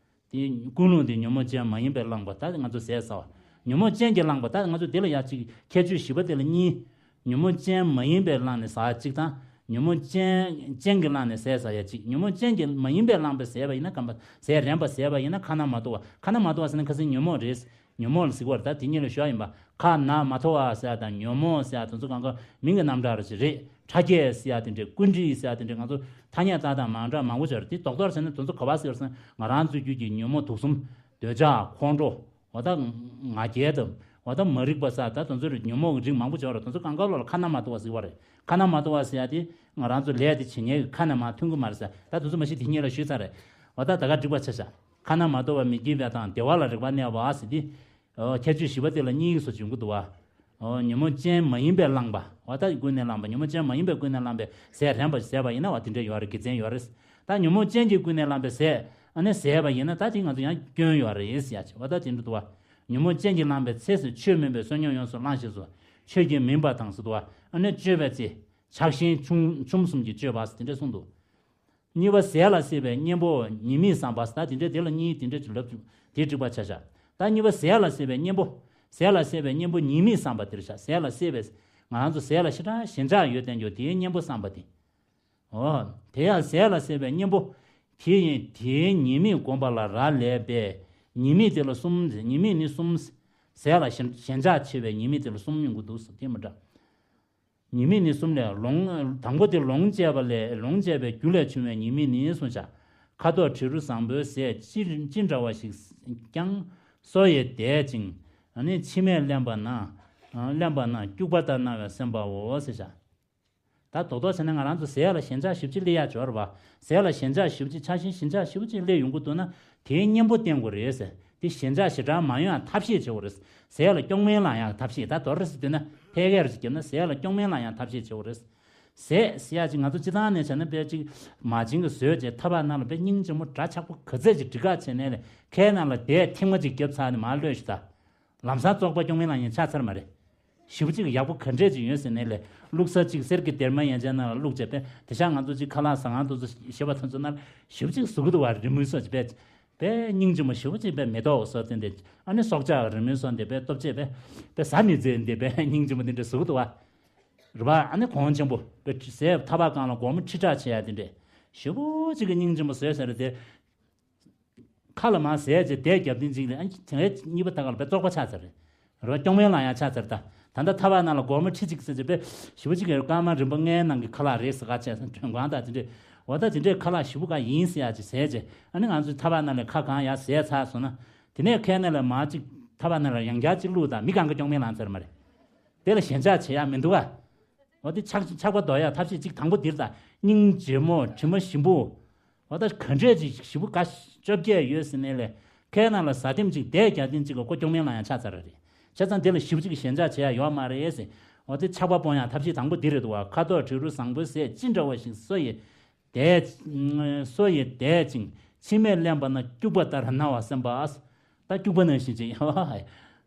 དེ་ཀུན་སློང་དེ་ཉོན་མོངས་ཅན་མ་ཡིན་པས་བསླངས་པ། ད་ང་ཚོ་ཟས་ཟ་བ། ཉོན་མོངས་ཅན་གྱིས་བསླངས་པ། ད་ང་ཚོ་དེ་ལ་ཡ་གཅིག་ཁྱད་ཆོས་བཞི་པ་དེ་ལ་གཉིས། ཉོན་མོངས་ཅན་མ་ཡིན་པས་བསླངས་ནས་ཟ་གཅིག་དང་། ཉོན་མོངས་ཅན་ཅན་གྱིས་བསླངས་ནས་ཟས་ཟ་ཡ་གཅིག་ཉོན་མོངས་ཅན་གྱིས་མ་ཡིན་པས་བསླངས་པའི་ཟས་པ་ཡིན་ན། ཁམ་པ་ཟས་རན་པ་ཟས་པ་ཡིན་ན་ཁ་ན་མ་ཐོ་བ། ཁ་ན་མ་ཐོ་བ་ཟེར་ན་ཁ་སང་ཉོན་མོངས་རེད། ཉོན་མོངས་ལ་ཟེར་བ་རེད། ད་དེ་གཉིས་ལ་ཞུ་བ་ཡིན་པ། ཁ་ན་མ་ཐོ་བ་ཟེར་ཡ་དང་ཉོན་མོངས་ཟེར་ཡ་དེ་ཚོ་གང་ག་མིང་གི་རྣམ་གྲངས་རེ་ཞིག་རེད། ཕྲ་རྒྱས་ཟེར་ཡ་དེ་འདྲས། ཀུན་འདྲིས་ཟེར་ཡ་དེ་འདྲས། ང་ཚོ་ཐ་སྙད་བཏགས་སྟངས་མང་དྲགས་མང་པོ་ཅིག་ཡོད་རེད། དེ་རྡོག་རྡོག་བྱས་ན་དེ་ཚོ་ག་པར་ཟེར་ཟེར་ན། ང་རང་ཚོའི་རྒྱུད་ཀྱི་ཉོན་མོངས་དུག་གསུམ། འདོད་ཆགས། ཁོང་ཁྲོ། འོ་ད་ང་རྒྱལ་དང་། འོ་ད་མ་རིག་པ་ཟེར། ད་དེ་ཚོ་རེད། ཉོན་མོངས་ཀྱི་རིགས་མང་པོ་ཅིག་ཡོད་རེད། དེ་ཚོ་གང་ག་ལོག་ལ་ཁ་ན་མ་ཐོ་བ་ཟེར་བ་རེད། ཁ་ན་མ་ཐོ་བ་ཟེར་ཡ་དེ་ང་རང་ཚོ་ལས་དེ་བྱེད་མཁན་གྱི་ཁ་ནས་མར་ཐོན་གྱི་མ་རེད་ཟེར། ད་དེ་ཚོ་མ་གཞི་དེ་གཉིས་ལ་ཞུས་ཚར་རེད། འོ་ད་ད་ག་འགྲིག་པ་ཆགས་ཤག་ཁ་ན་མ་ཐོ་བ་མི་སྐྱེ་བ་དང་བདེ་བ་ལ་རེག་པ་གནས་པ་ཟེར་དེ། ཨོ། ཁྱད་ཆོས་བཞི་པ་དེ་ལ་གཉིས་ཀྱི་སོ་བྱུང་གི་འདུག་བ། ཨོ། ཉོན་མོངས་ཅན་མ་ཡིན་པས་བསླངས་པ། འོ་ད་ཀུན་ནས་བསླངས་པ། ཉོན་མོངས་ཅན་མ་ཡིན་པས་ཀུན་ནས་བསླངས་པའི་ཟས་རན་པ་ཟས་པ་ཡིན་ན། འོ་དེ་འདྲ་ཡོད་རེད། དགེ་མཚན་ཡོད་རེད། ད་ཉོན་མོངས་ཅན་གྱིས་ཀུན་ནས་བསླངས་པའི་ཟས་ཨ་ནི་ཟས་པ་ཡིན་ན། ད་དེ་ང་ཚོ་ཡང་སྐྱོན་ཡོད་རེད་ཟེར་ཡ་ཅིག་འོ་ད་དེ་འདྲ་འདུག་བ། ཉོན་མོངས་ཅན་གྱིས་བསླངས་པའི་ཚེ་ཟེར། ཆོས་མིན་པའི་བསོད་སྙོམས་ཡོངས་སུ་བླངས་ཞེས་སོ། ཆོས་ཀྱིས་མིན་པ་དང་ཟེར་འདུག་བ། ཨ་ནི་སྤྱོད་པའི་ཚེ། ཆགས་ཞེན་ཆུང་ཆུང་གསུམ་གྱིས་སྤྱོད་པ་ཟེར་དེ་འདྲ་གསུངས་འདུག་གཉིས་པ། ཟས་ལ་སྲེད་པའི་གཉེན་པོ་ཉེས་དམིགས་བསམ་པ། ད་དེ་འདྲའི་དེ་ལ་གཉིས་དེ་འདྲ་ཅིག་ལབ་བྱུང་། དེ་འགྲིག་པ་ཆ་བཞག་ད་གཉིས་པ། ཟས་ལ་སྲེད་པའི་གཉེན་པོ། ཟས་ལ་སྲེད་པའི་གཉེན་པོ་ཉེས་དམིགས་བསམ་པ་དེར་བཞག་ཟས་ལ་སྲེད་པའི། ང་རང་ཚོ་ཟས་ལ་ཞེ་དྲག་ཞེན་ཆགས་ཡོད་བསྟན་རྒྱུ་དེའི་གཉེན་པོ་བསམ་པ་དེ། འོ། དེ་ཡང་ཟས་ལ་སྲེད་པའི་གཉེན་པོ། དེ་ཡིན་དེའི་ཉེས་དམིགས་བསྒོམ་པ་ལ་རག་ལས་པས། ཉེས་དམིགས་དེ་ལ་གསུམ། ཉེས་དམིགས་ནི་གསུམ། ཟས་ལ་ཞེན་ཞེན་ཆགས་ཆེ་བའི་ཉེས་དམིགས་དེ་ལ་གསུམ་ཡོང་གི་འདུག་ཟེར། དེ་མི་འདྲ། ཉེས་དམིགས་ནི་གསུམ་ལས་ལོངས། དང་པོ་དེ་ལོངས་སྤྱད་པ་ལས། ལོངས་སྤྱད་པའི་རྒྱུ་ལས་བྱུང་བའི་ཉེས་དམིགས་ནི་གསུངས་བཞག་ཁ་དོག་དྲི་རོ་བཟང་པོའི་ཟས་ཅི་ཅི་འདྲ་བ་ཞིག་ཀྱང་སོ་ཡིས་འདེད་ཅིང་། ཨ་ནི་མཆི་མས་བརླན་པ་ན། ཨ་བརླན་པ་ན་སྐྱུག་པ་ལྟར་སྣང་བའི་སེམས་པའོ་ཟེར་བྱ། ད་རྡོག་རྡོག་བྱས་ན་ང་རང་ཚོ་ཟས་ལ་ཞེན་ཆགས་ཞེ་པོ་ཅིག་སླེབས་ཡག་ཅིག་ཡོད་རེད་པ། ཟས་ལ་ཞེན་ཆགས་ཞེ་པོ་ཅིག་ཆགས་ཞེན་ཞེན་ཆགས་ཞེ་པོ་ཅིག་སླེབས་ཡོང་གི་འདུག་ན། དེའི་གཉེན་པོ་བསྟེན་དགོས་རེད་ཟེར། དེ་ཞེན་ཆགས་ཞེ་དྲག་མ་ཡོང་ཡག་ཐབས་ཤེས་བྱེད་དགོས་རེད། ཟས་ལ་སྐྱོན་མེད་ལ་ཡང་ཐབས་ཤེས། ད་མདོར་ཟེར་དུས་ན་ཕལ་སྐད་རེ་ཞིག་བརྒྱབ་ན་ཟས་ལ་སྐྱོན་མེད་ལ་ཡང་ཐབས་ཤེས་བྱེད་དགོས་རེད། ཟས་ཟེར་ཡག་ཅིག་ང་ཚོ་སྤྱིར་བཏང་ནས་བྱས་ན་དཔེ་ཅིག་མ་བྱན་གྱི་ཟོས་བྱས་ཐག་པ་ནང་ལ་དཔེ་སྙིང་རྗེ་མོ་སྒྲ་ཆག་པོ་ག་ཚད་ཅིག་འགྲིག་ག་བྱས་ནས་ལས་ཁའི་ནང་ལ་བསྡད་ཐེངས་མ་གཅིག་བརྒྱབ་ཚར་ནས་མར་གློད་ཤི་ད། ལམ་སང་བཙོག་པ་སྐྱོན་མེད་ལ་ཡང་ཆགས་ཚར་མ་རེད། ཞེ་པོ་ཅིག་ཡག་པོ་ག་འདྲས་ཅིག་ཡོད་ཟེར་ནས་ལས། བླུགས་ས་ཅིག་གསེར་གྱི་སྡེར་མ་ཡན་ཆད་ནང་ལ་བླུགས་བྱས་པས་དེ་ཤག་ང་ཚོ་ཅིག་ཁ་ལག་ཟ་ཁང་དུ་ཚོ་ཞེས་པ་ཐོན་ཚོ་ན་ཞེ་པོ་ཅིག་ཟུག་གི་འདུག་བ། རི་མོའི་སོ་ཅིག་པས། པས་སྙིང་རྗེ་མོ་ཞེ་པོ་ཅིག་པས་མེ་ཏོག་སོགས་བསྟན་ཏེ། ཨ་ནི་སྲོག་ཆགས་རི་མོའི་སོ་འདི་པས་སྟོབས་ཆེ་པས། པས་ཟ་མི་ཚེ་འདི་པས་སྙིང་རྗེ་མོ་འདི་འདྲས་ཟུག་གི་འདུག་བ། རེད་པ། ཨ་ནི་གོང་ཆེན་པོ་པས་ཟས་ཐག་པ་སྒང་ལ་སྒོར་མོ་ཁྲི་ཕྲག་ཆེ་ཡ་འདི་འདྲས་ཞེ་པོ་ཅིག་གི་སྙིང་རྗེ་མོ་བཟོས་ཟེར་རེད་དེ། ཁ་ལ་མར་ཟས་བྱས་བསྡད་རྒྱབ་སྟེ་ཅིག་ལས་ཨ་དེ་གཉིས་པ་ད་ག་ལ་དཔེ་བཙོག་པ་ཆགས་ཚར་རེད། རོ་སྐྱོང་མེད་ལ་ཡང་ཆགས་ཚར་ད། ད་ལྟ་ཐག་པ་ནང་ལ་སྒོར་མོ་ཁྲི་གཅིག་ཟེར་བྱས་དཔེ་ཞེ་པོ་ཅིག་གི་སྐར་མ་རིམ་པ་ལྔའི་ནང་གི་ཁ་ལག་རེད་ཟེར་ག་བྱས་སོང་། མགྲོན་ཁང་དང་དེ་འདྲས། འོ་ད་དེ་འདྲས་ཁ་ལག་ཞེ་པོ་ག་ཡིན་ཟེར་ཡ་ཅིག་ཟས་བྱས་ཨ་ནི་ང་ཚོའི་ཐག་པ་ནང་ལས་ཁ་གང་ཡར་ཟས་ཚར་སོང་ན། དེ་ནས་ཁའི་ནང་ལ་མར་ཅིག་ཐག་པ་ནང་ལ་ཡང་བསྐྱར་ཅིག་བླུགས་དང་མི་གང་ག་སྐྱོང་མེད་ལངས་ཚར་མ་རེད། དེ་ལ་ཞེན་ཆགས་བྱེད་ཡ་མི་འདུག་ག་འོ་དེ་ཆག་ཆག་པ་ཟློག་ཡ་ཐབས་ཤེས་གཅིག་དང་པོ་འདིར་ད། སྙིང་རྗེ་མོ་དྲི་མ་ཞིམ་པོ། འོ་ད་ག་འདྲས་ཅིག་ཞིམ་པོ་ག་བཅོ་བརྒྱད་ཡོད་ཟེར་ནས་ལས། ཁའི་ནང་ལ་ཟ་ཐེངས་གཅིག་བསྡད་རྒྱག་ཐེངས་གཅིག་ག་ཀོ་སྐྱོང་མེད་ལ་ཡང་ཆགས་ཚར་རེད། བྱས་ཙང་དེ་ལ་ཞིམ་པོ་གཅིག་གི་ཞེན་ཆགས་བྱེད་ཡ་ཡོད་མ་རེད་ཟེར། འོ་དེ་ཆག་པ་སྤོང་ཡ་ཐབས་ཤེས་དང་པོ་འདི་རེད་འདུག་བ། ཁ་དོག་དྲི་རོ་བཟང་པོའི་ཟས་ཅི་འདྲ་བ་ཞིག་སོ་ཡིས་འདེད། སོ་ཡིས་འདེད་ཅིང་མཆི་མས་བརླན་པ་ན་སྐྱུག་པ་ལྟར་སྣང་བ་སེམས་པ། ད་སྐྱུག་པ་ནང་བཞིན་ཅིག་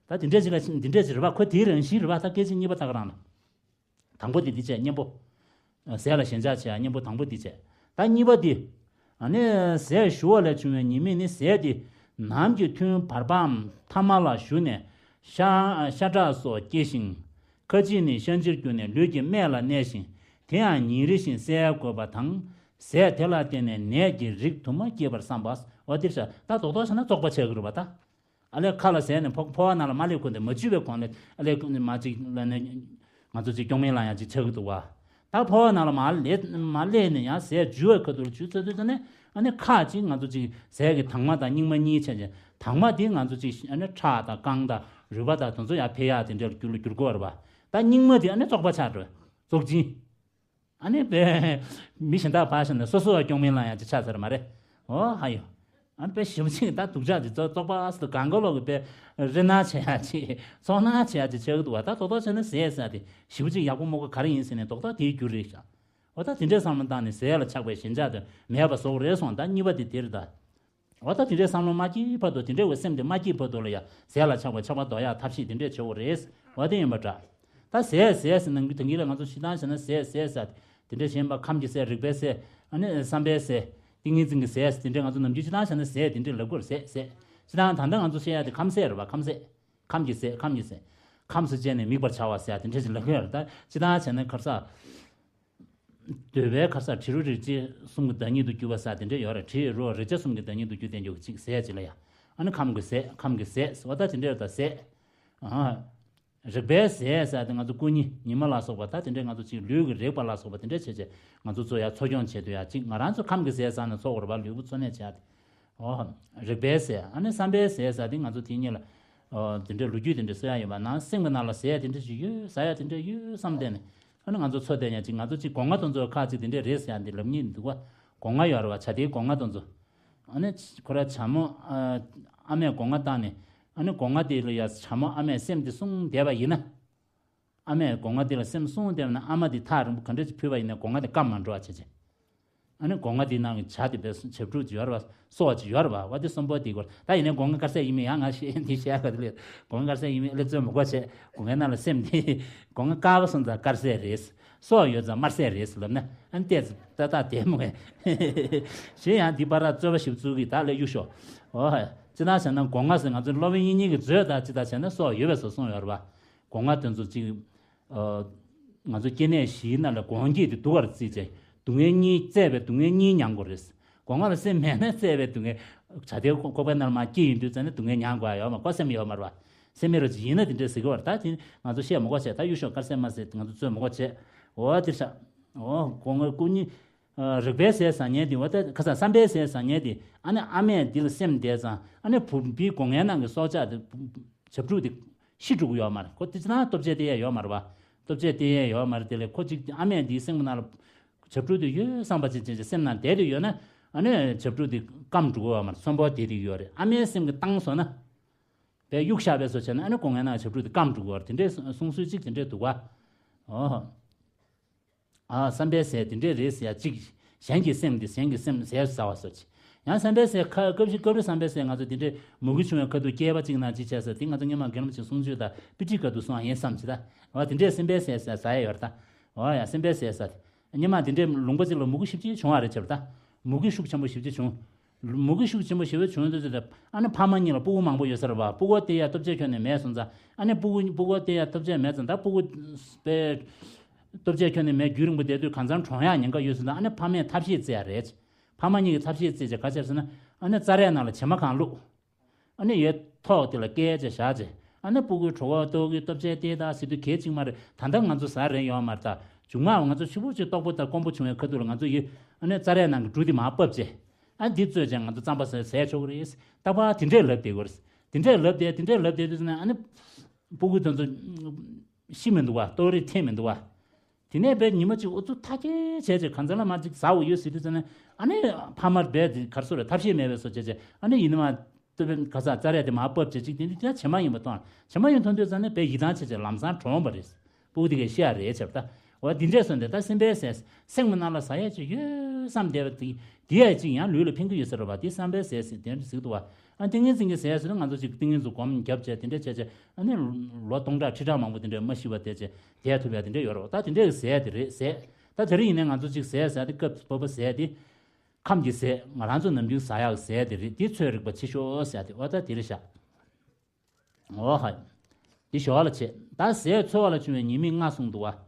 ད་དེ་འདྲས་ཅིག་ལ་དེ་འདྲས་ཅིག་རེད་པ། ཁོ་དེའི་རང་བཞིན་རེད་པ། ད་སྐད་ཅིག་གཉིས་པ་ད་ག་རང་ལ། དང་པོ་དེ་འདི་བྱས་གཉེན་པོ། ཟས་ལ་ཞེན་ཆགས་བྱས་གཉེན་པོ་དང་པོ་འདི་བྱས། ད་གཉིས་པ་འདི། ཨ་ནི་ཟས་ཞུ་བ་ལས་བྱུང་བའི་ཉེས་དམིགས་ནི། ཟས་དེ་ནམ་གྱི་ཐུན་བར་པའམ་ཐ་མ་ལ་ཞུ་ནས་ཤ་ཤ་ཁྲག་སོགས་སྐྱེ་ཞིང་། ཁ་ཅིག་ནི་བཤང་གཅིར་གྱུར་ནས་ལུས་ཀྱི་སྨད་ལ་གནས་ཤིང་། དེ་ཡང་ཉིན་རེ་བཞིན་བསལ་དགོས་པ་དང་། ཟས་དེ་ལ་བརྟེན་ནས་ནད་ཀྱི་རིགས་དུ་མ་སྐྱེས་པར་བསམ་པ། འོ་དེར་བྱ་ད་རྡོག་རྡོག་བྱས་ན་བཙོག་པ་ཆགས་ཀྱི་རེད་པ་ད། ཨ་ལས་ཁ་ལ་ཟས་ནས་ཕོ་ཕོ་བ་ནང་ལ་མ་སླེབས་གོང་དེ་མ་འཇུས་པའི་གོང་ལས་ཨ་ལས་མ་ཅིག་ལ་ནས་ང་ཚོ་ཅིག་སྐྱོང་མེད་ལ་ཡང་ཅིག་ཆགས་ཀྱི་འདུག་བ། ད་ཕོ་བ་ནང་ལ་མ་སླེབས་མ་སླེབས་ནས་ཡང་ཟས་འཇུ་བའི་ཁ་ཐུག་ལ་འཇུ་ཚར་དུས་ཙ་ནས་ཨ་ནི་ཁ་ཅིག་ང་ཚོ་ཅིག་ཟས་ཀྱི་དྭངས་མ་དང་རྙིང་མ་གཉིས་ཆགས་ཀྱི། དྭངས་མ་དེ་ང་ཚོ་ཅིག་ཨ་ནི་ཁྲག་དང་རྐང་དང་རུས་པ་དང་དེ་ཚོ་ཡར་འཕེལ་ཡག་དེ་འདྲ་ལ་འགྱུར་འགྱུར་གོ་བ་རེད་བ། ད་རྙིང་མ་དེ་ཨ་ནི་བཙོག་པ་ཆགས་འགྲོ། བཙོག་འབྱིན། ཨ་ནི་པས་མི་གཞན་དག་ཕར་བཞག་ནས་སོ་སོ་བ་སྐྱོང་མིན་ལ་ཡང་ཅི་ཆགས་ཚར་མ་རེད། འོ་ཧ་ཡོ། ཨ་ནི་པས་ཞིབ་ཅིང་ད་སྡུག་ཅག་དེ་ཚོ་བཙོག་པ་ཨ་སི་དུ་གང་ག་ལོག་གི་པས་རི་ན་ཆེ་ཡ་ཅི་ཚོགས་ན་ཆེ་ཡ་ཅི་ཆགས་གི་འདུག་བ། ད་རྡོག་རྡོག་བྱས་ན་ཟས་ཟ་དེ་ཞིབ་ཅིང་ཡག་པོ་མོ་ག་ག་རེ་ཡིན་ཟེར་ནས་རྡོག་རྡོག་དེའི་རྒྱུ་རེད་ཤག་འོ་ད་དེ་འདྲའི་བསམ་བློ་བཏང་ནས་ཟས་ལ་ཆགས་པའི་ཞེན་ཆགས་དེ་མེད་པ་བཟོ་དགོས་རེད་སོང་། ད་གཉིས་པ་དེ་དེ་རེད་ད། འོ་ད་དེ་འདྲའི་བསམ་བློ་མ་སྐྱེས་བར་དུ་དེ་འདྲའི་འོས་སེམས་དེ་མ་སྐྱེས་བར་དུ་ལ་ཡ་ཟས་ལ་ཆགས་པ་ཆགས་པ་ཟློག་ཡག་ཐབས་ཤེས་དེ་འདྲས་བྱེད་དགོས་རེད། འོ་དེ་ཡིན་པ་འདྲ། ད་ཟས་ཟས་ཟེར་ནང་དུ་དེང་གི་ལ་ང་ཚོ་སྤྱིར་བཏང་བྱས་ན་ཟས་ཟས་ཟ་དེ་འདྲས་གཞན་པ་ཁམས་ཀྱི་ཟས། རིག་པའི་ཟས། ཨ་ནི་བསམ་པའི་ཟས། ཏིང་ངེ་འཛིན་གྱི་ཟས་དེ་འདྲས་ང་ཚོ་ནམ་རྒྱུན་སྤྱིར་བཏང་བྱས་ན་ཟས་དེ་འདྲས་ལབ་དགོས་རེད། ཟས་ཟས། སྤྱིར་བཏང་ད་ལྟ་ང་ཚོ་བཤད་ཡག་དེ་ཁམས་ཟས་རེད་བ། ཁམས་ཟས། ཁམས་ཀྱི་ཟས། ཁམས་ཀྱི་ཟས། ཁམས་སུ་བཅད་ནས་དམིགས་པར་བྱ་བ་ཟེར་ཡག་དེ་འདྲས་ཅིག་ལབ་ཀྱི་ཡོད་རེད། ད་སྤྱིར་བཏང་བྱས་ན་ཁར་ས། འདོད་པའི་ཁར་ས་དྲི་རོ་རེག་བྱའི་གསུམ་གྱི་བདག་ཉིད་དུ་གྱུར་པ་ས་དེ་འདྲ་ཡོད་རེད། དྲི་རོ་རེག་བྱ་གསུམ་གྱི་བདག་ཉིད་དུ་གྱུར་བསྟན་རྒྱུ་གཅིག་ཟས་གཅིག་ལ་ཡ། ཨ་ནི་ཁམས་ཀྱི་ཟས། ཁམས་ཀྱི་ཟས་ཟེར་བ་ད་དེ་འདྲ་ཡོད་ད་ཟས། ཨ། རེག་པའི་ཟས་ཟེར་ཏེ་ང་ཚོ་སྐུ་ཉིད་ཉི་མ་ལ་སོགས་པ་ད་དེ་འདྲ་ང་ཚོ་གཅིག་ལུས་ཀྱི་རེག་པ་ལ་སོགས་པ་དེ་འདྲ་བྱས་བྱས་ང་ཚོ་ཚོ་ཡ་འཚོ་སྐྱོང་བྱེད་དུས་ཡ་གཅིག་ང་རང་ཚོ་ཁམས་ཀྱི་ཟས་ཟ་ན་འཚོ་དགོས་རེད་པ། ལུས་པོ་འཚོ་གནས་བྱས་ཏེ། ཨོ། རེག་པའི་ཟས། ཨ་ནི་བསམ་པའི་ཟས་ཟ་དེ་ང་ཚོ་དེ་གཉིས་ལ། ཨོ། དེ་འདྲའི་ལོ་རྒྱུས་དེ་འདྲ་གསོ་ཡ་ཡོད་པ་ནང་སེམས་ཀྱི་ནང་ལ་ཟས་དེ་འདྲ་ཞིག་ཡོད། ཟ་ཡ་དེ་འདྲ་ཡོད་བསམ་བསྡད་ནས། ཨ་ནི་ང་ཚོ་འཚོ་བསྡད་ཡ་ཅིག་ང་ཚོ་ཅིག་སྒོ་ང་དེ་ཚོ་ཁ་ཅིག་དེ་འདྲ་རེད་ཟེར་ཡ་འདི་ལབ་ཉེན་འདུག་བ། སྒོ་ང་ཡོད་རེད་བ། བྱ་དེའི་སྒོ་ང་དེ་ཚོ། ཨ་ནི་ཁོ་ར་བྱ་མོ། ཨ་མས་སྒོ་ང་བཏང་ནས། ཨ་ནི་སྒོ་ང་དེ་ལ་ཡ་བྱ་མོ་ཨ་མས་སེམས་དེ་བསྲུང་བསྡད་པ་ཡིན་ན། ཨ་མས་སྒོ་ང་དེ་ལ་སེམས་བསྲུང་བསྡད་པ་ན་ཨ་མ་དེ་ཐག་རིང་པོ་ག་འདྲ་ཅིག་ཕུལ་བ་ཡིན་ན་སྒོ་ང་དེ་བཀབ་མ་འགྲོ་བ་བྱེད་ཅིག་ཨ་ནི་སྒོ་ང་དེའི་ནང་གི་བྱ་དེ་བས་བྱབ་ཕྲུག་ཅིག་ཡོད་རེད་བ། སོ་བ་ཅིག་ཡོད་རེད་བ། བ་དེ་གསོན་པོ་དེ་སྐོར་ད་ཡིན་ནའི་སྒོ་ང་དཀར་ཟས་ཡིན་མིན་ཡང་ང་ཤེས་འདི་བཤད་ག་དེ་ལས་སྒོ་ང་དཀར་ཟས་ཡིན་མིན་ཨ་ལེ་རྩོད་མི་དགོས་བྱས། སྒོ་ངའི་ནང་ལ་སེམས་དེ་སྒོ་ང་དཀར་པོ་སོང་ཙང་དཀར་ཟས་རེད། སོ་བ་ཡོད་ཙང་དམར་ཟས་རེད་ལབ་ན་ཨ་ནི་ཏོག་ཙམ་ཏག་ཏག་བསྡད་མོ་གས། གཞན་ཡང་འདི་པར་རྩོད་པ་ཞིབ་བཙུགས་ཀྱི་ད་ལས་གཡུག་ཤོག་འོ་ཧ། ཅི་ད་བྱས་ན་སྒོ་ང་ཟེར་ང་ཚོ་སློབ་དཔོན་དབྱིག་གཉེན་གྱིས་མཛོད་ད་ཅི་ད་བྱས་ན་སོ་བ་ཡོད་པའི་བཟོ་གསུངས་ཡོད་རེད་བ། སྒོ་ང་དེ་ཚོ་གཅིག་ཨ། ང་ཚོ་སྐྱེ་གནས་བཞིའི་ནང་ལ་སྒོ་ང་གཉིས་དེ་སྡུག་པར་བརྩིས་བྱས། སྡུག་བསྔལ་གཉིས་བཙས་པའི་སྡུག་བསྔལ་གཉིས་མྱང་དགོས་རེད། སྒོ་ང་ལ་སེམས་མེད་ན་བཙས་པའི་སྡུག་བསྔལ། བྱ་དེའི་ཁོག་པའི་ནང་ལ་མར་སྐྱེས་ཡོང་དུས་ཙམ་ནས་སྡུག་བསྔལ་མྱང་དགོས་ཡ་ཡོད་མ་རེད་པ། སེམས་ཡོད་མ་རེད་པ། སེམས་མེད་རོ་ཅིག་ཡིན་ན་དེ་འདྲས་ཟེར་གི་བར་ད་དེ་ང་ཚོ་བཤད་མ་དགོས་བྱས། ད་གཡུག་ཤོག་དཀར་ཟས་དམར་ཟས་ང་ཚོ་རྩོད་མ་དགོས་བྱས། འོ་དེ་ཤ། འོ་སྒོ་ང་སྐུ་ཉིད། རེག་པའི་ཟས་ཟ་མཁན་དེ་བ་ད་ཁ་སང་བསམ་པའི་ཟས་ཟ་མཁན་དེ་ཨ་ནི་ཨ་མས་འདི་ལ་སེམས་བདེ་ཙང་ཨ་ནི་བུ་འབུའི་སྒོ་ངའི་ནང་གི་སྲོག་ཆགས་དེ་བྱབ་ཕྲུག་དེ་ཤི་འགྲོ་གི་ཡོད་མ་རེད། ཁོ་དེ་ཅི་ན་ལྟོ་ཆས་སྟེར་ཡས་ཡོད་མ་རེད་བ། ལྟོ་ཆས་སྟེར་ཡས་ཡོད་མ་རེད། དེ་ལས་ཁོ་གཅིག་ཨ་མས་འདིའི་སེམས་ནང་ལ་བྱབ་ཕྲུག་དེ་ཡོད་བསམ་པ་ཅིག་ཅིག་སེམས་ནང་བསྡད་དེ་ཡོད་ན་ཨ་ནི་བྱབ་ཕྲུག་དེ་སྐམ་འགྲོ་གི་ཡོད་མ་རེད། ཚོན་པོ་བསྡད་དེ་ཡོད་རེད། ཨ་མའི་སེམས་ཀྱི་བཏང་སོང་ན་བས་གཡུག་བཞག་པའི་བཟོ་བྱས་ན་ཨ་ནི་སྒོ་ངའི་ནང་བྱབ་ཕྲུག་དེ་སྐམ་འགྲོ་གི་ཡོད་རེད། དེ་འདྲའི་གསུང་སྲོལ་གཅིག་དེ་འདྲས་འདུག་བ། ཨོ། ཨ་བསམ་པའི་ཟས་དེ་འདྲས་རེད་ཟེར་ཡ་གཅིག་གཞན་གྱི་སེམས་དེ་གཞན་གྱི་སེམས་ཟས་སུ་ཟ་བ་སོགས་ཀྱི། ཡང་བསམ་པའི་ཟས་ཁ་སྐབས་ཤིག་སྐབས་རེ་བསམ་པའི་ཟས་ང་ཚོ་དེ་འདྲས་མུ་གེ་བྱུང་བའི་ཁ་ཐུག་སྐྱེས་པ་གཅིག་ན་གཅིག་བྱས་ཟེར་དེ་ང་ཚོ་སྔོན་མ་རྒན་རབས་ཀྱི་གསུང་ཆོས་དང་པི་ཏི་ཁ་ཐུག་གསུང་བ་ཡིན་བསམ་གྱི་ད། འོ་དེ་འདྲས་སེམས་པའི་ཟས་ཟ་ཟ་ཡ་ཡོད་རེད་ད། འོ་ཡ་སེམས་པའི་ཟས་ཟ། སྔོན་མ་དེ་འདྲས་ལུང་པ་གཅིག་ལ་མུ་གེ་ཞེ་པོ་ཅིག་བྱུང་བ་རེད་བྱས་པ་ད། མུ་གེ་ཤུགས་ཆེན་པོ་ཞེ་པོ་ཅིག་བྱུང་། མུ་གེ་ཤུགས་ཆེན་པོ་ཞེ་པོ་བྱུང་དུས་ཚོད་དེ་ཨ་ནི་ཕ་མ་གཉིས་ལ་སྤུ་གུ་མང་པོ་ཡོད་ས་རེད་བ། སྤུ་གུ་དེ་ཡ་ལྟོ་ཆས་ཁྱོན་ནས་མེད་སོང་ཙང་ཨ་ནི་སྤུ་གུ་སྤུ་གུ་དེ་ཡ་ལྟོ་ཆས་མེད་ཙང་ད་སྤུ་གུ་པའི་ལྟོ་ཆས་ཁྱོན་ནས་མེད་རྒྱུན་རིང་པོ་བསྡད་དུས་གང་ཚང་གྲོངས་ཡག་ཉེན་ཁ་ཡོད་སོང་ཙང་ཨ་ནི་ཕ་མས་ཐབས་ཤེས་བརྩི་ཡ་རེད། ཕ་མ་གཉིས་ཀྱིས་ཐབས་ཤེས་བརྩིས་བྱས་ག་བྱས་ཟེར་ན་ཨ་ནི་ཙ་རའི་ནང་ལ་བྱེ་མ་གང་བླུགས། ཨ་ནི་ཡོད་ཐོག་དེ་ལ་བཀལ་བྱས་བཞག་བྱས་ཨ་ནི་སྤུ་གུའི་གྲོད་ཁོག་ལྟོགས་གི་ལྟོ་ཆས་སྟེར་ད་ཟེར་དུས་གལ་གཅིག་མ་རེད། ད་ལྟ་ང་ཚོ་ཟ་རན་ཡོད་མ་རེད་ད། མཇུག་མ་ང་ཚོ་ཕྱུག་པོ་ཅིག་ལྟོགས་པོ་དང་སྐོམ་པོ་བྱུང་བའི་ཁ་ཐུག་ལ་ང་ཚོ་ཡོད་ཨ་ནི་ཙ་རའི་ནང་གི་འབྲུ་དེ་མར་ཕབ་བྱས། ཨ་འདི་བཙོས་བྱས་ང་ཚོ་རྩམ་པ་ཟ་ཟས་ཆོག་གི་རེད། རྟག་པར་དེ་འདྲས་ལབ་བསྡད་དགོས་རེད། དེ་འདྲས་ལབ་བསྡད་དེ་འདྲས་ལབ་བསྡད་དུས་ཙམ་ནས་ཨ་ནི་སྤུ་གུ་དེ་ཚོ་ཤི་མི་འདུག་བ། ལྟོགས་རི་འཐེན་མི་འདུག་བ། དེ་ནས་དཔེ་ཉི་མ་གཅིག་ཨུ་ཚུགས་མཐའ་སྐྱེལ་བྱས་བྱས་གང་ཚ་ལ་མ་གཅིག་ཟ་འོ་ཡོད་ཟེར་དུས་ཙམ་ནས་ཨ་ནི་ཕ་མར་རྦད་དེ་གར་སོ་རེ་ཐབས་ཤེས་མེད་པའི་བཟོ་བྱས་བྱས་ཨ་ནི་ཡིན་ནི་མ། ལྟོས་པའི་ག་ས་ཙ་རས་དེ་མར་ཕབ་བྱས་གཅིག་དེ་འདི་དེ་བྱེ་མ་ཡིན་པ་མཐོང་། བྱེ་མ་ཡིན་མཐོང་དུས་ཙམ་ནས་དཔེ་ཡིད་ཐང་ཆད་བྱས་ལམ་སང་གྲོངས་པ་རེད། སྤུ་གུ་དེ་གས་ཤི་ཡ་རེད་བྱས་པ་ད། འོ་འདི་འདྲས་སོང་དེ་ད་སེམས་པའི་ཟས་སེམས་ཀྱི་ནང་ལ་ཟ་ཡས་ཅིག་ཡོད་བསམ་བསྡད་པ་དེ་དེ་ཡས་ཅིག་ཡང་ལུས་ལ་ཕན་གི་ཡོད་ས་རེད་བ། དེ་བསམ་པའི་ཟས་ཟེར་དེ་འདྲ་ཟེར་འདུག་བ། ཨ་ཏིང་ངེ་འཛིན་གྱི་ཟས་ཟེར་ན་ང་ཚོ་ཅིག་ཏིང་ངེ་འཛིན་སྒོམ་རྒྱབ་བྱས་དེ་འདྲས་བྱས་བྱས་ཨ་ནི་ལོ་སྟོང་ཕྲག་ཁྲི་ཕྲག་མང་པོ་དེ་འདྲས་མ་ཤི་བ་དེ་བྱས་བསྡད་ཐུབ་ཡ་དེ་འདྲས་ཡོད་རེད་བ། ད་དེ་འདྲས་ཀྱི་ཟས་དེ་རེད་ཟས། ད་དེ་རིང་ཡིན་ནའི་ང་ཚོ་ཅིག་ཟས་ཟ་དེ་སྐབས་སུ་བབ་པ་ཟས་དེ། ཁམས་ཀྱི་ཟས་ང་རང་ཚོ་ནམ་རྒྱུན་ཟ་ཡག་ཟས་དེ་རེད། དེ་ཚོས་རིག་པ་ཆེ་ཤོས་ཟས་དེ་འོ་ད་དེ་རེད་ཤག་འོ་ཧ། དེ་ཞོ་བ་ལ་བྱེད་ད་ཟས་འཚོ་བ་ལ་བྱུང་བའི་ཉེས་དམིགས་ལྔ་གསུངས་འདུག་བ།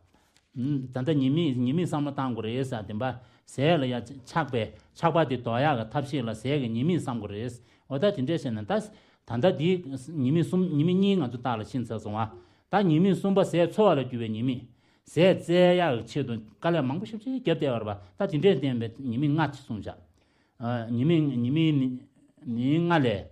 ད་ལྟ་ཉེས་དམིགས་ཉེས་དམིགས་བསམ་བློ་བཏང་དགོས་རེད་ཟེར་བདེན་པ། ཟས་ལ་ཡ་ཆགས་པའི་ཆགས་པ་དེ་ཟློག་ཡག་གི་ཐབས་ཤེས་ལ་ཟས་ཀྱི་ཉེས་དམིགས་བསམ་དགོས་རེད། འོ་ད་དེ་འདྲས་བྱས་ན་ད་ད་ལྟ་དེའི་ཉེས་དམིགས་གསུམ་ཉེས་དམིགས་གཉིས་ང་ཚོ་རྟགས་ལ་ཕྱིན་ཚར་སོང་བ། ད་ཉེས་དམིགས་གསུམ་པ་ཟས་འཚོ་བ་ལ་གྱུར་པའི་ཉེས་དམིགས། ཟས་བཙལ་ཡག་གི་ཆེད་དུ་དཀའ་ལས་མང་པོ་ཞེ་པོ་ཅིག་བརྒྱབ་བསྡད་པ་རེད་པ། ད་དེ་འདྲས་བསྟན་པའི་ཉེས་དམིགས་ལྔ་ཅིག་གསུངས་བཞག་ཉེས་དམིགས་ཉེས་དམིགས་ནི་ནི་ལྔ་ལས།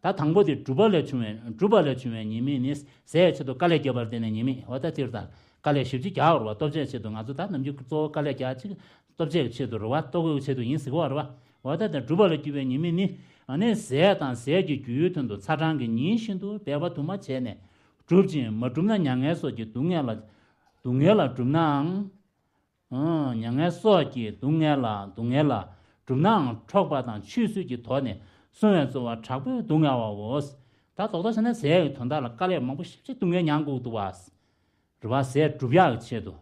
ད་དང་པོ་དེ་སྒྲུབ་པ་ལས་བྱུང་བའི་སྒྲུབ་པ་ལས་བྱུང་བའི་ཉེས་དམིགས་ནི་ཟས་ཆེད་དུ་དཀའ་ལས་བརྒྱབ་པར་བརྟེན་ནས་ཉེས་དམིགས་འོ་ད་དེར་ད་དཀའ་ལས་ཞེ་པོ་ཅིག་རྒྱག་པ་རེད་པ། ལྟོ་ཆས་ཆེད་དུ་ང་ཚོ་ད་ནམ་རྒྱུན་གཙོ་བོ་དཀའ་ལས་རྒྱག་ཅིག་ལྟོ་ཆས་ཀྱི་ཆེད་དུ་རེད་པ། ལྟོ་གོས་ཀྱི་ཆེད་དུ་ཡིན་ཟེར་གི་པ་རེད་པ། འོ་ད་དེ་སྒྲུབ་པ་ལས་བརྒྱུད་པའི་ཉེས་དམིགས་ནི་ཨ་ནི་ཟས་དང་ཟས་ཀྱི་རྒྱུའི་དོན་དུ་ཚ་གྲང་གི་ཉིན་བཞིན་དུ་འབད་པ་དུ་མ་བྱས་ནས་བསྒྲུབ་ཅིང་མ་བསྒྲུབས་ན་མྱ་ངན་སོགས་ཀྱི་སྡུག་བསྔལ་ལ་སྡུག་བསྔལ་ལ་བསྒྲུབས་ནའང་། མྱ་ངན་སོགས་ཀྱི་སྡུག་བསྔལ་ལ་སྡུག་བསྔལ་ལ་བསྒྲུབས་ནའང་འཕྲོག་པ་དང་ཆུད་ཟོས་ཀྱི་དོགས་ནས་བསྲུང་བའི་རྩོལ་བ་དྲག་པོས་སྡུག་བསྔལ་བའོ། ད་རྡོག་རྡོག་བྱས་ན་ཟས་ཀྱི་དོན་དག་ལ་དཀའ་ལས་མང་པོ་ཞེ་པོ་ཅིག་སྡུག་བསྔལ་མྱང་དགོས་འདུག་བ། རེད་པ། ཟས་སྒྲུབ་ཡག་གི་ཆེད་དུ།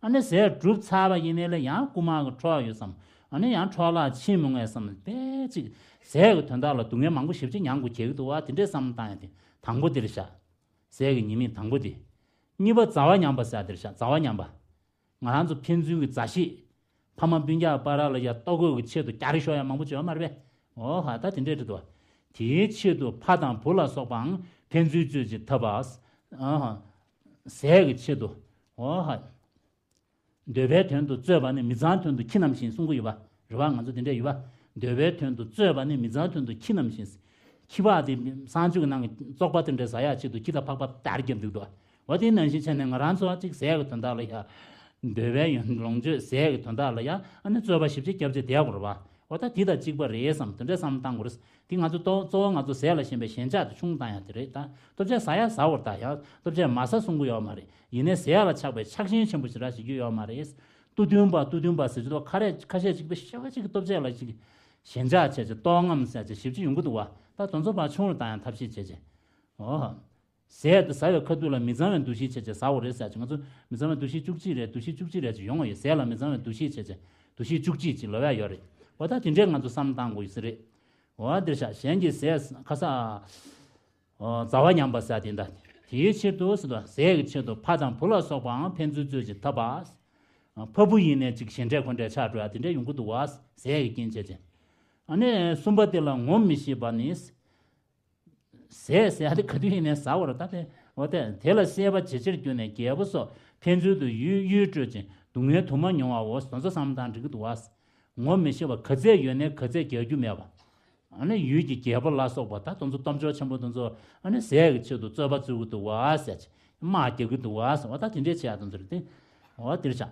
ཨ་ནི་ཟས་སྒྲུབ་ཚར་བ་ཡིན་ནའི་ལ་ཡང་རྐུ་མ་གི་འཕྲོག་ཡོད་བསམ། ཨ་ནི་ཡང་འཕྲོག་བརླག་ཕྱིན་མི་འོང་བསམ་པས་ཅིག་ཟས་ཀྱི་དོན་དག་ལ་སྡུག་བསྔལ་མང་པོ་ཞེ་པོ་ཅིག་མྱང་དགོས་གལ་འདུག་བ། དེ་འདྲའི་བསམ་བློ་བཏང་ཡ་དེ་དང་པོ་དེ་རེད་ཤག་ཟས་ཀྱི་ཉེས་དམིགས་དང་པོ་དེ། གཉིས་པ་མཛའ་བ་ཉམས་པ་ཟེར་དེ་རེད་ཤག་མཛའ་བ་ཉམས་པ། ང་རང་ཚོ་ཕན་ཚུན་གྱི་མཛའ་བཤེས། ཕ་མ་སྤུན་ཀྱག་བར་ལ་ཡ་ལྟོ་གོས་ཀྱི་ཆེད་དུ་རྒྱ་རི་ཤོར་ཡ་མང་པོ་བྱོས་མ་རེད་པས། འོ་ཧ། ད་དེ་འདྲས་རེད་དོ། དེའི་ཆེད་དུ་ཕ་དང་བུ་ལ་སོགས་པའང་ཕན་ཚུན་རྩོད་ཅིང་འཐབ་པ། ཨ་ཧ། ཟས་ཀྱི་ཆེད་དུ། འོ་ཧ། འདོད་པའི་དོན་དུ་རྩོད་པ་ནི་མི་གཙང་དོན་དུ་ཁྱི་རྣམས་བཞིན་གསུང་གི་ཡོད་པ། རེད་པ། ང་ཚོ་དེ་འདྲས་ཡོད་པ། འདོད་པའི་དོན་དུ་རྩོད་པ་ནི་མི་གཙང་དོན་དུ་ཁྱི་རྣམས་བཞིན། ཁྱི་ཕག་དེ་གསང་སྤྱོད་ཀྱི་ནང་གི་བཙོག་པ་དེ་འདྲ་ཟ་ཡག་ཆེད་དུ་ཁྱི་དང་ཕག་པ་དར་རྒྱབ་འདུག་དོ། འོ་དེ་ནང་བཞིན་བྱས་ནས་ང་རང་ཚོ་གཅིག་ཟས་ཀྱི་དོན་དག་ལ་ཡ། འདོད་པའི་ཡོན་ལོངས་སྤྱོད་ཟས་ཀྱི་དོན་དག་ལ་ཡ་ཨ་ནི་རྩོད་པ་ཞིབ་ཅིག་བརྒྱབ་བྱས་བསྡད་དགོས་རེད་པ། འོ་ད་དེ་དང་གཅིག་པ་རེད་བསམ་དེ་འདྲ་བསམ་བློ་བཏང་དགོས་རེད། དེ་ང་ཚོ་གཙོ་གཙོ་བོ་ང་ཚོ་ཟས་ལ་ཞེན་པའི་ཞེན་ཆགས་དེ་ཆུང་བཏང་ཡ་དེ་རེད་ད། ལྟོ་ཆས་ཟ་ཡ་ཟ་འོར་ད་ཡ་ལྟོ་ཆས་མ་ཟ་གསུང་གི་ཡོད་མ་རེད། ཡིན་ནའི་ཟས་ལ་ཆགས་པའི་ཆགས་ཞེན་ཆེན་པོ་ཞེ་དྲག་བྱེད་རྒྱུ་ཡོད་མ་རེད། ཏུ་དུན་པ་ཏུ་དུན་པ་ཟེར་གྱི་འདུག་ཁ་རས་ཁ་ཤས་ཅིག་པའི་ཤ་བ་ཅིག་གི་ལྟོ་ཆས་ལ་ཅིག་ཞེན་ཆགས་བྱས་ཅིག་ལྟོགས་རྔམ་ཟེར་ཅིག་ཞིབ་ཅིག་ཡོང་གི་འདུག་བ། ད་དེ་ཚོ་ཕར་ཆུང་རུ་བཏང་ཡ་ཐབས་ཤེས་བྱས་ཅིག་འོ། ཟས་དེ་ཟ་བའི་ཁ་ཐུག་ལ་མི་གཙང་བའི་འདུ་ཤེས་བྱས་བྱས་ཟ་འོ་རེད་ཟེར་ཅིག་ང་ཚོ་མི་གཙང་བའི་འདུ་ཤེས་བཅུ་གཅིག་རེད་འདུ་ཤེས་བཅུ་གཅིག་རེད་ཅིག་ཡོང་བ་ཡོད། ཟས་ལ་མི་གཙང་བའི་འདུ་ཤེས་བྱས་བྱས་འདུ་ཤེས་བཅུ་གཅིག་ཅིག་ལབ་ཡ་ཡོད་རེད། འོ་ད་དེ་འདྲས་ང་ཚོ་བསམ་བློ་བཏང་དགོས་ཡོད་ས་རེད། འོ་འདིར་ཤག་གཞན་གྱི་ཟས་ཁ་ས། ཨོ། མཛའ་བ་ཉམས་པ་ཟེར་དེ་འདྲ། དེའི་ཕྱིར་དུ་ཟེར་དུས་ཟས་ཀྱི་ཆེད་དུ་ཕ་དང་བུ་ལ་སོགས་པའང་ཕན་ཚུན་རྩོད་ཅིང་འཐབ་པ། ཕ་བུ་ཡིན་ནའི་ཅིག་ཞེ་འགྲས་ཁོ་འདྲས་ཆགས་འགྲོ་ཡ་དེ་འདྲས་ཡོང་གི་འདུག་བ། ཟས་ཀྱི་རྐྱེན་བྱས་ཅིང་། ཨ་ནི་གསུམ་པ་དེ་ལ་ངོམས་མི་ཤེས་པ་ནི། ཟས་ཟེར་ཡ་དེ་ག་དུས་ཡིན་ནའི་ཟ་བར་ད་དེ་འོ་དེ་དེ་ལ་སྲེད་པ་ཇེ་ཆེར་གྱུར་ནས་རྒྱལ་པོ་སོགས་ཕན་ཚུན་དུ་གཡུལ་གཡུལ་སྤྲོད་ཅིང་སྡུག་བསྔལ་དུ་མ་མྱོང་བའོ། དེ་ཚོ་བསམ་བློ་བཏང་འགྲིག་གི་འདུག་བ། ངོ་མི་ཤེས་པ་ག་ཚད་ཡོད་ནའི་ག་ཚད་རྒྱག་རྒྱུ་མེད་པ། ཨ་ནི་ཡུལ་གྱི་རྒྱལ་པོ་ལ་སོགས་པ་ད་དེ་ཚོ་གཏམ་ཆོས་ཆེན་པོ་དེ་ཚོ་ཨ་ནི་ཟས་ཀྱི་ཆེད་དུ་རྩོད་པ་རྩོད་ཀྱི་འདུག་བ་ཟེར་གྱི། དམག་རྒྱག་གི་འདུག་བ་ཟེར་བ་ད་དེ་འདྲས་བྱེད་ཡག་དེ་ཚོ་རེད་དེ། འོ་དེར་བཞག་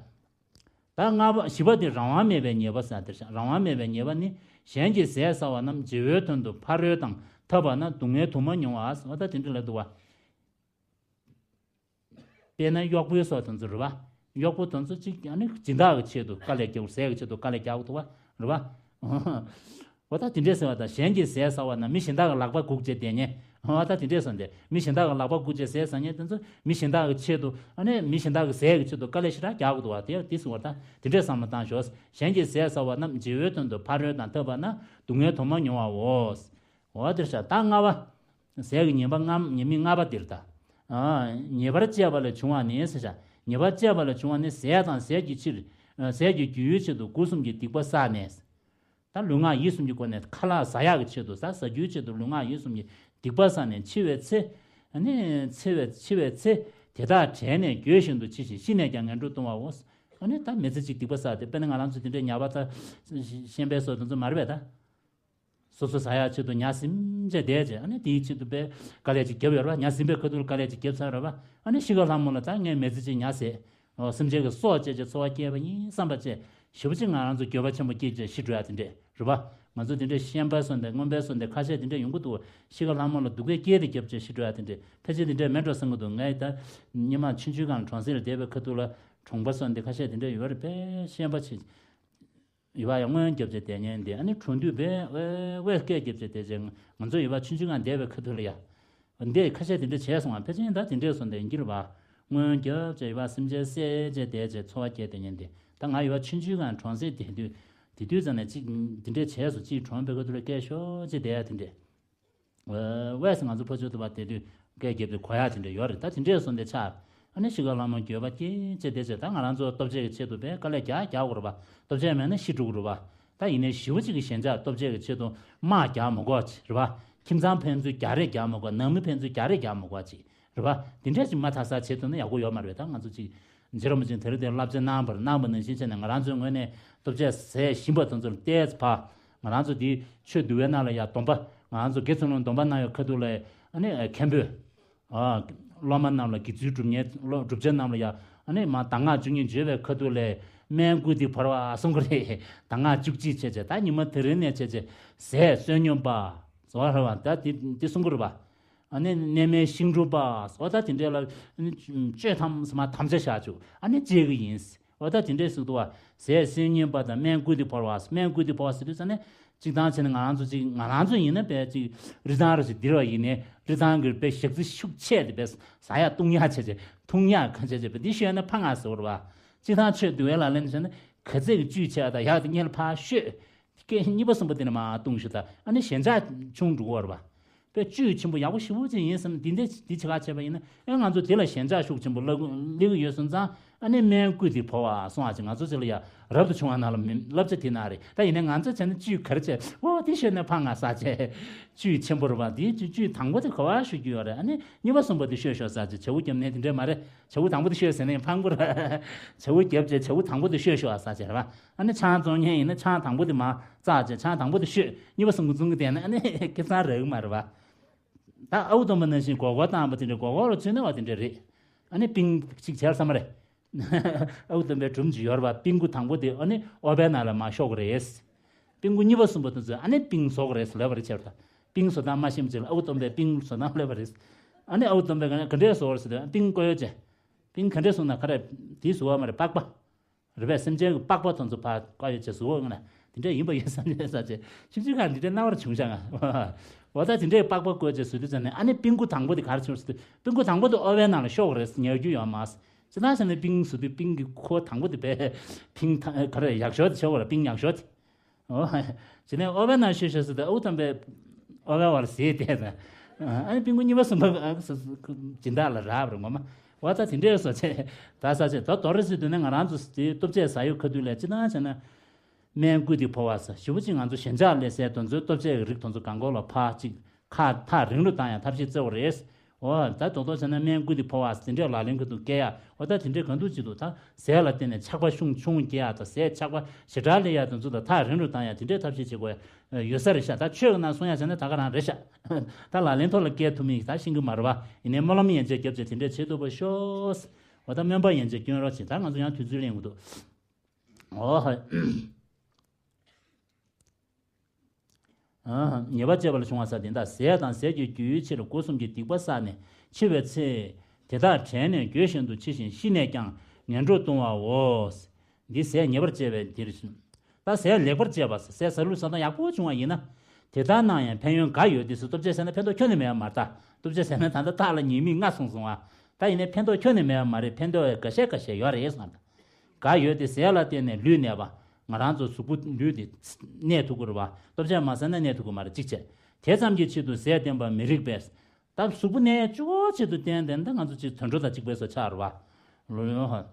ད་ལྔ་པ་བཞི་པ་དེ་རང་དབང་མེད་པའི་ཉེས་པ་ཟེར་དེར་བཞག་རང་དབང་མེད་པའི་ཉེས་པ་ནི་གཞན་གྱི་ཟས་ཟ་བ་རྣམས་བརྗེ་བོའི་དོན་དུ་ཕ་རོལ་དང་འཐབ་པ་ན་སྡུག་བསྔལ་དུ་མ་མྱོང་བ་ཟེར་བ་ད་དེ་འདྲས་ལབ་འདུག་བ། དཔེར་ན་གཡོག་པོའི་སོགས་དེ་ཚོ་རེད་བ། གཡོག་པོ་དེ་ཚོ་གཅིག་ཨ་ནི་སྦྱིན་བདག་གི་ཆེད་དུ་དཀའ་ལས་རྒྱག་ཟས་ཀྱི་ཆེད་དུ་དཀའ་ལས་རྒྱག་འདུག་བ། རེད་བ། འོ་ད་དེ་འདྲས་ཟེར་བ་དང་གཞན་གྱི་ཟས་ཟ་བ་ན་མི་གཞན་དག་གི་ལག་པ་སྒུག་བྱས་བསྡད་ཉེན། འོ་ད་དེ་འདྲས་སོང་སྟེ་མི་གཞན་དག་གི་ལག་པ་སྒུག་བྱས་ཟས་ཟ་ཉེན་དེ་ཚོ་མི་གཞན་དག་གི་ཆེད་དུ་ཨ་ནི་མི་གཞན་དག་གི་ཟས་ཀྱི་ཆེད་དུ་དཀའ་ལས་ཞེ་དྲག་རྒྱག་གི་འདུག་བ། དེ་དེ་ཟེར་བ་དང་དེ་འདྲས་བསམ་བློ་བཏང་ཞོག་གཞན་གྱི་ཟས་ཟ་བ་རྣམས་བརྗེ་བོའི་དོན་དུ་ཕ་རོལ་དང་འཐབ་པ་ན་སྡུག་བསྔལ་དུ་མ་མྱོང་བའོ། འོ་དེར་བཞག་ད་ལྔ་པ། ཟས་ཀྱི་ཉེས་པ་ལྔ་ཉེས་དམིགས་ལྔ་པ་འདིར་ད། ཨ། ཉེས་པར་སྤྱད་པ་ལས་བྱུང་བ་ནི་ཟེར་བཞག་ཉེས་པར་སྤྱད་པ་ལས་བྱུང་བ་ནི་ཟས་དང་ཟས་ཀྱི་ཕྱིར། ཨ། ཟས་ཀྱི་རྒྱུའི་ཆེད་དུ་སྒོ་གསུམ་གྱི་སྡིག་པ་བསགས་ནས། ད་ལུས་ངག་ཡིད་གསུམ་གྱི་སྒོ་ནས་ཁ་ལག་ཟ་ཡག་གི་ཆེད་དུ་ཟ་ཟ་རྒྱུའི་ཆེད་དུ་ལུས་ངག་ཡིད་གསུམ་གྱི་སྡིག་པ་བསགས་ནས་འཆི་བའི་ཚེ། ཨ་ནི་འཆི་བའི་འཆི་བའི་ཚེ་དེ་དག་དྲན་ནས་འགྱོད་བཞིན་དུ་འཆི་ཞིང་ཤི་ནས་ཀྱང་ངན་འགྲོར་ལྟུང་བའོ། ཨ་ནི་ད་མི་ཚེ་གཅིག་སྡིག་པ་བསགས་ཏེ་དཔེར་ན་ང་རང་ཚོ་དེ་འདྲའི་ཉ་པ་ད་ཤན་པའི་སོགས་དེ་ཚོ་མ་རེད་པས་ད། སོ་སོ་ཟ་ཡག་ཆེད་དུ་ཉ་ཟིན་བྱས་བསྡད་བྱས་ཨ་ནི་དེའི་ཆེད་དུ་དཔེ་དཀའ་ལས་ཅིག་བརྒྱབ་ཡོད་རེད་བ། ཉ་ཟིན་པའི་ཁ་ཐུག་ལ་དཀའ་ལས་ཅིག་བརྒྱབ་ཚར་རེད་བ། ཨ་ནི་ཤི་ཁ་ལྷ་མོ་ལ་ད་ངས་མི་ཚེ་གཅིག་ཉ་ཟས། ཨོ་སེམས་ཅན་གྱི་སྲོག་བཅད་བྱས་འཚོ་བ་སྐྱེལ་བ་ཡིན་བསམ་པ་བཅས་ཞེ་པོ་ཅིག་ང་རང་ཚོ་འགྱོད་པ་ཆེན་པོ་སྐྱེས་བྱས་ཤི་འགྲོ་ཡ་དེ་འདྲས་རེད་བ། ང་ཚོ་དེ་འདྲས་ཤན་པ་སོགས་འདི་རྔོན་པ་སོགས་འདི་ཁ་ཤས་དེ་འདྲས་ཡོང་གི་འདུག་ཤི་ཁ་ལྷ་མོ་ལ་སྡུག་སྐད་སྐྱེལ་ཏེ་བརྒྱབ་བྱས་ཤི་འགྲོ་ཡ་དེ་འདྲས་ཕལ་ཆེར་དེ་འདྲས་མེད་འགྲོ་བསམ་གྱི་འདུག་ངས་ད་སྔོན་མ་ཆུང་ཆུང་སྒང་གྲོང་གསེབ་ལ་བསྡད་པའི་ཁ་ཐུག་ལ་གྲོང་པ་སོགས་འདི་ཁ་ཤས་དེ་འདྲས་ཡོད་རེད་པས། ཤན་པ་ཆེ། ཡུལ་བ་ཡང་རྔོན་རྒྱབ་བྱས་བསྡད་མཁན་དེ་ཨ་ནི་གྲོང་དུས་བས་ཝེ་ཝེ་སྐད་རྒྱབ་བྱས་བསྡད་བྱས་ང་ཚོ་ཡུལ་བ་ཆུང་ཆུང་སྒང་བསྡད་པའི་ཁ་ཐུག་ལ་ཡ། འདི་ཁ་ཤས་དེ་འདྲ་བྱས་སོང་བ་ཕལ་ཆེར་ད་དེ་འདྲས་སོང་དེ་ཡིན་གྱི་རེད་བ། རྔོན་རྒྱབ་བྱས་ཡུལ་བ་སེམས་ཅན་བསད་བྱས་བསྡད་བྱས་འཚོ་བ་སྐྱེལ་བསྡད་མཁན་དེ་ད་ང་ཡུལ་བ་ཆུང་ཆུང་སྒང་གྲོང་གསེབ་བསྡད་དུས་དེ་དུས་ཙམ་ནས་ཅིག་དེ་འདྲས་བྱས་སོང་ཅིག་གྲོངས་པའི་ཁ་ཐུག་ལ་སྐད་ཤོར་བྱས་བསྡད་ཡ་དེ་འདྲས། ཝེ་སི་ང་ཚོ་ཕ་ཆོས་ཐུབ་པ་དེ་དུས་སྐད་རྒྱབ་དུས་གོ་ཡག་དེ་འདྲ་ཡོད་རེད། ད་དེ་འདྲས་སོང་དེ་ཆགས། ཨ་ནི་ཤི་ཁ་ལྷ་མོ་འགྱོད་པ་སྐྱེས་བྱས་བསྡད་བྱས་ད་ང་རང་ཚོ་ལྟོ་ཆས་ཀྱི་ཆེད་དུ་བས་དཀའ་ལས་རྒྱག་རྒྱག་དགོས་རེད་པ། ལྟོ་ཆས་མེད་ན་ཤི་འགྲོ་གི་རེད་པ། ད་ཡིན་ནའི་ཞེ་པོ་ཅིག་གི་ཞེན་ཆགས་ལྟོ་ཆས་ཀྱི་ཆེད་དུ་དམག་རྒྱག་མི་དགོས་ཅིག་རེད་པ། ཁྱིམ་ཚང་ཕན་ཚུན་རྒྱག་རེས་རྒྱག་མི་དགོས། ནང་མི་ཕན་ཚུན་རྒྱག་རེས་རྒྱག་མི་དགོས་ཅིག་རེད་པ། དེ་འདྲས་ཅིག་མ་མཐའ་ས་བྱེད་ཐུབ་ན་ཡག་པོ་ཡོད་མ་རེད། ད་ང་ཚོ་ཅིག་རྗེ་རིན་པོ་ཆེ་དེ་རིང་དེ་བསླབ་བྱ་གནང་བར་གནང་བ་ནང་བཞིན་བྱས་ནས་ང་རང་ཚོའི་ངོས་ནས་ལྟོ་ཆས་ཟས་ཞིམ་པ་དེ་ཚོར་བལྟས་ཚེ་ཕ། ང་རང་ཚོ་འདི་ཆོས་འདུལ་བའི་ནང་ལ་ཡ་སྡོམ་པ། ང་རང་ཚོ་དགེ་ཚུལ་སློང་སྡོམ་པ་གནང་ཡོད་ཁ་ཐུག་ལ་ཨ་ནི་མཁན་པོས། ཨ། སློབ་མ་རྣམས་ལ་དགེ་ཚུལ་སྒྲུབ་ཉེན་སློབ་སྒྲུབ་བྱེད་རྣམས་ལ་ཡ་ཨ་ནི་མ་གདམས་ངག་བཅུ་གཉིས་བརྗོད་པའི་ཁ་ཐུག་ལ་སྨན་བསྐུས་ཏེ་བོར་བ་གསུང་གི་རེད། གདམས་ངག་བཅུ་གཅིག་བྱས་བྱས་ད་ཉི་མ་དེ་རིང་ནས་བྱས་བྱས་ཟས་བསོད་སྙོམས་པ། ཟོ་བ་རེད་བ་ད་འདི་འདི་གསུང་གི་རེད་བ། ཨ་ནི་གནས་མལ་ཤིང་དྲུང་པ་ཟོ་ད་དེ་འདྲས་ལ་ཨ་ནི་གཅོད་ཐམས་ཅད་མ་དམ་བཅའ་བཞག་བཅུག་ཨ་ནི་བཅད་གི་ཡིན། འོ་ད་དེ་འདྲས་ཟེར་འདུག་བ། ཟས་བསོད་སྙོམས་པ་དང་སྨན་བསྐུས་ཏེ་བོར་བ། སྨན་བསྐུས་ཏེ་བོར་བ་ཟེར་དུས་ཙ་ནས་གཅིག་ཐང་བྱས་ནས་ང་རང་ཚོ་ཅིག་ང་རང་ཚོ་ཡིན་ན་བས་ཅིག་རི་ཐང་ར་ཞིག་ལྡིར་བ་ཡིན་ནའི་རི་ཐང་གི་བས་ཞག་རྩི་ཤུགས་ཆེ་དེ་བས་ཟ་ཡག་བཏུང་ཡག་བྱས་བྱས་འཐུང་ཡག་གང་བྱས་བྱས་བས་འདི་ཤོད་ན་ཕ་ང་ཟེར་བ་རེད་བ། གཅིག་ཐང་ཆོས་འདུལ་བའི་ལག་ལེན་བྱས་ན་ག་ཚད་ཀྱི་བཅུད་ཆེ་བ་དང་ཡག་དེ་སྔོན་ལ་ཕར་ཤོད། སྐད་གཉིས་པ་གསུམ་པ་དེ་ནས་མར་བཏུང་ཞུ་ད་ཨ་ནི་ཞེན་ཆགས་ཆུང་འགྲོ་གི་རེད་བ། པས་བཅུད་ཆེན་པོ་ཡག་པོ་ཞེ་པོ་ཅིག་ཡིན་བསམ་འདི་འདྲ་འདི་ཆེ་ཁག་བྱས་པ་ཡིན་ན་ཨེ་ང་ཚོ་དེ་ལ་ཞེན་ཆགས་ཤུགས་ཆེན་པོ་སླེབས་སླེབས་ཀྱི་ཡོད་སོང་ཙང་ཨ་ནི་སྨན་བསྐུས་ཏེ་བོར་བ་སོང་བ་ཅིག་ང་ཚོ་ཚོ་ལ་ཡ་རབ་ཏུ་བྱུང་བ་ནང་ལ་མི་བསླབ་བྱ་དེ་ན་རེད། ད་ཡིན་ན་ང་ཚོ་བྱས་ན་བཅུད་ག་རེ་བྱས་ཨོ་དེ་ཤོད་ན་ཕ་ང་ཟ་བྱས་བཅུད་ཆེན་པོ་རེད་བ། དེ་བཅུད་བཅུད་དང་པོ་དེ་ག་བ་ཤོད་རྒྱུ་ཡོད་རེད། ཨ་ནི་གཉིས་པ་གསུམ་པ་དེ་ཤོད་ཤོག་ཟ་བྱས་བྱ་བུ་རྒྱབ་ནས་དེ་འདྲས་མ་རེད། བྱ་བུ་དང་པོ་དེ་ཤོད་ཟེར་ནས་ཕངས་པོ་རེད། བྱ་བུ་རྒྱབ་བྱས་བྱ་བུ་དང་པོ་དེ་ཤོད་ཤོག་ཟ་བྱས་རེད་བ། ཨ་ནི་ཆང་བཙོང་མཁན་ཡིན་ན་ཆང་དང་པོ་དེ་མར་བཙགས་བྱས་ཆང་དང་པོ་དེ་ཤོད། གཉིས་པ་གསུམ་པ་བཙོང་གི་བསྡད་ན་ཨ་ནི་ཁེ་བཟང་རག་གི་མ་རེད་བ། ད་ཨ་བུ་སྟོན་པ་ནང་བཞིན་སྒོར་སྒོར་བཏང་བ་དེ་འདྲ་སྒོར་སྒོར་ལ་བཙོས་ན་བ་དེ་འདྲ་རེད། ཨ་ནི་པིང་གཅིག་བྱས་བསམ་པ་རེད། ཨ་བུ་སྟོན་པའི་སྒྲུང་ཅིག་ཡོད་རེད་བ། པིང་ཁུ་དང་པོ་དེ་ཨ་ནི་ཨོ་བའི་ནང་ལ་མར་ཤོག་གི་རེད། པིང་ཁུ་གཉིས་པ་གསུམ་པ་དེ་ཚོས་ཨ་ནི་པིང་བཟོ་གི་རེད་ལབ་པ་རེད་བྱས་པ་དང་། པིང་བཟོ་སྟངས་མ་ཤེས་པ་ཅིག་ལ་ཨ་བུ་སྟོན་པས་པིང་བཟོ་སྟངས་སླེབས་པ་རེད། ཨ་ནི་ཨ་བུ་སྟོན་པས་ག་ནས་ག་འདྲས་བཟོ་བར་ཟེར་དུས་པིང་བསྐོལ་ཡོད་ཅེ། པིང་ག་འདྲས་བཟོ་ན་ག་རེ་དེ་བཟོ་བ་མ་རེད་པགས་པ། རེད་པས་སེམས་ཅན་གྱི་པགས་པ་དེ་ཚོ་ཕར་བཀག་ཡོད་ཅེས་གཟུགས་འོང་ན་དེ་འདྲས་ཡིན་པ་ཡིན་བསམ་ཡོད་ས་ཆེ་ཤིབ་ཅིག་ག་འདི་འདྲས་རྣ་བར་བྱུང་ཤག་ང་། འོ་ད་དེ་འདྲས་པགས་པ་བཀོལ་ཅེས་བཟོས་དུས་ཙམ་ནས་ཨ་ནི་པིང་ཁུ་དང་པོ་དེ་ག་རེ་བྱུང་ཟེར་དུས་པིང་ཁུ་དང་པོ་དེ་ཨོ་བའི་ནང་ལ་ཤོག་རེད་ཉར་རྒྱུ་ཡོད་མ་རེད། ཅི་ལྟར་བྱས་ནས་པིང་བཟོ་དུས་པིང་གི་ཁོ་དང་པོ་དེ་བས་པིང་ཐ་ག་རེ་ཡག་ཤོས་དེ་ཆེ་བ་རེད། པིང་ཡག་ཤོས་དེ། ཨོ། དེ་ནས་ཨོ་བའི་ནང་ཤོད་ཤོད་ཟེར་དུས་ཨ་བུ་སྟོན་པས་ཨོ་བའི་བར་ཟས་བལྟས་ན། ཨ་ནི་པིང་ཁུ་གཉིས་པ་གསུམ་པ་སྦྱིན་བདག་ལ་རག་པ་རེད་ངོ་མ། འོ་ད་དེ་འདྲས་སོ་ཆེ། ད་ས་ཆེ་ད་དོ་རེ་ཟེར་དུས་ནས་ང་རང་ཚོ་དེ་ལྟོ་ཆས་ཟ་ཡུལ་ཁ་ཐུག་ལས་ཅི་ལྟར་བྱས་ན། སྨན་བསྐུས་ཏེ་བོར་བ་ཟེར་ཞེ་པོ་ཅིག་ང་ཚོ་ཞེན་ཆགས་ལས་སད་དོན་ཚོའི་ལྟོ་ཆས་ཀྱི་རིགས་དོན་ཚོ་གང་གོ་ལ་ཕར་ཅིག་ཁ་ཐག་རིང་རུ་བཏང་ཡང་ཐབས་ཤེས་བརྩེ་བ་རེད། འོ་ད་རྡོག་རྡོག་བྱས་ན་སྨན་ཀུན་ཏུ་ཕོ་བ་དེ་འདྲས་ལག་ལེན་གྱི་འདུག་སྐྱེ་ཡ། འོ་ད་དེ་འདྲས་གང་འདུག་ཅི་འདུག་ད་ཟས་ལ་བརྟེན་ནས་ཆགས་པ་ཤུགས་ཆུང་སྐྱེ་ཡ་དང་ཟས་ཆགས་པ་ཞེ་དྲག་སླེབས་ཡ་དེ་ཚོ་ལ་ཐག་རིང་རུ་བཏང་ཡ་དེ་འདྲས་ཐབས་ཤེས་བྱེད་དགོས་ཡ་ཡོད་ས་རེད་ཤག་ད་ཆོས་ཀྱི་ནང་གསུང་ཡ་བྱས་ན་ད་ག་རང་རེད་ཤག་ད་ལག་ལེན་ཐོག་ལ་བཀལ་ཐུབ་མིན་ད་ཤེས་ཀྱི་མ་རེད་པ། ཡིན་ནའི་སྨོན་ལམ་ཡན་ཆད་བརྒྱབ་བྱས་དེ་འདྲས་བྱེད་ཐུབ་པ་ཤོག་འོ་ད་སྨན་པ་ཡན་ཆད་སྐྱོན་རོགས་བྱེད། ད་ང་ཚོ་ཡང་དུས་ཚོད་ལེན་དགོས་འདུག་འོ་ཧ། ཉེས་པ་བཅས་པ་ལ་བྱུང་བ་ཟེར་དེ་འདྲ་ཟས་དང་ཟས་ཀྱི་རྒྱུའི་ཕྱིར་སྒོ་གསུམ་གྱི་སྡིག་པ་བསགས་ནས་འཆི་བའི་ཚེ། དེ་དག་བྲལ་ནས་འགྱོད་བཞིན་དུ་འཆི་ཞིང་ཤི་ནས་ཀྱང་ངན་འགྲོར་ལྟུང་བའོ། འདི་ཟས་ཉེས་པར་སྤྱད་པའི་འདིར། ད་ཟས་ལེགས་པར་སྤྱད་པ་ཟས་ཟ་ལུགས་ཟ་སྟངས་ཡག་པོ་བྱུང་བ་ཡིན་ན། དེ་ལྟར་སྣང་ཡང་ཕན་ཡོན་འགའ་ཡོད་དེ་སུ་སྟོབས་ཆེ་ཟེར་ན་ཕན་ཐོགས་ཁྱོན་ནས་མེད་པ་མ་རེད་ད། སྟོབས་ཆེ་ཟེར་ན་ད་ལྟ་སྟག་ལ་ཉེས་དམིགས་ལྔ་གསུངས་སོང་བ། ད་ཡིན་ནའི་ཕན་ཐོགས་ཁྱོན་ནས་མེད་པ་མ་རེད། ཕན་ཐོགས་འགའ་ཤས་འགའ་ཤས་ཡོད་རེད་གསུངས་པ། འགའ་ཡོད་དེ་ཟས་ལ་བརྟེན་ནས་ལུས་གནས་པ། ང་རང་ཚོ་གཟུགས་པོ་ལུས་དེ་གནས་ཐུབ་ཀྱི་རེད་བ། སྟོབས་ཆེ་མ་ཟ་ན་གནས་ཐུབ་ཀྱི་མ་རེད་གཅིག་བྱས། དེ་ཙམ་གྱི་ཆེད་དུ་ཟས་བསྟེན་པ་མི་རིགས་པས། ད་གཟུགས་པོ་གནས་ཡ་གཅིག་པོ་ཆེད་དུ་བསྟེན་བསྡད་ན་ད་ང་ཚོ་ཅིག་དུད་འགྲོ་དང་གཅིག་པའི་བཟོ་ཆགས་རེད་བ། ལོ་ཡོང་ཧ།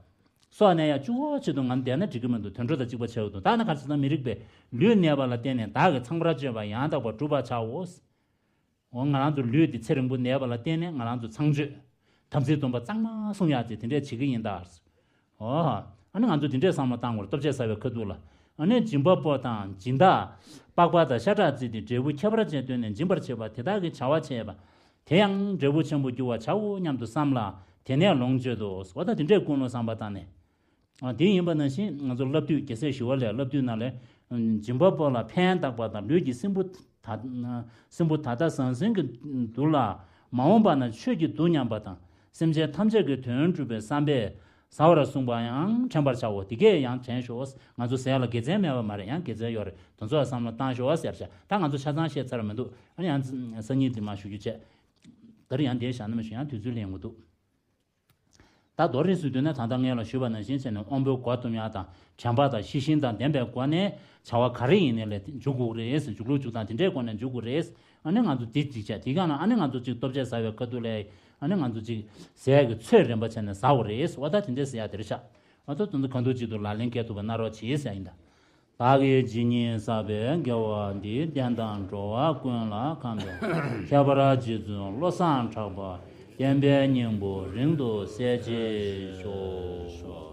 སྲོག་གནས་ཡ་གཅིག་པོ་ཆེད་དུ་ང་བསྡད་ན་འགྲིག་གི་མི་འདུག་དུད་འགྲོ་དང་གཅིག་པ་ཆགས་ཀྱི་འདུག་ད་ནི་ག་རེ་ཟེར་ན་མི་རིགས་པས་ལུས་གནས་པ་ལ་བརྟེན་ནས་བདག་གིས་ཚངས་པར་སྤྱོད་པ་ཡང་དག་པར་བསྒྲུབ་པར་བྱའོ། འོ་ང་རང་ཚོ་ལུས་འདི་ཚེ་རིང་པོ་གནས་པ་ལ་བརྟེན་ནས་ང་རང་ཚོ་ཚངས་སྤྱོད། དམ་ཚིག་སྡོམ་པ་གཙང་མ་སྲུང་ཡག་ཅིག་དེ་འདྲས་བྱེད་ཀྱི་ཡིན་ད། འོ། ཨ་ནི་ང་ཚོ་དེ་འདྲས་བསམ་བློ་བཏང་དགོས་རེད་སྟོབས་ཆེ་ཟ་བའི་ཁ་ཐུག་ལ། ཨ་ནི་སྦྱིན་པ་པོ་དང་སྦྱིན་བདག་པགས་པ་དང་ཤ་ཁྲག་བརྩིས་ཏེ་འབྲས་བུ་ཁྱད་པར་ཅན་བཏོན་ནས་སྦྱིན་པར་བྱེད་པ་དེ་དག་གི་བྱ་བ་བྱེད་པ། དེ་ཡང་འབྲས་བུ་ཆེན་པོ་འགྱུར་བར་བྱའོ་སྙམ་དུ་བསམ་ལ་དེ་ནས་ལོངས་སྤྱོད་དོ། འོ་ད་དེ་འདྲས་ཀུན་སློང་བསམ་པ་བཏང་ནས། དེ་ཡིན་པ་ནང་བཞིན་ང་ཚོ་བསླབ་བཏུས་རྒྱལ་སྲས་ཞི་བ་ལྷས་བསླབ་བཏུས་ནང་ལས། སྦྱིན་པ་པོ་ལ་ཕན་བཏགས་པ་དང་ལུས་ཀྱི་སྲིན་བུ་ད་སྲིན་བུ་ད་ལྟ་ཟང་ཟིང་གི་དུག་ལ་མ་འོངས་པ་ན་ཆོས་ཀྱི་དུག་མཉམ་པ་དང་སེམས་ཅན་ཐམས་ཅད་ཀྱི་དོན་སྒྲུབ་པའི་བསམ་པས་ཟ་བར་གསུངས་པ་ཡང་དྲན་པར་བྱའོ། དེ་སྐད་ཡང་དྲན་ཤོག་ང་ཚོ་ཟས་ལ་དགེ་མཚན་མེད་པ་མ་རེད། ཡང་དགེ་མཚན་ཡོད་རེད། དེ་ཚོ་ལ་བསམ་བློ་བཏང་ཤོག་ཟེར་བྱ། ད་ང་ཚོ་ཆ་ཚང་བཤད་ཚར་མི་འདུག་ཨ་ནི་ཡང་སང་ཉིན་འདི་མ་ཞུ་རྒྱུ་བྱས། ད་རེས་ཡང་འདིར་བཞག་ན་མི་ཞུ་ཡང་དུས་ཚོད་ལེན་དགོས་འདུག་ད་མདོར་རིས་སུ་བསྡུས་ན་ད་ལྟ་སྔོན་ལ་ཞུས་པ་ནང་བཞིན་བྱས་ནས་དབང་པོའི་སྒོ་གཏུམ་ཡག་དང་དྲན་པ་དང་ཤེས་བཞིན་དང་ལྡན་པའི་སྒོ་ནས་བྱ་བ་ག་རེ་ཡིན་ནའི་ལས་འཇུག་དགོས་རེད། འཇུག་ལུགས་འཇུག་སྟངས་དེ་འདྲའི་སྒོ་ནས་འཇུག་དགོས་རེད། ཨ་ནི་ང་ཚོ་དེ་གཅིག་བྱས་དེ་ག་ན་ཨ་ནི་ང་ཚོ་གཅིག་ལྟོ་ཆས་ཟ་བའི་ཁ་ཐུག་ལས་ཨ་ནི་ང་ཚོ་གཅིག་ཟས་ཀྱི་ཚོད་རན་པ་བྱས་ནས་ཟ་དགོས་རེད། འོ་ད་དེ་འདྲས་ཟེར་ཡག་དེ་རེད་ཤག་འོ་ད་དེ་ཚོ་གང་ཐུབ་ཅི་ཐུབ་ལག་ལེན་འཁེལ་ཐུབ་པ་གནང་རོགས་གྱིས་ཟེར་ཡག་ཡིན་ད། བདག་གིས་ཇི་སྙེད་བསགས་པའི་དགེ་བ་འདིས། བསྟན་དང་འགྲོ་བ་ཀུན་ལ་ཕན་པའི་ཁྱད་པར་རྗེ་བཙུན་བློ་བཟང་གྲགས་པ་བསྟན་པའི་སྙིང་པོ་རིང་དུ་གསལ་བྱེད་ཤོག